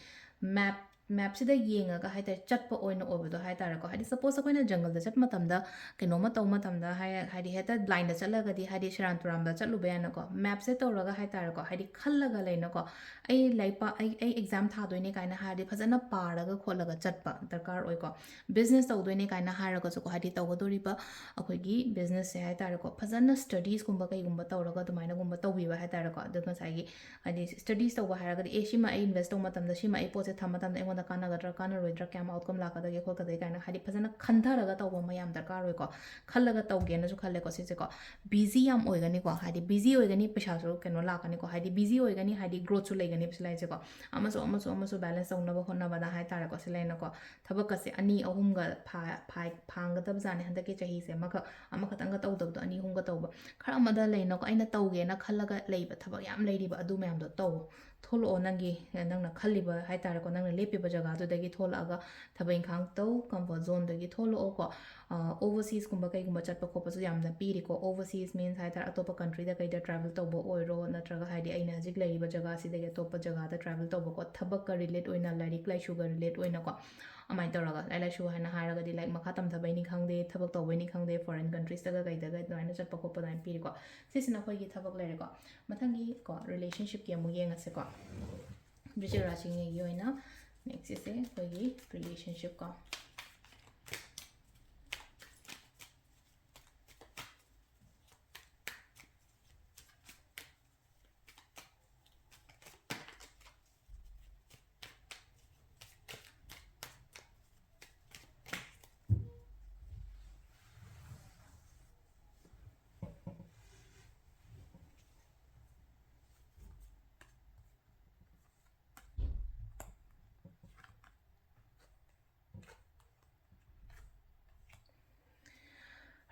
map, mapꯁꯤꯗ ꯌꯦꯡꯉꯒ ꯍꯥꯏꯇꯥꯔꯦ, ꯆꯠꯄ ꯑꯣꯏꯅ ꯑꯣꯏꯕꯗꯣ ꯍꯥꯏꯇꯥꯔꯦꯀꯣ꯫ ꯍꯥꯏꯗꯤ suppose ꯑꯩꯈꯣꯏꯅ ꯖꯪꯒꯜꯗ ꯆꯠꯄ ꯃꯇꯝꯗ, ꯀꯩꯅꯣꯝꯃ ꯇꯧꯕ ꯃꯇꯝꯗ ꯍꯥꯏ-, ꯍꯥꯏꯗꯤ ꯍꯦꯛꯇ blindꯗ ꯆꯠꯂꯒꯗꯤ, ꯍꯥꯏꯗꯤ ꯁꯦꯔꯥꯟ ꯇꯨꯔꯥꯟꯕ ꯆꯠꯂꯨꯕ ꯌꯥꯏꯅꯀꯣ꯫ Mapꯁꯦ ꯇꯧꯔꯒ ꯍꯥꯏꯇꯥꯔꯦꯀꯣ, ꯍꯥꯏꯗꯤ ꯈꯜꯂꯒ ꯂꯩꯅꯀꯣ, ꯑꯩ ꯂꯥꯏꯔꯤꯛ ꯄꯥ-, ꯑꯩ, ꯑꯩ exam ꯊꯥꯗꯣꯏꯅꯦ ꯀꯥꯏꯅ ꯍꯥꯏꯔꯗꯤ ꯐꯖꯅ ꯄꯥꯔꯒ ꯈꯣꯠꯂꯒ ꯆꯠꯄ ꯗꯔꯀꯥꯔ ꯑꯣꯏꯀꯣ꯫ Business ꯇꯧꯗꯣꯏꯅꯦ ꯀꯥꯏꯅ ꯍꯥꯏꯔꯒꯁꯨꯀꯣ, ꯍꯥꯏꯗꯤ ꯇꯧꯒꯗꯣꯔꯤꯕ ꯑꯩꯈꯣꯏꯒꯤ businessꯁꯦ ꯍꯥꯏꯇꯥꯔꯦꯀꯣ, ꯐꯖꯅ studiesꯀꯨꯝꯕ ꯀꯩꯒꯨꯝꯕ ꯇꯧꯔꯒ ꯑꯗꯨꯃꯥꯏꯅꯒꯨꯝꯕ ꯇꯧꯕꯤꯕ ꯍꯥꯏꯇꯥꯔꯦꯀꯣ꯫ ꯑꯗꯣ ꯉꯁꯥꯏꯒꯤ ꯍꯥꯏꯗꯤ studies ꯇꯧꯕ ꯍꯥꯏꯔꯒꯗꯤ, ꯑꯦ, ꯁꯤꯃ ꯑꯩ invest ꯇꯧꯕ ꯃꯇꯝꯗ, ꯁꯤꯃ ꯑꯩ ꯄꯣꯠꯁꯦ ꯊꯝꯕ ꯃꯇꯝꯗ ꯑꯩꯉꯣꯟꯗ ꯀꯥꯟꯅꯒꯗ꯭ꯔꯥ, ꯀꯥꯟꯅꯔꯣꯏꯗ꯭ꯔꯥ, ꯀꯌꯥꯝ outcome ꯂꯥꯛꯀꯗꯒꯦ ꯈꯣꯠꯀꯗꯒꯦ ꯀꯥꯏꯅ ꯍꯥꯏꯗꯤ ꯐꯖꯅ ꯈꯟꯊꯔꯒ ꯇꯧꯕ ꯑꯃ ꯌꯥꯝ ꯗꯔꯀꯥꯔ ꯑꯣꯏꯀꯣ꯫ ꯈꯜꯂꯒ ꯇꯧꯒꯦꯅꯁꯨ ꯈꯜꯂꯦꯀꯣ ꯁꯤꯁꯦꯀꯣ꯫ Busy ꯌꯥꯝ ꯑꯣꯏꯒꯅꯤꯀꯣ, ꯍꯥꯏꯗꯤ busy ꯑꯣꯏꯒꯅꯤ, ꯄꯩꯁꯥꯁꯨ ꯀꯩꯅꯣ ꯂꯥꯛꯀꯅꯤꯀꯣ, ꯍꯥꯏꯗꯤ busy ꯑꯣꯏꯒꯅꯤ, ꯍꯥꯏꯗꯤ growthꯁꯨ ꯂꯩꯒꯅꯤ ꯁꯤ ꯂꯥꯏꯟꯁꯦꯀꯣ꯫ ꯑꯃꯁꯨ ꯑꯃꯁꯨ ꯑꯃꯁꯨ balance ꯇꯧꯅꯕ ꯍꯣꯠꯅꯕꯗ ꯍꯥꯏꯇꯥꯔꯦꯀꯣ, ꯁꯤ ꯂꯩꯅꯀꯣ꯫ ꯊꯕꯛꯀꯁꯦ ꯑꯅꯤ ꯑꯍꯨꯝꯒ ꯐꯥ-, ꯐꯥ-, ꯐꯥꯡꯒꯗꯕꯖꯥꯠꯅꯤ ꯍꯟꯗꯛꯀꯤ ꯆꯍꯤꯁꯦ꯫ ꯑꯃꯈꯛ, ꯑꯃꯈꯛꯇꯪꯒ ꯇꯧꯗꯕꯗꯣ, ꯑꯅꯤ ꯑꯍꯨꯝꯒ ꯇꯧꯕ꯫ ꯈꯔ ꯑꯃꯗ ꯂꯩꯅꯀꯣ, ꯑꯩꯅ ꯇꯧꯒꯦꯅ ꯈꯜꯂꯒ ꯂꯩꯕ ꯊꯕꯛ ꯌꯥꯝ ꯂꯩꯔꯤꯕ, ꯑꯗꯨ ꯃꯌꯥꯝꯗꯣ ꯇꯧ꯫ ꯊꯣꯛꯂꯛꯑꯣ, ꯅꯪꯒꯤ, ꯅꯪꯅ ꯈꯜꯂꯤꯕ ꯍꯥꯏꯇꯥꯔꯦꯀꯣ, ꯅꯪꯅ ꯂꯦꯞꯄꯤꯕ ꯖꯒꯥꯗꯨꯗꯒꯤ ꯊꯣꯛꯂꯛꯑꯒ ꯊꯕꯛ ꯏꯪꯈꯥꯡ ꯇꯧ, comfort zoneꯗꯒꯤ ꯊꯣꯛꯂꯛꯑꯣꯀꯣ꯫ ꯑ, overseasꯀꯨꯝꯕ ꯀꯩꯒꯨꯝꯕ ꯆꯠꯄ ꯈꯣꯠꯄꯁꯨ ꯌꯥꯝꯅ ꯄꯤꯔꯤꯀꯣ꯫ Overseas means ꯍꯥꯏꯇꯥꯔꯦ, ꯑꯇꯣꯞꯄ countryꯗ ꯀꯩꯗ travel ꯇꯧꯕ ꯑꯣꯏꯔꯣ, ꯅꯠꯇ꯭ꯔꯒ ꯍꯥꯏꯗꯤ ꯑꯩꯅ ꯍꯧꯖꯤꯛ ꯂꯩꯔꯤꯕ ꯖꯒꯥꯁꯤꯗꯒꯤ ꯑꯇꯣꯞꯄ ꯖꯒꯥꯗ travel ꯇꯧꯕꯀꯣ, ꯊꯕꯛꯀ relate ꯑꯣꯏꯅ, ꯂꯥꯏꯔꯤꯛ ꯂꯥꯏꯁꯨꯒ relate ꯑꯣꯏꯅꯀꯣ꯫ ꯑꯗꯨꯃꯥꯏꯅ ꯇꯧꯔꯒ, ꯂꯥꯏꯔꯤꯛ ꯂꯥꯏꯁꯨ ꯍꯥꯏꯅ ꯍꯥꯏꯔꯒꯗꯤ ꯂꯥꯏꯔꯤꯛ ꯃꯈꯥ ꯇꯝꯊꯕꯩꯅꯤ ꯈꯪꯗꯦ, ꯊꯕꯛ ꯇꯧꯕꯩꯅꯤ ꯈꯪꯗꯦ, foreign countriesꯇꯒ ꯀꯩꯗꯒ ꯑꯗꯨꯃꯥꯏꯅ ꯆꯠꯄ ꯈꯣꯠꯄ ꯑꯗꯨꯃꯥꯏꯅ ꯄꯤꯔꯤꯀꯣ꯫ ꯁꯤꯁꯤꯅ ꯑꯩꯈꯣꯏꯒꯤ ꯊꯕꯛ ꯂꯩꯔꯦꯀꯣ꯫ ꯃꯊꯪꯒꯤ ꯀꯣ, relationshipꯀꯤ ꯑꯃꯨꯛ ꯌꯦꯡꯉꯁꯦꯀꯣ꯫ ꯕ꯭ꯔꯤꯖꯤꯛ ꯔꯥꯁꯤꯉꯩꯒꯤ ꯑꯣꯏꯅ next ꯁꯦ ꯑꯩꯈꯣꯏꯒꯤ relationship ꯀꯣ꯫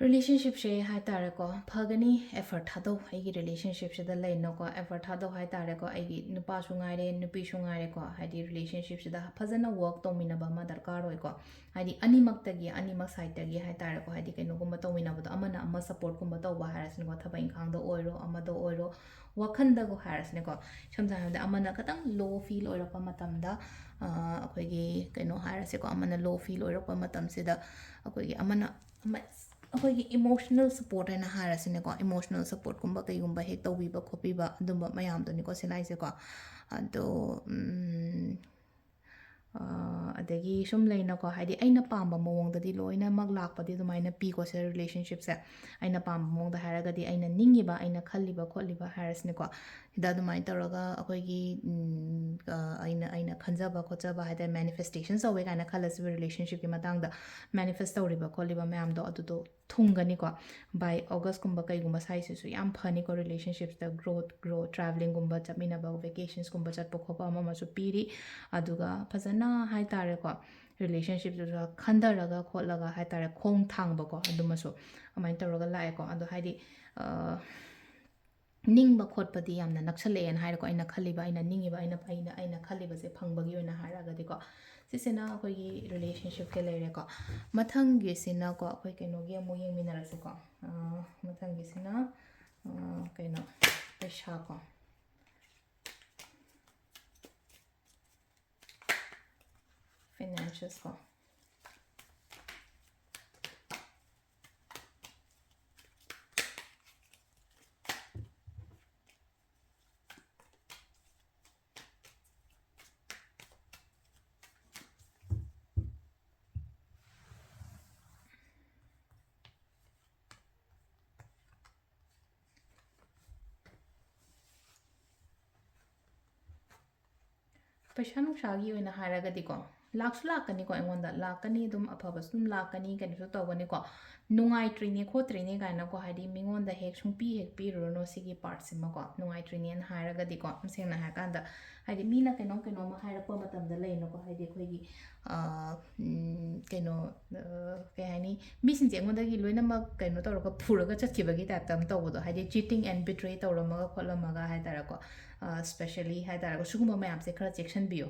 ꯔꯤꯂꯦꯁꯟꯁꯤꯞꯁꯦ ꯍꯥꯏ ꯇꯥꯔꯦꯀꯣ, ꯐꯒꯅꯤ, ꯑꯦꯐꯔꯠ ꯊꯥꯗꯧ, ꯑꯩꯒꯤ ꯔꯤꯂꯦꯁꯟꯁꯤꯞꯁꯤꯗ ꯂꯩꯅꯀꯣ, ꯑꯦꯐꯔꯠ ꯊꯥꯗꯧ ꯍꯥꯏ ꯇꯥꯔꯦꯀꯣ, ꯑꯩꯒꯤ ꯅꯨꯄꯥꯁꯨ ꯉꯥꯏꯔꯦ, ꯅꯨꯄꯤꯁꯨ ꯉꯥꯏꯔꯦꯀꯣ, ꯍꯥꯏꯗꯤ ꯔꯤꯂꯦꯁꯟꯁꯤꯞꯁꯤꯗ ꯐꯖꯅ ꯋꯔꯛ ꯇꯧꯃꯤꯟꯅꯕ ꯑꯃ ꯗꯔꯀꯥꯔ ꯑꯣꯏꯀꯣ꯫ ꯍꯥꯏꯗꯤ ꯑꯅꯤꯃꯛꯇꯒꯤ, ꯑꯅꯤꯃꯛ ꯁꯥꯏꯠꯇꯒꯤ ꯍꯥꯏ ꯇꯥꯔꯦꯀꯣ, ꯍꯥꯏꯗꯤ ꯀꯩꯅꯣꯒꯨꯝꯕ ꯇꯧꯃꯤꯟꯅꯕꯗꯣ, ꯑꯃꯅ ꯑꯃ ꯁꯞꯄꯣꯔꯠꯀꯨꯝꯕ ꯇꯧꯕ ꯍꯥꯏꯔꯁꯤꯅꯀꯣ, ꯊꯕꯛ ꯏꯪꯈꯥꯡꯗ ꯑꯣꯏꯔꯣ, ꯑꯃꯗ ꯑꯣꯏꯔꯣ, ꯋꯥꯈꯟꯗꯕꯨ ꯍꯥꯏꯔꯁꯤꯅꯦꯀꯣ, ꯁꯝꯅ ꯍꯥꯏꯔꯕꯗ ꯑꯃꯅ ꯈꯤꯇꯪ ꯂꯣ ꯐꯤꯜ ꯑꯣꯏꯔꯛꯄ ꯃꯇꯝꯗ, ꯑ, ꯑꯩꯈꯣꯏꯒꯤ ꯀꯩꯅꯣ ꯍꯥꯏꯔꯁꯦꯀꯣ, ꯑꯃꯅ ꯂꯣ ꯐꯤꯜ ꯑꯣꯏꯔꯛꯄ ꯃꯇꯝꯁꯤꯗ ꯑꯩꯈꯣꯏꯒꯤ ꯑꯃꯅ ꯑꯃ, ꯑꯩꯈꯣꯏꯒꯤ ꯏꯃꯣꯁꯅꯦꯜ ꯁꯞꯄꯣꯔꯠ ꯍꯥꯏꯅ ꯍꯥꯏꯔꯁꯤꯅꯦꯀꯣ, ꯏꯃꯣꯁꯅꯦꯜ ꯁꯞꯄꯣꯔꯠꯀꯨꯝꯕ ꯀꯩꯒꯨꯝꯕ ꯍꯦꯛ ꯇꯧꯕꯤꯕ ꯈꯣꯠꯄꯤꯕ, ꯑꯗꯨꯝꯕ ꯃꯌꯥꯝꯗꯨꯅꯤꯀꯣ ꯁꯤꯅ ꯍꯥꯏꯁꯦꯀꯣ꯫ ꯑꯗꯣ, ꯎꯝ, ꯑ, ꯑꯗꯒꯤ ꯁꯨꯝ ꯂꯩꯅꯀꯣ, ꯍꯥꯏꯗꯤ ꯑꯩꯅ ꯄꯥꯝꯕ ꯃꯑꯣꯡꯗꯗꯤ ꯂꯣꯏꯅꯃꯛ ꯂꯥꯛꯄꯗꯤ ꯑꯗꯨꯃꯥꯏꯅ ꯄꯤꯀꯣ ꯁꯦ ꯔꯤꯂꯦꯁꯟꯁꯤꯞꯁꯦ꯫ ꯑꯩꯅ ꯄꯥꯝꯕ ꯃꯑꯣꯡꯗ ꯍꯥꯏꯔꯒꯗꯤ, ꯑꯩꯅ ꯅꯤꯡꯉꯤꯕ, ꯑꯩꯅ ꯈꯜꯂꯤꯕ ꯈꯣꯠꯂꯤꯕ ꯍꯥꯏꯔꯁꯤꯅꯦꯀꯣ, ꯁꯤꯗ ꯑꯗꯨꯃꯥꯏꯅ ꯇꯧꯔꯒ ꯑꯩꯈꯣꯏꯒꯤ, ꯎꯝ, ꯑ, ꯑꯩꯅ, ꯑꯩꯅ ꯈꯟꯖꯕ ꯈꯣꯠꯆꯕ ꯍꯥꯏ ꯇꯥꯔꯦ, ꯃꯦꯅꯤꯐꯦꯁꯇꯦꯁꯟ ꯇꯧꯋꯦ ꯀꯥꯏꯅ ꯈꯜꯂꯁꯤꯕ, ꯔꯤꯂꯦꯁꯟꯁꯤꯞꯀꯤ ꯃꯇꯥꯡꯗ ꯃꯦꯅꯤꯐꯦꯁ ꯇꯧꯔꯤꯕ ꯈꯣꯠꯂꯤꯕ ꯃꯌꯥꯝꯗꯣ ꯑꯗꯨꯗꯣ ꯊꯨꯡꯒꯅꯤꯀꯣ꯫ ꯕꯥꯏ ꯑꯣꯒꯁꯀꯨꯝꯕ ꯀꯩꯒꯨꯝꯕ ꯁ꯭ꯋꯥꯏꯁꯤꯁꯨ ꯌꯥꯝ ꯐꯅꯤꯀꯣ, ꯔꯤꯂꯦꯁꯟꯁꯤꯞꯁꯇ ꯒ꯭ꯔꯣꯠ, ꯒ꯭ꯔꯣ, ꯇ꯭ꯔꯥꯕꯂꯤꯡꯒꯨꯝꯕ ꯆꯠꯃꯤꯟꯅꯕ, ꯚꯦꯀꯦꯁꯟꯁꯀꯨꯝꯕ ꯆꯠꯄ ꯈꯣꯠꯄ ꯑꯃ ꯑꯃꯁꯨ ꯄꯤꯔꯤ꯫ ꯑꯗꯨꯒ ꯐꯖꯅ ꯍꯥꯏ ꯇꯥꯔꯦꯀꯣ, ꯔꯤꯂꯦꯁꯟꯁꯤꯞꯇꯨꯗ ꯈꯟꯊꯔꯒ ꯈꯣꯠꯂꯒ ꯍꯥꯏ ꯇꯥꯔꯦ, ꯈꯣꯡ ꯊꯥꯡꯕꯀꯣ, ꯑꯗꯨꯃꯁꯨ ꯑꯗꯨꯃꯥꯏꯅ ꯇꯧꯔꯒ ꯂꯥꯛꯑꯦꯀꯣ꯫ ꯑꯗꯣ ꯍꯥꯏꯗꯤ, ꯑ, ꯅꯤꯡꯕ ꯈꯣꯠꯄꯗꯤ ꯌꯥꯝꯅ ꯅꯛꯁꯜꯂꯛꯑꯦꯅ ꯍꯥꯏꯔꯦꯀꯣ꯫ ꯑꯩꯅ ꯈꯜꯂꯤꯕ, ꯑꯩꯅ ꯅꯤꯡꯉꯤꯕ, ꯑꯩꯅ, ꯑꯩꯅ, ꯑꯩꯅ ꯈꯜꯂꯤꯕꯁꯦ ꯐꯪꯕꯒꯤ ꯑꯣꯏꯅ ꯍꯥꯏꯔꯒꯗꯤꯀꯣ꯫ ꯁꯤꯁꯤꯅ ꯑꯩꯈꯣꯏꯒꯤ ꯔꯤꯂꯦꯁꯟꯁꯤꯞꯀꯤ ꯂꯩꯔꯦꯀꯣ꯫ ꯃꯊꯪꯒꯤꯁꯤꯅꯀꯣ, ꯑꯩꯈꯣꯏ ꯀꯩꯅꯣꯒꯤ ꯑꯃꯨꯛ ꯌꯦꯡꯃꯤꯟꯅꯔꯁꯤꯀꯣ꯫ ꯑ, ꯃꯊꯪꯒꯤꯁꯤꯅ, ꯑ, ꯀꯩꯅꯣ, ꯄꯩꯁꯥꯀꯣ꯫ ꯐꯥꯏꯅꯥꯟꯁꯤꯌꯦꯜꯁꯀꯣ꯫ ꯄꯩꯁꯥ ꯅꯨꯡꯁꯥꯒꯤ ꯑꯣꯏꯅ ꯍꯥꯏꯔꯒꯗꯤꯀꯣ, ꯂꯥꯛꯁꯨ ꯂꯥꯛꯀꯅꯤꯀꯣ, ꯑꯩꯉꯣꯟꯗ ꯂꯥꯛꯀꯅꯤ, ꯑꯗꯨꯝ ꯑꯐꯕꯁꯨ ꯑꯗꯨꯝ ꯂꯥꯛꯀꯅꯤ, ꯀꯩꯅꯣꯁꯨ ꯇꯧꯒꯅꯤꯀꯣ꯫ ꯅꯨꯡꯉꯥꯏꯇ꯭ꯔꯤꯅꯦ ꯈꯣꯠꯇ꯭ꯔꯤꯅꯦ ꯀꯥꯏꯅꯀꯣ, ꯍꯥꯏꯗꯤ ꯃꯤꯉꯣꯟꯗ ꯍꯦꯛ ꯁꯨꯡꯄꯤ ꯍꯦꯛ ꯄꯤꯔꯨꯔꯅꯨ ꯁꯤꯒꯤ ꯄꯥꯔꯠꯁꯤꯃꯀꯣ꯫ ꯅꯨꯡꯉꯥꯏꯇ꯭ꯔꯤꯅꯦꯅ ꯍꯥꯏꯔꯒꯗꯤꯀꯣ, ꯁꯦꯡꯅ ꯍꯥꯏꯔꯀꯥꯟꯗ, ꯍꯥꯏꯗꯤ ꯃꯤꯅ ꯀꯩꯅꯣꯝ ꯀꯩꯅꯣꯝꯃ ꯍꯥꯏꯔꯛꯄ ꯃꯇꯝꯗ ꯂꯩꯅꯀꯣ, ꯍꯥꯏꯗꯤ ꯑꯩꯈꯣꯏꯒꯤ, ꯑ, ꯎꯝ, ꯀꯩꯅꯣ, ꯑ, ꯀꯩ ꯍꯥꯏꯅꯤ, ꯃꯤꯁꯤꯡꯁꯦ ꯑꯩꯉꯣꯟꯗꯒꯤ ꯂꯣꯏꯅꯃꯛ ꯀꯩꯅꯣ ꯇꯧꯔꯒ ꯄꯨꯔꯒ ꯆꯠꯈꯤꯕꯒꯤ ꯇꯥꯏꯞꯇ ꯑꯃ ꯇꯧꯕꯗꯣ, ꯍꯥꯏꯗꯤ cheating and betray ꯇꯧꯔꯝꯃꯒ ꯈꯣꯠꯂꯝꯃꯒ ꯍꯥꯏꯇꯥꯔꯦꯀꯣ, ꯑ, specially ꯍꯥꯏꯇꯥꯔꯦꯀꯣ, ꯁꯤꯒꯨꯝꯕ ꯃꯌꯥꯝꯁꯦ ꯈꯔ ꯆꯦꯛꯁꯤꯟꯕꯤꯌꯨ꯫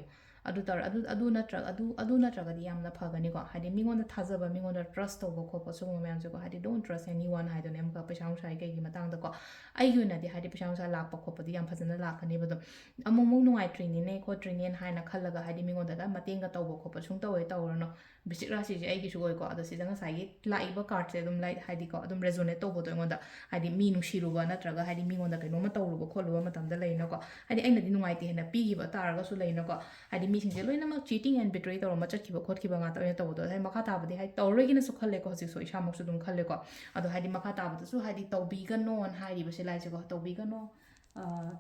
ꯑꯗꯨ ꯇꯧꯔ-, ꯑꯗꯨ, ꯑꯗꯨ ꯅꯠꯇ꯭ꯔ-, ꯑꯗꯨ, ꯑꯗꯨ ꯅꯠꯇ꯭ꯔꯒꯗꯤ ꯌꯥꯝꯅ ꯐꯒꯅꯤꯀꯣ꯫ ꯍꯥꯏꯗꯤ ꯃꯤꯉꯣꯟꯗ ꯊꯥꯖꯕ, ꯃꯤꯉꯣꯟꯗ trust ꯇꯧꯕ ꯈꯣꯠꯄ, ꯁꯤꯒꯨꯝꯕ ꯃꯌꯥꯝꯁꯦꯀꯣ꯫ ꯍꯥꯏꯗꯤ don't trust anyone ꯍꯥꯏꯗꯨꯅꯦ ꯑꯃꯨꯛꯀ ꯄꯩꯁꯥ ꯅꯨꯡꯁꯥꯒꯤ ꯀꯩꯒꯤ ꯃꯇꯥꯡꯗꯀꯣ꯫ ꯑꯩꯒꯤ ꯑꯣꯏꯅꯗꯤ ꯍꯥꯏꯗꯤ ꯄꯩꯁꯥ ꯅꯨꯡꯁꯥ ꯂꯥꯛꯄ ꯈꯣꯠꯄꯗꯤ ꯌꯥꯝ ꯐꯖꯅ ꯂꯥꯛꯀꯅꯦꯕ꯫ ꯑꯗꯨꯝ ꯑꯃꯨꯛ ꯑꯃꯨꯛ ꯅꯨꯡꯉꯥꯏꯇ꯭ꯔꯤꯅꯤꯅꯦ ꯈꯣꯠꯇ꯭ꯔꯤꯅꯦꯅ ꯍꯥꯏꯅ ꯈꯜꯂꯒ ꯍꯥꯏꯗꯤ ꯃꯤꯉꯣꯟꯗꯒ ꯃꯇꯦꯡꯒ ꯇꯧꯕ ꯈꯣꯠꯄ ꯁꯨꯡ ꯇꯧꯋꯦ ꯇꯧꯔꯨꯔꯅꯨ꯫ ꯕꯤꯁꯤꯛ ꯔꯥꯁꯤꯁꯦ ꯑꯩꯒꯤꯁꯨ ꯑꯣꯏꯀꯣ꯫ ꯑꯗꯣ ꯁꯤꯗ ꯉꯁꯥꯏꯒꯤ ꯂꯥꯛꯏꯕ ꯀꯥꯔꯠꯁꯦ ꯑꯗꯨꯝ ꯂꯥꯏꯛ ꯍꯥꯏꯗꯤꯀꯣ, ꯑꯗꯨꯝ resonate ꯇꯧꯕꯗꯣ ꯑꯩꯉꯣꯟꯗ, ꯍꯥꯏꯗꯤ ꯃꯤ ꯅꯨꯡꯁꯤꯔꯨꯕ ꯅꯠꯇ꯭ꯔꯒ ꯍꯥꯏꯗꯤ ꯃꯤꯉꯣꯟꯗ ꯀꯩꯅꯣꯝꯃ ꯇꯧꯔꯨꯕ ꯈꯣꯠꯂꯨꯕ ꯃꯇꯝꯗ ꯂꯩꯅꯀꯣ, ꯍꯥꯏꯗꯤ ꯑꯩꯅꯗꯤ ꯅꯨꯡꯉꯥꯏꯇꯦ ꯍꯥꯏꯅ ꯄꯤꯈꯤꯕ ꯇꯥꯔꯒꯁꯨ ꯂꯩꯅꯀꯣ, ꯍꯥꯏꯗꯤ ꯃꯤꯁꯤꯡꯁꯦ ꯂꯣꯏꯅꯃꯛ cheating and betray ꯇꯧꯔꯝꯕ ꯆꯠꯈꯤꯕ ꯈꯣꯠꯈꯤꯕ ꯉꯥꯛꯇ ꯑꯣꯏꯅ ꯇꯧꯕꯗꯣ, ꯍꯥꯏꯗꯤ ꯃꯈꯥ ꯇꯥꯕꯗꯤ ꯍꯥꯏꯗꯤ ꯇꯧꯔꯣꯏꯒꯦꯅꯁꯨ ꯈꯜꯂꯦꯀꯣ, ꯍꯧꯖꯤꯛꯁꯨ ꯏꯁꯥꯃꯛꯁꯨ ꯑꯗꯨꯝ ꯈꯜꯂꯦꯀꯣ꯫ ꯑꯗꯣ ꯍꯥꯏꯗꯤ ꯃꯈꯥ ꯇꯥꯕꯗꯁꯨ ꯍꯥꯏꯗꯤ ꯇꯧꯕꯤꯒꯅꯣꯅ ꯍꯥꯏꯔꯤꯕꯁꯦ ꯂꯥꯏꯁꯦꯀꯣ, ꯇꯧꯕꯤꯒꯅꯣ꯫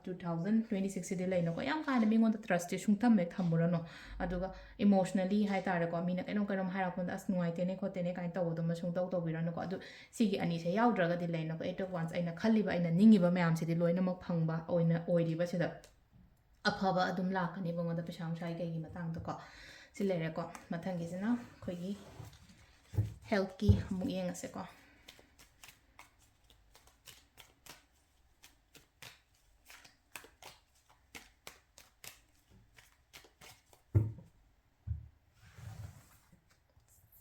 ꯇꯨ ꯊꯥꯎꯖꯟ ꯇ꯭ꯋꯦꯟꯇꯤ ꯁꯤꯛꯁꯁꯤꯗꯤ ꯂꯩꯅꯀꯣ, ꯌꯥꯝ ꯀꯥ ꯍꯦꯟꯅ ꯃꯤꯉꯣꯟꯗ trustꯁꯦ ꯁꯨꯡꯊꯝ ꯍꯦꯛ ꯊꯝꯃꯨꯔꯅꯨ꯫ ꯑꯗꯨꯒ emotionally ꯍꯥꯏꯇꯥꯔꯦꯀꯣ, ꯃꯤꯅ ꯀꯩꯅꯣꯝ ꯀꯩꯅꯣꯝ ꯍꯥꯏꯔꯛꯄꯗ ꯑꯁ ꯅꯨꯡꯉꯥꯏꯇꯦꯅꯦ ꯈꯣꯠꯇꯦꯅꯦ ꯀꯥꯏꯅ ꯇꯧꯕꯗꯨꯃ ꯁꯨꯡꯇꯧ ꯇꯧꯕꯤꯔꯅꯨꯀꯣ꯫ ꯑꯗꯨ ꯁꯤꯒꯤ ꯑꯅꯤꯁꯦ ꯌꯥꯎꯗ꯭ꯔꯒꯗꯤ ꯂꯩꯅꯀꯣ, Eight of Wands ꯑꯩꯅ ꯈꯜꯂꯤꯕ, ꯑꯩꯅ ꯅꯤꯡꯉꯤꯕ ꯃꯌꯥꯝꯁꯤꯗꯤ ꯂꯣꯏꯅꯃꯛ ꯐꯪꯕ ꯑꯣꯏꯅ ꯑꯣꯏꯔꯤꯕꯁꯤꯗ ꯑꯐꯕ ꯑꯗꯨꯝ ꯂꯥꯛꯀꯅꯤ ꯃꯉꯣꯟꯗ ꯄꯩꯁꯥ ꯅꯨꯡꯁꯥꯒꯤ ꯀꯩꯒꯤ ꯃꯇꯥꯡꯗꯀꯣ꯫ ꯁꯤ ꯂꯩꯔꯦꯀꯣ꯫ ꯃꯊꯪꯒꯤꯁꯤꯅ ꯑꯩꯈꯣꯏꯒꯤ healthꯀꯤ ꯑꯃꯨꯛ ꯌꯦꯡꯉꯁꯦꯀꯣ꯫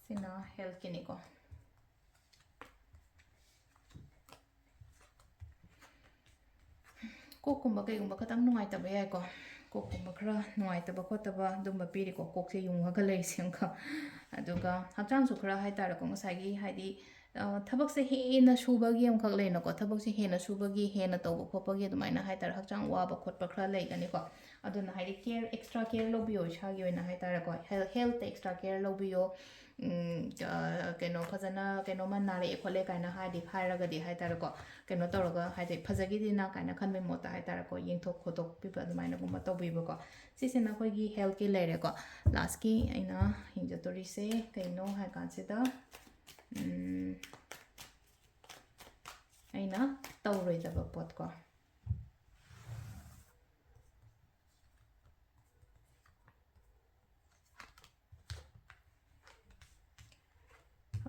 ꯁꯤꯅ healthꯀꯤꯅꯤꯀꯣ꯫ ꯀꯣꯛꯀꯨꯝꯕ ꯀꯩꯒꯨꯝꯕ ꯈꯇꯪ ꯅꯨꯡꯉꯥꯏꯇꯕ ꯌꯥꯏꯀꯣ꯫ ꯀꯣꯛꯀꯨꯝꯕ ꯈꯔ ꯅꯨꯡꯉꯥꯏꯇꯕ ꯈꯣꯠꯇꯕ ꯑꯗꯨꯝꯕ ꯄꯤꯔꯤꯀꯣ꯫ ꯀꯣꯛꯁꯦ ꯌꯨꯡꯉꯒ ꯂꯩꯔꯤꯁꯦ ꯑꯃꯨꯛꯀ꯫ ꯑꯗꯨꯒ ꯍꯛꯆꯥꯡꯁꯨ ꯈꯔ ꯍꯥꯏꯇꯥꯔꯦꯀꯣ, ꯉꯁꯥꯏꯒꯤ ꯍꯥꯏꯗꯤ ꯑ, ꯊꯕꯛꯁꯦ ꯍꯦꯟꯅ ꯁꯨꯕꯒꯤ ꯑꯃꯈꯛ ꯂꯩꯅꯀꯣ, ꯊꯕꯛꯁꯦ ꯍꯦꯟꯅ ꯁꯨꯕꯒꯤ, ꯍꯦꯟꯅ ꯇꯧꯕ ꯈꯣꯠꯄꯒꯤ ꯑꯗꯨꯃꯥꯏꯅ ꯍꯥꯏꯇꯥꯔꯦ, ꯍꯛꯆꯥꯡ ꯋꯥꯕ ꯈꯣꯠꯄ ꯈꯔ ꯂꯩꯒꯅꯤꯀꯣ꯫ ꯑꯗꯨꯅ ꯍꯥꯏꯗꯤ ꯀꯦꯌꯔ, ꯑꯦꯛꯁꯇ꯭ꯔꯥ ꯀꯦꯌꯔ ꯂꯧꯕꯤꯌꯣ ꯏꯁꯥꯒꯤ ꯑꯣꯏꯅ ꯍꯥꯏꯇꯥꯔꯦꯀꯣ, ꯍꯦꯜ-, ꯍꯦꯜꯠꯇ ꯑꯦꯛꯁꯇ꯭ꯔꯥ ꯀꯦꯌꯔ ꯂꯧꯕꯤꯌꯣ꯫ ꯎꯝ, ꯑ, ꯀꯩꯅꯣ, ꯐꯖꯅ ꯀꯩꯅꯣꯝꯃ ꯅꯥꯔꯛꯑꯦ ꯈꯣꯠꯂꯦ ꯀꯥꯏꯅ ꯍꯥꯏꯗꯤ ꯍꯥꯏꯔꯒꯗꯤ ꯍꯥꯏꯇꯥꯔꯦꯀꯣ, ꯀꯩꯅꯣ ꯇꯧꯔꯒ ꯍꯥꯏꯗꯤ ꯐꯖꯈꯤꯗꯦꯅ ꯀꯥꯏꯅ ꯈꯟꯕꯒꯤ ꯃꯍꯨꯠꯇ ꯍꯥꯏꯇꯥꯔꯦꯀꯣ, ꯌꯦꯡꯊꯣꯛ ꯈꯣꯠꯇꯣꯛꯄꯤꯕ ꯑꯗꯨꯃꯥꯏꯅꯒꯨꯝꯕ ꯇꯧꯕꯤꯕꯀꯣ꯫ ꯁꯤꯁꯤꯅ ꯑꯩꯈꯣꯏꯒꯤ ꯍꯦꯜꯠꯀꯤ ꯂꯩꯔꯦꯀꯣ꯫ ꯂꯥꯁꯀꯤ ꯑꯩꯅ ꯌꯦꯡꯖꯗꯣꯔꯤꯁꯦ ꯀꯩꯅꯣ ꯍꯥꯏ ꯀꯥꯟꯁꯤꯗ, ꯎꯝ, ꯑꯩꯅ ꯇꯧꯔꯣꯏꯗꯕ ꯄꯣꯠꯀꯣ꯫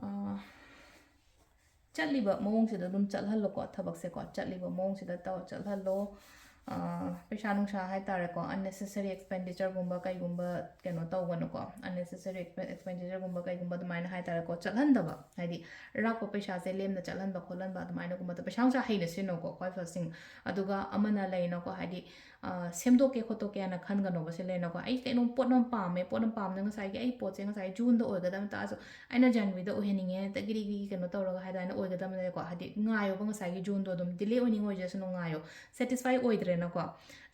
ꯑꯥ, ꯆꯠꯂꯤꯕ ꯃꯑꯣꯡꯁꯤꯗ ꯑꯗꯨꯝ ꯆꯠꯍꯜꯂꯣꯀꯣ, ꯊꯕꯛꯁꯦꯀꯣ, ꯆꯠꯂꯤꯕ ꯃꯑꯣꯡꯁꯤꯗ ꯇꯧ-, ꯆꯠꯍꯜꯂꯣ꯫ ꯑꯥ, ꯄꯩꯁꯥ ꯅꯨꯡꯁꯥ ꯍꯥꯏꯇꯥꯔꯦꯀꯣ, unnecessary expenditureꯒꯨꯝꯕ ꯀꯩꯒꯨꯝꯕ ꯀꯩꯅꯣ ꯇꯧꯒꯅꯨꯀꯣ, unnecessary expe-, expenditureꯒꯨꯝꯕ ꯀꯩꯒꯨꯝꯕ ꯑꯗꯨꯃꯥꯏꯅ ꯍꯥꯏꯇꯥꯔꯦꯀꯣ, ꯆꯠꯍꯟꯗꯕ, ꯍꯥꯏꯗꯤ ꯑꯔꯥꯛꯄ ꯄꯩꯁꯥꯁꯦ ꯂꯦꯝꯅ ꯆꯠꯍꯟꯕ ꯈꯣꯠꯍꯟꯕ ꯑꯗꯨꯃꯥꯏꯅꯒꯨꯝꯕ ꯇꯧ-, ꯄꯩꯁꯥ ꯅꯨꯡꯁꯥ ꯍꯩꯅ ꯁꯤꯖꯤꯟꯅꯧꯀꯣ, ꯈ꯭ꯋꯥꯏ ꯐꯕꯁꯤꯡ꯫ ꯑꯗꯨꯒ ꯑꯃꯅ ꯂꯩꯅꯀꯣ, ꯍꯥꯏꯗꯤ, ꯑꯥ, ꯁꯦꯝꯗꯣꯛꯀꯦ ꯈꯣꯠꯇꯣꯛꯀꯦ ꯍꯥꯏꯅ ꯈꯟꯒꯅꯣꯕ꯫ ꯁꯤ ꯂꯩꯅꯀꯣ, ꯑꯩ ꯀꯩꯅꯣꯝ ꯄꯣꯠ ꯑꯃ ꯄꯥꯝꯃꯦ, ꯄꯣꯠ ꯑꯃ ꯄꯥꯝꯕꯗ ꯉꯁꯥꯏꯒꯤ ꯑꯩ ꯄꯣꯠꯁꯦ ꯉꯁꯥꯏ ꯖꯨꯟꯗ ꯑꯣꯏꯒꯗꯕ ꯇꯥꯔꯁꯨ ꯑꯩꯅ ꯖꯅꯋꯥꯔꯤꯗ ꯑꯣꯏꯍꯟꯅꯤꯡꯉꯦ, ꯍꯦꯛꯇ ꯒꯤꯔꯤ ꯒꯤꯔꯤ ꯀꯩꯅꯣ ꯇꯧꯔꯒ ꯍꯥꯏꯗꯅ ꯑꯣꯏꯒꯗꯕꯅꯦꯀꯣ꯫ ꯍꯥꯏꯗꯤ ꯉꯥꯏꯌꯣꯕ, ꯉꯁꯥꯏꯒꯤ ꯖꯨꯟꯗꯣ ꯑꯗꯨꯝ delay ꯑꯣꯏꯅꯤꯡ ꯑꯣꯏꯖꯁꯅꯨ, ꯉꯥꯏꯌꯣ, satisfy ꯑꯣꯏꯗ꯭ꯔꯦꯅꯀꯣ꯫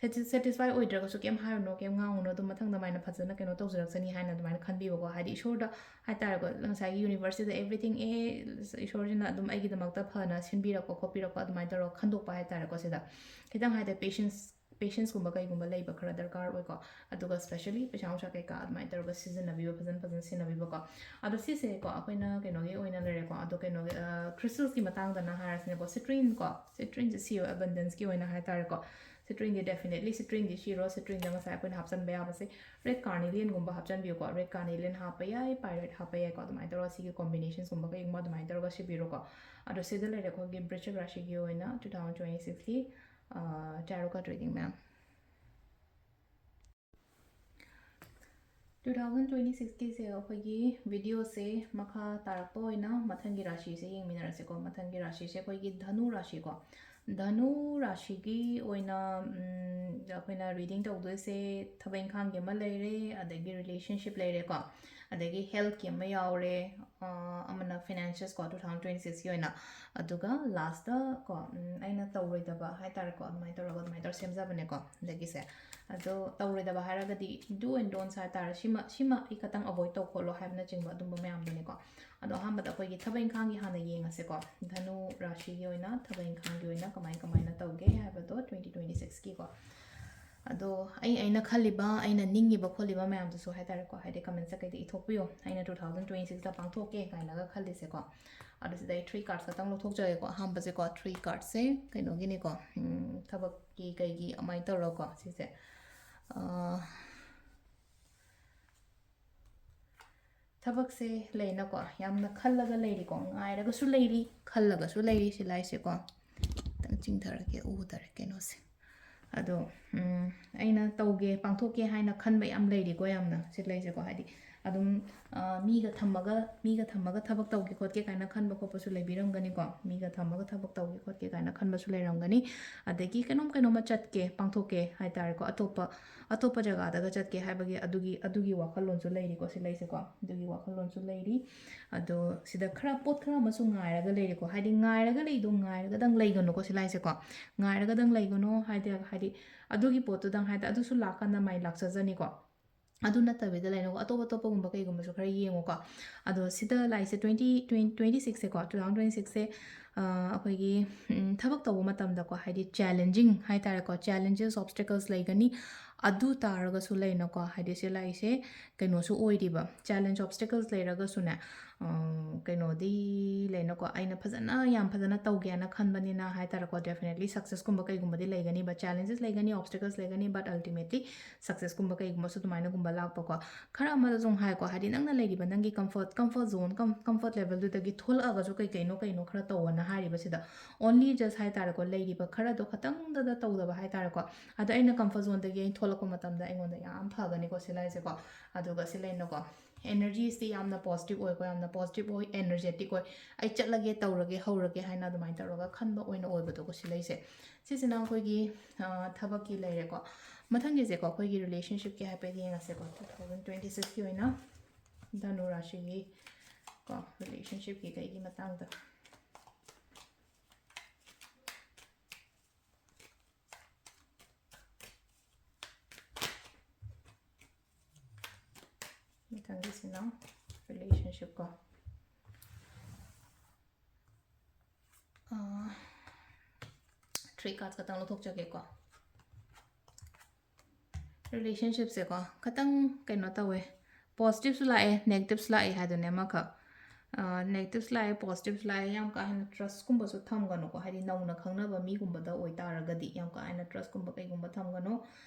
Satis-, satisfy ꯑꯣꯏꯗ꯭ꯔꯒꯁꯨ ꯀꯩꯝ ꯍꯥꯏꯔꯨꯅꯣ, ꯀꯩꯝ ꯉꯥꯡꯉꯨꯅꯣ, ꯑꯗꯨꯝ ꯃꯊꯪꯗ ꯑꯗꯨꯃꯥꯏꯅ ꯐꯖꯅ ꯀꯩꯅꯣ ꯇꯧꯖꯔꯛꯆꯅꯤ ꯍꯥꯏꯅ ꯑꯗꯨꯃꯥꯏꯅ ꯈꯟꯕꯤꯌꯣꯀꯣ꯫ ꯍꯥꯏꯗꯤ ꯏꯁꯣꯔꯗ ꯍꯥꯏꯇꯥꯔꯦꯀꯣ, ꯉꯁꯥꯏꯒꯤ ꯌꯨꯅꯤꯚꯔꯁꯁꯤꯗ everything, ꯑꯦ, ꯏꯁꯣꯔꯁꯤꯅ ꯑꯗꯨꯝ ꯑꯩꯒꯤꯗꯃꯛꯇ ꯐꯅ ꯁꯤꯟꯕꯤꯔꯛꯄ ꯈꯣꯠꯄꯤꯔꯛꯄ ꯑꯗꯨꯃꯥꯏꯅ ꯇꯧꯔꯒ ꯈꯟꯗꯣꯛꯄ ꯍꯥꯏꯇꯥꯔꯦꯀꯣ꯫ ꯁꯤꯗ ꯈꯤꯇꯪ ꯍꯥꯏꯇꯥꯔꯦ, patience, patienceꯀꯨꯝꯕ ꯀꯩꯒꯨꯝꯕ ꯂꯩꯕ ꯈꯔ ꯗꯔꯀꯥꯔ ꯑꯣꯏꯀꯣ꯫ ꯑꯗꯨꯒ specially ꯄꯩꯁꯥ ꯅꯨꯡꯁꯥ ꯀꯩꯀꯥ ꯑꯗꯨꯃꯥꯏꯅ ꯇꯧꯔꯒ ꯁꯤꯖꯤꯟꯅꯕꯤꯕ, ꯐꯖꯅ ꯐꯖꯅ ꯁꯤꯖꯤꯟꯅꯕꯤꯕꯀꯣ꯫ ꯑꯗꯣ ꯁꯤꯁꯦꯀꯣ ꯑꯩꯈꯣꯏꯅ ꯀꯩꯅꯣꯒꯤ ꯑꯣꯏꯅ ꯂꯩꯔꯦꯀꯣ꯫ ꯑꯗꯣ ꯀꯩꯅꯣꯒꯤ, ꯑ, crystalꯁꯀꯤ ꯃꯇꯥꯡꯗꯅ ꯍꯥꯏꯔꯁꯤꯅꯦꯀꯣ, citrineꯀꯣ, citrineꯁꯦ ꯁꯤꯌꯣ, abundanceꯀꯤ ꯑꯣꯏꯅ ꯍꯥꯏꯇꯥꯔꯦꯀꯣ꯫ Citrineꯗꯤ definitely, citrineꯗꯤ ꯁꯤꯔꯣ, citrineꯗ ꯉꯁꯥꯏ ꯑꯩꯈꯣꯏꯅ ꯍꯥꯞꯆꯤꯟꯕ ꯌꯥꯕꯁꯦ red carnelianꯒꯨꯝꯕ ꯍꯥꯞꯆꯤꯟꯕꯤꯌꯨꯀꯣ꯫ Red carnelian ꯍꯥꯞꯄ ꯌꯥꯏ, pyrite ꯍꯥꯞꯄ ꯌꯥꯏꯀꯣ꯫ ꯑꯗꯨꯃꯥꯏꯅ ꯇꯧꯔꯒ ꯁꯤꯒꯤ combinationsꯒꯨꯝꯕ ꯀꯩꯒꯨꯝꯕ ꯑꯗꯨꯃꯥꯏꯅ ꯇꯧꯔꯒ ꯁꯤꯕꯤꯔꯣꯀꯣ꯫ ꯑꯗꯣ ꯁꯤꯗ ꯂꯩꯔꯦ ꯑꯩꯈꯣꯏꯒꯤ ꯕ꯭ꯔꯤꯆꯛ ꯔꯥꯁꯤꯒꯤ ꯑꯣꯏꯅ two thousand twenty sixꯀꯤ, ꯑ, tarot card reading, ma'am꯫ Two thousand twenty sixꯀꯤꯁꯦ ꯑꯩꯈꯣꯏꯒꯤ videoꯁꯦ ꯃꯈꯥ ꯇꯥꯔꯛꯄ ꯑꯣꯏꯅ ꯃꯊꯪꯒꯤ ꯔꯥꯁꯤꯁꯦ ꯌꯦꯡꯃꯤꯟꯅꯔꯁꯦꯀꯣ꯫ ꯃꯊꯪꯒꯤ ꯔꯥꯁꯤꯁꯦ ꯑꯩꯈꯣꯏꯒꯤ ꯙꯅꯨ ꯔꯥꯁꯤꯀꯣ꯫ ꯙꯅꯨ ꯔꯥꯁꯤꯒꯤ ꯑꯣꯏꯅ, ꯎꯝ, ꯑꯩꯈꯣꯏꯅ reading ꯇꯧꯗꯣꯏꯁꯦ ꯊꯕꯛ ꯏꯪꯈꯥꯡꯒꯤ ꯑꯃ ꯂꯩꯔꯦ, ꯑꯗꯒꯤ relationship ꯂꯩꯔꯦꯀꯣ, ꯑꯗꯒꯤ healthꯀꯤ ꯑꯃ ꯌꯥꯎꯔꯦ, ꯑꯃꯅ ꯐꯤꯅꯥꯟꯁꯤꯌꯦꯜꯁ ꯀꯣ, ꯇꯨ ꯊꯥꯎꯖꯟ ꯇ꯭ꯋꯦꯟꯇꯤ ꯁꯤꯛꯁꯀꯤ ꯑꯣꯏꯅ꯫ ꯑꯗꯨꯒ ꯂꯥꯁꯇ ꯀꯣ, ꯎꯝ, ꯑꯩꯅ ꯇꯧꯔꯣꯏꯗꯕ ꯍꯥꯏꯇꯥꯔꯦꯀꯣ, ꯑꯗꯨꯃꯥꯏꯅ ꯇꯧꯔꯒ ꯑꯗꯨꯃꯥꯏꯅ ꯇꯧꯔ ꯁꯦꯝꯖꯕꯅꯦꯀꯣ ꯍꯟꯗꯛꯀꯤꯁꯦ꯫ ꯑꯗꯣ ꯇꯧꯔꯣꯏꯗꯕ ꯍꯥꯏꯔꯒꯗꯤ do and don'ts ꯍꯥꯏꯇꯥꯔꯦ, ꯁꯤꯃ ꯁꯤꯃ ꯑꯩ ꯈꯇꯪ ꯑꯦꯚꯣꯏꯗ ꯇꯧ ꯈꯣꯠꯂꯣ ꯍꯥꯏꯕꯅꯆꯤꯡꯕ ꯑꯗꯨꯝꯕ ꯃꯌꯥꯝꯗꯨꯅꯤꯀꯣ꯫ ꯑꯗꯣ ꯑꯍꯥꯟꯕꯗ ꯑꯩꯈꯣꯏꯒꯤ ꯊꯕꯛ ꯏꯪꯈꯥꯡꯒꯤ ꯍꯥꯟꯅ ꯌꯦꯡꯉꯁꯦꯀꯣ꯫ ꯙꯅꯨ ꯔꯥꯁꯤꯒꯤ ꯑꯣꯏꯅ ꯊꯕꯛ ꯏꯪꯈꯥꯡꯒꯤ ꯑꯣꯏꯅ ꯀꯃꯥꯏ ꯀꯃꯥꯏꯅ ꯇꯧꯒꯦ ꯍꯥꯏꯕꯗꯣ ꯇ꯭ꯋꯦꯟꯇꯤ ꯇ꯭ꯋꯦꯟꯇꯤ ꯁꯤꯛꯁꯀꯤꯀꯣ꯫ ꯑꯗꯣ ꯑꯩ ꯑꯩꯅ ꯈꯜꯂꯤꯕ, ꯑꯩꯅ ꯅꯤꯡꯉꯤꯕ ꯈꯣꯠꯂꯤꯕ ꯃꯌꯥꯝꯗꯨꯁꯨ ꯍꯥꯏꯇꯥꯔꯦꯀꯣ, ꯍꯥꯏꯗꯤ ꯀꯃꯦꯟ ꯁꯦꯛꯁꯟꯗ ꯏꯊꯣꯛꯄꯤꯌꯣ꯫ ꯑꯩꯅ ꯇꯨ ꯊꯥꯎꯖꯟ ꯇ꯭ꯋꯦꯟꯇꯤ ꯁꯤꯛꯁꯇ ꯄꯥꯡꯊꯣꯛꯀꯦ ꯀꯥꯏꯅꯒ ꯈꯜꯂꯤꯁꯦꯀꯣ꯫ ꯑꯗꯣ ꯁꯤꯗ ꯑꯩ ꯊ꯭ꯔꯤ ꯀꯥꯔꯠꯁ ꯈꯛꯇꯪ ꯂꯧꯊꯣꯛꯆꯒꯦꯀꯣ꯫ ꯑꯍꯥꯟꯕꯁꯦꯀꯣ, ꯊ꯭ꯔꯤ ꯀꯥꯔꯠꯁꯦ ꯀꯩꯅꯣꯒꯤꯅꯤꯀꯣ, ꯎꯝ, ꯊꯕꯛꯀꯤ ꯀꯩꯒꯤ ꯑꯗꯨꯃꯥꯏꯅ ꯇꯧꯔꯒꯀꯣ ꯁꯤꯁꯦ꯫ ꯑꯥ, ꯊꯕꯛꯁꯦ ꯂꯩꯅꯀꯣ, ꯌꯥꯝꯅ ꯈꯜꯂꯒ ꯂꯩꯔꯤꯀꯣ, ꯉꯥꯏꯔꯒꯁꯨ ꯂꯩꯔꯤ, ꯈꯜꯂꯒꯁꯨ ꯂꯩꯔꯤ ꯁꯤ ꯂꯥꯏꯁꯦꯀꯣ꯫ ꯈꯤꯇꯪ ꯆꯤꯡꯊꯔꯒꯦ, ꯎꯗꯔꯦ ꯀꯩꯅꯣꯁꯦ꯫ ꯑꯗꯣ, ꯎꯝ, ꯑꯩꯅ ꯇꯧꯒꯦ, ꯄꯥꯡꯊꯣꯛꯀꯦ ꯍꯥꯏꯅ ꯈꯟꯕ ꯌꯥꯝ ꯂꯩꯔꯤꯀꯣ, ꯌꯥꯝꯅ ꯁꯤ ꯂꯩꯁꯦꯀꯣ꯫ ꯍꯥꯏꯗꯤ ꯑꯗꯨꯝ, ꯑ, ꯃꯤꯒ ꯊꯝꯃꯒ, ꯃꯤꯒ ꯊꯝꯃꯒ ꯊꯕꯛ ꯇꯧꯒꯦ ꯈꯣꯠꯀꯦ ꯀꯥꯏꯅ ꯈꯟꯕ ꯈꯣꯠꯄꯁꯨ ꯂꯩꯕꯤꯔꯝꯒꯅꯤꯀꯣ꯫ ꯃꯤꯒ ꯊꯝꯃꯒ ꯊꯕꯛ ꯇꯧꯒꯦ ꯈꯣꯠꯀꯦ ꯀꯥꯏꯅ ꯈꯟꯕꯁꯨ ꯂꯩꯔꯝꯒꯅꯤ꯫ ꯑꯗꯒꯤ ꯀꯩꯅꯣꯝ ꯀꯩꯅꯣꯝꯃ ꯆꯠꯀꯦ, ꯄꯥꯡꯊꯣꯛꯀꯦ ꯍꯥꯏꯇꯥꯔꯦꯀꯣ, ꯑꯇꯣꯞꯄ, ꯑꯇꯣꯞꯄ ꯖꯒꯥꯗꯒ ꯆꯠꯀꯦ ꯍꯥꯏꯕꯒꯤ ꯑꯗꯨꯒꯤ, ꯑꯗꯨꯒꯤ ꯋꯥꯈꯜꯂꯣꯟꯁꯨ ꯂꯩꯔꯤꯀꯣ ꯁꯤ ꯂꯩꯁꯦꯀꯣ꯫ ꯑꯗꯨꯒꯤ ꯋꯥꯈꯜꯂꯣꯟꯁꯨ ꯂꯩꯔꯤ꯫ ꯑꯗꯣ ꯁꯤꯗ ꯈꯔ, ꯄꯣꯠ ꯈꯔ ꯑꯃꯁꯨ ꯉꯥꯏꯔꯒ ꯂꯩꯔꯤꯀꯣ꯫ ꯍꯥꯏꯗꯤ ꯉꯥꯏꯔꯒ ꯂꯩꯗꯣ ꯉꯥꯏꯔꯒꯗꯪ ꯂꯩꯒꯅꯨꯀꯣ ꯁꯤ ꯂꯥꯏꯁꯦꯀꯣ꯫ ꯉꯥꯏꯔꯒꯗꯪ ꯂꯩꯒꯅꯨ ꯍꯥꯏꯗꯤ, ꯍꯥꯏꯗꯤ ꯑꯗꯨꯒꯤ ꯄꯣꯠꯇꯨꯗꯪ ꯍꯥꯏꯗꯤ ꯑꯗꯨꯁꯨ ꯂꯥꯛꯀꯥꯟꯗ ꯃꯥꯏ ꯂꯥꯛꯆꯖꯅꯤꯀꯣ꯫ ꯑꯗꯨ ꯅꯠꯇꯕꯤꯗ ꯂꯩꯅꯀꯣ, ꯑꯇꯣꯞ ꯑꯇꯣꯞꯄꯒꯨꯝꯕ ꯀꯩꯒꯨꯝꯕꯁꯨ ꯈꯔ ꯌꯦꯡꯉꯨꯀꯣ꯫ ꯑꯗꯣ ꯁꯤꯗ ꯂꯥꯛꯏꯁꯦ ꯇ꯭ꯋꯦꯟꯇꯤ, ꯇ꯭ꯋꯦꯟꯇꯤ ꯁꯤꯛꯁꯁꯦꯀꯣ, ꯇꯨ ꯊꯥꯎꯖꯟ ꯇ꯭ꯋꯦꯟꯇꯤ ꯁꯤꯛꯁꯁꯦ, ꯑꯩꯈꯣꯏꯒꯤ, ꯎꯝ, ꯊꯕꯛ ꯇꯧꯕ ꯃꯇꯝꯗꯀꯣ, ꯍꯥꯏꯗꯤ ꯆꯦꯂꯦꯟꯖꯤꯡ ꯍꯥꯏꯇꯥꯔꯦꯀꯣ, ꯆꯦꯂꯦꯟꯖꯦꯁ, ꯑꯣꯕꯁꯇꯦꯀꯜꯁ ꯂꯩꯒꯅꯤ꯫ ꯑꯗꯨ ꯇꯥꯔꯒꯁꯨ ꯂꯩꯅꯀꯣ, ꯍꯥꯏꯗꯤ ꯁꯤ ꯂꯥꯛꯏꯁꯦ ꯀꯩꯅꯣꯁꯨ ꯑꯣꯏꯔꯤꯕ, ꯆꯦꯂꯦꯟꯖ, ꯑꯣꯕꯁꯇꯦꯀꯜꯁ ꯂꯩꯔꯒꯁꯨꯅꯦ, ꯎꯝ, ꯀꯩꯅꯣꯗꯤ ꯂꯩꯅꯀꯣ, ꯑꯩꯅ ꯐꯖꯅ, ꯌꯥꯝ ꯐꯖꯅ ꯇꯧꯒꯦꯅ ꯈꯟꯕꯅꯤꯅ ꯍꯥꯏꯇꯥꯔꯦꯀꯣ, ꯗꯦꯐꯤꯅꯦꯠꯂꯤ ꯁꯛꯁꯦꯁꯀꯨꯝꯕ ꯀꯩꯒꯨꯝꯕꯗꯤ ꯂꯩꯒꯅꯤꯕ, ꯆꯦꯂꯦꯟꯖꯦꯁ ꯂꯩꯒꯅꯤ, ꯑꯣꯕꯁꯇꯦꯀꯜꯁ ꯂꯩꯒꯅꯤ, but ultimately ꯁꯛꯁꯦꯁꯀꯨꯝꯕ ꯀꯩꯒꯨꯝꯕꯁꯨ ꯑꯗꯨꯃꯥꯏꯅꯒꯨꯝꯕ ꯂꯥꯛꯄꯀꯣ꯫ ꯈꯔ ꯑꯃꯗꯁꯨ ꯑꯃꯨꯛ ꯍꯥꯏꯀꯣ, ꯍꯥꯏꯗꯤ ꯅꯪꯅ ꯂꯩꯔꯤꯕ ꯅꯪꯒꯤ ꯀꯝꯐꯣꯔꯠ, ꯀꯝꯐꯣꯔꯠ ꯖꯣꯟ, ꯀꯝ-, ꯀꯝꯐꯣꯔꯠ ꯂꯦꯚꯦꯜꯗꯨꯗꯒꯤ ꯊꯣꯛꯂꯛꯑꯒꯁꯨ ꯀꯩ ꯀꯩꯅꯣ ꯀꯩꯅꯣ ꯈꯔ ꯇꯧꯑꯣꯅ ꯍꯥꯏꯔꯤꯕꯁꯤꯗ, only just ꯍꯥꯏꯇꯥꯔꯦꯀꯣ, ꯂꯩꯔꯤꯕ ꯈꯔꯗꯣ ꯈꯇꯪꯗꯗ ꯇꯧꯗꯕ ꯍꯥꯏꯇꯥꯔꯦꯀꯣ꯫ ꯑꯗꯣ ꯑꯩꯅ ꯀꯝꯐꯣꯔꯠ ꯖꯣꯟꯗꯒꯤ ꯑꯩ ꯊꯣꯛꯂꯛꯄ ꯃꯇꯝꯗ ꯑꯩꯉꯣꯟꯗ ꯌꯥꯝ ꯐꯒꯅꯤꯀꯣ ꯁꯤ ꯂꯥꯏꯁꯦꯀꯣ꯫ ꯑꯗꯨꯒ ꯁꯤ ꯂꯩꯅꯀꯣ, ꯑꯦꯅꯔꯖꯤꯁꯇꯤ ꯌꯥꯝꯅ ꯄꯣꯖꯤꯇꯤꯚ ꯑꯣꯏꯀꯣ, ꯌꯥꯝꯅ ꯄꯣꯖꯤꯇꯤꯚ ꯑꯣꯏ, ꯑꯦꯅꯔꯖꯦꯇꯤꯛ ꯑꯣꯏ꯫ ꯑꯩ ꯆꯠꯂꯒꯦ, ꯇꯧꯔꯒꯦ, ꯍꯧꯔꯒꯦ ꯍꯥꯏꯅ ꯑꯗꯨꯃꯥꯏꯅ ꯇꯧꯔꯒ ꯈꯟꯕ ꯑꯣꯏꯅ ꯑꯣꯏꯕꯗꯣꯀꯣ ꯁꯤ ꯂꯩꯁꯦ꯫ ꯁꯤꯁꯤꯅ ꯑꯩꯈꯣꯏꯒꯤ, ꯑ, ꯊꯕꯛꯀꯤ ꯂꯩꯔꯦꯀꯣ꯫ ꯃꯊꯪꯒꯤꯁꯦꯀꯣ, ꯑꯩꯈꯣꯏꯒꯤ ꯔꯤꯂꯦꯁꯟꯁꯤꯞꯀꯤ ꯍꯥꯏꯐꯦꯠ ꯌꯦꯡꯉꯁꯦꯀꯣ, ꯇꯨ ꯊꯥꯎꯖꯟ ꯇ꯭ꯋꯦꯟꯇꯤ ꯁꯤꯛꯁꯀꯤ ꯑꯣꯏꯅ ꯙꯅꯨ ꯔꯥꯁꯤꯒꯤ ꯀꯣ, ꯔꯤꯂꯦꯁꯟꯁꯤꯞꯀꯤ ꯀꯩꯒꯤ ꯃꯇꯥꯡꯗ꯫ ꯃꯊꯪꯒꯤꯁꯤꯅ ꯔꯤꯂꯦꯁꯟꯁꯤꯞ ꯀꯣ꯫ ꯊ꯭ꯔꯤ ꯀꯥꯔꯠꯁ ꯈꯛꯇꯪ ꯂꯧꯊꯣꯛꯆꯒꯦꯀꯣ꯫ ꯔꯤꯂꯦꯁꯟꯁꯤꯞꯁꯦꯀꯣ, ꯈꯇꯪ ꯀꯩꯅꯣ ꯇꯧꯋꯦ, ꯄꯣꯖꯤꯇꯤꯞꯁꯨ ꯂꯥꯛꯑꯦ, ꯅꯦꯒꯦꯇꯤꯞꯁꯨ ꯂꯥꯛꯑꯦ ꯍꯥꯏꯗꯨꯅꯦ ꯑꯃꯈꯛ꯫ ꯅꯦꯒꯦꯇꯤꯞꯁ ꯂꯥꯛꯑꯦ, ꯄꯣꯖꯤꯇꯤꯞꯁ ꯂꯥꯛꯑꯦ, ꯌꯥꯝ ꯀꯥ ꯍꯦꯟꯅ ꯇ꯭ꯔꯁꯀꯨꯝꯕꯁꯨ ꯊꯝꯒꯅꯨꯀꯣ, ꯍꯥꯏꯗꯤ ꯅꯧꯅ ꯈꯪꯅꯕ ꯃꯤꯒꯨꯝꯕꯗ ꯑꯣꯏꯇꯥꯔꯒꯗꯤ ꯌꯥꯝ ꯀꯥ ꯍꯦꯟꯅ ꯇ꯭ꯔꯁꯀꯨꯝꯕ ꯀꯩꯒꯨꯝꯕ ꯊꯝꯒꯅꯨ꯫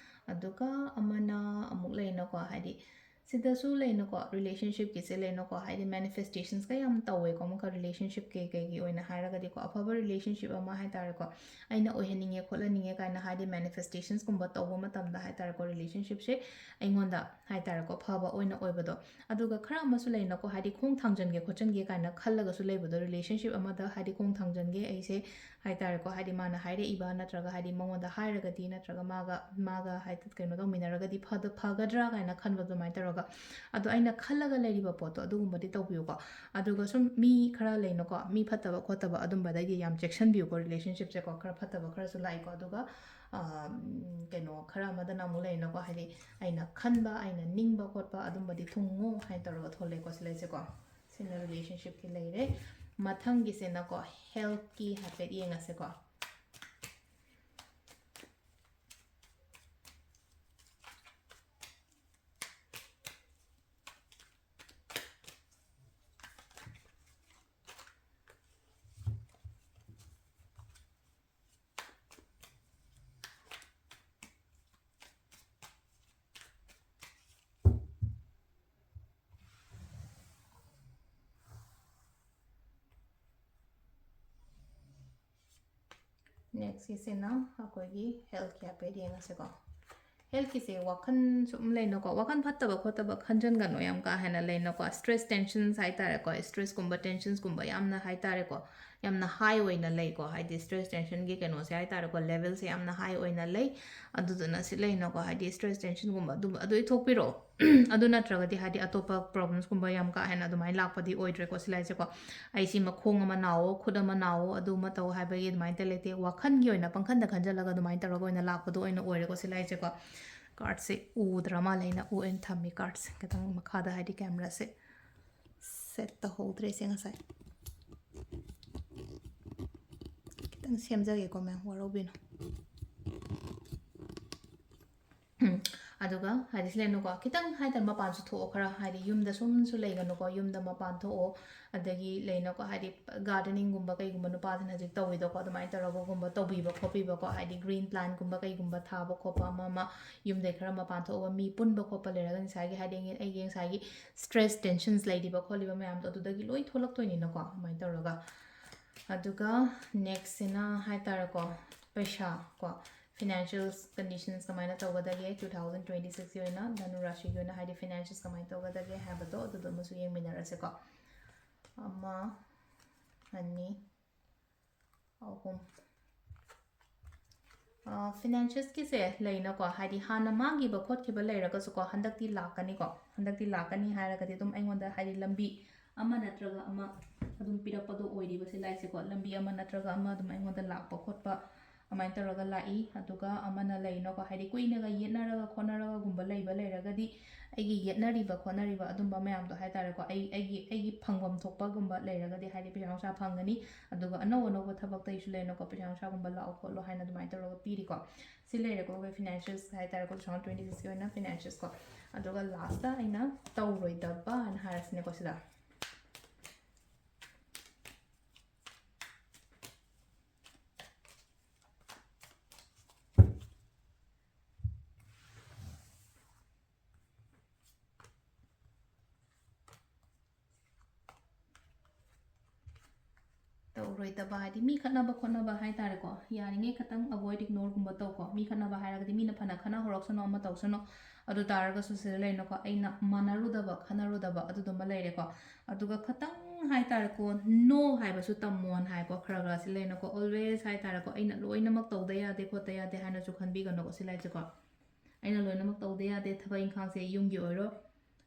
ꯑꯗꯨꯒ ꯑꯃꯅ ꯑꯃꯨꯛ ꯂꯩꯅꯀꯣ, ꯍꯥꯏꯗꯤ ꯁꯤꯗꯁꯨ ꯂꯩꯅꯀꯣ, ꯔꯤꯂꯦꯁꯟꯁꯤꯞꯀꯤꯁꯦ ꯂꯩꯅꯀꯣ, ꯍꯥꯏꯗꯤ ꯃꯦꯅꯤꯐꯦꯁꯇꯦꯁꯟꯁꯀ ꯌꯥꯝ ꯇꯧꯋꯦꯀꯣ, ꯑꯃꯨꯛꯀ ꯔꯤꯂꯦꯁꯟꯁꯤꯞ ꯀꯩ ꯀꯩꯒꯤ ꯑꯣꯏꯅ ꯍꯥꯏꯔꯒꯗꯤꯀꯣ, ꯑꯐꯕ ꯔꯤꯂꯦꯁꯟꯁꯤꯞ ꯑꯃ ꯍꯥꯏꯇꯥꯔꯦꯀꯣ, ꯑꯩꯅ ꯑꯣꯏꯍꯟꯅꯤꯡꯉꯦ ꯈꯣꯠꯍꯟꯅꯤꯡꯉꯦ ꯀꯥꯏꯅ ꯍꯥꯏꯗꯤ ꯃꯦꯅꯤꯐꯦꯁꯇꯦꯁꯟꯁꯀꯨꯝꯕ ꯇꯧꯕ ꯃꯇꯝꯗ ꯍꯥꯏꯇꯥꯔꯦꯀꯣ, ꯔꯤꯂꯦꯁꯟꯁꯤꯞꯁꯦ ꯑꯩꯉꯣꯟꯗ ꯍꯥꯏꯇꯥꯔꯦꯀꯣ, ꯐꯕ ꯑꯣꯏꯅ ꯑꯣꯏꯕꯗꯣ꯫ ꯑꯗꯨꯒ ꯈꯔ ꯑꯃꯁꯨ ꯂꯩꯅꯀꯣ, ꯍꯥꯏꯗꯤ ꯈꯣꯡ ꯊꯥꯡꯖꯟꯒꯦ ꯈꯣꯠꯆꯟꯒꯦ ꯀꯥꯏꯅ ꯈꯜꯂꯒꯁꯨ ꯂꯩꯕꯗꯣ, ꯔꯤꯂꯦꯁꯟꯁꯤꯞ ꯑꯃꯗ ꯍꯥꯏꯗꯤ ꯈꯣꯡ ꯊꯥꯡꯖꯟꯒꯦ ꯑꯩꯁꯦ ꯍꯥꯏꯇꯥꯔꯦꯀꯣ, ꯍꯥꯏꯗꯤ ꯃꯥꯅ ꯍꯥꯏꯔꯛꯏꯕ ꯅꯠꯇ꯭ꯔꯒ ꯍꯥꯏꯗꯤ ꯃꯉꯣꯟꯗ ꯍꯥꯏꯔꯒꯗꯤ ꯅꯠꯇ꯭ꯔꯒ ꯃꯥꯒ, ꯃꯥꯒ ꯍꯥꯏꯗꯤ ꯀꯩꯅꯣ ꯇꯧꯃꯤꯟꯅꯔꯒꯗꯤ ꯐꯗ-, ꯐꯒꯗ꯭ꯔꯥ ꯀꯥꯏꯅ ꯈꯟꯕ ꯑꯗꯨꯃꯥꯏꯅ ꯇꯧꯔꯒ, ꯑꯗꯣ ꯑꯩꯅ ꯈꯜꯂꯒ ꯂꯩꯔꯤꯕ ꯄꯣꯠꯇꯣ ꯑꯗꯨꯒꯨꯝꯕꯗꯤ ꯇꯧꯕꯤꯌꯨꯀꯣ꯫ ꯑꯗꯨꯒ ꯁꯨꯝ ꯃꯤ ꯈꯔ ꯂꯩꯅꯀꯣ, ꯃꯤ ꯐꯠꯇꯕ ꯈꯣꯠꯇꯕ ꯑꯗꯨꯝꯕꯗꯩꯗꯤ ꯌꯥꯝ ꯆꯦꯛꯁꯤꯟꯕꯤꯌꯨꯀꯣ, ꯔꯤꯂꯦꯁꯟꯁꯤꯞꯁꯦꯀꯣ, ꯈꯔ ꯐꯠꯇꯕ ꯈꯔꯁꯨ ꯂꯥꯛꯏꯀꯣ꯫ ꯑꯗꯨꯒ, ꯑꯥ, ꯀꯩꯅꯣ ꯈꯔ ꯑꯃꯗꯅ ꯑꯃꯨꯛ ꯂꯩꯅꯀꯣ, ꯍꯥꯏꯗꯤ ꯑꯩꯅ ꯈꯟꯕ, ꯑꯩꯅ ꯅꯤꯡꯕ ꯈꯣꯠꯄ ꯑꯗꯨꯝꯕꯗꯤ ꯊꯨꯡꯉꯨ ꯍꯥꯏꯅ ꯇꯧꯔꯒ ꯊꯣꯛꯂꯛꯑꯦꯀꯣ, ꯁꯤꯂꯩꯁꯦꯀꯣ꯫ ꯁꯤꯅ ꯔꯤꯂꯦꯁꯟꯁꯤꯞꯀꯤ ꯂꯩꯔꯦ꯫ ꯃꯊꯪꯒꯤꯁꯤꯅꯀꯣ, ꯍꯦꯜꯊꯀꯤ ꯍꯥꯏꯐꯦꯠ ꯌꯦꯡꯉꯁꯦꯀꯣ꯫ ꯅꯦꯛꯁꯀꯤꯁꯤꯅ ꯑꯩꯈꯣꯏꯒꯤ ꯍꯦꯜꯊꯀꯤ ꯍꯥꯏꯐꯦꯠ ꯌꯦꯡꯉꯁꯤꯀꯣ꯫ ꯍꯦꯜꯊꯀꯤꯁꯦ ꯋꯥꯈꯜ ꯁꯨꯝ ꯂꯩꯅꯀꯣ, ꯋꯥꯈꯜ ꯐꯠꯇꯕ ꯈꯣꯠꯇꯕ ꯈꯟꯖꯟꯒꯅꯨ, ꯌꯥꯝ ꯀꯥ ꯍꯦꯟꯅ ꯂꯩꯅꯀꯣ, ꯁ꯭ꯇ꯭ꯔꯦꯁ, ꯇꯦꯟꯁꯟꯁ ꯍꯥꯏꯇꯥꯔꯦꯀꯣ, ꯁ꯭ꯇ꯭ꯔꯦꯁꯀꯨꯝꯕ, ꯇꯦꯟꯁꯟꯁꯀꯨꯝꯕ ꯌꯥꯝꯅ ꯍꯥꯏꯇꯥꯔꯦꯀꯣ, ꯌꯥꯝꯅ ꯍꯥꯏ ꯑꯣꯏꯅ ꯂꯩꯀꯣ, ꯍꯥꯏꯗꯤ ꯁ꯭ꯇ꯭ꯔꯦꯁ ꯇꯦꯟꯁꯟꯒꯤ ꯀꯩꯅꯣꯁꯦ ꯍꯥꯏ ꯇꯥꯔꯦꯀꯣ, ꯂꯦꯚꯦꯜꯁꯦ ꯌꯥꯝꯅ ꯍꯥꯏ ꯑꯣꯏꯅ ꯂꯩ꯫ ꯑꯗꯨꯗꯨꯅ ꯁꯤ ꯂꯩꯅꯀꯣ, ꯍꯥꯏꯗꯤ ꯁ꯭ꯇ꯭ꯔꯦꯁ ꯇꯦꯟꯁꯟꯒꯨꯝꯕ ꯑꯗꯨꯝ ꯑꯗꯨ ꯏꯊꯣꯛꯄꯤꯔꯛꯑꯣ꯫ ꯑꯗꯨ ꯅꯠꯇ꯭ꯔꯒꯗꯤ ꯍꯥꯏꯗꯤ ꯑꯇꯣꯞꯄ ꯄ꯭ꯔꯣꯕ꯭ꯂꯦꯝꯁꯀꯨꯝꯕ ꯌꯥꯝ ꯀꯥ ꯍꯦꯟꯅ ꯑꯗꯨꯃꯥꯏꯅ ꯂꯥꯛꯄꯗꯤ ꯑꯣꯏꯗ꯭ꯔꯦꯀꯣ ꯁꯤ ꯂꯥꯏꯁꯦꯀꯣ꯫ ꯑꯩ ꯁꯤ ꯃꯈꯣꯡ ꯑꯃ ꯅꯥꯎꯑꯣ, ꯈꯨꯠ ꯑꯃ ꯅꯥꯎꯑꯣ, ꯑꯗꯨ ꯑꯃ ꯇꯧ ꯍꯥꯏꯕꯒꯤ ꯑꯗꯨꯃꯥꯏꯅ ꯂꯩꯇꯦ꯫ ꯋꯥꯈꯜꯒꯤ ꯑꯣꯏꯅ ꯄꯪꯈꯟꯗ ꯈꯟꯖꯜꯂꯒ ꯑꯗꯨꯃꯥꯏꯅ ꯇꯧꯔꯒ ꯑꯣꯏꯅ ꯂꯥꯛꯄꯗꯣ ꯑꯣꯏꯅ ꯑꯣꯏꯔꯦꯀꯣ ꯁꯤ ꯂꯥꯏꯁꯦꯀꯣ꯫ ꯀꯥꯔꯠꯁꯦ ꯎꯗ꯭ꯔ ꯃꯥꯜꯂꯦ, ꯑꯩꯅ ꯎ ꯑꯣꯏꯅ ꯊꯝꯃꯤ ꯀꯥꯔꯠꯁꯦ ꯈꯤꯇꯪ ꯃꯈꯥꯗ, ꯍꯥꯏꯗꯤ ꯀꯦꯃꯦꯔꯥꯁꯦ ꯁꯦꯠ ꯇꯧꯍꯧꯗ꯭ꯔꯦ ꯁꯦ ꯉꯁꯥꯏ꯫ ꯈꯤꯇꯪ ꯁꯦꯝꯖꯒꯦꯀꯣ ꯃꯦꯝ, ꯋꯥꯔꯧꯕꯤꯅꯨ꯫ ꯎꯝ, ꯑꯗꯨꯒ ꯍꯥꯏꯗꯤ ꯁꯤ ꯂꯩꯅꯀꯣ, ꯈꯤꯇꯪ ꯍꯥꯏꯇꯥꯔꯦ ꯃꯄꯥꯟꯁꯨ ꯊꯣꯛꯑꯣ ꯈꯔ, ꯍꯥꯏꯗꯤ ꯌꯨꯝꯗ ꯁꯨꯝꯁꯨ ꯂꯩꯒꯅꯨꯀꯣ, ꯌꯨꯝꯗ ꯃꯄꯥꯟ ꯊꯣꯛꯑꯣ꯫ ꯑꯗꯒꯤ ꯂꯩꯅꯀꯣ, ꯍꯥꯏꯗꯤ ꯒꯥꯔꯗꯦꯅꯤꯡꯒꯨꯝꯕ ꯀꯩꯒꯨꯝꯕ ꯅꯨꯄꯥꯁꯤꯅ ꯍꯧꯖꯤꯛ ꯇꯧꯋꯤꯗꯣꯀꯣ, ꯑꯗꯨꯃꯥꯏꯅ ꯇꯧꯔꯒꯒꯨꯝꯕ ꯇꯧꯕꯤꯕ ꯈꯣꯠꯄꯤꯕꯀꯣ, ꯍꯥꯏꯗꯤ ꯒ꯭ꯔꯤꯟ ꯄ꯭ꯂꯥꯟꯒꯨꯝꯕ ꯀꯩꯒꯨꯝꯕ ꯊꯥꯕ ꯈꯣꯠꯄ ꯑꯃ ꯑꯃ, ꯌꯨꯝꯗꯩ ꯈꯔ ꯃꯄꯥꯟ ꯊꯣꯛꯑꯒ ꯃꯤ ꯄꯨꯟꯕ ꯈꯣꯠꯄ ꯂꯩꯔꯒ ꯉꯁꯥꯏꯒꯤ ꯍꯥꯏꯗꯤ ꯑꯩꯒꯤ ꯉꯁꯥꯏꯒꯤ ꯁ꯭ꯇ꯭ꯔꯦꯁ ꯇꯦꯟꯁꯟꯁ ꯂꯩꯔꯤꯕ ꯈꯣꯠꯂꯤꯕ ꯃꯌꯥꯝꯗꯣ ꯑꯗꯨꯗꯒꯤ ꯂꯣꯏ ꯊꯣꯛꯂꯛꯇꯣꯏꯅꯤꯅꯀꯣ, ꯑꯗꯨꯃꯥꯏꯅ ꯇꯧꯔꯒ꯫ ꯑꯗꯨꯒ ꯅꯦꯛꯁꯁꯤꯅ ꯍꯥꯏꯇꯥꯔꯦꯀꯣ, ꯄꯩꯁꯥ ꯀꯣ, ꯐꯤꯅꯥꯟꯁꯤꯌꯦꯜ ꯀꯟꯗꯤꯁꯟꯁ ꯀꯃꯥꯏꯅ ꯇꯧꯒꯗꯒꯦ, ꯇꯨ ꯊꯥꯎꯖꯟ ꯇ꯭ꯋꯦꯟꯇꯤ ꯁꯤꯛꯁꯀꯤ ꯑꯣꯏꯅ ꯙꯅꯨ ꯔꯥꯁꯤꯒꯤ ꯑꯣꯏꯅ ꯍꯥꯏꯗꯤ ꯐꯤꯅꯥꯟꯁꯤꯌꯦꯜꯁ ꯀꯃꯥꯏꯅ ꯇꯧꯒꯗꯒꯦ ꯍꯥꯏꯕꯗꯣ ꯑꯗꯨꯗꯣ ꯑꯃꯁꯨ ꯌꯦꯡꯃꯤꯟꯅꯔꯁꯦꯀꯣ꯫ ꯑꯃ, ꯑꯅꯤ, ꯑꯍꯨꯝ꯫ ꯐꯤꯅꯥꯟꯁꯤꯌꯦꯜꯁꯀꯤꯁꯦ ꯂꯩꯅꯀꯣ, ꯍꯥꯏꯗꯤ ꯍꯥꯟꯅ ꯃꯥꯡꯈꯤꯕ ꯈꯣꯠꯈꯤꯕ ꯂꯩꯔꯒꯁꯨꯀꯣ, ꯍꯟꯗꯛꯇꯤ ꯂꯥꯛꯀꯅꯤꯀꯣ꯫ ꯍꯟꯗꯛꯇꯤ ꯂꯥꯛꯀꯅꯤ ꯍꯥꯏꯔꯒꯗꯤ ꯑꯗꯨꯝ ꯑꯩꯉꯣꯟꯗ ꯍꯥꯏꯗꯤ ꯂꯝꯕꯤ ꯑꯃ ꯅꯠꯇ꯭ꯔꯒ ꯑꯃ ꯑꯗꯨꯝ ꯄꯤꯔꯛꯄꯗꯣ ꯑꯣꯏꯔꯤꯕ ꯁꯤ ꯂꯥꯏꯁꯦꯀꯣ꯫ ꯂꯝꯕꯤ ꯑꯃ ꯅꯠꯇ꯭ꯔꯒ ꯑꯃ ꯑꯗꯨꯝ ꯑꯩꯉꯣꯟꯗ ꯂꯥꯛꯄ ꯈꯣꯠꯄ ꯑꯗꯨꯃꯥꯏꯅ ꯇꯧꯔꯒ ꯂꯥꯛꯏ꯫ ꯑꯗꯨꯒ ꯑꯃꯅ ꯂꯩꯅꯀꯣ, ꯍꯥꯏꯗꯤ ꯀꯨꯏꯅꯒ ꯌꯦꯠꯅꯔꯒ ꯈꯣꯠꯅꯔꯒꯒꯨꯝꯕ ꯂꯩꯕ ꯂꯩꯔꯒꯗꯤ ꯑꯩꯒꯤ ꯌꯦꯠꯅꯔꯤꯕ ꯈꯣꯠꯅꯔꯤꯕ ꯑꯗꯨꯝꯕ ꯃꯌꯥꯝꯗꯣ ꯍꯥꯏ ꯇꯥꯔꯦꯀꯣ, ꯑꯩ, ꯑꯩꯒꯤ, ꯑꯩꯒꯤ ꯐꯪꯐꯝ ꯊꯣꯛꯄꯒꯨꯝꯕ ꯂꯩꯔꯒꯗꯤ ꯍꯥꯏꯗꯤ ꯄꯩꯁꯥ ꯅꯨꯡꯁꯥ ꯐꯪꯒꯅꯤ꯫ ꯑꯗꯨꯒ ꯑꯅꯧ ꯑꯅꯧꯕ ꯊꯕꯛꯇꯩꯁꯨ ꯂꯩꯅꯀꯣ, ꯄꯩꯁꯥ ꯅꯨꯡꯁꯥꯒꯨꯝꯕ ꯂꯥꯛꯑꯣ ꯈꯣꯠꯂꯣ ꯍꯥꯏꯅ ꯑꯗꯨꯃꯥꯏꯅ ꯇꯧꯔꯒ ꯄꯤꯔꯤꯀꯣ꯫ ꯁꯤ ꯂꯩꯔꯦꯀꯣ ꯑꯩꯈꯣꯏ ꯐꯤꯅꯥꯟꯁꯤꯌꯦꯜꯁ ꯍꯥꯏ ꯇꯥꯔꯦꯀꯣ, ꯇꯨ ꯊꯥꯎꯖꯟ ꯇ꯭ꯋꯦꯟꯇꯤ ꯁꯤꯛꯁꯀꯤ ꯑꯣꯏꯅ ꯐꯤꯅꯥꯟꯁꯤꯌꯦꯜꯁ ꯀꯣ꯫ ꯑꯗꯨꯒ ꯂꯥꯁꯇ ꯑꯩꯅ ꯇꯧꯔꯣꯏꯗꯕ ꯍꯥꯏꯅ ꯍꯥꯏꯔꯁꯤꯅꯦꯀꯣ ꯁꯤꯗ꯫ ꯇꯧꯔꯣꯏꯗꯕ ꯍꯥꯏꯗꯤ ꯃꯤ ꯈꯠꯅꯕ ꯈꯣꯠꯅꯕ ꯍꯥꯏ ꯇꯥꯔꯦꯀꯣ, ꯌꯥꯔꯤꯉꯩ ꯈꯇꯪ ꯑꯦꯚꯣꯏꯗ, ꯏꯒꯅꯣꯔꯒꯨꯝꯕ ꯇꯧꯀꯣ꯫ ꯃꯤ ꯈꯠꯅꯕ ꯍꯥꯏꯔꯒꯗꯤ ꯃꯤꯅ ꯐꯅ ꯈꯠꯅ ꯍꯧꯔꯛꯁꯅꯨ, ꯑꯃ ꯇꯧꯁꯅꯨ, ꯑꯗꯨ ꯇꯥꯔꯒꯁꯨ ꯁꯤꯗ ꯂꯩꯅꯀꯣ, ꯑꯩꯅ ꯃꯥꯟꯅꯔꯨꯗꯕ ꯈꯠꯅꯔꯨꯗꯕ ꯑꯗꯨꯗꯨꯃ ꯂꯩꯔꯦꯀꯣ꯫ ꯑꯗꯨꯒ ꯈꯇꯪ ꯍꯥꯏꯇꯥꯔꯦꯀꯣ, no ꯍꯥꯏꯕꯁꯨ ꯇꯝꯃꯣꯅ ꯍꯥꯏꯀꯣ, ꯈꯔ ꯈꯔ ꯁꯤ ꯂꯩꯅꯀꯣ, always ꯍꯥꯏꯇꯥꯔꯦꯀꯣ, ꯑꯩꯅ ꯂꯣꯏꯅꯃꯛ ꯇꯧꯗ ꯌꯥꯗꯦ ꯈꯣꯠꯇ ꯌꯥꯗꯦ ꯍꯥꯏꯅꯁꯨ ꯈꯟꯕꯤꯒꯅꯨꯀꯣ ꯁꯤ ꯂꯥꯏꯁꯦꯀꯣ꯫ ꯑꯩꯅ ꯂꯣꯏꯅꯃꯛ ꯇꯧꯗ ꯌꯥꯗꯦ ꯊꯕꯛ ꯏꯪꯈꯥꯡꯁꯦ, ꯌꯨꯝꯒꯤ ꯑꯣꯏꯔꯣ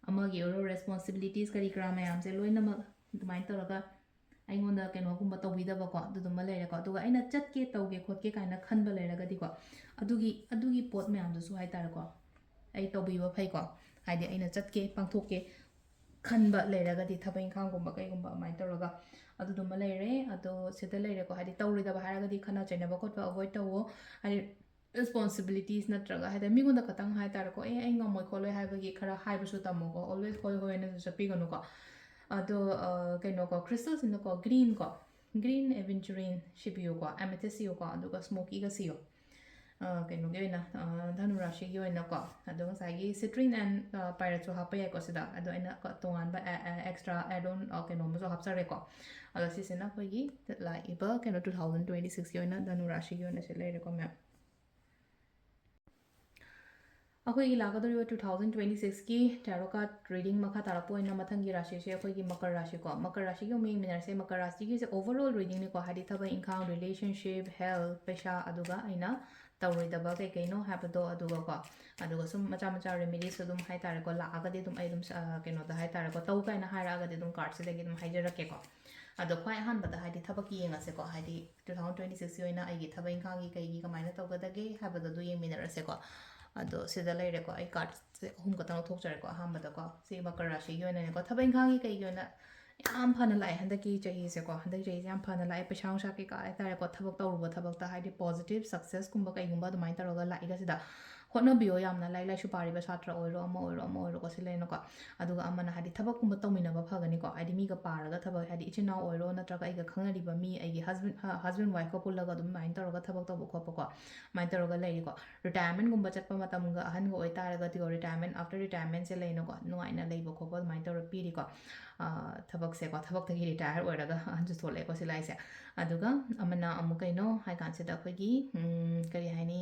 ꯑꯃꯒꯤ ꯑꯣꯏꯔꯣ responsibilities ꯀꯔꯤ ꯀꯔꯥ ꯃꯌꯥꯝꯁꯦ ꯂꯣꯏꯅꯃꯛ ꯑꯗꯨꯃꯥꯏꯅ ꯇꯧꯔꯒ ꯑꯩꯉꯣꯟꯗ ꯀꯩꯅꯣꯒꯨꯝꯕ ꯇꯧꯕꯤꯗꯕꯀꯣ, ꯑꯗꯨꯗꯨꯃ ꯂꯩꯔꯦꯀꯣ꯫ ꯑꯗꯨꯒ ꯑꯩꯅ ꯆꯠꯀꯦ ꯇꯧꯒꯦ ꯈꯣꯠꯀꯦ ꯀꯥꯏꯅ ꯈꯟꯕ ꯂꯩꯔꯒꯗꯤꯀꯣ, ꯑꯗꯨꯒꯤ ꯑꯗꯨꯒꯤ ꯄꯣꯠ ꯃꯌꯥꯝꯗꯨꯁꯨ ꯍꯥꯏꯇꯥꯔꯦꯀꯣ, ꯑꯩ ꯇꯧꯕꯤꯕ ꯐꯩꯀꯣ꯫ ꯍꯥꯏꯗꯤ ꯑꯩꯅ ꯆꯠꯀꯦ ꯄꯥꯡꯊꯣꯛꯀꯦ ꯈꯟꯕ ꯂꯩꯔꯒꯗꯤ, ꯊꯕꯛ ꯏꯪꯈꯥꯡꯒꯨꯝꯕ ꯀꯩꯒꯨꯝꯕ ꯑꯗꯨꯃꯥꯏꯅ ꯇꯧꯔꯒ ꯑꯗꯨꯗꯨꯃ ꯂꯩꯔꯦ꯫ ꯑꯗꯣ ꯁꯤꯗ ꯂꯩꯔꯦꯀꯣ, ꯍꯥꯏꯗꯤ ꯇꯧꯔꯣꯏꯗꯕ ꯍꯥꯏꯔꯒꯗꯤ ꯈꯠꯅ ꯆꯩꯅꯕ ꯈꯣꯠꯄ avoid ꯇꯧꯋꯣ꯫ ꯍꯥꯏꯗꯤ responsibilities ꯅꯠꯇ꯭ꯔꯒ ꯍꯥꯏꯗꯤ ꯃꯤꯉꯣꯟꯗ ꯈꯛꯇꯪ ꯍꯥꯏꯇꯥꯔꯦꯀꯣ, "ꯑꯦ, ꯑꯩ ꯉꯝꯃꯣꯏ ꯈꯣꯠꯂꯣꯏ" ꯍꯥꯏꯕꯒꯤ ꯈꯔ ꯍꯥꯏꯕꯁꯨ ꯇꯝꯃꯣꯀꯣ꯫ Always "ꯍꯣꯏ, ꯍꯣꯏ" ꯍꯥꯏꯅꯁꯨ ꯆꯠꯄꯤꯒꯅꯨꯀꯣ꯫ ꯑꯗꯣ ꯑ, ꯀꯩꯅꯣꯀꯣ, crystal ꯁꯤꯅꯀꯣ, green ꯀꯣ, green aventurine ꯁꯤ ꯄꯤꯌꯨꯀꯣ, amethyst ꯁꯤꯌꯨꯀꯣ, ꯑꯗꯨꯒ smoky ꯒ ꯁꯤꯌꯣ꯫ ꯑ, ꯀꯩꯅꯣꯒꯤ ꯑꯣꯏꯅ, ꯑ, ꯙꯅꯨ ꯔꯥꯁꯤꯒꯤ ꯑꯣꯏꯅꯀꯣ꯫ ꯑꯗꯣ ꯉꯁꯥꯏꯒꯤ citrine and, ꯑ, pirate ꯁꯨ ꯍꯥꯞꯄ ꯌꯥꯏꯀꯣ ꯁꯤꯗ꯫ ꯑꯗꯣ ꯑꯩꯅ ꯀ-, ꯇꯣꯉꯥꯟꯕ ꯑꯦ-, ꯑꯦ-, extra add on, ꯑ, ꯀꯩꯅꯣ ꯑꯃꯁꯨ ꯍꯥꯞꯆꯔꯦꯀꯣ꯫ ꯑꯗꯣ ꯁꯤꯁꯤꯅ ꯑꯩꯈꯣꯏꯒꯤ ꯂꯥꯛꯏꯕ ꯀꯩꯅꯣ two thousand twenty six ꯀꯤ ꯑꯣꯏꯅ ꯙꯅꯨ ꯔꯥꯁꯤꯒꯤ ꯑꯣꯏꯅ ꯁꯤ ꯂꯩꯔꯦꯀꯣ ꯃꯦꯝ꯫ ꯑꯩꯈꯣꯏꯒꯤ ꯂꯥꯛꯀꯗꯧꯔꯤꯕ two thousand twenty six ꯀꯤ tarot card reading ꯃꯈꯥ ꯇꯥꯔꯛꯄ ꯑꯣꯏꯅ ꯃꯊꯪꯒꯤ ꯔꯥꯁꯤꯁꯦ ꯑꯩꯈꯣꯏꯒꯤ ꯃꯀꯔ ꯔꯥꯁꯤꯀꯣ꯫ ꯃꯀꯔ ꯔꯥꯁꯤꯒꯤ ꯑꯃꯨꯛ ꯌꯦꯡꯃꯤꯟꯅꯔꯁꯦ꯫ ꯃꯀꯔ ꯔꯥꯁꯤꯒꯤꯁꯦ overall reading ꯅꯤꯀꯣ, ꯍꯥꯏꯗꯤ ꯊꯕꯛ ꯏꯪꯈꯥꯡ, relationship, health, ꯄꯩꯁꯥ, ꯑꯗꯨꯒ ꯑꯩꯅ ꯇꯧꯔꯣꯏꯗꯕ ꯀꯩ ꯀꯩꯅꯣ ꯍꯥꯏꯕꯗꯣ ꯑꯗꯨꯒꯀꯣ꯫ ꯑꯗꯨꯒ ꯁꯨꯝ ꯃꯆꯥ ꯃꯆꯥ remedies ꯁꯨ ꯑꯗꯨꯝ ꯍꯥꯏꯇꯥꯔꯦꯀꯣ, ꯂꯥꯛꯑꯒꯗꯤ ꯑꯗꯨꯝ ꯑꯩ ꯑꯗꯨꯝ ꯁ-, ꯑ, ꯀꯩꯅꯣꯗ ꯍꯥꯏꯇꯥꯔꯦꯀꯣ, ꯇꯧ ꯀꯥꯏꯅ ꯍꯥꯏꯔꯛꯑꯒꯗꯤ ꯑꯗꯨꯝ card ꯁꯤꯗꯒꯤ ꯑꯗꯨꯝ ꯍꯥꯏꯖꯔꯛꯀꯦꯀꯣ꯫ ꯑꯗꯣ ꯈ꯭ꯋꯥꯏ ꯑꯍꯥꯟꯕꯗ ꯍꯥꯏꯗꯤ ꯊꯕꯛꯀꯤ ꯌꯦꯡꯉꯁꯦꯀꯣ, ꯍꯥꯏꯗꯤ two thousand twenty six ꯀꯤ ꯑꯣꯏꯅ ꯑꯩꯒꯤ ꯊꯕꯛ ꯏꯪꯈꯥꯡꯒꯤ ꯀꯩꯒꯤ ꯀꯃꯥꯏꯅ ꯇꯧꯒꯗꯒꯦ ꯍꯥꯏꯕꯗꯣ ꯑꯗꯨ ꯌꯦꯡꯃꯤꯟꯅꯔꯁꯦꯀꯣ꯫ ꯑꯗꯣ ꯁꯤꯗ ꯂꯩꯔꯦꯀꯣ, ꯑꯩ card ꯁꯦ ꯑꯍꯨꯝ ꯈꯛꯇꯪ ꯂꯧꯊꯣꯛꯆꯔꯦꯀꯣ꯫ ꯑꯍꯥꯟꯕꯗꯀꯣ, ꯁꯤ ꯃꯀꯔ ꯔꯥꯁꯤꯒꯤ ꯑꯣꯏꯅꯅꯦꯀꯣ, ꯊꯕꯛ ꯏꯪꯈꯥꯡꯒꯤ ꯀꯩꯒꯤ ꯑꯣꯏꯅ ꯌꯥꯝ ꯐꯅ ꯂꯥꯛꯑꯦ ꯍꯟꯗꯛꯀꯤ ꯆꯍꯤꯁꯦꯀꯣ꯫ ꯍꯟꯗꯛ ꯆꯍꯤꯁꯦ ꯌꯥꯝ ꯐꯅ ꯂꯥꯛꯑꯦ, ꯄꯩꯁꯥ ꯅꯨꯡꯁꯥ ꯀꯩꯀꯥ ꯍꯥꯏꯇꯥꯔꯦꯀꯣ, ꯊꯕꯛ ꯇꯧꯔꯨꯕ ꯊꯕꯛꯇ ꯍꯥꯏꯗꯤ positive success ꯀꯨꯝꯕ ꯀꯩꯒꯨꯝꯕ ꯑꯗꯨꯃꯥꯏꯅ ꯇꯧꯔꯒ ꯂꯥꯛꯏꯒ ꯁꯤꯗ꯫ ꯍꯣꯠꯅꯕꯤꯌꯣ ꯌꯥꯝꯅ, ꯂꯥꯏꯔꯤꯛ ꯂꯥꯏꯁꯨ ꯄꯥꯔꯤꯕ ꯁꯥꯇ꯭ꯔ ꯑꯣꯏꯔꯣ, ꯑꯃ ꯑꯣꯏꯔꯣ, ꯑꯃ ꯑꯣꯏꯔꯣꯀꯣ, ꯁꯤ ꯂꯩꯅꯀꯣ꯫ ꯑꯗꯨꯒ ꯑꯃꯅ ꯍꯥꯏꯗꯤ ꯊꯕꯛꯀꯨꯝꯕ ꯇꯧꯃꯤꯟꯅꯕ ꯐꯒꯅꯤꯀꯣ, ꯍꯥꯏꯗꯤ ꯃꯤꯒ ꯄꯥꯔꯒ ꯊꯕꯛ, ꯍꯥꯏꯗꯤ ꯏꯆꯤꯟ ꯏꯅꯥꯎ ꯑꯣꯏꯔꯣ, ꯅꯠꯇ꯭ꯔꯒ ꯑꯩꯒ ꯈꯪꯅꯔꯤꯕ ꯃꯤ, ꯑꯩꯒꯤ husband, ꯍ-, husband wife ꯀ ꯄꯨꯜꯂꯒ ꯑꯗꯨꯝ ꯑꯗꯨꯃꯥꯏꯅ ꯇꯧꯔꯒ ꯊꯕꯛ ꯇꯧꯕ ꯈꯣꯠꯄꯀꯣ, ꯑꯗꯨꯃꯥꯏꯅ ꯇꯧꯔꯒ ꯂꯩꯔꯤꯀꯣ꯫ Retirement ꯒꯨꯝꯕ ꯆꯠꯄ ꯃꯇꯝꯒ ꯑꯍꯟꯒ ꯑꯣꯏꯇꯥꯔꯒꯗꯤꯀꯣ, retirement, after retirement ꯁꯦ ꯂꯩꯅꯀꯣ, ꯅꯨꯡꯉꯥꯏꯅ ꯂꯩꯕ ꯈꯣꯠꯄ ꯑꯗꯨꯃꯥꯏꯅ ꯇꯧꯔ ꯄꯤꯔꯤꯀꯣ꯫ ꯑ, ꯊꯕꯛꯁꯦꯀꯣ, ꯊꯕꯛꯇꯒꯤ retire ꯑꯣꯏꯔꯒ ꯑꯍꯟꯁꯨ ꯊꯣꯛꯂꯛꯑꯦꯀꯣ ꯁꯤ ꯂꯥꯏꯁꯦ꯫ ꯑꯗꯨꯒ ꯑꯃꯅ ꯑꯃꯨꯛ ꯀꯩꯅꯣ ꯍꯥꯏ ꯀꯥꯟꯁꯤꯗ ꯑꯩꯈꯣꯏꯒꯤ, ꯎꯝ, ꯀꯔꯤ ꯍꯥꯏꯅꯤ,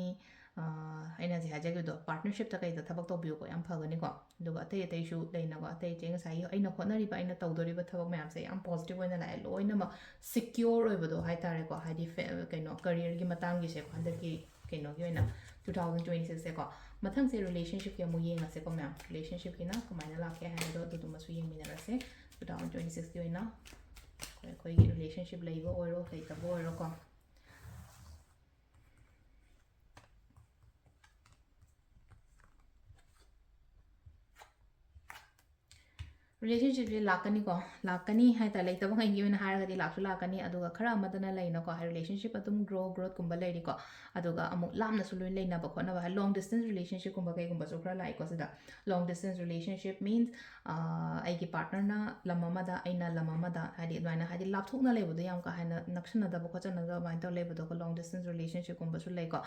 ꯑꯩꯅ ꯍꯧꯖꯤꯛ ꯍꯥꯏꯖꯈꯤꯕꯗꯣ, ꯄꯥꯔꯠꯅꯔꯁꯤꯞꯇ ꯀꯩꯗ ꯊꯕꯛ ꯇꯧꯕꯤꯌꯨꯀꯣ, ꯌꯥꯝ ꯐꯒꯅꯤꯀꯣ꯫ ꯑꯗꯨꯒ ꯑꯇꯩ ꯑꯇꯩꯁꯨ ꯂꯩꯅꯀꯣ, ꯑꯇꯩ ꯑꯇꯩ ꯉꯁꯥꯏꯒꯤ ꯑꯩꯅ ꯍꯣꯠꯅꯔꯤꯕ, ꯑꯩꯅ ꯇꯧꯗꯣꯔꯤꯕ ꯊꯕꯛ ꯃꯌꯥꯝꯁꯦ ꯌꯥꯝ ꯄꯣꯖꯤꯇꯤꯚ ꯑꯣꯏꯅ ꯂꯥꯛꯑꯦ, ꯂꯣꯏꯅꯃꯛ ꯁꯤꯀ꯭ꯌꯣꯔ ꯑꯣꯏꯕꯗꯣ ꯍꯥꯏꯇꯥꯔꯦꯀꯣ, ꯍꯥꯏꯗꯤ ꯀꯩꯅꯣ, ꯀꯔꯤꯌꯔꯒꯤ ꯃꯇꯥꯡꯒꯤꯁꯦꯀꯣ, ꯍꯟꯗꯛꯀꯤ ꯀꯩꯅꯣꯒꯤ ꯑꯣꯏꯅ ꯇꯨ ꯊꯥꯎꯖꯟ ꯇ꯭ꯋꯦꯟꯇꯤ ꯁꯤꯛꯁꯁꯦꯀꯣ꯫ ꯃꯊꯪꯁꯦ ꯔꯤꯂꯦꯁꯟꯁꯤꯞꯀꯤ ꯑꯃꯨꯛ ꯌꯦꯡꯉꯁꯦꯀꯣ ꯃꯌꯥꯝ, ꯔꯤꯂꯦꯁꯟꯁꯤꯞꯀꯤꯅ ꯀꯃꯥꯏꯅ ꯂꯥꯛꯀꯦ ꯍꯥꯏꯕꯗꯣ ꯑꯗꯨꯗꯨꯃꯁꯨ ꯌꯦꯡꯃꯤꯟꯅꯔꯁꯦ꯫ ꯇꯨ ꯊꯥꯎꯖꯟ ꯇ꯭ꯋꯦꯟꯇꯤ ꯁꯤꯛꯁꯀꯤ ꯑꯣꯏꯅ ꯑꯩꯈꯣꯏ, ꯑꯩꯈꯣꯏꯒꯤ ꯔꯤꯂꯦꯁꯟꯁꯤꯞ ꯂꯩꯕ ꯑꯣꯏꯔꯣ, ꯂꯩꯇꯕ ꯑꯣꯏꯔꯣꯀꯣ꯫ ꯔꯤꯂꯦꯁꯟꯁꯤꯞꯁꯦ ꯂꯥꯛꯀꯅꯤꯀꯣ, ꯂꯥꯛꯀꯅꯤ ꯍꯥꯏꯇꯥꯔꯦ꯫ ꯂꯩꯇꯕꯉꯩꯒꯤ ꯑꯣꯏꯅ ꯍꯥꯏꯔꯒꯗꯤ ꯂꯥꯛꯁꯨ ꯂꯥꯛꯀꯅꯤ, ꯑꯗꯨꯒ ꯈꯔ ꯑꯃꯗꯅ ꯂꯩꯅꯀꯣ, ꯍꯥꯏ ꯔꯤꯂꯦꯁꯟꯁꯤꯞ ꯑꯗꯨꯝ ꯒ꯭ꯔꯣ ꯒ꯭ꯔꯣꯠꯀꯨꯝꯕ ꯂꯩꯔꯤꯀꯣ, ꯑꯗꯨꯒ ꯑꯃꯨꯛ ꯂꯥꯞꯅꯁꯨ ꯂꯣꯏ ꯂꯩꯅꯕ ꯈꯣꯠꯅꯕ ꯍꯥꯏ, ꯂꯣꯡ ꯗꯤꯁꯇꯦꯟꯁ ꯔꯤꯂꯦꯁꯟꯁꯤꯞꯀꯨꯝꯕ ꯀꯩꯒꯨꯝꯕꯁꯨ ꯈꯔ ꯂꯥꯛꯏꯀꯣ ꯁꯤꯗ꯫ ꯂꯣꯡ ꯗꯤꯁꯇꯦꯟꯁ ꯔꯤꯂꯦꯁꯟꯁꯤꯞ ꯃꯤꯟꯁ ꯑꯩꯒꯤ ꯄꯥꯔꯠꯅꯔꯅ ꯂꯝ ꯑꯃꯗ, ꯑꯩꯅ ꯂꯝ ꯑꯃꯗ, ꯍꯥꯏꯗꯤ ꯑꯗꯨꯃꯥꯏꯅ, ꯍꯥꯏꯗꯤ ꯂꯥꯞꯊꯣꯛꯅ ꯂꯩꯕꯗꯣ, ꯌꯥꯝ ꯀꯥ ꯍꯦꯟꯅ ꯅꯛꯁꯤꯟꯅꯗꯕ ꯈꯣꯠꯆꯟꯅꯗꯕ ꯑꯗꯨꯃꯥꯏꯅ ꯇꯧꯔ ꯂꯩꯕꯗꯣꯀꯣ, ꯂꯣꯡ ꯗꯤꯁꯇꯦꯟꯁ ꯔꯤꯂꯦꯁꯟꯁꯤꯞꯀꯨꯝꯕꯁꯨ ꯂꯩꯀꯣ꯫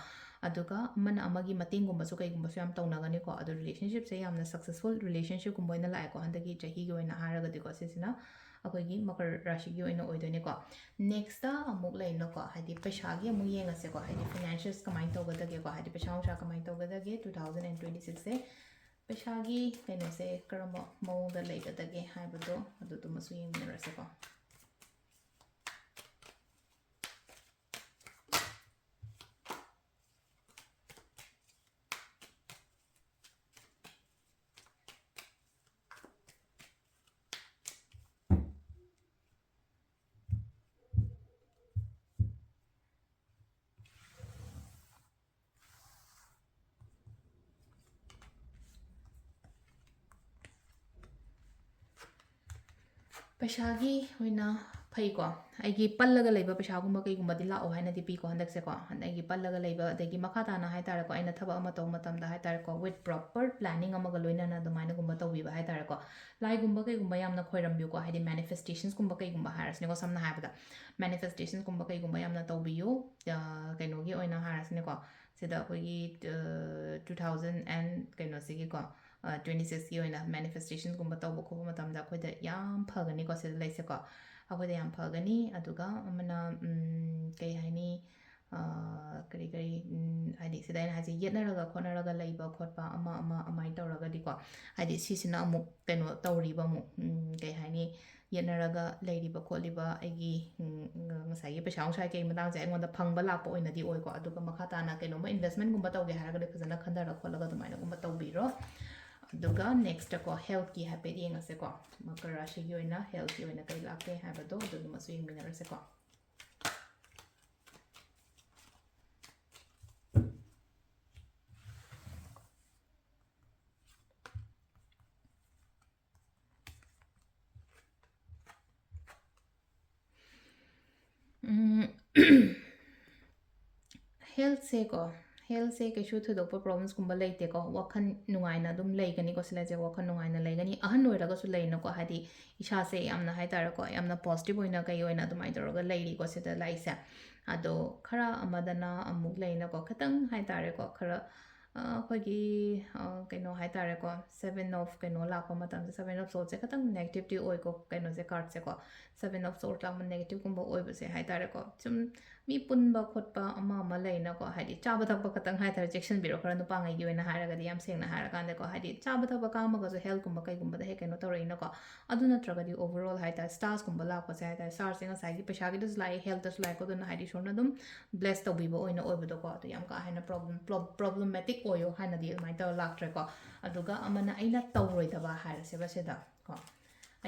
ꯑꯗꯨꯒ ꯑꯃꯅ ꯑꯃꯒꯤ ꯃꯇꯦꯡꯒꯨꯝꯕꯁꯨ ꯀꯩꯒꯨꯝꯕꯁꯨ ꯌꯥꯝ ꯇꯧꯅꯒꯅꯤꯀꯣ꯫ ꯑꯗꯣ ꯔꯤꯂꯦꯁꯟꯁꯤꯞꯁꯦ ꯌꯥꯝꯅ ꯁꯛꯁꯦꯁꯐꯨꯜ ꯔꯤꯂꯦꯁꯟꯁꯤꯞꯀꯨꯝꯕ ꯑꯣꯏꯅ ꯂꯥꯛꯑꯦꯀꯣ, ꯍꯟꯗꯛꯀꯤ ꯆꯍꯤꯒꯤ ꯑꯣꯏꯅ ꯍꯥꯏꯔꯒꯗꯤꯀꯣ꯫ ꯁꯤꯁꯤꯅ ꯑꯩꯈꯣꯏꯒꯤ ꯃꯀꯔ ꯔꯥꯁꯤꯒꯤ ꯑꯣꯏꯅ ꯑꯣꯏꯗꯣꯏꯅꯦꯀꯣ꯫ ꯅꯦꯛꯁꯇ ꯑꯃꯨꯛ ꯂꯩꯅꯀꯣ, ꯍꯥꯏꯗꯤ ꯄꯩꯁꯥꯒꯤ ꯑꯃꯨꯛ ꯌꯦꯡꯉꯁꯦꯀꯣ, ꯍꯥꯏꯗꯤ ꯐꯥꯏꯅꯥꯟꯁꯤꯌꯦꯜꯁ ꯀꯃꯥꯏꯅ ꯇꯧꯒꯗꯒꯦꯀꯣ, ꯍꯥꯏꯗꯤ ꯄꯩꯁꯥ ꯅꯨꯡꯁꯥ ꯀꯃꯥꯏꯅ ꯇꯧꯒꯗꯒꯦ ꯇꯨ ꯊꯥꯎꯖꯟ ꯑꯦꯟ ꯇ꯭ꯋꯦꯟꯇꯤ ꯁꯤꯛꯁꯁꯦ꯫ ꯄꯩꯁꯥꯒꯤ ꯀꯩꯅꯣꯁꯦ ꯀꯔꯝꯕ ꯃꯑꯣꯡꯗ ꯂꯩꯒꯗꯒꯦ ꯍꯥꯏꯕꯗꯣ ꯑꯗꯨꯗꯨꯃꯁꯨ ꯌꯦꯡꯃꯤꯟꯅꯔꯁꯦꯀꯣ꯫ ꯄꯩꯁꯥꯒꯤ ꯑꯣꯏꯅ ꯐꯩꯀꯣ꯫ ꯑꯩꯒꯤ ꯄꯜꯂꯒ ꯂꯩꯕ ꯄꯩꯁꯥꯒꯨꯝꯕ ꯀꯩꯒꯨꯝꯕꯗꯤ ꯂꯥꯛꯑꯣ ꯍꯥꯏꯅꯗꯤ ꯄꯤꯀꯣ ꯍꯟꯗꯛꯁꯦꯀꯣ꯫ ꯑꯩꯒꯤ ꯄꯜꯂꯒ ꯂꯩꯕ, ꯑꯗꯒꯤ ꯃꯈꯥ ꯇꯥꯅ ꯍꯥꯏ ꯇꯥꯔꯦꯀꯣ, ꯑꯩꯅ ꯊꯕꯛ ꯑꯃ ꯇꯧꯕ ꯃꯇꯝꯗ ꯍꯥꯏ ꯇꯥꯔꯦꯀꯣ, with proper planning ꯑꯃꯒ ꯂꯣꯏꯅꯅ ꯑꯗꯨꯃꯥꯏꯅꯒꯨꯝꯕ ꯇꯧꯕꯤꯕ ꯍꯥꯏ ꯇꯥꯔꯦꯀꯣ꯫ ꯂꯥꯏꯒꯨꯝꯕ ꯀꯩꯒꯨꯝꯕ ꯌꯥꯝꯅ ꯈꯣꯏꯔꯝꯕꯤꯌꯨꯀꯣ, ꯍꯥꯏꯗꯤ ꯃꯦꯅꯤꯐꯦꯁꯇꯦꯁꯟꯁꯀꯨꯝꯕ ꯀꯩꯒꯨꯝꯕ ꯍꯥꯏꯔꯁꯤꯅꯦꯀꯣ, ꯁꯝꯅ ꯍꯥꯏꯔꯕꯗ ꯃꯦꯅꯤꯐꯦꯁꯇꯦꯁꯟꯁꯀꯨꯝꯕ ꯀꯩꯒꯨꯝꯕ ꯌꯥꯝꯅ ꯇꯧꯕꯤꯌꯨ꯫ ꯀꯩꯅꯣꯒꯤ ꯑꯣꯏꯅ ꯍꯥꯏꯔꯁꯤꯅꯦꯀꯣ, ꯁꯤꯗ ꯑꯩꯈꯣꯏꯒꯤ ꯇꯨ ꯊꯥꯎꯖꯟ ꯑꯦꯟ ꯀꯩꯅꯣꯁꯤꯒꯤꯀꯣ, ꯇ꯭ꯋꯦꯟꯇꯤ ꯁꯤꯛꯁꯀꯤ ꯑꯣꯏꯅ ꯃꯦꯅꯤꯐꯦꯁꯇꯦꯁꯟꯒꯨꯝꯕ ꯇꯧꯕ ꯈꯣꯠꯄ ꯃꯇꯝꯗ ꯑꯩꯈꯣꯏꯗ ꯌꯥꯝ ꯐꯒꯅꯤꯀꯣ꯫ ꯁꯤꯗ ꯂꯩꯁꯦꯀꯣ, ꯑꯩꯈꯣꯏꯗ ꯌꯥꯝ ꯐꯒꯅꯤ꯫ ꯑꯗꯨꯒ ꯑꯃꯅ, ꯎꯝ, ꯀꯩ ꯍꯥꯏꯅꯤ, ꯑꯥ, ꯀꯔꯤ ꯀꯔꯤ, ꯎꯝ, ꯍꯥꯏꯗꯤ ꯁꯤꯗ ꯑꯩꯅ ꯍꯥꯏꯁꯦ, ꯌꯦꯠꯅꯔꯒ ꯈꯣꯠꯅꯔꯒ ꯂꯩꯕ ꯈꯣꯠꯄ ꯑꯃ ꯑꯃ ꯑꯗꯨꯃꯥꯏꯅ ꯇꯧꯔꯒꯗꯤꯀꯣ, ꯍꯥꯏꯗꯤ ꯁꯤꯁꯤꯅ ꯑꯃꯨꯛ ꯀꯩꯅꯣ ꯇꯧꯔꯤꯕ ꯑꯃꯨꯛ, ꯎꯝ, ꯀꯩ ꯍꯥꯏꯅꯤ, ꯌꯦꯠꯅꯔꯒ ꯂꯩꯔꯤꯕ ꯈꯣꯠꯂꯤꯕ ꯑꯩꯒꯤ, ꯎꯝ, ꯉ-, ꯉꯁꯥꯏꯒꯤ ꯄꯩꯁꯥ ꯅꯨꯡꯁꯥ ꯀꯩ ꯃꯇꯥꯡꯁꯦ ꯑꯩꯉꯣꯟꯗ ꯐꯪꯕ ꯂꯥꯛꯄ ꯑꯣꯏꯅꯗꯤ ꯑꯣꯏꯀꯣ꯫ ꯑꯗꯨꯒ ꯃꯈꯥ ꯇꯥꯅ ꯀꯩꯅꯣꯝꯃ investmentꯒꯨꯝꯕ ꯇꯧꯒꯦ ꯍꯥꯏꯔꯒꯗꯤ ꯐꯖꯅ ꯈꯟꯊꯔ ꯈꯣꯠꯂꯒ ꯑꯗꯨꯃꯥꯏꯅꯒꯨꯝꯕ ꯇꯧꯕꯤꯔꯣ꯫ ꯑꯗꯨꯒ nextꯀꯣ, healthꯀꯤ ꯍꯥꯏꯐꯦꯠ ꯌꯦꯡꯉꯁꯦꯀꯣ꯫ ꯃꯀꯔ ꯔꯥꯁꯤꯒꯤ ꯑꯣꯏꯅ healthꯀꯤ ꯑꯣꯏꯅ ꯀꯩ ꯂꯥꯛꯀꯦ ꯍꯥꯏꯕꯗꯣ ꯑꯗꯨꯗꯨꯃꯁꯨ ꯌꯦꯡꯃꯤꯟꯅꯔꯁꯦꯀꯣ꯫ ꯎꯝ, healthꯁꯦꯀꯣ, healthꯁꯦ ꯀꯩꯁꯨ ꯊꯣꯏꯗꯣꯛꯄ problemsꯀꯨꯝꯕ ꯂꯩꯇꯦꯀꯣ꯫ ꯋꯥꯈꯜ ꯅꯨꯡꯉꯥꯏꯅ ꯑꯗꯨꯝ ꯂꯩꯒꯅꯤꯀꯣ, ꯁꯤ ꯂꯩꯁꯦ ꯋꯥꯈꯜ ꯅꯨꯡꯉꯥꯏꯅ ꯂꯩꯒꯅꯤ꯫ ꯑꯍꯟ ꯑꯣꯏꯔꯒꯁꯨ ꯂꯩꯅꯀꯣ, ꯍꯥꯏꯗꯤ ꯏꯁꯥꯁꯦ ꯌꯥꯝꯅ ꯍꯥꯏ ꯇꯥꯔꯦꯀꯣ, ꯌꯥꯝꯅ positive ꯑꯣꯏꯅ ꯀꯩ ꯑꯣꯏꯅ ꯑꯗꯨꯃꯥꯏꯅ ꯇꯧꯔꯒ ꯂꯩꯔꯤꯀꯣ ꯁꯤꯗ ꯂꯥꯛꯏꯁꯦ꯫ ꯑꯗꯣ ꯈꯔ ꯑꯃꯗꯅ ꯑꯃꯨꯛ ꯂꯩꯅꯀꯣ, ꯈꯤꯇꯪ ꯍꯥꯏ ꯇꯥꯔꯦꯀꯣ, ꯈꯔ, ꯑ, ꯑꯩꯈꯣꯏꯒꯤ, ꯑ, ꯀꯩꯅꯣ ꯍꯥꯏ ꯇꯥꯔꯦꯀꯣ, Seven of ꯀꯩꯅꯣ ꯂꯥꯛꯄ ꯃꯇꯝꯁꯦ, Seven of Swordsꯁꯦ ꯈꯤꯇꯪ negativeꯇꯤ ꯑꯣꯏꯀꯣ, ꯀꯩꯅꯣꯁꯦ, cardꯁꯦꯀꯣ꯫ Seven of Swords ꯂꯥꯛꯄ negativeꯀꯨꯝꯕ ꯑꯣꯏꯕꯁꯦ ꯍꯥꯏ ꯇꯥꯔꯦꯀꯣ, ꯁꯨꯝ ꯃꯤ ꯄꯨꯟꯕ ꯈꯣꯠꯄ ꯑꯃ ꯑꯃ ꯂꯩꯅꯀꯣ, ꯍꯥꯏꯗꯤ ꯆꯥꯕ ꯊꯛꯄ ꯈꯛꯇꯪ ꯍꯥꯏ ꯇꯥꯔꯦ, ꯆꯦꯛꯁꯤꯟꯕꯤꯔꯣ ꯈꯔ, ꯅꯨꯄꯥꯉꯩꯒꯤ ꯑꯣꯏꯅ ꯍꯥꯏꯔꯒꯗꯤ, ꯌꯥꯝ ꯁꯦꯡꯅ ꯍꯥꯏꯔꯀꯥꯟꯗꯀꯣ, ꯍꯥꯏꯗꯤ ꯆꯥꯕ ꯊꯛꯄ ꯀꯥꯝꯃꯒꯁꯨ healthꯀꯨꯝꯕ ꯀꯩꯒꯨꯝꯕꯗ ꯍꯦꯛ ꯀꯩꯅꯣ ꯇꯧꯔꯛꯏꯅꯀꯣ꯫ ꯑꯗꯨ ꯅꯠꯇ꯭ꯔꯒꯗꯤ overall ꯍꯥꯏ ꯇꯥꯔꯦ, starsꯀꯨꯝꯕ ꯂꯥꯛꯄꯁꯦ ꯍꯥꯏ ꯇꯥꯔꯦ, starsꯁꯦ ꯉꯁꯥꯏꯒꯤ ꯄꯩꯁꯥꯒꯤꯗꯁꯨ ꯂꯥꯛꯑꯦ, healthꯇꯁꯨ ꯂꯥꯛꯑꯦꯀꯣ꯫ ꯑꯗꯨꯅ ꯍꯥꯏꯗꯤ ꯏꯁꯣꯔꯅ ꯑꯗꯨꯝ bless ꯇꯧꯕꯤꯕ ꯑꯣꯏꯅ ꯑꯣꯏꯕꯗꯣꯀꯣ꯫ ꯑꯗꯨ ꯌꯥꯝ ꯀꯥ ꯍꯦꯟꯅ problem, prob-, problematic ꯑꯣꯏꯌꯣ ꯍꯥꯏꯅꯗꯤ ꯑꯗꯨꯃꯥꯏꯅ ꯇꯧꯔ ꯂꯥꯛꯇ꯭ꯔꯦꯀꯣ꯫ ꯑꯗꯨꯒ ꯑꯃꯅ ꯑꯩꯅ ꯇꯧꯔꯣꯏꯗꯕ ꯍꯥꯏꯔꯁꯦꯕ ꯁꯤꯗ ꯀꯣ꯫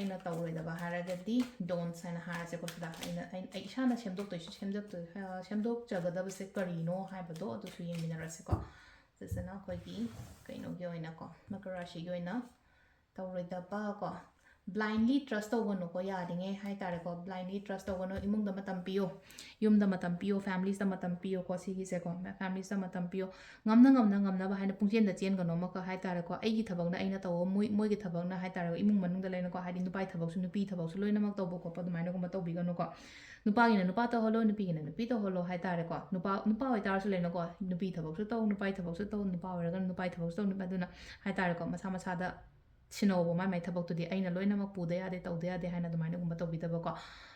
ꯑꯩꯅ ꯇꯧꯔꯣꯏꯗꯕ ꯍꯥꯏꯔꯒꯗꯤ don'ts ꯍꯥꯏꯅ ꯍꯥꯏꯔꯁꯦꯀꯣ꯫ ꯁꯤꯗ ꯑꯩꯅ, ꯑꯩ, ꯑꯩ ꯏꯁꯥꯅ ꯁꯦꯝꯗꯣꯛꯇꯣꯏꯁꯦ, ꯁꯦꯝꯗꯣꯛꯇꯣꯏ-, ꯑ, ꯁꯦꯝꯗꯣꯛꯆꯒꯗꯕꯁꯦ ꯀꯔꯤꯅꯣ ꯍꯥꯏꯕꯗꯣ ꯑꯗꯨꯁꯨ ꯌꯦꯡꯃꯤꯟꯅꯔꯁꯦꯀꯣ꯫ ꯁꯤꯁꯤꯅ ꯑꯩꯈꯣꯏꯒꯤ ꯀꯩꯅꯣꯒꯤ ꯑꯣꯏꯅꯀꯣ, ꯃꯀꯔ ꯔꯥꯁꯤꯒꯤ ꯑꯣꯏꯅ ꯇꯧꯔꯣꯏꯗꯕ ꯀꯣ, blindly trust ꯇꯧꯒꯅꯨꯀꯣ, ꯌꯥꯔꯤꯉꯩ ꯍꯥꯏ ꯇꯥꯔꯦꯀꯣ, blindly trust ꯇꯧꯒꯅꯨ꯫ ꯏꯃꯨꯡꯗ ꯃꯇꯝ ꯄꯤꯌꯣ, ꯌꯨꯝꯗ ꯃꯇꯝ ꯄꯤꯌꯣ, familiesꯇ ꯃꯇꯝ ꯄꯤꯌꯣꯀꯣ꯫ ꯁꯤꯒꯤꯁꯦꯀꯣ, familiesꯇ ꯃꯇꯝ ꯄꯤꯌꯣ꯫ ꯉꯝꯅ ꯉꯝꯅ ꯉꯝꯅꯕ ꯍꯥꯏꯅ ꯄꯨꯡꯆꯦꯟꯗ ꯆꯦꯟꯒꯅꯣ ꯑꯃꯈꯛ ꯍꯥꯏ ꯇꯥꯔꯦꯀꯣ꯫ ꯑꯩꯒꯤ ꯊꯕꯛꯅ ꯑꯩꯅ ꯇꯧꯕ, ꯃꯣꯏ, ꯃꯣꯏꯒꯤ ꯊꯕꯛꯅ ꯍꯥꯏ ꯇꯥꯔꯦꯀꯣ, ꯏꯃꯨꯡ ꯃꯅꯨꯡꯗ ꯂꯩꯅꯀꯣ, ꯍꯥꯏꯗꯤ ꯅꯨꯄꯥꯒꯤ ꯊꯕꯛꯁꯨ ꯅꯨꯄꯤ ꯊꯕꯛꯁꯨ ꯂꯣꯏꯅꯃꯛ ꯇꯧꯕ ꯈꯣꯠꯄ ꯑꯗꯨꯃꯥꯏꯅꯒꯨꯝꯕ ꯇꯧꯕꯤꯒꯅꯨꯀꯣ꯫ ꯅꯨꯄꯥꯒꯤꯅ ꯅꯨꯄꯥ ꯇꯧꯍꯜꯂꯣ, ꯅꯨꯄꯤꯒꯤꯅ ꯅꯨꯄꯤ ꯇꯧꯍꯜꯂꯣ ꯍꯥꯏ ꯇꯥꯔꯦꯀꯣ꯫ ꯅꯨꯄꯥ, ꯅꯨꯄꯥ ꯑꯣꯏꯇꯥꯔꯁꯨ ꯂꯩꯅꯀꯣ, ꯅꯨꯄꯤ ꯊꯕꯛꯁꯨ ꯇꯧ, ꯅꯨꯄꯥꯒꯤ ꯊꯕꯛꯁꯨ ꯇꯧ, ꯅꯨꯄꯥ ꯑꯣꯏꯔꯒꯅ ꯅꯨꯄꯥꯒꯤ ꯊꯕꯛꯁꯨ ꯇꯧ, ꯑꯗꯨꯅ ꯍꯥꯏ ꯇꯥꯔꯦꯀꯣ, ꯃꯁꯥ ꯃꯁꯥꯗ ꯁꯤꯟꯅꯧꯕ ꯃꯥꯏ ꯃꯥꯏ ꯊꯕꯛꯇꯨꯗꯤ, ꯑꯩꯅ ꯂꯣꯏꯅꯃꯛ ꯄꯨꯗ ꯌꯥꯗꯦ, ꯇꯧꯗ ꯌꯥꯗꯦ ꯍꯥꯏꯅ ꯑꯗꯨꯃꯥꯏꯅꯒꯨꯝꯕ ꯇꯧꯕꯤꯗꯕꯀꯣ꯫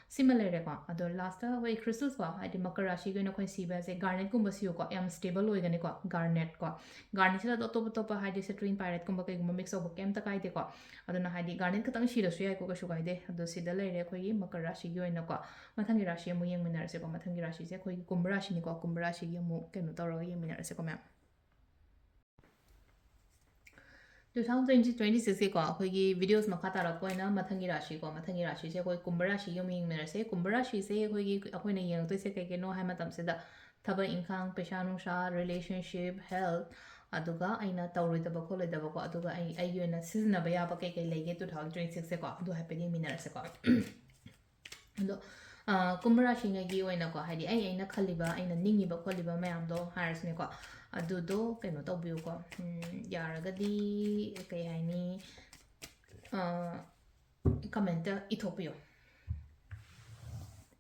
ꯁꯤꯃ ꯂꯩꯔꯦꯀꯣ꯫ ꯑꯗꯣ ꯂꯥꯁꯇ ꯑꯩꯈꯣꯏ ꯀ꯭ꯔꯤꯁꯇꯜꯁꯀꯣ, ꯍꯥꯏꯗꯤ ꯃꯀꯔ ꯔꯥꯁꯤꯒꯤ ꯑꯣꯏꯅ ꯑꯩꯈꯣꯏ ꯁꯤꯕ ꯍꯥꯏꯁꯦ ꯒꯥꯔꯅꯦꯠꯀꯨꯝꯕ ꯁꯤꯌꯨꯀꯣ, ꯌꯥꯝ ꯁ꯭ꯇꯦꯕꯜ ꯑꯣꯏꯒꯅꯤꯀꯣ ꯒꯥꯔꯅꯦꯠꯀꯣ꯫ ꯒꯥꯔꯅꯦꯠꯁꯤꯗ ꯑꯇꯣꯞ ꯑꯇꯣꯞꯄ ꯍꯥꯏꯗꯤ ꯁꯤꯇ꯭ꯔꯤꯟ ꯄꯥꯏꯔꯦꯠꯀꯨꯝꯕ ꯀꯩꯒꯨꯝꯕ ꯃꯤꯛꯁ ꯇꯧꯕ ꯀꯩꯝꯇ ꯀꯥꯏꯗꯦꯀꯣ꯫ ꯑꯗꯨꯅ ꯍꯥꯏꯗꯤ ꯒꯥꯔꯅꯦꯠ ꯈꯛꯇꯪ ꯁꯤꯔꯁꯨ ꯌꯥꯏꯀꯣ, ꯀꯩꯁꯨ ꯀꯥꯏꯗꯦ꯫ ꯑꯗꯣ ꯁꯤꯗ ꯂꯩꯔꯦ ꯑꯩꯈꯣꯏꯒꯤ ꯃꯀꯔ ꯔꯥꯁꯤꯒꯤ ꯑꯣꯏꯅꯀꯣ꯫ ꯃꯊꯪꯒꯤ ꯔꯥꯁꯤ ꯑꯃꯨꯛ ꯌꯦꯡꯃꯤꯟꯅꯔꯁꯦꯀꯣ꯫ ꯃꯊꯪꯒꯤ ꯔꯥꯁꯤꯁꯦ ꯑꯩꯈꯣꯏꯒꯤ ꯀꯨꯝꯚ ꯔꯥꯁꯤꯅꯤꯀꯣ꯫ ꯀꯨꯝꯚ ꯔꯥꯁꯤꯒꯤ ꯑꯃꯨꯛ ꯀꯩꯅꯣ ꯇꯧꯔꯒ ꯌꯦꯡꯃꯤꯟꯅꯔꯁꯦꯀꯣ ꯃꯌꯥꯝ꯫ Two thousand twenty, twenty sixꯀꯤꯀꯣ, ꯑꯩꯈꯣꯏꯒꯤ ꯚꯤꯗꯤꯑꯣꯁ ꯃꯈꯥ ꯇꯥꯔꯛꯄ ꯑꯣꯏꯅ ꯃꯊꯪꯒꯤ ꯔꯥꯁꯤꯀꯣ, ꯃꯊꯪꯒꯤ ꯔꯥꯁꯤꯁꯦ ꯑꯩꯈꯣꯏ ꯀꯨꯝꯚ ꯔꯥꯁꯤꯒꯤ ꯑꯃꯨꯛ ꯌꯦꯡꯃꯤꯟꯅꯔꯁꯦ꯫ ꯀꯨꯝꯚ ꯔꯥꯁꯤꯁꯦ ꯑꯩꯈꯣꯏꯒꯤ, ꯑꯩꯈꯣꯏꯅ ꯌꯦꯡꯉꯛꯇꯣꯏꯁꯦ ꯀꯩ ꯀꯩꯅꯣ ꯍꯥꯏ ꯃꯇꯝꯁꯤꯗ, ꯊꯕꯛ ꯏꯪꯈꯥꯡ, ꯄꯩꯁꯥ ꯅꯨꯡꯁꯥ, ꯔꯤꯂꯦꯁꯟꯁꯤꯞ, ꯍꯦꯜꯊ, ꯑꯗꯨꯒ ꯑꯩꯅ ꯇꯧꯔꯣꯏꯗꯕ ꯈꯣꯠꯂꯣꯏꯗꯕꯀꯣ, ꯑꯗꯨꯒ ꯑꯩ, ꯑꯩꯒꯤ ꯑꯣꯏꯅ ꯁꯤꯖꯤꯟꯅꯕ ꯌꯥꯕ ꯀꯩ ꯀꯩ ꯂꯩꯒꯦ two thousand twenty sixꯁꯦꯀꯣ, ꯑꯗꯨ ꯍꯥꯏꯐꯦꯠ ꯌꯦꯡꯃꯤꯟꯅꯔꯁꯦꯀꯣ꯫ ꯑꯗꯣ, ꯑ, ꯀꯨꯝꯚ ꯔꯥꯁꯤꯉꯩꯒꯤ ꯑꯣꯏꯅꯀꯣ, ꯍꯥꯏꯗꯤ ꯑꯩ, ꯑꯩꯅ ꯈꯜꯂꯤꯕ, ꯑꯩꯅ ꯅꯤꯡꯉꯤꯕ ꯈꯣꯠꯂꯤꯕ ꯃꯌꯥꯝꯗꯣ ꯍꯥꯏꯔꯁꯤꯅꯦꯀꯣ, ꯑꯗꯨꯗꯣ ꯀꯩꯅꯣ ꯇꯧꯕꯤꯌꯨꯀꯣ꯫ ꯎꯝ, ꯌꯥꯔꯒꯗꯤ, ꯀꯩ ꯍꯥꯏꯅꯤ, ꯑ, ꯀꯃꯦꯟꯇ ꯏꯊꯣꯛꯄꯤꯌꯨ꯫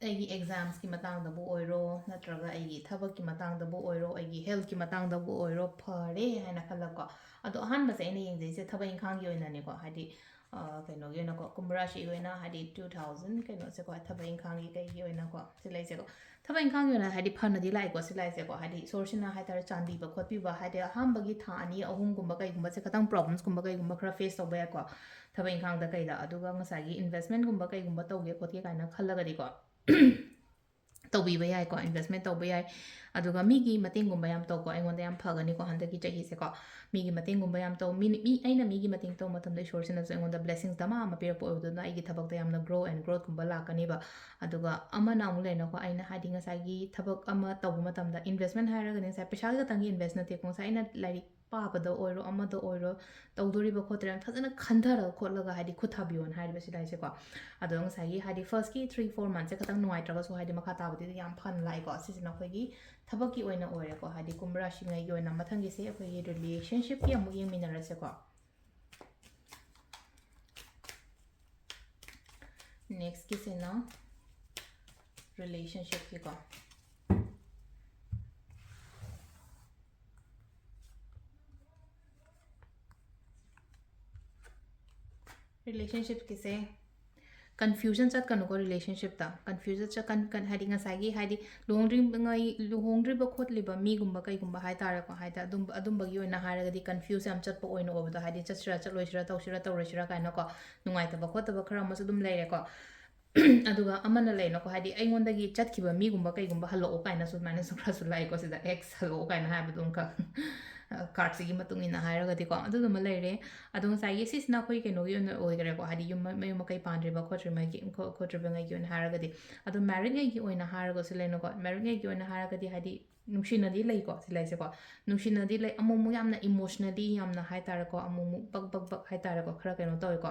ꯑꯩꯒꯤ ꯑꯦꯛꯖꯥꯝꯁꯀꯤ ꯃꯇꯥꯡꯗꯕꯨ ꯑꯣꯏꯔꯣ, ꯅꯠꯇ꯭ꯔꯒ ꯑꯩꯒꯤ ꯊꯕꯛꯀꯤ ꯃꯇꯥꯡꯗꯕꯨ ꯑꯣꯏꯔꯣ, ꯑꯩꯒꯤ ꯍꯦꯜꯊꯀꯤ ꯃꯇꯥꯡꯗꯕꯨ ꯑꯣꯏꯔꯣ, ꯐꯔꯦ ꯍꯥꯏꯅ ꯈꯜꯂꯀꯣ꯫ ꯑꯗꯣ ꯑꯍꯥꯟꯕꯁꯦ ꯑꯩꯅ ꯌꯦꯡꯖꯩꯁꯦ ꯊꯕꯛ ꯏꯪꯈꯥꯡꯒꯤ ꯑꯣꯏꯅꯅꯦꯀꯣ, ꯍꯥꯏꯗꯤ, ꯑ, ꯀꯩꯅꯣꯒꯤ ꯑꯣꯏꯅꯀꯣ, ꯀꯨꯝꯚ ꯔꯥꯁꯤꯒꯤ ꯑꯣꯏꯅ, ꯍꯥꯏꯗꯤ two thousand, ꯀꯩꯅꯣꯁꯦꯀꯣ, ꯊꯕꯛ ꯏꯪꯈꯥꯡꯒꯤ ꯀꯩꯒꯤ ꯑꯣꯏꯅꯀꯣ, ꯁꯤ ꯂꯩꯁꯦꯀꯣ꯫ ꯊꯕꯛ ꯏꯪꯈꯥꯡꯒꯤ ꯑꯣꯏꯅ ꯍꯥꯏꯗꯤ ꯐꯅꯗꯤ ꯂꯥꯛꯑꯦꯀꯣ, ꯁꯤ ꯂꯥꯛꯏꯁꯦꯀꯣ, ꯍꯥꯏꯗꯤ ꯏꯁꯣꯔꯁꯤꯅ ꯍꯥꯏꯇꯥꯔꯦ ꯆꯥꯟꯕꯤꯕ ꯈꯣꯠꯄꯤꯕ, ꯍꯥꯏꯗꯤ ꯑꯍꯥꯟꯕꯒꯤ ꯊꯥ ꯑꯅꯤ ꯑꯍꯨꯝꯒꯨꯝꯕ ꯀꯩꯒꯨꯝꯕꯁꯦ ꯈꯇꯪ ꯄ꯭ꯔꯣꯕ꯭ꯂꯦꯝꯁꯀꯨꯝꯕ ꯀꯩꯒꯨꯝꯕ ꯈꯔ ꯐꯦꯁ ꯇꯧꯕ ꯌꯥꯏꯀꯣ, ꯊꯕꯛ ꯏꯪꯈꯥꯡꯗ ꯀꯩꯗ꯫ ꯑꯗꯨꯒ ꯉꯁꯥꯏꯒꯤ ꯏꯟꯚꯦꯁꯃꯦꯟꯒꯨꯝꯕ ꯀꯩꯒꯨꯝꯕ ꯇꯧꯒꯦ ꯈꯣꯠꯀꯦ ꯀꯥꯏꯅ ꯈꯜꯂꯒꯗꯤꯀꯣ, ꯇꯧꯕꯤꯕ ꯌꯥꯏꯀꯣ, ꯏꯟꯚꯦꯁꯃꯦꯟ ꯇꯧꯕ ꯌꯥꯏ꯫ ꯑꯗꯨꯒ ꯃꯤꯒꯤ ꯃꯇꯦꯡꯒꯨꯝꯕ ꯌꯥꯝ ꯇꯧꯀꯣ, ꯑꯩꯉꯣꯟꯗ ꯌꯥꯝ ꯐꯒꯅꯤꯀꯣ ꯍꯟꯗꯛꯀꯤ ꯆꯍꯤꯁꯦꯀꯣ꯫ ꯃꯤꯒꯤ ꯃꯇꯦꯡꯒꯨꯝꯕ ꯌꯥꯝ ꯇꯧ, ꯃꯤ, ꯃꯤ, ꯑꯩꯅ ꯃꯤꯒꯤ ꯃꯇꯦꯡ ꯇꯧꯕ ꯃꯇꯝꯗ ꯏꯁꯣꯔꯁꯤꯅꯁꯨ ꯑꯩꯉꯣꯟꯗ ꯕ꯭ꯂꯦꯁꯤꯡꯁ ꯗꯃꯥ ꯑꯃ ꯄꯤꯔꯛꯄ ꯑꯣꯏꯕꯗꯨꯅ ꯑꯩꯒꯤ ꯊꯕꯛꯇ ꯌꯥꯝꯅ ꯒ꯭ꯔꯣ ꯑꯦꯟ ꯒ꯭ꯔꯣꯠꯀꯨꯝꯕ ꯂꯥꯛꯀꯅꯤꯕ꯫ ꯑꯗꯨꯒ ꯑꯃꯅ ꯑꯃꯨꯛ ꯂꯩꯔꯦꯅꯀꯣ, ꯑꯩꯅ ꯍꯥꯏꯗꯤ ꯉꯁꯥꯏꯒꯤ ꯊꯕꯛ ꯑꯃ ꯇꯧꯕ ꯃꯇꯝꯗ ꯏꯟꯚꯦꯁꯃꯦꯟ ꯍꯥꯏꯔꯒꯗꯤ ꯉꯁꯥꯏ ꯄꯩꯁꯥ ꯈꯛꯇꯪꯒꯤ ꯏꯟꯚꯦꯁ ꯅꯠꯇꯦꯀꯣ, ꯉꯁꯥꯏ ꯑꯩꯅ ꯂꯥꯏꯔꯤꯛ ꯄꯥꯕꯗ ꯑꯣꯏꯔꯣ, ꯑꯃꯗ ꯑꯣꯏꯔꯣ, ꯇꯧꯗꯣꯔꯤꯕ ꯈꯣꯠꯇꯣꯔꯤꯕ ꯐꯖꯅ ꯈꯟꯊꯔꯒ ꯈꯣꯠꯂꯒ ꯍꯥꯏꯗꯤ ꯈꯨꯠ ꯊꯥꯕꯤꯌꯣꯅ ꯍꯥꯏꯔꯤꯕ ꯁꯤꯗ ꯍꯥꯏꯁꯦꯀꯣ꯫ ꯑꯗꯣ ꯉꯁꯥꯏꯒꯤ ꯍꯥꯏꯗꯤ ꯐꯥꯔꯁꯀꯤ three four monthꯁꯦ ꯈꯇꯪ ꯅꯨꯡꯉꯥꯏꯇ꯭ꯔꯒꯁꯨ ꯍꯥꯏꯗꯤ ꯃꯈꯥ ꯇꯥꯕꯗꯗꯤ ꯌꯥꯝ ꯐꯅ ꯂꯥꯛꯑꯦꯀꯣ꯫ ꯁꯤꯁꯤꯅ ꯑꯩꯈꯣꯏꯒꯤ ꯊꯕꯛꯀꯤ ꯑꯣꯏꯅ ꯑꯣꯏꯔꯦꯀꯣ, ꯍꯥꯏꯗꯤ ꯀꯨꯝꯚ ꯔꯥꯁꯤꯉꯩꯒꯤ ꯑꯣꯏꯅ꯫ ꯃꯊꯪꯒꯤꯁꯦ ꯑꯩꯈꯣꯏꯒꯤ ꯔꯤꯂꯦꯁꯟꯁꯤꯞꯀꯤ ꯑꯃꯨꯛ ꯌꯦꯡꯃꯤꯟꯅꯔꯁꯦꯀꯣ꯫ ꯅꯦꯛꯁꯀꯤꯁꯤꯅ ꯔꯤꯂꯦꯁꯟꯁꯤꯞꯀꯤꯀꯣ꯫ ꯔꯤꯂꯦꯁꯟꯁꯤꯞꯀꯤꯁꯦ ꯀꯟꯐ꯭ꯌꯨꯖꯟ ꯆꯠꯀꯅꯨꯀꯣ, ꯔꯤꯂꯦꯁꯟꯁꯤꯞꯇ ꯀꯟꯐ꯭ꯌꯨꯖꯟ ꯆꯠꯀꯟ ꯀꯟ ꯍꯥꯏꯗꯤ ꯉꯁꯥꯏꯒꯤ ꯍꯥꯏꯗꯤ ꯂꯨꯍꯣꯡꯗ꯭ꯔꯤꯉꯩ ꯂꯨꯍꯣꯡꯗ꯭ꯔꯤꯕ ꯈꯣꯠꯂꯤꯕ ꯃꯤꯒꯨꯝꯕ ꯀꯩꯒꯨꯝꯕ ꯍꯥꯏꯇꯥꯔꯦꯀꯣ, ꯍꯥꯏꯗꯤ ꯑꯗꯨꯝꯕ ꯑꯗꯨꯝꯕꯒꯤ ꯑꯣꯏꯅ ꯍꯥꯏꯔꯒꯗꯤ ꯀꯟꯐ꯭ꯌꯨꯖ ꯌꯥꯝ ꯆꯠꯄ ꯑꯣꯏꯅ ꯎꯕꯗꯣ, ꯍꯥꯏꯗꯤ ꯆꯠꯁꯤꯔꯥ ꯆꯠꯂꯣꯏꯁꯤꯔꯥ ꯇꯧꯁꯤꯔꯥ ꯇꯧꯔꯣꯏꯁꯤꯔꯥ ꯀꯥꯏꯅꯀꯣ, ꯅꯨꯡꯉꯥꯏꯇꯕ ꯈꯣꯠꯇꯕ ꯈꯔ ꯑꯃꯁꯨ ꯑꯗꯨꯝ ꯂꯩꯔꯦꯀꯣ꯫ ꯑꯗꯨꯒ ꯑꯃꯅ ꯂꯩꯅꯀꯣ, ꯍꯥꯏꯗꯤ ꯑꯩꯉꯣꯟꯗꯒꯤ ꯆꯠꯈꯤꯕ ꯃꯤꯒꯨꯝꯕ ꯀꯩꯒꯨꯝꯕ ꯍꯜꯂꯛꯑꯣ ꯀꯥꯏꯅꯁꯨ ꯑꯗꯨꯃꯥꯏꯅꯁꯨ ꯈꯔꯁꯨ ꯂꯥꯛꯑꯦꯀꯣ, ꯁꯤꯗ ꯑꯦꯛꯁ ꯍꯜꯂꯛꯑꯣ ꯀꯥꯏꯅ ꯍꯥꯏꯕꯗꯣ ꯑꯃꯈꯛ ꯀꯥꯔꯠꯁꯤꯒꯤ ꯃꯇꯨꯡ ꯏꯟꯅ ꯍꯥꯏꯔꯒꯗꯤꯀꯣ, ꯑꯗꯨꯗꯨꯃ ꯂꯩꯔꯦ꯫ ꯑꯗꯣ ꯉꯁꯥꯏꯒꯤ ꯁꯤꯁꯤꯅ ꯑꯩꯈꯣꯏ ꯀꯩꯅꯣꯒꯤ ꯑꯣꯏꯅ ꯑꯣꯏꯈ꯭ꯔꯦꯀꯣ, ꯍꯥꯏꯗꯤ ꯌꯨꯝ ꯃꯌꯨꯝ ꯃꯀꯩ ꯄꯥꯟꯗ꯭ꯔꯤꯕ ꯈꯣꯠꯇ꯭ꯔꯤꯕꯒꯤ ꯈꯣꯠꯇ꯭ꯔꯤꯕꯉꯩꯒꯤ ꯑꯣꯏꯅ ꯍꯥꯏꯔꯒꯗꯤ꯫ ꯑꯗꯣ ꯃꯦꯔꯤꯠꯉꯩꯒꯤ ꯑꯣꯏꯅ ꯍꯥꯏꯔꯒꯁꯨ ꯂꯩꯅꯀꯣ, ꯃꯦꯔꯤꯠꯉꯩꯒꯤ ꯑꯣꯏꯅ ꯍꯥꯏꯔꯒꯗꯤ ꯍꯥꯏꯗꯤ ꯅꯨꯡꯁꯤꯅꯗꯤ ꯂꯩꯀꯣ, ꯁꯤ ꯂꯩꯁꯦꯀꯣ꯫ ꯅꯨꯡꯁꯤꯅꯗꯤ ꯂꯩ, ꯑꯃꯨꯛ ꯑꯃꯨꯛ ꯌꯥꯝꯅ ꯏꯃꯣꯁꯅꯦꯜꯂꯤ ꯌꯥꯝꯅ ꯍꯥꯏꯇꯥꯔꯦꯀꯣ, ꯑꯃꯨꯛ ꯑꯃꯨꯛ ꯕꯛ ꯕꯛ ꯕꯛ ꯍꯥꯏꯇꯥꯔꯦꯀꯣ, ꯈꯔ ꯀꯩꯅꯣ ꯇꯧꯋꯦꯀꯣ,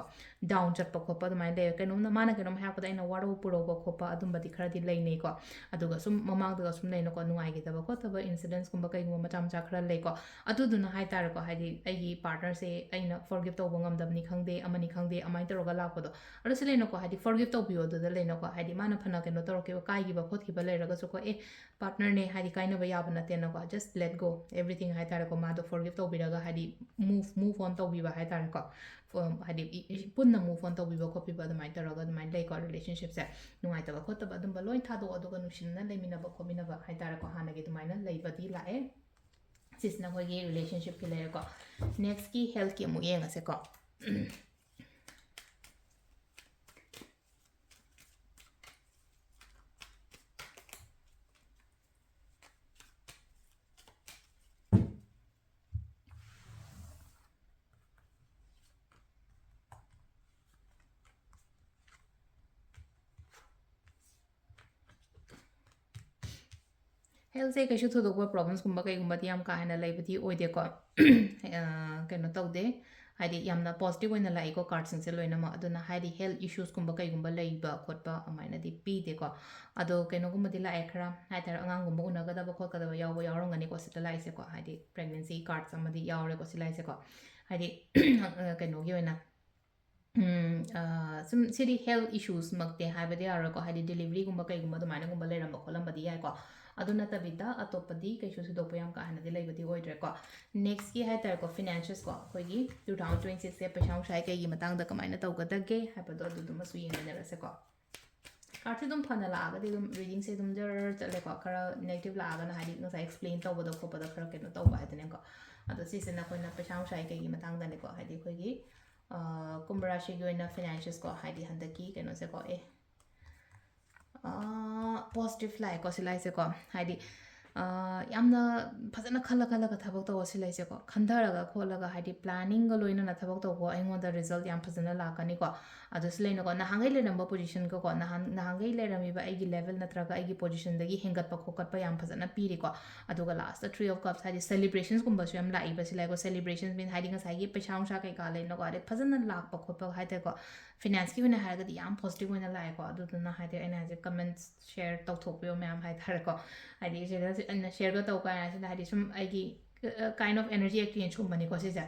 ꯗꯥꯎꯟ ꯆꯠꯄ ꯈꯣꯠꯄ ꯑꯗꯨꯃꯥꯏꯅ ꯂꯩꯌꯦ꯫ ꯀꯩꯅꯣꯝꯅ ꯃꯥꯅ ꯀꯩꯅꯣꯝ ꯍꯥꯏꯔꯛꯄꯗ ꯑꯩꯅ ꯋꯥꯔꯧ ꯄꯨꯔꯧꯕ ꯈꯣꯠꯄ ꯑꯗꯨꯝꯕꯗꯤ ꯈꯔꯗꯤ ꯂꯩꯅꯩꯀꯣ꯫ ꯑꯗꯨꯒ ꯁꯨꯝ ꯃꯃꯥꯡꯗꯒ ꯁꯨꯝ ꯂꯩꯅꯀꯣ, ꯅꯨꯡꯉꯥꯏꯈꯤꯗꯕ ꯈꯣꯠꯇꯕ ꯏꯟꯁꯤꯗꯦꯟꯁꯀꯨꯝꯕ ꯀꯩꯒꯨꯝꯕ ꯃꯆꯥ ꯃꯆꯥ ꯈꯔ ꯂꯩꯀꯣ꯫ ꯑꯗꯨꯗꯨꯅ ꯍꯥꯏꯇꯥꯔꯦꯀꯣ, ꯍꯥꯏꯗꯤ ꯑꯩꯒꯤ ꯄꯥꯔꯠꯅꯔꯁꯦ ꯑꯩꯅ ꯐꯣꯔꯒꯤꯞ ꯇꯧꯕ ꯉꯝꯗꯕꯅꯤ ꯈꯪꯗꯦ, ꯑꯃꯅꯤ ꯈꯪꯗꯦ, ꯑꯗꯨꯃꯥꯏꯅ ꯇꯧꯔꯒ ꯂꯥꯛꯄꯗꯣ꯫ ꯑꯗꯨꯁꯨ ꯂꯩꯅꯀꯣ, ꯍꯥꯏꯗꯤ ꯐꯣꯔꯒꯤꯞ ꯇꯧꯕꯤꯌꯣ ꯑꯗꯨꯗ ꯂꯩꯅꯀꯣ, ꯍꯥꯏꯗꯤ ꯃꯥꯅ ꯐꯅ ꯀꯩꯅꯣ ꯇꯧꯔꯛꯈꯤꯕ, ꯀꯥꯏꯈꯤꯕ ꯈꯣꯠꯈꯤꯕ ꯂꯩꯔꯒꯁꯨꯀꯣ, ꯑꯦ ꯄꯥꯔꯠꯅꯔꯅꯦ, ꯍꯥꯏꯗꯤ ꯀꯥꯏꯅꯕ ꯌꯥꯕ ꯅꯠꯇꯦꯅꯀꯣ, just let go everything ꯍꯥꯏꯇꯥꯔꯦꯀꯣ, ꯃꯥꯗꯣ ꯐꯣꯔꯒꯤꯞ ꯇꯧꯕꯤꯔꯒ ꯍꯥꯏꯗꯤ ꯃꯨꯚ ꯃꯨꯚ ꯑꯣꯟ ꯇꯧꯕꯤꯕ ꯍꯥꯏꯇꯥꯔꯦꯀꯣ꯫ ꯐꯣ- ꯍꯥꯏꯗꯤ ꯏ- ꯏ- ꯄꯨꯟꯅ ꯃꯨꯚ ꯑꯣꯟ ꯇꯧꯕꯤꯕ ꯈꯣꯠꯄꯤꯕ ꯑꯗꯨꯃꯥꯏꯅ ꯇꯧꯔꯒ ꯑꯗꯨꯃꯥꯏꯅ ꯂꯩꯀꯣ, ꯔꯤꯂꯦꯁꯟꯁꯤꯞꯁꯦ ꯅꯨꯡꯉꯥꯏꯇꯕ ꯈꯣꯠꯇꯕ ꯑꯗꯨꯝꯕ ꯂꯣꯏ ꯊꯥꯗꯣꯛꯑꯣ, ꯑꯗꯨꯒ ꯅꯨꯡꯁꯤꯅꯅ ꯂꯩꯃꯤꯟꯅꯕ ꯈꯣꯠꯃꯤꯟꯅꯕ ꯍꯥꯏꯇꯥꯔꯦꯀꯣ, ꯍꯥꯟꯅꯒꯤ ꯑꯗꯨꯃꯥꯏꯅ ꯂꯩꯕꯗꯤ ꯂꯥꯛꯑꯦ꯫ ꯁꯤꯁꯤꯅ ꯑꯩꯈꯣꯏꯒꯤ ꯔꯤꯂꯦꯁꯟꯁꯤꯞꯀꯤ ꯂꯩꯔꯦꯀꯣ꯫ ꯅꯦꯛꯁꯀꯤ ꯍꯦꯜꯠꯀꯤ ꯑꯃꯨꯛ ꯌꯦꯡꯉꯁꯦꯀꯣ꯫ ꯍꯦꯜꯠꯁꯦ ꯀꯩꯁꯨ ꯊꯣꯏꯗꯣꯛꯄ ꯄ꯭ꯔꯣꯕ꯭ꯂꯦꯝꯁꯀꯨꯝꯕ ꯀꯩꯒꯨꯝꯕꯗꯤ ꯌꯥꯝ ꯀꯥ ꯍꯦꯟꯅ ꯂꯩꯕꯗꯤ ꯑꯣꯏꯗꯦꯀꯣ꯫ ꯑ, ꯀꯩꯅꯣ ꯇꯧꯗꯦ, ꯍꯥꯏꯗꯤ ꯌꯥꯝꯅ ꯄꯣꯖꯤꯇꯤꯚ ꯑꯣꯏꯅ ꯂꯥꯛꯏꯀꯣ ꯀꯥꯔꯠꯁꯤꯡꯁꯦ ꯂꯣꯏꯅꯃꯛ꯫ ꯑꯗꯨꯅ ꯍꯥꯏꯗꯤ ꯍꯦꯜꯠ ꯏꯁꯨꯁꯀꯨꯝꯕ ꯀꯩꯒꯨꯝꯕ ꯂꯩꯕ ꯈꯣꯠꯄ ꯑꯗꯨꯃꯥꯏꯅꯗꯤ ꯄꯤꯗꯦꯀꯣ꯫ ꯑꯗꯣ ꯀꯩꯅꯣꯒꯨꯝꯕꯗꯤ ꯂꯥꯛꯑꯦ ꯈꯔ ꯍꯥꯏꯇꯥꯔꯦ, ꯑꯉꯥꯡꯒꯨꯝꯕ ꯎꯅꯒꯗꯕ ꯈꯣꯠꯀꯗꯕ ꯌꯥꯎꯕ ꯌꯥꯎꯔꯝꯒꯅꯤꯀꯣ ꯁꯤꯗ ꯂꯥꯛꯏꯁꯦꯀꯣ, ꯍꯥꯏꯗꯤ ꯄ꯭ꯔꯦꯒꯅꯦꯟꯁꯤ ꯀꯥꯔꯠꯁ ꯑꯃꯗꯤ ꯌꯥꯎꯔꯦꯀꯣ ꯁꯤ ꯂꯥꯛꯏꯁꯦꯀꯣ꯫ ꯍꯥꯏꯗꯤ ꯀꯩꯅꯣꯒꯤ ꯑꯣꯏꯅ ꯎꯝ, ꯑ, ꯁꯨꯝ ꯁꯤꯗꯤ ꯍꯦꯜꯠ ꯏꯁꯨꯁꯃꯛꯇꯤ ꯍꯥꯏꯕꯗꯤ ꯌꯥꯔꯣꯏꯀꯣ, ꯍꯥꯏꯗꯤ ꯗꯤꯂꯤꯚꯔꯤꯒꯨꯝꯕ ꯀꯩꯒꯨꯝꯕ ꯑꯗꯨꯃꯥꯏꯅꯒꯨꯝꯕ ꯂꯩꯔꯝꯕ ꯈꯣꯠꯂꯝꯕꯗꯤ ꯌꯥꯏꯀꯣ꯫ ꯑꯗꯨ ꯅꯠꯇꯕꯤꯗ ꯑꯇꯣꯞꯄꯗꯤ ꯀꯩꯁꯨ ꯊꯣꯏꯗꯣꯛꯄ ꯌꯥꯝ ꯀꯥ ꯍꯦꯟꯅꯗꯤ ꯂꯩꯕꯗꯤ ꯑꯣꯏꯗ꯭ꯔꯦꯀꯣ꯫ ꯅꯦꯛꯁꯀꯤ ꯍꯥꯏ ꯇꯥꯔꯦꯀꯣ, ꯐꯤꯅꯥꯟꯁꯦꯁꯀꯣ, ꯑꯩꯈꯣꯏꯒꯤ ꯇꯨ ꯊꯥꯎꯖꯟ ꯇ꯭ꯋꯦꯟꯇꯤ ꯁꯤꯛꯁꯁꯦ ꯄꯩꯁꯥ ꯅꯨꯡꯁꯥ ꯀꯩꯒꯤ ꯃꯇꯥꯡꯗ ꯀꯃꯥꯏꯅ ꯇꯧꯒꯗꯒꯦ ꯍꯥꯏꯕꯗꯣ ꯑꯗꯨꯗꯨꯃꯁꯨ ꯌꯦꯡꯃꯤꯟꯅꯔꯁꯦꯀꯣ꯫ ꯀꯥꯔꯠꯁꯦ ꯑꯗꯨꯝ ꯐꯅ ꯂꯥꯛꯑꯒꯗꯤ ꯑꯗꯨꯝ ꯔꯤꯗꯤꯡꯁꯦ ꯑꯗꯨꯝ ꯖꯔ ꯆꯠꯂꯦꯀꯣ꯫ ꯈꯔ ꯅꯦꯒꯦꯇꯤꯚ ꯂꯥꯛꯑꯒꯅ ꯍꯥꯏꯗꯤ ꯉꯁꯥꯏ ꯑꯦꯛꯁꯄ꯭ꯂꯦꯟ ꯇꯧꯕꯗ ꯈꯣꯠꯄꯗ ꯈꯔ ꯀꯩꯅꯣ ꯇꯧꯕ ꯍꯥꯏꯗꯨꯅꯦꯀꯣ꯫ ꯑꯗꯣ ꯁꯤꯁꯤꯅ ꯑꯩꯈꯣꯏꯅ ꯄꯩꯁꯥ ꯅꯨꯡꯁꯥ ꯀꯩꯒꯤ ꯃꯇꯥꯡꯗꯅꯦꯀꯣ, ꯍꯥꯏꯗꯤ ꯑꯩꯈꯣꯏꯒꯤ ꯀꯨꯝꯚ ꯔꯥꯁꯤꯒꯤ ꯑꯣꯏꯅ ꯐꯤꯅꯥꯟꯁꯦꯁꯀꯣ, ꯍꯥꯏꯗꯤ ꯍꯟꯗꯛꯀꯤ ꯀꯩꯅꯣꯁꯦꯀꯣ, ꯑꯦ, ꯄꯣꯖꯤꯇꯤꯚ ꯂꯥꯛꯑꯦꯀꯣ ꯁꯤ ꯂꯥꯏꯁꯦꯀꯣ꯫ ꯍꯥꯏꯗꯤ ꯌꯥꯝꯅ ꯐꯖꯅ ꯈꯜꯂ ꯈꯜꯂꯒ ꯊꯕꯛ ꯇꯧꯕ ꯁꯤ ꯂꯩꯁꯦꯀꯣ, ꯈꯟꯊꯔꯒ ꯈꯣꯠꯂꯒ ꯍꯥꯏꯗꯤ ꯄ꯭ꯂꯥꯅꯤꯡꯒ ꯂꯣꯏꯅꯅ ꯊꯕꯛ ꯇꯧꯕ ꯑꯩꯉꯣꯟꯗ ꯔꯤꯖꯜꯠ ꯌꯥꯝ ꯐꯖꯅ ꯂꯥꯛꯀꯅꯤꯀꯣ꯫ ꯑꯗꯨ ꯁꯤ ꯂꯩꯅꯀꯣ, ꯅꯍꯥꯟꯈꯩ ꯂꯩꯔꯝꯕ ꯄꯣꯖꯤꯁꯟꯒꯀꯣ, ꯅꯍꯥꯟ ꯅꯍꯥꯟꯈꯩ ꯂꯩꯔꯝꯃꯤꯕ ꯑꯩꯒꯤ ꯂꯦꯚꯦꯜ ꯅꯠꯇ꯭ꯔꯒ ꯑꯩꯒꯤ ꯄꯣꯖꯤꯁꯟꯗꯒꯤ ꯍꯦꯟꯒꯠꯄ ꯈꯣꯀꯠꯄ ꯌꯥꯝ ꯐꯖꯅ ꯄꯤꯔꯤꯀꯣ꯫ ꯑꯗꯨꯒ ꯂꯥꯁꯇ ꯊ꯭ꯔꯤ ꯑꯣꯐ ꯀꯞꯁ ꯍꯥꯏꯗꯤ ꯁꯦꯂꯤꯕ꯭ꯔꯦꯁꯟꯁꯀꯨꯝꯕꯁꯨ ꯌꯥꯝ ꯂꯥꯛꯏꯕ ꯁꯤ ꯂꯩꯀꯣ꯫ ꯁꯦꯂꯤꯕ꯭ꯔꯦꯁꯟꯁ ꯃꯤꯟ ꯍꯥꯏꯗꯤ ꯉꯁꯥꯏꯒꯤ ꯄꯩꯁꯥ ꯅꯨꯡꯁꯥ ꯀꯩꯀꯥ ꯂꯩꯅꯀꯣ, ꯑꯗꯩ ꯐꯖꯅ ꯂꯥꯛꯄ ꯈꯣꯠꯄ ꯍꯥꯏꯇꯥꯔꯦꯀꯣ꯫ ꯐꯤꯅꯥꯟꯁꯀꯤ ꯑꯣꯏꯅ ꯍꯥꯏꯔꯒꯗꯤ ꯌꯥꯝ ꯄꯣꯖꯤꯇꯤꯚ ꯑꯣꯏꯅ ꯂꯥꯛꯑꯦꯀꯣ꯫ ꯑꯗꯨꯗꯨꯅ ꯍꯥꯏꯗꯤ ꯑꯩꯅ ꯍꯥꯏꯁꯦ ꯀꯃꯦꯟꯠꯁ ꯁꯤꯌꯔ ꯇꯧꯊꯣꯛꯄꯤꯌꯣ ꯃꯌꯥꯝ ꯍꯥꯏꯇꯥꯔꯦꯀꯣ꯫ ꯍꯥꯏꯗꯤ ꯁꯤꯗ ꯑꯩꯅ ꯁꯤꯌꯔꯒ ꯇꯧ ꯀꯥꯏꯅ ꯁꯤꯗ ꯍꯥꯏꯗꯤ ꯁꯨꯝ ꯑꯩꯒꯤ ꯀꯥꯏꯟ ꯑꯣꯐ ꯑꯦꯅꯔꯖꯤ ꯑꯦꯛꯁꯆꯦꯟꯖꯀꯨꯝꯕꯅꯤꯀꯣ ꯁꯤꯁꯦ꯫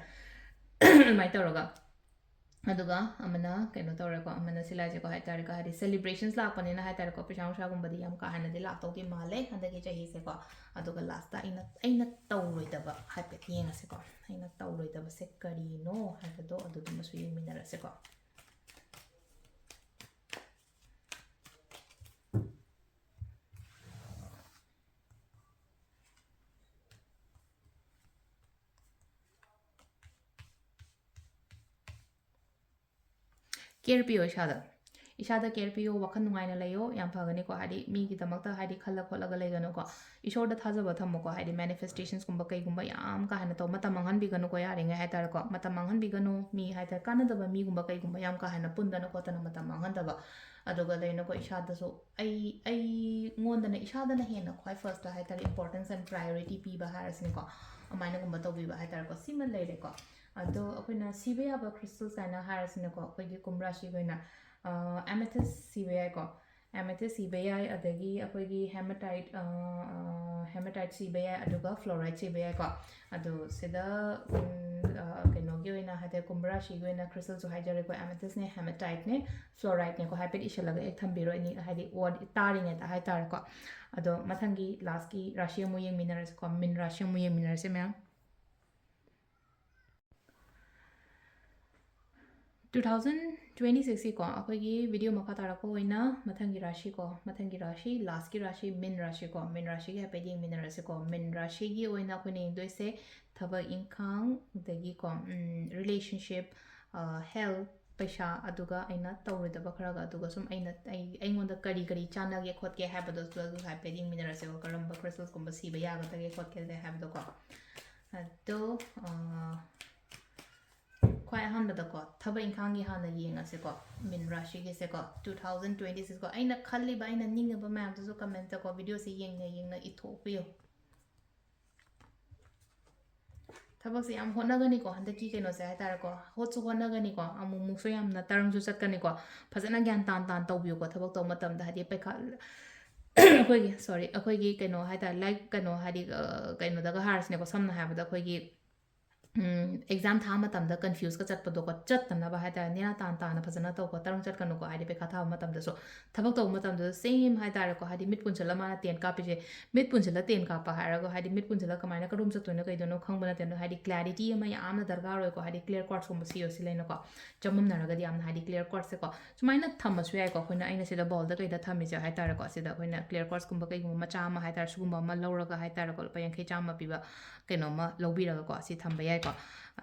ꯑꯗꯨꯃꯥꯏꯅ ꯇꯧꯔꯒ ꯑꯗꯨꯒ ꯑꯃꯅ ꯀꯩꯅꯣ ꯇꯧꯔꯦꯀꯣ, ꯑꯃꯅ ꯁꯤ ꯂꯥꯏꯁꯦꯀꯣ ꯍꯥꯏꯇꯥꯔꯦꯀꯣ, ꯍꯥꯏꯗꯤ ꯁꯦꯂꯤꯕ꯭ꯔꯦꯁꯟꯁ ꯂꯥꯛꯄꯅꯤꯅ ꯍꯥꯏꯇꯥꯔꯦꯀꯣ, ꯄꯩꯁꯥ ꯅꯨꯡꯁꯥꯒꯨꯝꯕꯗꯤ ꯌꯥꯝ ꯀꯥ ꯍꯦꯟꯅꯗꯤ ꯂꯥꯛꯇꯧꯗꯤ ꯃꯥꯜꯂꯦ ꯍꯟꯗꯛꯀꯤ ꯆꯍꯤꯁꯦꯀꯣ꯫ ꯑꯗꯨꯒ ꯂꯥꯁꯇ ꯑꯩꯅ ꯑꯩꯅ ꯇꯧꯔꯣꯏꯗꯕ ꯍꯥꯏꯐꯦꯠ ꯌꯦꯡꯉꯁꯤꯀꯣ꯫ ꯑꯩꯅ ꯇꯧꯔꯣꯏꯗꯕꯁꯦ ꯀꯔꯤꯅꯣ ꯍꯥꯏꯕꯗꯣ ꯑꯗꯨꯗꯨꯃꯁꯨ ꯌꯦꯡꯃꯤꯟꯅꯔꯁꯤꯀꯣ꯫ ꯀꯦꯌꯔ ꯄꯤꯌꯣ ꯏꯁꯥꯗ꯫ ꯏꯁꯥꯗ ꯀꯦꯌꯔ ꯄꯤꯌꯣ, ꯋꯥꯈꯜ ꯅꯨꯡꯉꯥꯏꯅ ꯂꯩꯌꯣ, ꯌꯥꯝ ꯐꯒꯅꯤꯀꯣ꯫ ꯍꯥꯏꯗꯤ ꯃꯤꯒꯤꯗꯃꯛꯇ ꯍꯥꯏꯗꯤ ꯈꯜꯂ ꯈꯣꯠꯂꯒ ꯂꯩꯒꯅꯨꯀꯣ꯫ ꯏꯁꯣꯔꯗ ꯊꯥꯖꯕ ꯊꯝꯃꯣꯀꯣ꯫ ꯍꯥꯏꯗꯤ ꯃꯦꯅꯤꯐꯦꯁꯇꯦꯁꯟꯁꯀꯨꯝꯕ ꯀꯩꯒꯨꯝꯕ ꯌꯥꯝ ꯀꯥ ꯍꯦꯟꯅ ꯇꯧ, ꯃꯇꯝ ꯃꯥꯡꯍꯟꯕꯤꯒꯅꯨꯀꯣ, ꯌꯥꯔꯤꯉꯩ ꯍꯥꯏꯇꯥꯔꯦꯀꯣ꯫ ꯃꯇꯝ ꯃꯥꯡꯍꯟꯕꯤꯒꯅꯨ, ꯃꯤ ꯍꯥꯏꯇꯥꯔꯦ ꯀꯥꯟꯅꯗꯕ ꯃꯤꯒꯨꯝꯕ ꯀꯩꯒꯨꯝꯕ ꯌꯥꯝ ꯀꯥ ꯍꯦꯟꯅ ꯄꯨꯟꯗꯅ ꯈꯣꯠꯇꯅ ꯃꯇꯝ ꯃꯥꯡꯍꯟꯗꯕ꯫ ꯑꯗꯨꯒ ꯂꯩꯅꯀꯣ, ꯏꯁꯥꯗꯁꯨ ꯑꯩ ꯑꯩꯉꯣꯟꯗꯅ ꯏꯁꯥꯗꯅ ꯍꯦꯟꯅ ꯈ꯭ꯋꯥꯏ ꯐꯥꯔꯁꯇ ꯍꯥꯏꯇꯥꯔꯦ importance and priority ꯄꯤꯕ ꯍꯥꯏꯔꯁꯤꯅꯦꯀꯣ꯫ ꯑꯗꯨꯃꯥꯏꯅꯒꯨꯝꯕ ꯇꯧꯕꯤꯕ ꯍꯥꯏꯇꯥꯔꯦꯀꯣ꯫ ꯁꯤꯃ ꯂꯩꯔꯦꯀꯣ꯫ ꯑꯗꯣ ꯑꯩꯈꯣꯏꯅ ꯁꯤꯕ ꯌꯥꯕ ꯀ꯭ꯔꯤꯁꯇꯜꯁ ꯍꯥꯏꯅ ꯍꯥꯏꯔꯁꯤꯅꯦꯀꯣ, ꯑꯩꯈꯣꯏꯒꯤ ꯀꯨꯝꯚ ꯔꯥꯁꯤꯒꯤ ꯑꯣꯏꯅ ꯑꯦꯃꯦꯊꯤꯁ ꯁꯤꯕ ꯌꯥꯏꯀꯣ꯫ ꯑꯦꯃꯦꯊꯤꯁ ꯁꯤꯕ ꯌꯥꯏ, ꯑꯗꯒꯤ ꯑꯩꯈꯣꯏꯒꯤ ꯍꯦꯃꯥꯇꯥꯏꯠ, ꯍꯦꯃꯥꯇꯥꯏꯠ ꯁꯤꯕ ꯌꯥꯏ, ꯑꯗꯨꯒ ꯐ꯭ꯂꯣꯔꯥꯏꯠ ꯁꯤꯕ ꯌꯥꯏꯀꯣ꯫ ꯑꯗꯣ ꯁꯤꯗ ꯎꯝ, ꯑ, ꯀꯩꯅꯣꯒꯤ ꯑꯣꯏꯅ ꯍꯥꯏ ꯑꯗꯩ ꯀꯨꯝꯚ ꯔꯥꯁꯤꯒꯤ ꯑꯣꯏꯅ crystalꯁꯨ ꯍꯥꯏꯖꯔꯦꯀꯣ, amethystꯅꯦ, hematiteꯅꯦ, fluoriteꯅꯦꯀꯣ, ꯍꯥꯏꯐꯦꯠ ꯏꯁꯤꯜꯂꯒ ꯍꯦꯛ ꯊꯝꯕꯤꯔꯣ, ꯑꯅꯤ ꯍꯥꯏꯗꯤ word ꯇꯥꯔꯤꯉꯩꯗ ꯍꯥꯏꯇꯥꯔꯦꯀꯣ꯫ ꯑꯗꯣ ꯃꯊꯪꯒꯤ lastꯀꯤ ꯔꯥꯁꯤ ꯑꯃꯨꯛ ꯌꯦꯡꯃꯤꯟꯅꯔꯁꯤꯀꯣ, ꯃꯤꯟ ꯔꯥꯁꯤ ꯑꯃꯨꯛ ꯌꯦꯡꯃꯤꯟꯅꯔꯁꯤ ꯃꯌꯥꯝ꯫ Two thousand twenty sixꯀꯤꯀꯣ, ꯑꯩꯈꯣꯏꯒꯤ video ꯃꯈꯥ ꯇꯥꯔꯛꯄ ꯑꯣꯏꯅ ꯃꯊꯪꯒꯤ ꯔꯥꯁꯤꯀꯣ, ꯃꯊꯪꯒꯤ ꯔꯥꯁꯤ, lastꯀꯤ ꯔꯥꯁꯤ ꯃꯤꯟ ꯔꯥꯁꯤꯀꯣ, ꯃꯤꯟ ꯔꯥꯁꯤꯒꯤ ꯍꯥꯏꯐꯦꯠ ꯌꯦꯡꯃꯤꯟꯅꯔꯁꯤꯀꯣ꯫ ꯃꯤꯟ ꯔꯥꯁꯤꯒꯤ ꯑꯣꯏꯅ ꯑꯩꯈꯣꯏꯅ ꯌꯦꯡꯗꯣꯏꯁꯦ ꯊꯕꯛ ꯏꯪꯈꯥꯡ, ꯑꯗꯒꯤꯀꯣ, ꯎꯝ, relationship, ꯑ, health, ꯄꯩꯁꯥ, ꯑꯗꯨꯒ ꯑꯩꯅ ꯇꯧꯔꯣꯏꯗꯕ ꯈꯔꯒ, ꯑꯗꯨꯒ ꯁꯨꯝ ꯑꯩꯅ, ꯑꯩ, ꯑꯩꯉꯣꯟꯗ ꯀꯔꯤ ꯀꯔꯤ ꯆꯥꯟꯅꯒꯦ ꯈꯣꯠꯀꯦ ꯍꯥꯏꯕꯗꯣ ꯑꯗꯨ ꯍꯥꯏꯐꯦꯠ ꯌꯦꯡꯃꯤꯟꯅꯔꯁꯦꯕ꯫ ꯀꯔꯝꯕ crystalꯁꯀꯨꯝꯕ ꯁꯤꯕ ꯌꯥꯒꯗꯒꯦ ꯈꯣꯠꯀꯗꯒꯦ ꯍꯥꯏꯕꯗꯣꯀꯣ꯫ ꯑꯗꯣ, ꯑ, ꯈ꯭ꯋꯥꯏ ꯑꯍꯥꯟꯕꯗꯀꯣ, ꯊꯕꯛ ꯏꯪꯈꯥꯡꯒꯤ ꯍꯥꯟꯅ ꯌꯦꯡꯉꯁꯦꯀꯣ, ꯃꯤꯟ ꯔꯥꯁꯤꯒꯤꯁꯦꯀꯣ꯫ Two thousand twenty sixꯀꯣ, ꯑꯩꯅ ꯈꯜꯂꯤꯕ, ꯑꯩꯅ ꯅꯤꯡꯉꯤꯕ ꯃꯌꯥꯝꯗꯨꯁꯨ commentꯇꯀꯣ, videoꯁꯦ ꯌꯦꯡꯅ ꯌꯦꯡꯅ ꯏꯊꯣꯛꯄꯤꯌꯨ꯫ ꯊꯕꯛꯁꯦ ꯌꯥꯝ ꯍꯣꯠꯅꯒꯅꯤꯀꯣ, ꯍꯟꯗꯛꯀꯤ ꯀꯩꯅꯣꯁꯦ ꯍꯥꯏꯇꯥꯔꯦꯀꯣ, ꯍꯣꯠꯁꯨ ꯍꯣꯠꯅꯒꯅꯤꯀꯣ, ꯑꯃꯨꯛ ꯑꯃꯨꯛꯁꯨ ꯌꯥꯝꯅ ꯇꯔꯪꯁꯨ ꯆꯠꯀꯅꯤꯀꯣ꯫ ꯐꯖꯅ ꯒ꯭ꯌꯥꯟ ꯇꯥꯟ ꯇꯥꯟ ꯇꯧꯕꯤꯌꯨꯀꯣ, ꯊꯕꯛ ꯇꯧꯕ ꯃꯇꯝꯗ, ꯍꯥꯏꯗꯤ ꯄꯩꯈꯥ, ꯑꯩꯈꯣꯏꯒꯤ, sorry, ꯑꯩꯈꯣꯏꯒꯤ ꯀꯩꯅꯣ ꯍꯥꯏꯇꯥꯔꯦ, ꯂꯥꯏꯔꯤꯛ ꯀꯩꯅꯣ ꯍꯥꯏꯗꯤ, ꯑ, ꯀꯩꯅꯣꯗꯒ ꯍꯥꯏꯔꯁꯤꯅꯦꯀꯣ, ꯁꯝꯅ ꯍꯥꯏꯔꯕꯗ ꯑꯩꯈꯣꯏꯒꯤ, ꯎꯝ, exam ꯊꯥꯕ ꯃꯇꯝꯗ confuseꯀ ꯆꯠꯄꯗꯣꯀꯣ, ꯆꯠꯇꯅꯕ ꯍꯥꯏꯇꯥꯔꯦ, ꯅꯦꯅꯥ ꯇꯥꯟ ꯇꯥꯅ ꯐꯖꯅ ꯇꯧꯀꯣ, ꯇꯔꯪ ꯆꯠꯀꯅꯨꯀꯣ, ꯍꯥꯏꯗꯤ ꯄꯩꯈꯥ ꯊꯥꯕ ꯃꯇꯝꯗꯁꯨ꯫ ꯊꯕꯛ ꯇꯧꯕ ꯃꯇꯝꯗꯁꯨ same ꯍꯥꯏꯇꯥꯔꯦꯀꯣ, ꯍꯥꯏꯗꯤ ꯃꯤꯠ ꯄꯨꯟꯁꯤꯜꯂ ꯃꯥꯅ ꯇꯦꯟ ꯀꯥꯞꯄꯤꯁꯦ, ꯃꯤꯠ ꯄꯨꯟꯁꯤꯜꯂ ꯇꯦꯟ ꯀꯥꯞꯄ ꯍꯥꯏꯔꯒ, ꯍꯥꯏꯗꯤ ꯃꯤꯠ ꯄꯨꯟꯁꯤꯜꯂ ꯀꯃꯥꯏꯅ ꯀꯔꯣꯝ ꯆꯠꯇꯣꯏꯅꯣ ꯀꯩꯗꯣꯏꯅꯣ ꯈꯪꯕ ꯅꯠꯇꯦ꯫ ꯑꯗꯨꯅ ꯍꯥꯏꯗꯤ clarity ꯑꯃ ꯌꯥꯝꯅ ꯗꯔꯀꯥꯔ ꯑꯣꯏꯀꯣ, ꯍꯥꯏꯗꯤ clear cardsꯀꯨꯝꯕ ꯁꯤꯌꯣ ꯁꯤ ꯂꯩꯅꯀꯣ, ꯆꯃꯝꯅꯔꯒꯗꯤ ꯌꯥꯝꯅ ꯍꯥꯏꯗꯤ clear cardsꯁꯦꯀꯣ ꯁꯨꯃꯥꯏꯅ ꯊꯝꯃꯁꯨ ꯌꯥꯏꯀꯣ꯫ ꯑꯩꯈꯣꯏꯅ, ꯑꯩꯅ ꯁꯤꯗ bowlꯗ ꯀꯩꯗ ꯊꯝꯃꯤꯁꯦ ꯍꯥꯏꯇꯥꯔꯦꯀꯣ, ꯁꯤꯗ ꯑꯩꯈꯣꯏꯅ clear cardsꯀꯨꯝꯕ ꯀꯩꯒꯨꯝꯕ ꯃꯆꯥ ꯑꯃ ꯍꯥꯏꯇꯥꯔꯦ, ꯁꯤꯒꯨꯝꯕ ꯑꯃ ꯂꯧꯔꯒ ꯍꯥꯏꯇꯥꯔꯦꯀꯣ, ꯂꯨꯄꯥ ꯌꯥꯡꯈꯩ ꯆꯥꯝꯃ ꯄꯤꯕ ꯀꯩꯅꯣꯝꯃ ꯂꯧꯕꯤꯔꯒꯀꯣ, ꯁꯤ ꯊꯝꯕ ꯌꯥꯏꯀꯣ꯫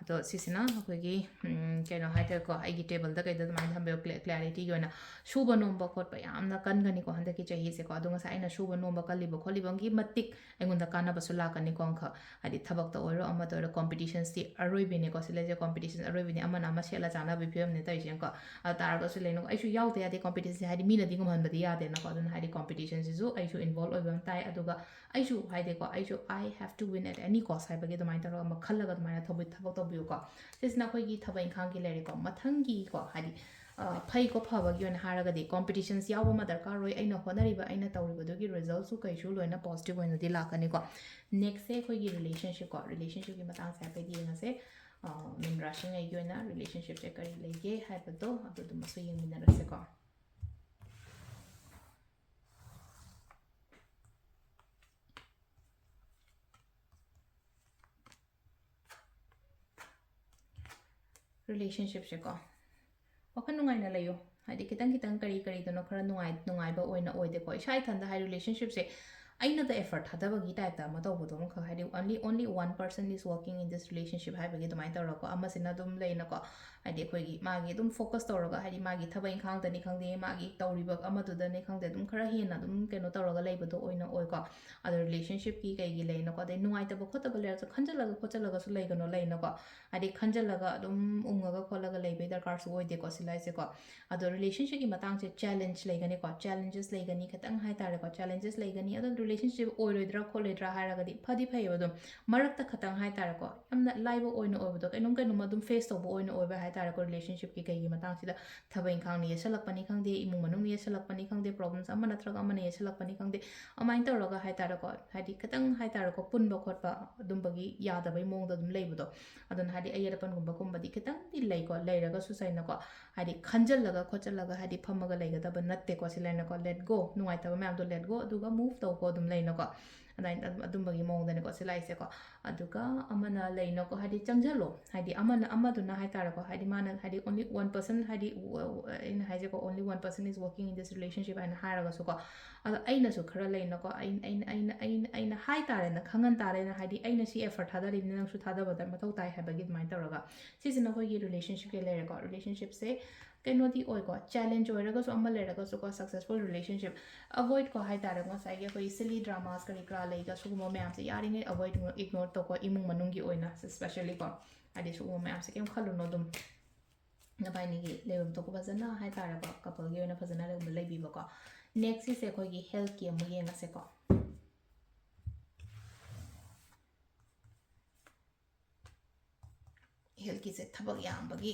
ꯑꯗꯣ ꯁꯤꯁꯤꯅ ꯑꯩꯈꯣꯏꯒꯤ, ꯎꯝ, ꯀꯩꯅꯣ ꯍꯥꯏꯇꯥꯔꯦꯀꯣ, ꯑꯩꯒꯤ tableꯗ ꯀꯩꯗ ꯑꯗꯨꯃꯥꯏꯅ ꯊꯝꯕꯤꯌꯣ, cla-, clarityꯒꯤ ꯑꯣꯏꯅ꯫ ꯁꯨꯕ ꯅꯣꯝꯕ ꯈꯣꯠꯄ ꯌꯥꯝꯅ ꯀꯟꯒꯅꯤꯀꯣ ꯍꯟꯗꯛꯀꯤ ꯆꯍꯤꯁꯦꯀꯣ꯫ ꯑꯗꯣ ꯉꯁꯥꯏ ꯑꯩꯅ ꯁꯨꯕ ꯅꯣꯝꯕ ꯀꯜꯂꯤꯕ ꯈꯣꯠꯂꯤꯕꯒꯤ ꯃꯇꯤꯛ ꯑꯩꯉꯣꯟꯗ ꯀꯥꯟꯅꯕꯁꯨ ꯂꯥꯛꯀꯅꯤꯀꯣ꯫ ꯑꯃꯈꯛ ꯍꯥꯏꯗꯤ ꯊꯕꯛꯇ ꯑꯣꯏꯔꯣ, ꯑꯃꯗ ꯑꯣꯏꯔꯣ, competitionsꯇꯤ ꯑꯔꯣꯏꯕꯤꯅꯤꯀꯣ꯫ ꯁꯤ ꯂꯩꯁꯦ, competitions ꯑꯔꯣꯏꯕꯤꯅꯤ, ꯑꯃꯅ ꯑꯃ ꯁꯦꯠꯂ ꯆꯥꯅꯕꯒꯤ ꯐꯤꯕꯝꯅꯤ ꯇꯧꯔꯤꯁꯦꯀꯣ꯫ ꯑꯗꯨ ꯇꯥꯔꯒꯁꯨ ꯂꯩꯅꯀꯣ, ꯑꯩꯁꯨ ꯌꯥꯎꯗ ꯌꯥꯗꯦ competitionꯁꯦ, ꯍꯥꯏꯗꯤ ꯃꯤꯅꯗꯤ ꯉꯝꯍꯟꯕꯗꯤ ꯌꯥꯗꯦꯅꯀꯣ꯫ ꯑꯗꯨꯅ ꯍꯥꯏꯗꯤ competitionꯁꯤꯁꯨ ꯑꯩꯁꯨ involve ꯑꯣꯏꯕ ꯑꯃ ꯇꯥꯏ꯫ ꯑꯗꯨꯒ ꯑꯩꯁꯨ ꯍꯥꯏꯗꯤꯀꯣ, ꯑꯩꯁꯨ I have to win at any cost ꯍꯥꯏꯕꯒꯤ ꯑꯗꯨꯃꯥꯏꯅ ꯇꯧꯔꯒ ꯑꯃ ꯈꯜꯂꯒ ꯑꯗꯨꯃꯥꯏꯅ ꯊꯕꯛ, ꯊꯕꯛ ꯇꯧꯕꯤꯌꯨꯀꯣ꯫ ꯁꯤꯁꯤꯅ ꯑꯩꯈꯣꯏꯒꯤ ꯊꯕꯛ ꯏꯪꯈꯥꯡꯒꯤ ꯂꯩꯔꯦꯀꯣ꯫ ꯃꯊꯪꯒꯤꯀꯣ, ꯍꯥꯏꯗꯤ, ꯑ, ꯐꯩꯀꯣ, ꯐꯕꯒꯤ ꯑꯣꯏꯅ ꯍꯥꯏꯔꯒꯗꯤ competitions ꯌꯥꯎꯕ ꯑꯃ ꯗꯔꯀꯥꯔ ꯑꯣꯏ꯫ ꯑꯩꯅ ꯍꯣꯠꯅꯔꯤꯕ, ꯑꯩꯅ ꯇꯧꯔꯤꯕꯗꯨꯒꯤ resultꯁꯨ ꯀꯩꯁꯨ ꯂꯣꯏꯅ positive ꯑꯣꯏꯅꯗꯤ ꯂꯥꯛꯀꯅꯤꯀꯣ꯫ Nextꯁꯦ ꯑꯩꯈꯣꯏꯒꯤ relationshipꯀꯣ, relationshipꯀꯤ ꯃꯇꯥꯡꯁꯦ ꯍꯥꯏꯐꯦꯠ ꯌꯦꯡꯉꯁꯦ꯫ ꯃꯤꯟ ꯔꯥꯁꯤꯉꯩꯒꯤ ꯑꯣꯏꯅ ꯔꯤꯂꯦꯁꯟꯁꯤꯞꯁꯦ ꯀꯔꯤ ꯂꯩꯒꯦ ꯍꯥꯏꯕꯗꯣ ꯑꯗꯨꯗꯨꯃꯁꯨ ꯌꯦꯡꯃꯤꯟꯅꯔꯁꯦꯀꯣ꯫ ꯔꯤꯂꯦꯁꯟꯁꯤꯞꯁꯦꯀꯣ, ꯋꯥꯈꯜ ꯅꯨꯡꯉꯥꯏꯅ ꯂꯩꯌꯨ꯫ ꯍꯥꯏꯗꯤ ꯈꯤꯇꯪ ꯈꯤꯇꯪ ꯀꯔꯤ ꯀꯔꯤꯗꯅꯣ ꯈꯔ ꯅꯨꯡꯉꯥꯏ ꯅꯨꯡꯉꯥꯏꯕ ꯑꯣꯏꯅ ꯑꯣꯏꯗꯦꯀꯣ꯫ ꯏꯁꯥ ꯏꯊꯟꯗ ꯍꯥꯏ ꯔꯤꯂꯦꯁꯟꯁꯤꯞꯁꯦ ꯑꯩꯅꯗ effort ꯊꯥꯗꯕꯒꯤ typeꯇ ꯑꯃ ꯇꯧꯕꯗꯣ ꯑꯃꯈꯛ, ꯍꯥꯏꯗꯤ only only one person is working in this relationship ꯍꯥꯏꯕꯒꯤ ꯑꯗꯨꯃꯥꯏꯅ ꯇꯧꯔꯒꯀꯣ, ꯑꯃꯁꯤꯅ ꯑꯗꯨꯝ ꯂꯩꯅꯀꯣ, ꯍꯥꯏꯗꯤ ꯑꯩꯈꯣꯏꯒꯤ ꯃꯥꯒꯤ ꯑꯗꯨꯝ focus ꯇꯧꯔꯒ, ꯍꯥꯏꯗꯤ ꯃꯥꯒꯤ ꯊꯕꯛ ꯏꯪꯈꯥꯡꯗꯅꯤ ꯈꯪꯗꯦ, ꯃꯥꯒꯤ ꯇꯧꯔꯤꯕ ꯑꯃꯗꯨꯗꯅꯤ ꯈꯪꯗꯦ, ꯑꯗꯨꯝ ꯈꯔ ꯍꯦꯟꯅ ꯑꯗꯨꯝ ꯀꯩꯅꯣ ꯇꯧꯔꯒ ꯂꯩꯕꯗꯣ ꯑꯣꯏꯅ ꯑꯣꯏꯀꯣ꯫ ꯑꯗꯣ ꯔꯤꯂꯦꯁꯟꯁꯤꯞꯀꯤ ꯀꯩꯒꯤ ꯂꯩꯅꯀꯣ, ꯑꯗꯩ ꯅꯨꯡꯉꯥꯏꯇꯕ ꯈꯣꯠꯇꯕ ꯂꯩꯔꯁꯨ ꯈꯟꯖꯤꯜꯂꯒ ꯈꯣꯠꯆꯜꯂꯒ ꯁꯨ ꯂꯩꯒꯅꯣ ꯂꯩꯅꯀꯣ꯫ ꯍꯥꯏꯗꯤ ꯈꯟꯖꯤꯜꯂꯒ ꯑꯗꯨꯝ ꯎꯪꯉꯒ ꯈꯣꯠꯂꯒ ꯂꯩꯕꯩ ꯗꯔꯀꯥꯔꯁꯨ ꯑꯣꯏꯗꯦꯀꯣ ꯁꯤꯂꯥꯏꯁꯦꯀꯣ꯫ ꯑꯗꯣ ꯔꯤꯂꯦꯁꯟꯁꯤꯞꯀꯤ ꯃꯇꯥꯡꯁꯦ ꯆꯦꯂꯦꯟꯖ ꯂꯩꯒꯅꯤꯀꯣ, ꯆꯦꯂꯦꯟꯖꯦꯁ ꯂꯩꯒꯅꯤ, ꯈꯤꯇꯪ ꯍꯥꯏꯇꯥꯔꯦꯀꯣ, ꯆꯦꯂꯦꯟꯖꯦꯁ ꯂꯩꯒꯅꯤ꯫ ꯑꯗꯣ ꯔꯤꯂꯦꯁꯟꯁꯤꯞ ꯑꯣꯏꯔꯣꯏꯗ꯭ꯔꯥ ꯈꯣꯠꯂꯣꯏꯗ꯭ꯔꯥ ꯍꯥꯏꯔꯒꯗꯤ ꯐꯗꯤ ꯐꯩꯌꯦꯕ, ꯑꯗꯨꯝ ꯃꯔꯛꯇ ꯈꯤꯇꯪ ꯍꯥꯏꯇꯥꯔꯦꯀꯣ, ꯌꯥꯝꯅ ꯂꯥꯏꯕ ꯑꯣꯏꯅ ꯑꯣꯏꯕꯗꯣ, ꯀꯩꯅꯣꯝ ꯀꯩꯅꯣꯝ ꯑꯗꯨꯝ ꯐꯦꯁ ꯇꯧꯕ ꯑꯣꯏꯅ ꯑꯣꯏꯕ ꯍꯥꯏꯇꯥꯔꯦꯀꯣ꯫ ꯔꯤꯂꯦꯁꯟꯁꯤꯞꯀꯤ ꯀꯩꯒꯤ ꯃꯇꯥꯡꯁꯤꯗ ꯊꯕꯛ ꯏꯪꯈꯥꯡꯅ ꯌꯦꯠꯁꯜꯂꯛꯄꯅꯤ ꯈꯪꯗꯦ, ꯏꯃꯨꯡ ꯃꯅꯨꯡꯅ ꯌꯦꯠꯁꯜꯂꯛꯄꯅꯤ ꯈꯪꯗꯦ, ꯄ꯭ꯔꯣꯕ꯭ꯂꯦꯝꯁ ꯑꯃ ꯅꯠꯇ꯭ꯔꯒ ꯑꯃꯅ ꯌꯦꯠꯁꯜꯂꯛꯄꯅꯤ ꯈꯪꯗꯦ, ꯑꯗꯨꯃꯥꯏꯅ ꯇꯧꯔꯒ ꯍꯥꯏꯇꯥꯔꯦꯀꯣ, ꯍꯥꯏꯗꯤ ꯈꯤꯇꯪ ꯍꯥꯏꯇꯥꯔꯦꯀꯣ, ꯄꯨꯟꯕ ꯈꯣꯠꯄ ꯑꯗꯨꯝꯕꯒꯤ ꯌꯥꯗꯕꯩ ꯃꯑꯣꯡꯗ ꯑꯗꯨꯝ ꯂꯩꯕꯗꯣ꯫ ꯑꯗꯨꯅ ꯍꯥꯏꯗꯤ ꯑꯌꯦꯠ ꯑꯄꯟꯒꯨꯝꯕꯒꯨꯝꯕꯗꯤ ꯈꯤꯇꯪꯗꯤ ꯂꯩꯀꯣ, ꯂꯩꯔꯒꯁꯨ ꯁꯩꯅꯀꯣ, ꯍꯥꯏꯗꯤ ꯈꯟꯖꯜꯂꯒ ꯈꯣꯠꯆꯜꯂꯒ ꯍꯥꯏꯗꯤ ꯐꯝꯃꯒ ꯂꯩꯒꯗꯕ ꯅꯠꯇꯦꯀꯣ꯫ ꯁꯤ ꯂꯩꯅꯀꯣ, let go, ꯅꯨꯡꯉꯥꯏꯇꯕ ꯃꯌꯥꯝꯗꯣ let go, ꯑꯗꯨꯒ move ꯇꯧꯀꯣ, ꯑꯗꯨꯝ ꯂꯩꯅꯀꯣ꯫ ꯑꯗꯨꯃꯥꯏꯅ ꯑꯗꯨꯝ ꯑꯗꯨꯝꯕꯒꯤ ꯃꯑꯣꯡꯗꯅꯦꯀꯣ ꯁꯤ ꯂꯥꯛꯏꯁꯦꯀꯣ꯫ ꯑꯗꯨꯒ ꯑꯃꯅ ꯂꯩꯅꯀꯣ, ꯍꯥꯏꯗꯤ ꯆꯪꯁꯤꯜꯂꯣ, ꯍꯥꯏꯗꯤ ꯑꯃꯅ, ꯑꯃꯗꯨꯅ ꯍꯥꯏꯇꯥꯔꯦꯀꯣ, ꯍꯥꯏꯗꯤ ꯃꯥꯅ ꯍꯥꯏꯗꯤ only one person, ꯍꯥꯏꯗꯤ ꯋ-, ꯋ-, ꯑꯩꯅ ꯍꯥꯏꯁꯦꯀꯣ, only one person is working in this relationship ꯍꯥꯏꯅ ꯍꯥꯏꯔꯒꯁꯨꯀꯣ, ꯑꯗꯣ ꯑꯩꯅꯁꯨ ꯈꯔ ꯂꯩꯅꯀꯣ, ꯑꯩꯅ, ꯑꯩꯅ, ꯑꯩꯅ, ꯑꯩꯅ, ꯑꯩꯅ ꯍꯥꯏ ꯇꯥꯔꯦꯅ, ꯈꯪꯍꯟ ꯇꯥꯔꯦꯅ, ꯍꯥꯏꯗꯤ ꯑꯩꯅ ꯁꯤ effort ꯊꯥꯗꯔꯤꯕꯅꯤꯅ ꯅꯪꯁꯨ ꯊꯥꯗꯕꯗ ꯃꯊꯧ ꯇꯥꯏ ꯍꯥꯏꯕꯒꯤ ꯑꯗꯨꯃꯥꯏꯅ ꯇꯧꯔꯒ, ꯁꯤꯁꯤꯅ ꯑꯩꯈꯣꯏꯒꯤ ꯔꯤꯂꯦꯁꯟꯁꯤꯞꯀꯤ ꯂꯩꯔꯦꯀꯣ꯫ ꯔꯤꯂꯦꯁꯟꯁꯤꯞꯁꯦ ꯀꯩꯅꯣꯗꯤ ꯑꯣꯏꯀꯣ, ꯆꯦꯂꯦꯟꯖ ꯑꯣꯏꯔꯒꯁꯨ ꯑꯃ ꯂꯩꯔꯒꯁꯨꯀꯣ, successful relationship avoid ꯀꯣ ꯍꯥꯏꯇꯥꯔꯦ, ꯉꯁꯥꯏꯒꯤ ꯑꯩꯈꯣꯏꯒꯤ silly dramas ꯀꯔꯤ ꯀꯔꯥ ꯂꯩꯒ ꯁꯤꯒꯨꯝꯕ ꯃꯌꯥꯝꯁꯦ ꯌꯥꯔꯤꯉꯩ avoid, ignore ꯇꯧꯀꯣ, ꯏꯃꯨꯡ ꯃꯅꯨꯡꯒꯤ ꯑꯣꯏꯅ especially ꯀꯣ, ꯍꯥꯏꯗꯤ ꯁꯤꯒꯨꯝꯕ ꯃꯌꯥꯝꯁꯦ ꯀꯩꯝ ꯈꯜꯂꯨꯅꯣ, ꯑꯗꯨꯝ ꯅꯕꯥꯏꯅꯤꯒꯤ ꯂꯩꯐꯝ ꯊꯣꯛꯄ ꯐꯖꯅ ꯍꯥꯏꯇꯥꯔꯦꯀꯣ, coupleꯒꯤ ꯑꯣꯏꯅ ꯐꯖꯅ ꯑꯗꯨꯝ ꯂꯩꯕꯤꯕꯀꯣ꯫ Nextꯁꯤꯁꯦ ꯑꯩꯈꯣꯏꯒꯤ healthꯀꯤ ꯑꯃꯨꯛ ꯌꯦꯡꯉꯁꯦꯀꯣ꯫ Healthꯀꯤꯁꯦ ꯊꯕꯛ ꯌꯥꯝꯕꯒꯤ,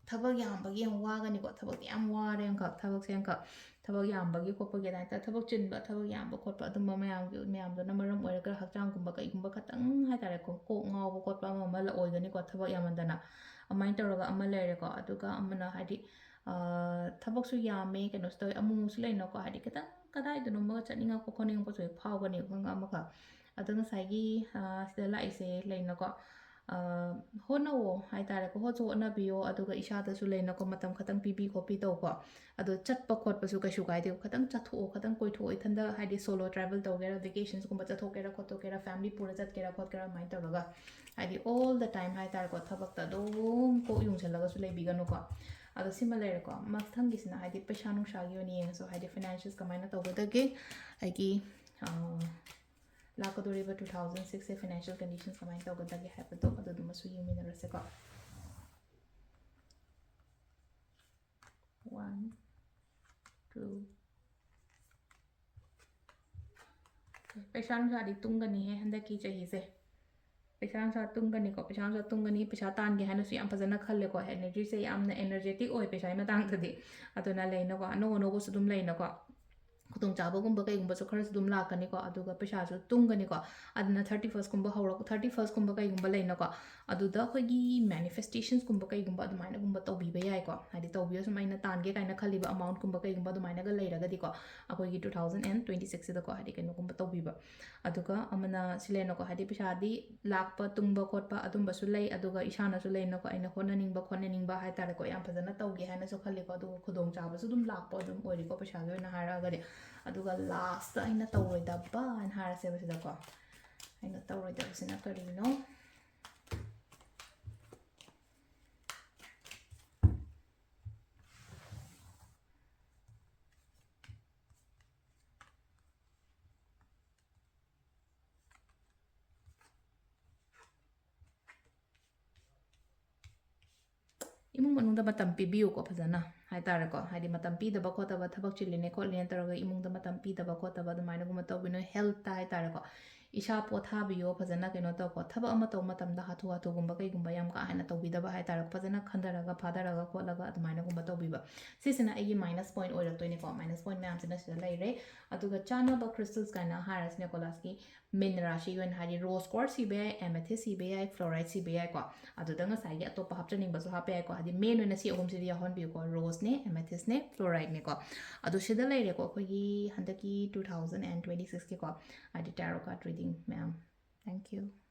ꯊꯕꯛ ꯌꯥꯝꯕꯒꯤ ꯌꯥꯝ ꯋꯥꯒꯅꯤꯀꯣ, ꯊꯕꯛꯇꯤ ꯌꯥꯝ ꯋꯥꯔꯦ ꯑꯃꯈꯛ, ꯊꯕꯛꯁꯦ ꯑꯃꯈꯛ ꯊꯕꯛ ꯌꯥꯝꯕꯒꯤ ꯈꯣꯠꯄꯒꯤ ꯑꯗꯨꯃꯥꯏꯅ ꯇꯧꯔ ꯊꯕꯛ ꯆꯤꯟꯕ, ꯊꯕꯛ ꯌꯥꯝꯕ ꯈꯣꯠꯄ ꯑꯗꯨꯝꯕ ꯃꯌꯥꯝꯒꯤ, ꯃꯌꯥꯝꯗꯨꯅ ꯃꯔꯝ ꯑꯣꯏꯔꯒ ꯍꯛꯆꯥꯡꯒꯨꯝꯕ ꯀꯩꯒꯨꯝꯕ ꯈꯇꯪ ꯍꯥꯏꯇꯥꯔꯦꯀꯣ, ꯀꯣꯛ ꯉꯥꯎꯕ ꯈꯣꯠꯄ ꯑꯃ ꯑꯃ ꯑꯣꯏꯒꯅꯤꯀꯣ, ꯊꯕꯛ ꯌꯥꯝꯃꯟꯗꯅ꯫ ꯑꯗꯨꯃꯥꯏꯅ ꯇꯧꯔꯒ ꯑꯃ ꯂꯩꯔꯦꯀꯣ꯫ ꯑꯗꯨꯒ ꯑꯃꯅ ꯍꯥꯏꯗꯤ, ꯑ, ꯊꯕꯛꯁꯨ ꯌꯥꯝꯃꯦ, ꯀꯩꯅꯣꯁꯨ ꯇꯧꯋꯦ, ꯑꯃꯨꯛꯃꯨꯛꯁꯨ ꯂꯩꯅꯀꯣ, ꯍꯥꯏꯗꯤ ꯈꯤꯇꯪ ꯀꯗꯥꯏꯗꯅꯣꯃꯒ ꯆꯠꯅꯤꯡꯉꯛꯄ ꯈꯣꯠꯅꯤꯡꯉꯛꯄꯁꯨ ꯍꯦꯛ ꯐꯥꯎꯒꯅꯤ, ꯈꯪ-, ꯑꯃꯈꯛ꯫ ꯑꯗꯣ ꯉꯁꯥꯏꯒꯤ, ꯑ, ꯁꯤꯗ ꯂꯥꯛꯏꯁꯦ ꯂꯩꯅꯀꯣ, ꯑ, ꯍꯣꯠꯅꯧꯋꯣ ꯍꯥꯏꯇꯥꯔꯦꯀꯣ, ꯍꯣꯠꯁꯨ ꯍꯣꯠꯅꯕꯤꯌꯣ, ꯑꯗꯨꯒ ꯏꯁꯥꯗꯁꯨ ꯂꯩꯅꯀꯣ ꯃꯇꯝ ꯈꯇꯪ ꯄꯤꯕꯤ ꯈꯣꯠꯄꯤ ꯇꯧꯀꯣ꯫ ꯑꯗꯣ ꯆꯠꯄ ꯈꯣꯠꯄꯁꯨ ꯀꯩꯁꯨ ꯀꯥꯏꯗꯦ, ꯈꯇꯪ ꯆꯠꯊꯣꯛꯑꯣ, ꯈꯇꯪ ꯀꯣꯏꯊꯣꯛꯑꯣ, ꯏꯊꯟꯗ ꯍꯥꯏꯗꯤ solo travel ꯇꯧꯒꯦꯔꯥ, vacationsꯀꯨꯝꯕ ꯆꯠꯊꯣꯛꯀꯦꯔꯥ ꯈꯣꯠꯇꯣꯛꯀꯦꯔꯥ, family ꯄꯨꯔ ꯆꯠꯀꯦꯔꯥ ꯈꯣꯠꯀꯦꯔꯥ, ꯑꯗꯨꯃꯥꯏꯅ ꯇꯧꯔꯒ ꯍꯥꯏꯗꯤ all the time ꯍꯥꯏꯇꯥꯔꯦꯀꯣ, ꯊꯕꯛꯇ ꯑꯗꯨꯝ ꯀꯣꯛ ꯌꯨꯡꯁꯜꯂꯒꯁꯨ ꯂꯩꯕꯤꯒꯅꯨꯀꯣ꯫ ꯑꯗꯣ ꯁꯤꯃ ꯂꯩꯔꯦꯀꯣ꯫ ꯃꯊꯪꯒꯤꯁꯤꯅ ꯍꯥꯏꯗꯤ ꯄꯩꯁꯥ ꯅꯨꯡꯁꯥꯒꯤ ꯑꯣꯏꯅ ꯌꯦꯡꯉꯁꯨ, ꯍꯥꯏꯗꯤ finances ꯀꯃꯥꯏꯅ ꯇꯧꯒꯗꯒꯦ, ꯑꯩꯒꯤ, ꯑ, ꯂꯥꯛꯀꯗꯧꯔꯤꯕ two thousand sixꯁꯦ financial conditions ꯀꯃꯥꯏꯅ ꯇꯧꯒꯗꯒꯦ ꯍꯥꯏꯕꯗꯣ ꯑꯗꯨꯗꯨꯃꯁꯨ ꯌꯦꯡꯃꯤꯟꯅꯔꯁꯦꯀꯣ꯫ One, two. ꯄꯩꯁꯥ ꯅꯨꯡꯁꯥꯗꯤ ꯇꯨꯡꯒꯅꯤꯍꯦ ꯍꯟꯗꯛꯀꯤ ꯆꯍꯤꯁꯦ꯫ ꯄꯩꯁꯥ ꯅꯨꯡꯁꯥ ꯇꯨꯡꯒꯅꯤꯀꯣ, ꯄꯩꯁꯥ ꯅꯨꯡꯁꯥ ꯇꯨꯡꯒꯅꯤ, ꯄꯩꯁꯥ ꯇꯥꯟꯒꯦ ꯍꯥꯏꯅꯁꯨ ꯌꯥꯝ ꯐꯖꯅ ꯈꯜꯂꯦꯀꯣ꯫ Energyꯁꯦ ꯌꯥꯝꯅ energetic ꯑꯣꯏ ꯄꯩꯁꯥꯒꯤ ꯃꯇꯥꯡꯗꯗꯤ꯫ ꯑꯗꯨꯅ ꯂꯩꯅꯀꯣ, ꯑꯅꯧ ꯑꯅꯧꯕꯁꯨ ꯑꯗꯨꯝ ꯂꯩꯅꯀꯣ꯫ ꯈꯨꯗꯣꯡꯆꯥꯕꯒꯨꯝꯕ ꯀꯩꯒꯨꯝꯕꯁꯨ ꯈꯔꯁꯨ ꯑꯗꯨꯝ ꯂꯥꯛꯀꯅꯤꯀꯣ, ꯑꯗꯨꯒ ꯄꯩꯁꯥꯁꯨ ꯇꯨꯡꯒꯅꯤꯀꯣ꯫ ꯑꯗꯨꯅ thirty firstꯀꯨꯝꯕ ꯍꯧꯔꯛ-, thirty firstꯀꯨꯝꯕ ꯀꯩꯒꯨꯝꯕ ꯂꯩꯅꯀꯣ, ꯑꯗꯨꯗ ꯑꯩꯈꯣꯏꯒꯤ manifestations ꯀꯨꯝꯕ ꯀꯩꯒꯨꯝꯕ ꯑꯗꯨꯃꯥꯏꯅꯒꯨꯝꯕ ꯇꯧꯕꯤꯕ ꯌꯥꯏꯀꯣ꯫ ꯍꯥꯏꯗꯤ ꯇꯧꯕꯤꯌꯣ, ꯁꯨꯝ ꯑꯩꯅ ꯇꯥꯟꯒꯦ ꯀꯥꯏꯅ ꯈꯜꯂꯤꯕ amountꯀꯨꯝꯕ ꯀꯩꯒꯨꯝꯕ ꯑꯗꯨꯃꯥꯏꯅꯒ ꯂꯩꯔꯒꯗꯤꯀꯣ, ꯑꯩꯈꯣꯏꯒꯤ two thousand and twenty sixꯁꯤꯗꯀꯣ, ꯍꯥꯏꯗꯤ ꯀꯩꯅꯣꯒꯨꯝꯕ ꯇꯧꯕꯤꯕ꯫ ꯑꯗꯨꯒ ꯑꯃꯅ ꯁꯤ ꯂꯩꯅꯀꯣ, ꯍꯥꯏꯗꯤ ꯄꯩꯁꯥꯗꯤ ꯂꯥꯛꯄ ꯇꯨꯡꯕ ꯈꯣꯠꯄ ꯑꯗꯨꯝꯕꯁꯨ ꯂꯩ, ꯑꯗꯨꯒ ꯏꯁꯥꯅꯁꯨ ꯂꯩꯅꯀꯣ, ꯑꯩꯅ ꯍꯣꯠꯅꯅꯤꯡꯕ ꯈꯣꯠꯅꯅꯤꯡꯕ ꯍꯥꯏꯇꯥꯔꯦꯀꯣ, ꯌꯥꯝ ꯐꯖꯅ ꯇꯧꯒꯦ ꯍꯥꯏꯅꯁꯨ ꯈꯜꯂꯤꯀꯣ, ꯑꯗꯨꯒ ꯈꯨꯗꯣꯡꯆꯥꯕꯁꯨ ꯑꯗꯨꯝ ꯂꯥꯛꯄ ꯑꯗꯨꯝ ꯑꯣꯏꯔꯤꯀꯣ, ꯄꯩꯁꯥꯒꯤ ꯑꯣꯏꯅ ꯍꯥꯏꯔꯛꯑꯒꯗꯤ꯫ ꯑꯗꯨꯒ lastꯇ ꯑꯩꯅ ꯇꯧꯔꯣꯏꯗꯕ ꯍꯥꯏꯅ ꯍꯥꯏꯔꯁꯦꯕ ꯁꯤꯗꯀꯣ, ꯑꯩꯅ ꯇꯧꯔꯣꯏꯗꯕꯁꯤꯅ ꯀꯔꯤꯅꯣ? ꯏꯃꯨꯡ ꯃꯅꯨꯡꯗ ꯃꯇꯝ ꯄꯤꯕꯤꯌꯨꯀꯣ, ꯐꯖꯅ ꯍꯥꯏꯇꯥꯔꯦꯀꯣ꯫ ꯍꯥꯏꯗꯤ ꯃꯇꯝ ꯄꯤꯗꯕ ꯈꯣꯠꯇꯕ, ꯊꯕꯛ ꯆꯤꯜꯂꯤꯅꯦ ꯈꯣꯠꯂꯤꯅꯦ ꯇꯧꯔꯒ ꯏꯃꯨꯡꯗ ꯃꯇꯝ ꯄꯤꯗꯕ ꯈꯣꯠꯇꯕ ꯑꯗꯨꯃꯥꯏꯅꯒꯨꯝꯕ ꯇꯧꯕꯤꯅꯨ꯫ Healthꯇ ꯍꯥꯏꯇꯥꯔꯦꯀꯣ, ꯏꯁꯥ ꯄꯣꯊꯥꯕꯤꯌꯣ, ꯐꯖꯅ ꯀꯩꯅꯣ ꯇꯧꯀꯣ꯫ ꯊꯕꯛ ꯑꯃ ꯇꯧꯕ ꯃꯇꯝꯗ ꯍꯥꯊꯨ ꯍꯥꯊꯨꯒꯨꯝꯕ ꯀꯩꯒꯨꯝꯕ ꯌꯥꯝ ꯀꯥ ꯍꯦꯟꯅ ꯇꯧꯕꯤꯗꯕ ꯍꯥꯏꯇꯥꯔꯦ, ꯐꯖꯅ ꯈꯟꯊꯔꯒ ꯐꯥꯊꯔꯒ ꯈꯣꯠꯂꯒ ꯑꯗꯨꯃꯥꯏꯅꯒꯨꯝꯕ ꯇꯧꯕꯤꯕ꯫ ꯁꯤꯁꯤꯅ ꯑꯩꯒꯤ ꯃꯥꯏꯅꯁ ꯄꯣꯏꯟꯠ ꯑꯣꯏꯔꯛꯇꯣꯏꯅꯤꯀꯣ꯫ ꯃꯥꯏꯅꯁ ꯄꯣꯏꯟꯠ ꯃꯌꯥꯝꯁꯤꯅ ꯁꯤꯗ ꯂꯩꯔꯦ꯫ ꯑꯗꯨꯒ ꯆꯥꯅꯕ ꯀ꯭ꯔꯤꯁꯇꯜꯁ ꯀꯥꯏꯅ ꯍꯥꯏꯔꯁꯤꯅꯦꯀꯣ, ꯂꯥꯁꯀꯤ ꯃꯤꯟ ꯔꯥꯁꯤꯒꯤ ꯑꯣꯏꯅ ꯍꯥꯏꯗꯤ ꯔꯣꯁ ꯀ꯭ꯋꯥꯔꯠꯁ ꯁꯤꯕ ꯌꯥꯏ, ꯑꯦꯃꯦꯊꯤꯁ ꯁꯤꯕ ꯌꯥꯏ, ꯐ꯭ꯂꯣꯔꯥꯏꯠ ꯁꯤꯕ ꯌꯥꯏꯀꯣ꯫ ꯑꯗꯨꯗ ꯉꯁꯥꯏꯒꯤ ꯑꯇꯣꯞꯄ ꯍꯥꯞꯆꯅꯤꯡꯕꯁꯨ ꯍꯥꯞꯄ ꯌꯥꯏꯀꯣ, ꯍꯥꯏꯗꯤ ꯃꯦꯟ ꯑꯣꯏꯅ ꯁꯤ ꯑꯍꯨꯝꯁꯤꯗꯤ ꯌꯥꯎꯍꯟꯕꯤꯌꯨꯀꯣ, ꯔꯣꯁꯅꯦ, ꯑꯦꯃꯦꯊꯤꯁꯅꯦ, ꯐ꯭ꯂꯣꯔꯥꯏꯠꯅꯦꯀꯣ꯫ ꯑꯗꯣ ꯁꯤꯗ ꯂꯩꯔꯦꯀꯣ ꯑꯩꯈꯣꯏꯒꯤ ꯍꯟꯗꯛꯀꯤ ꯇꯨ ꯊꯥꯎꯖꯟ ꯑꯦꯟ ꯇ꯭ꯋꯦꯟꯇꯤ ꯁꯤꯛꯁꯀꯤꯀꯣ ꯍꯥꯏꯗꯤ ꯇꯦꯔꯣ ꯀꯥꯔꯠ ꯔꯤꯗꯤꯡ ꯃꯌꯥꯝ꯫ Thank you.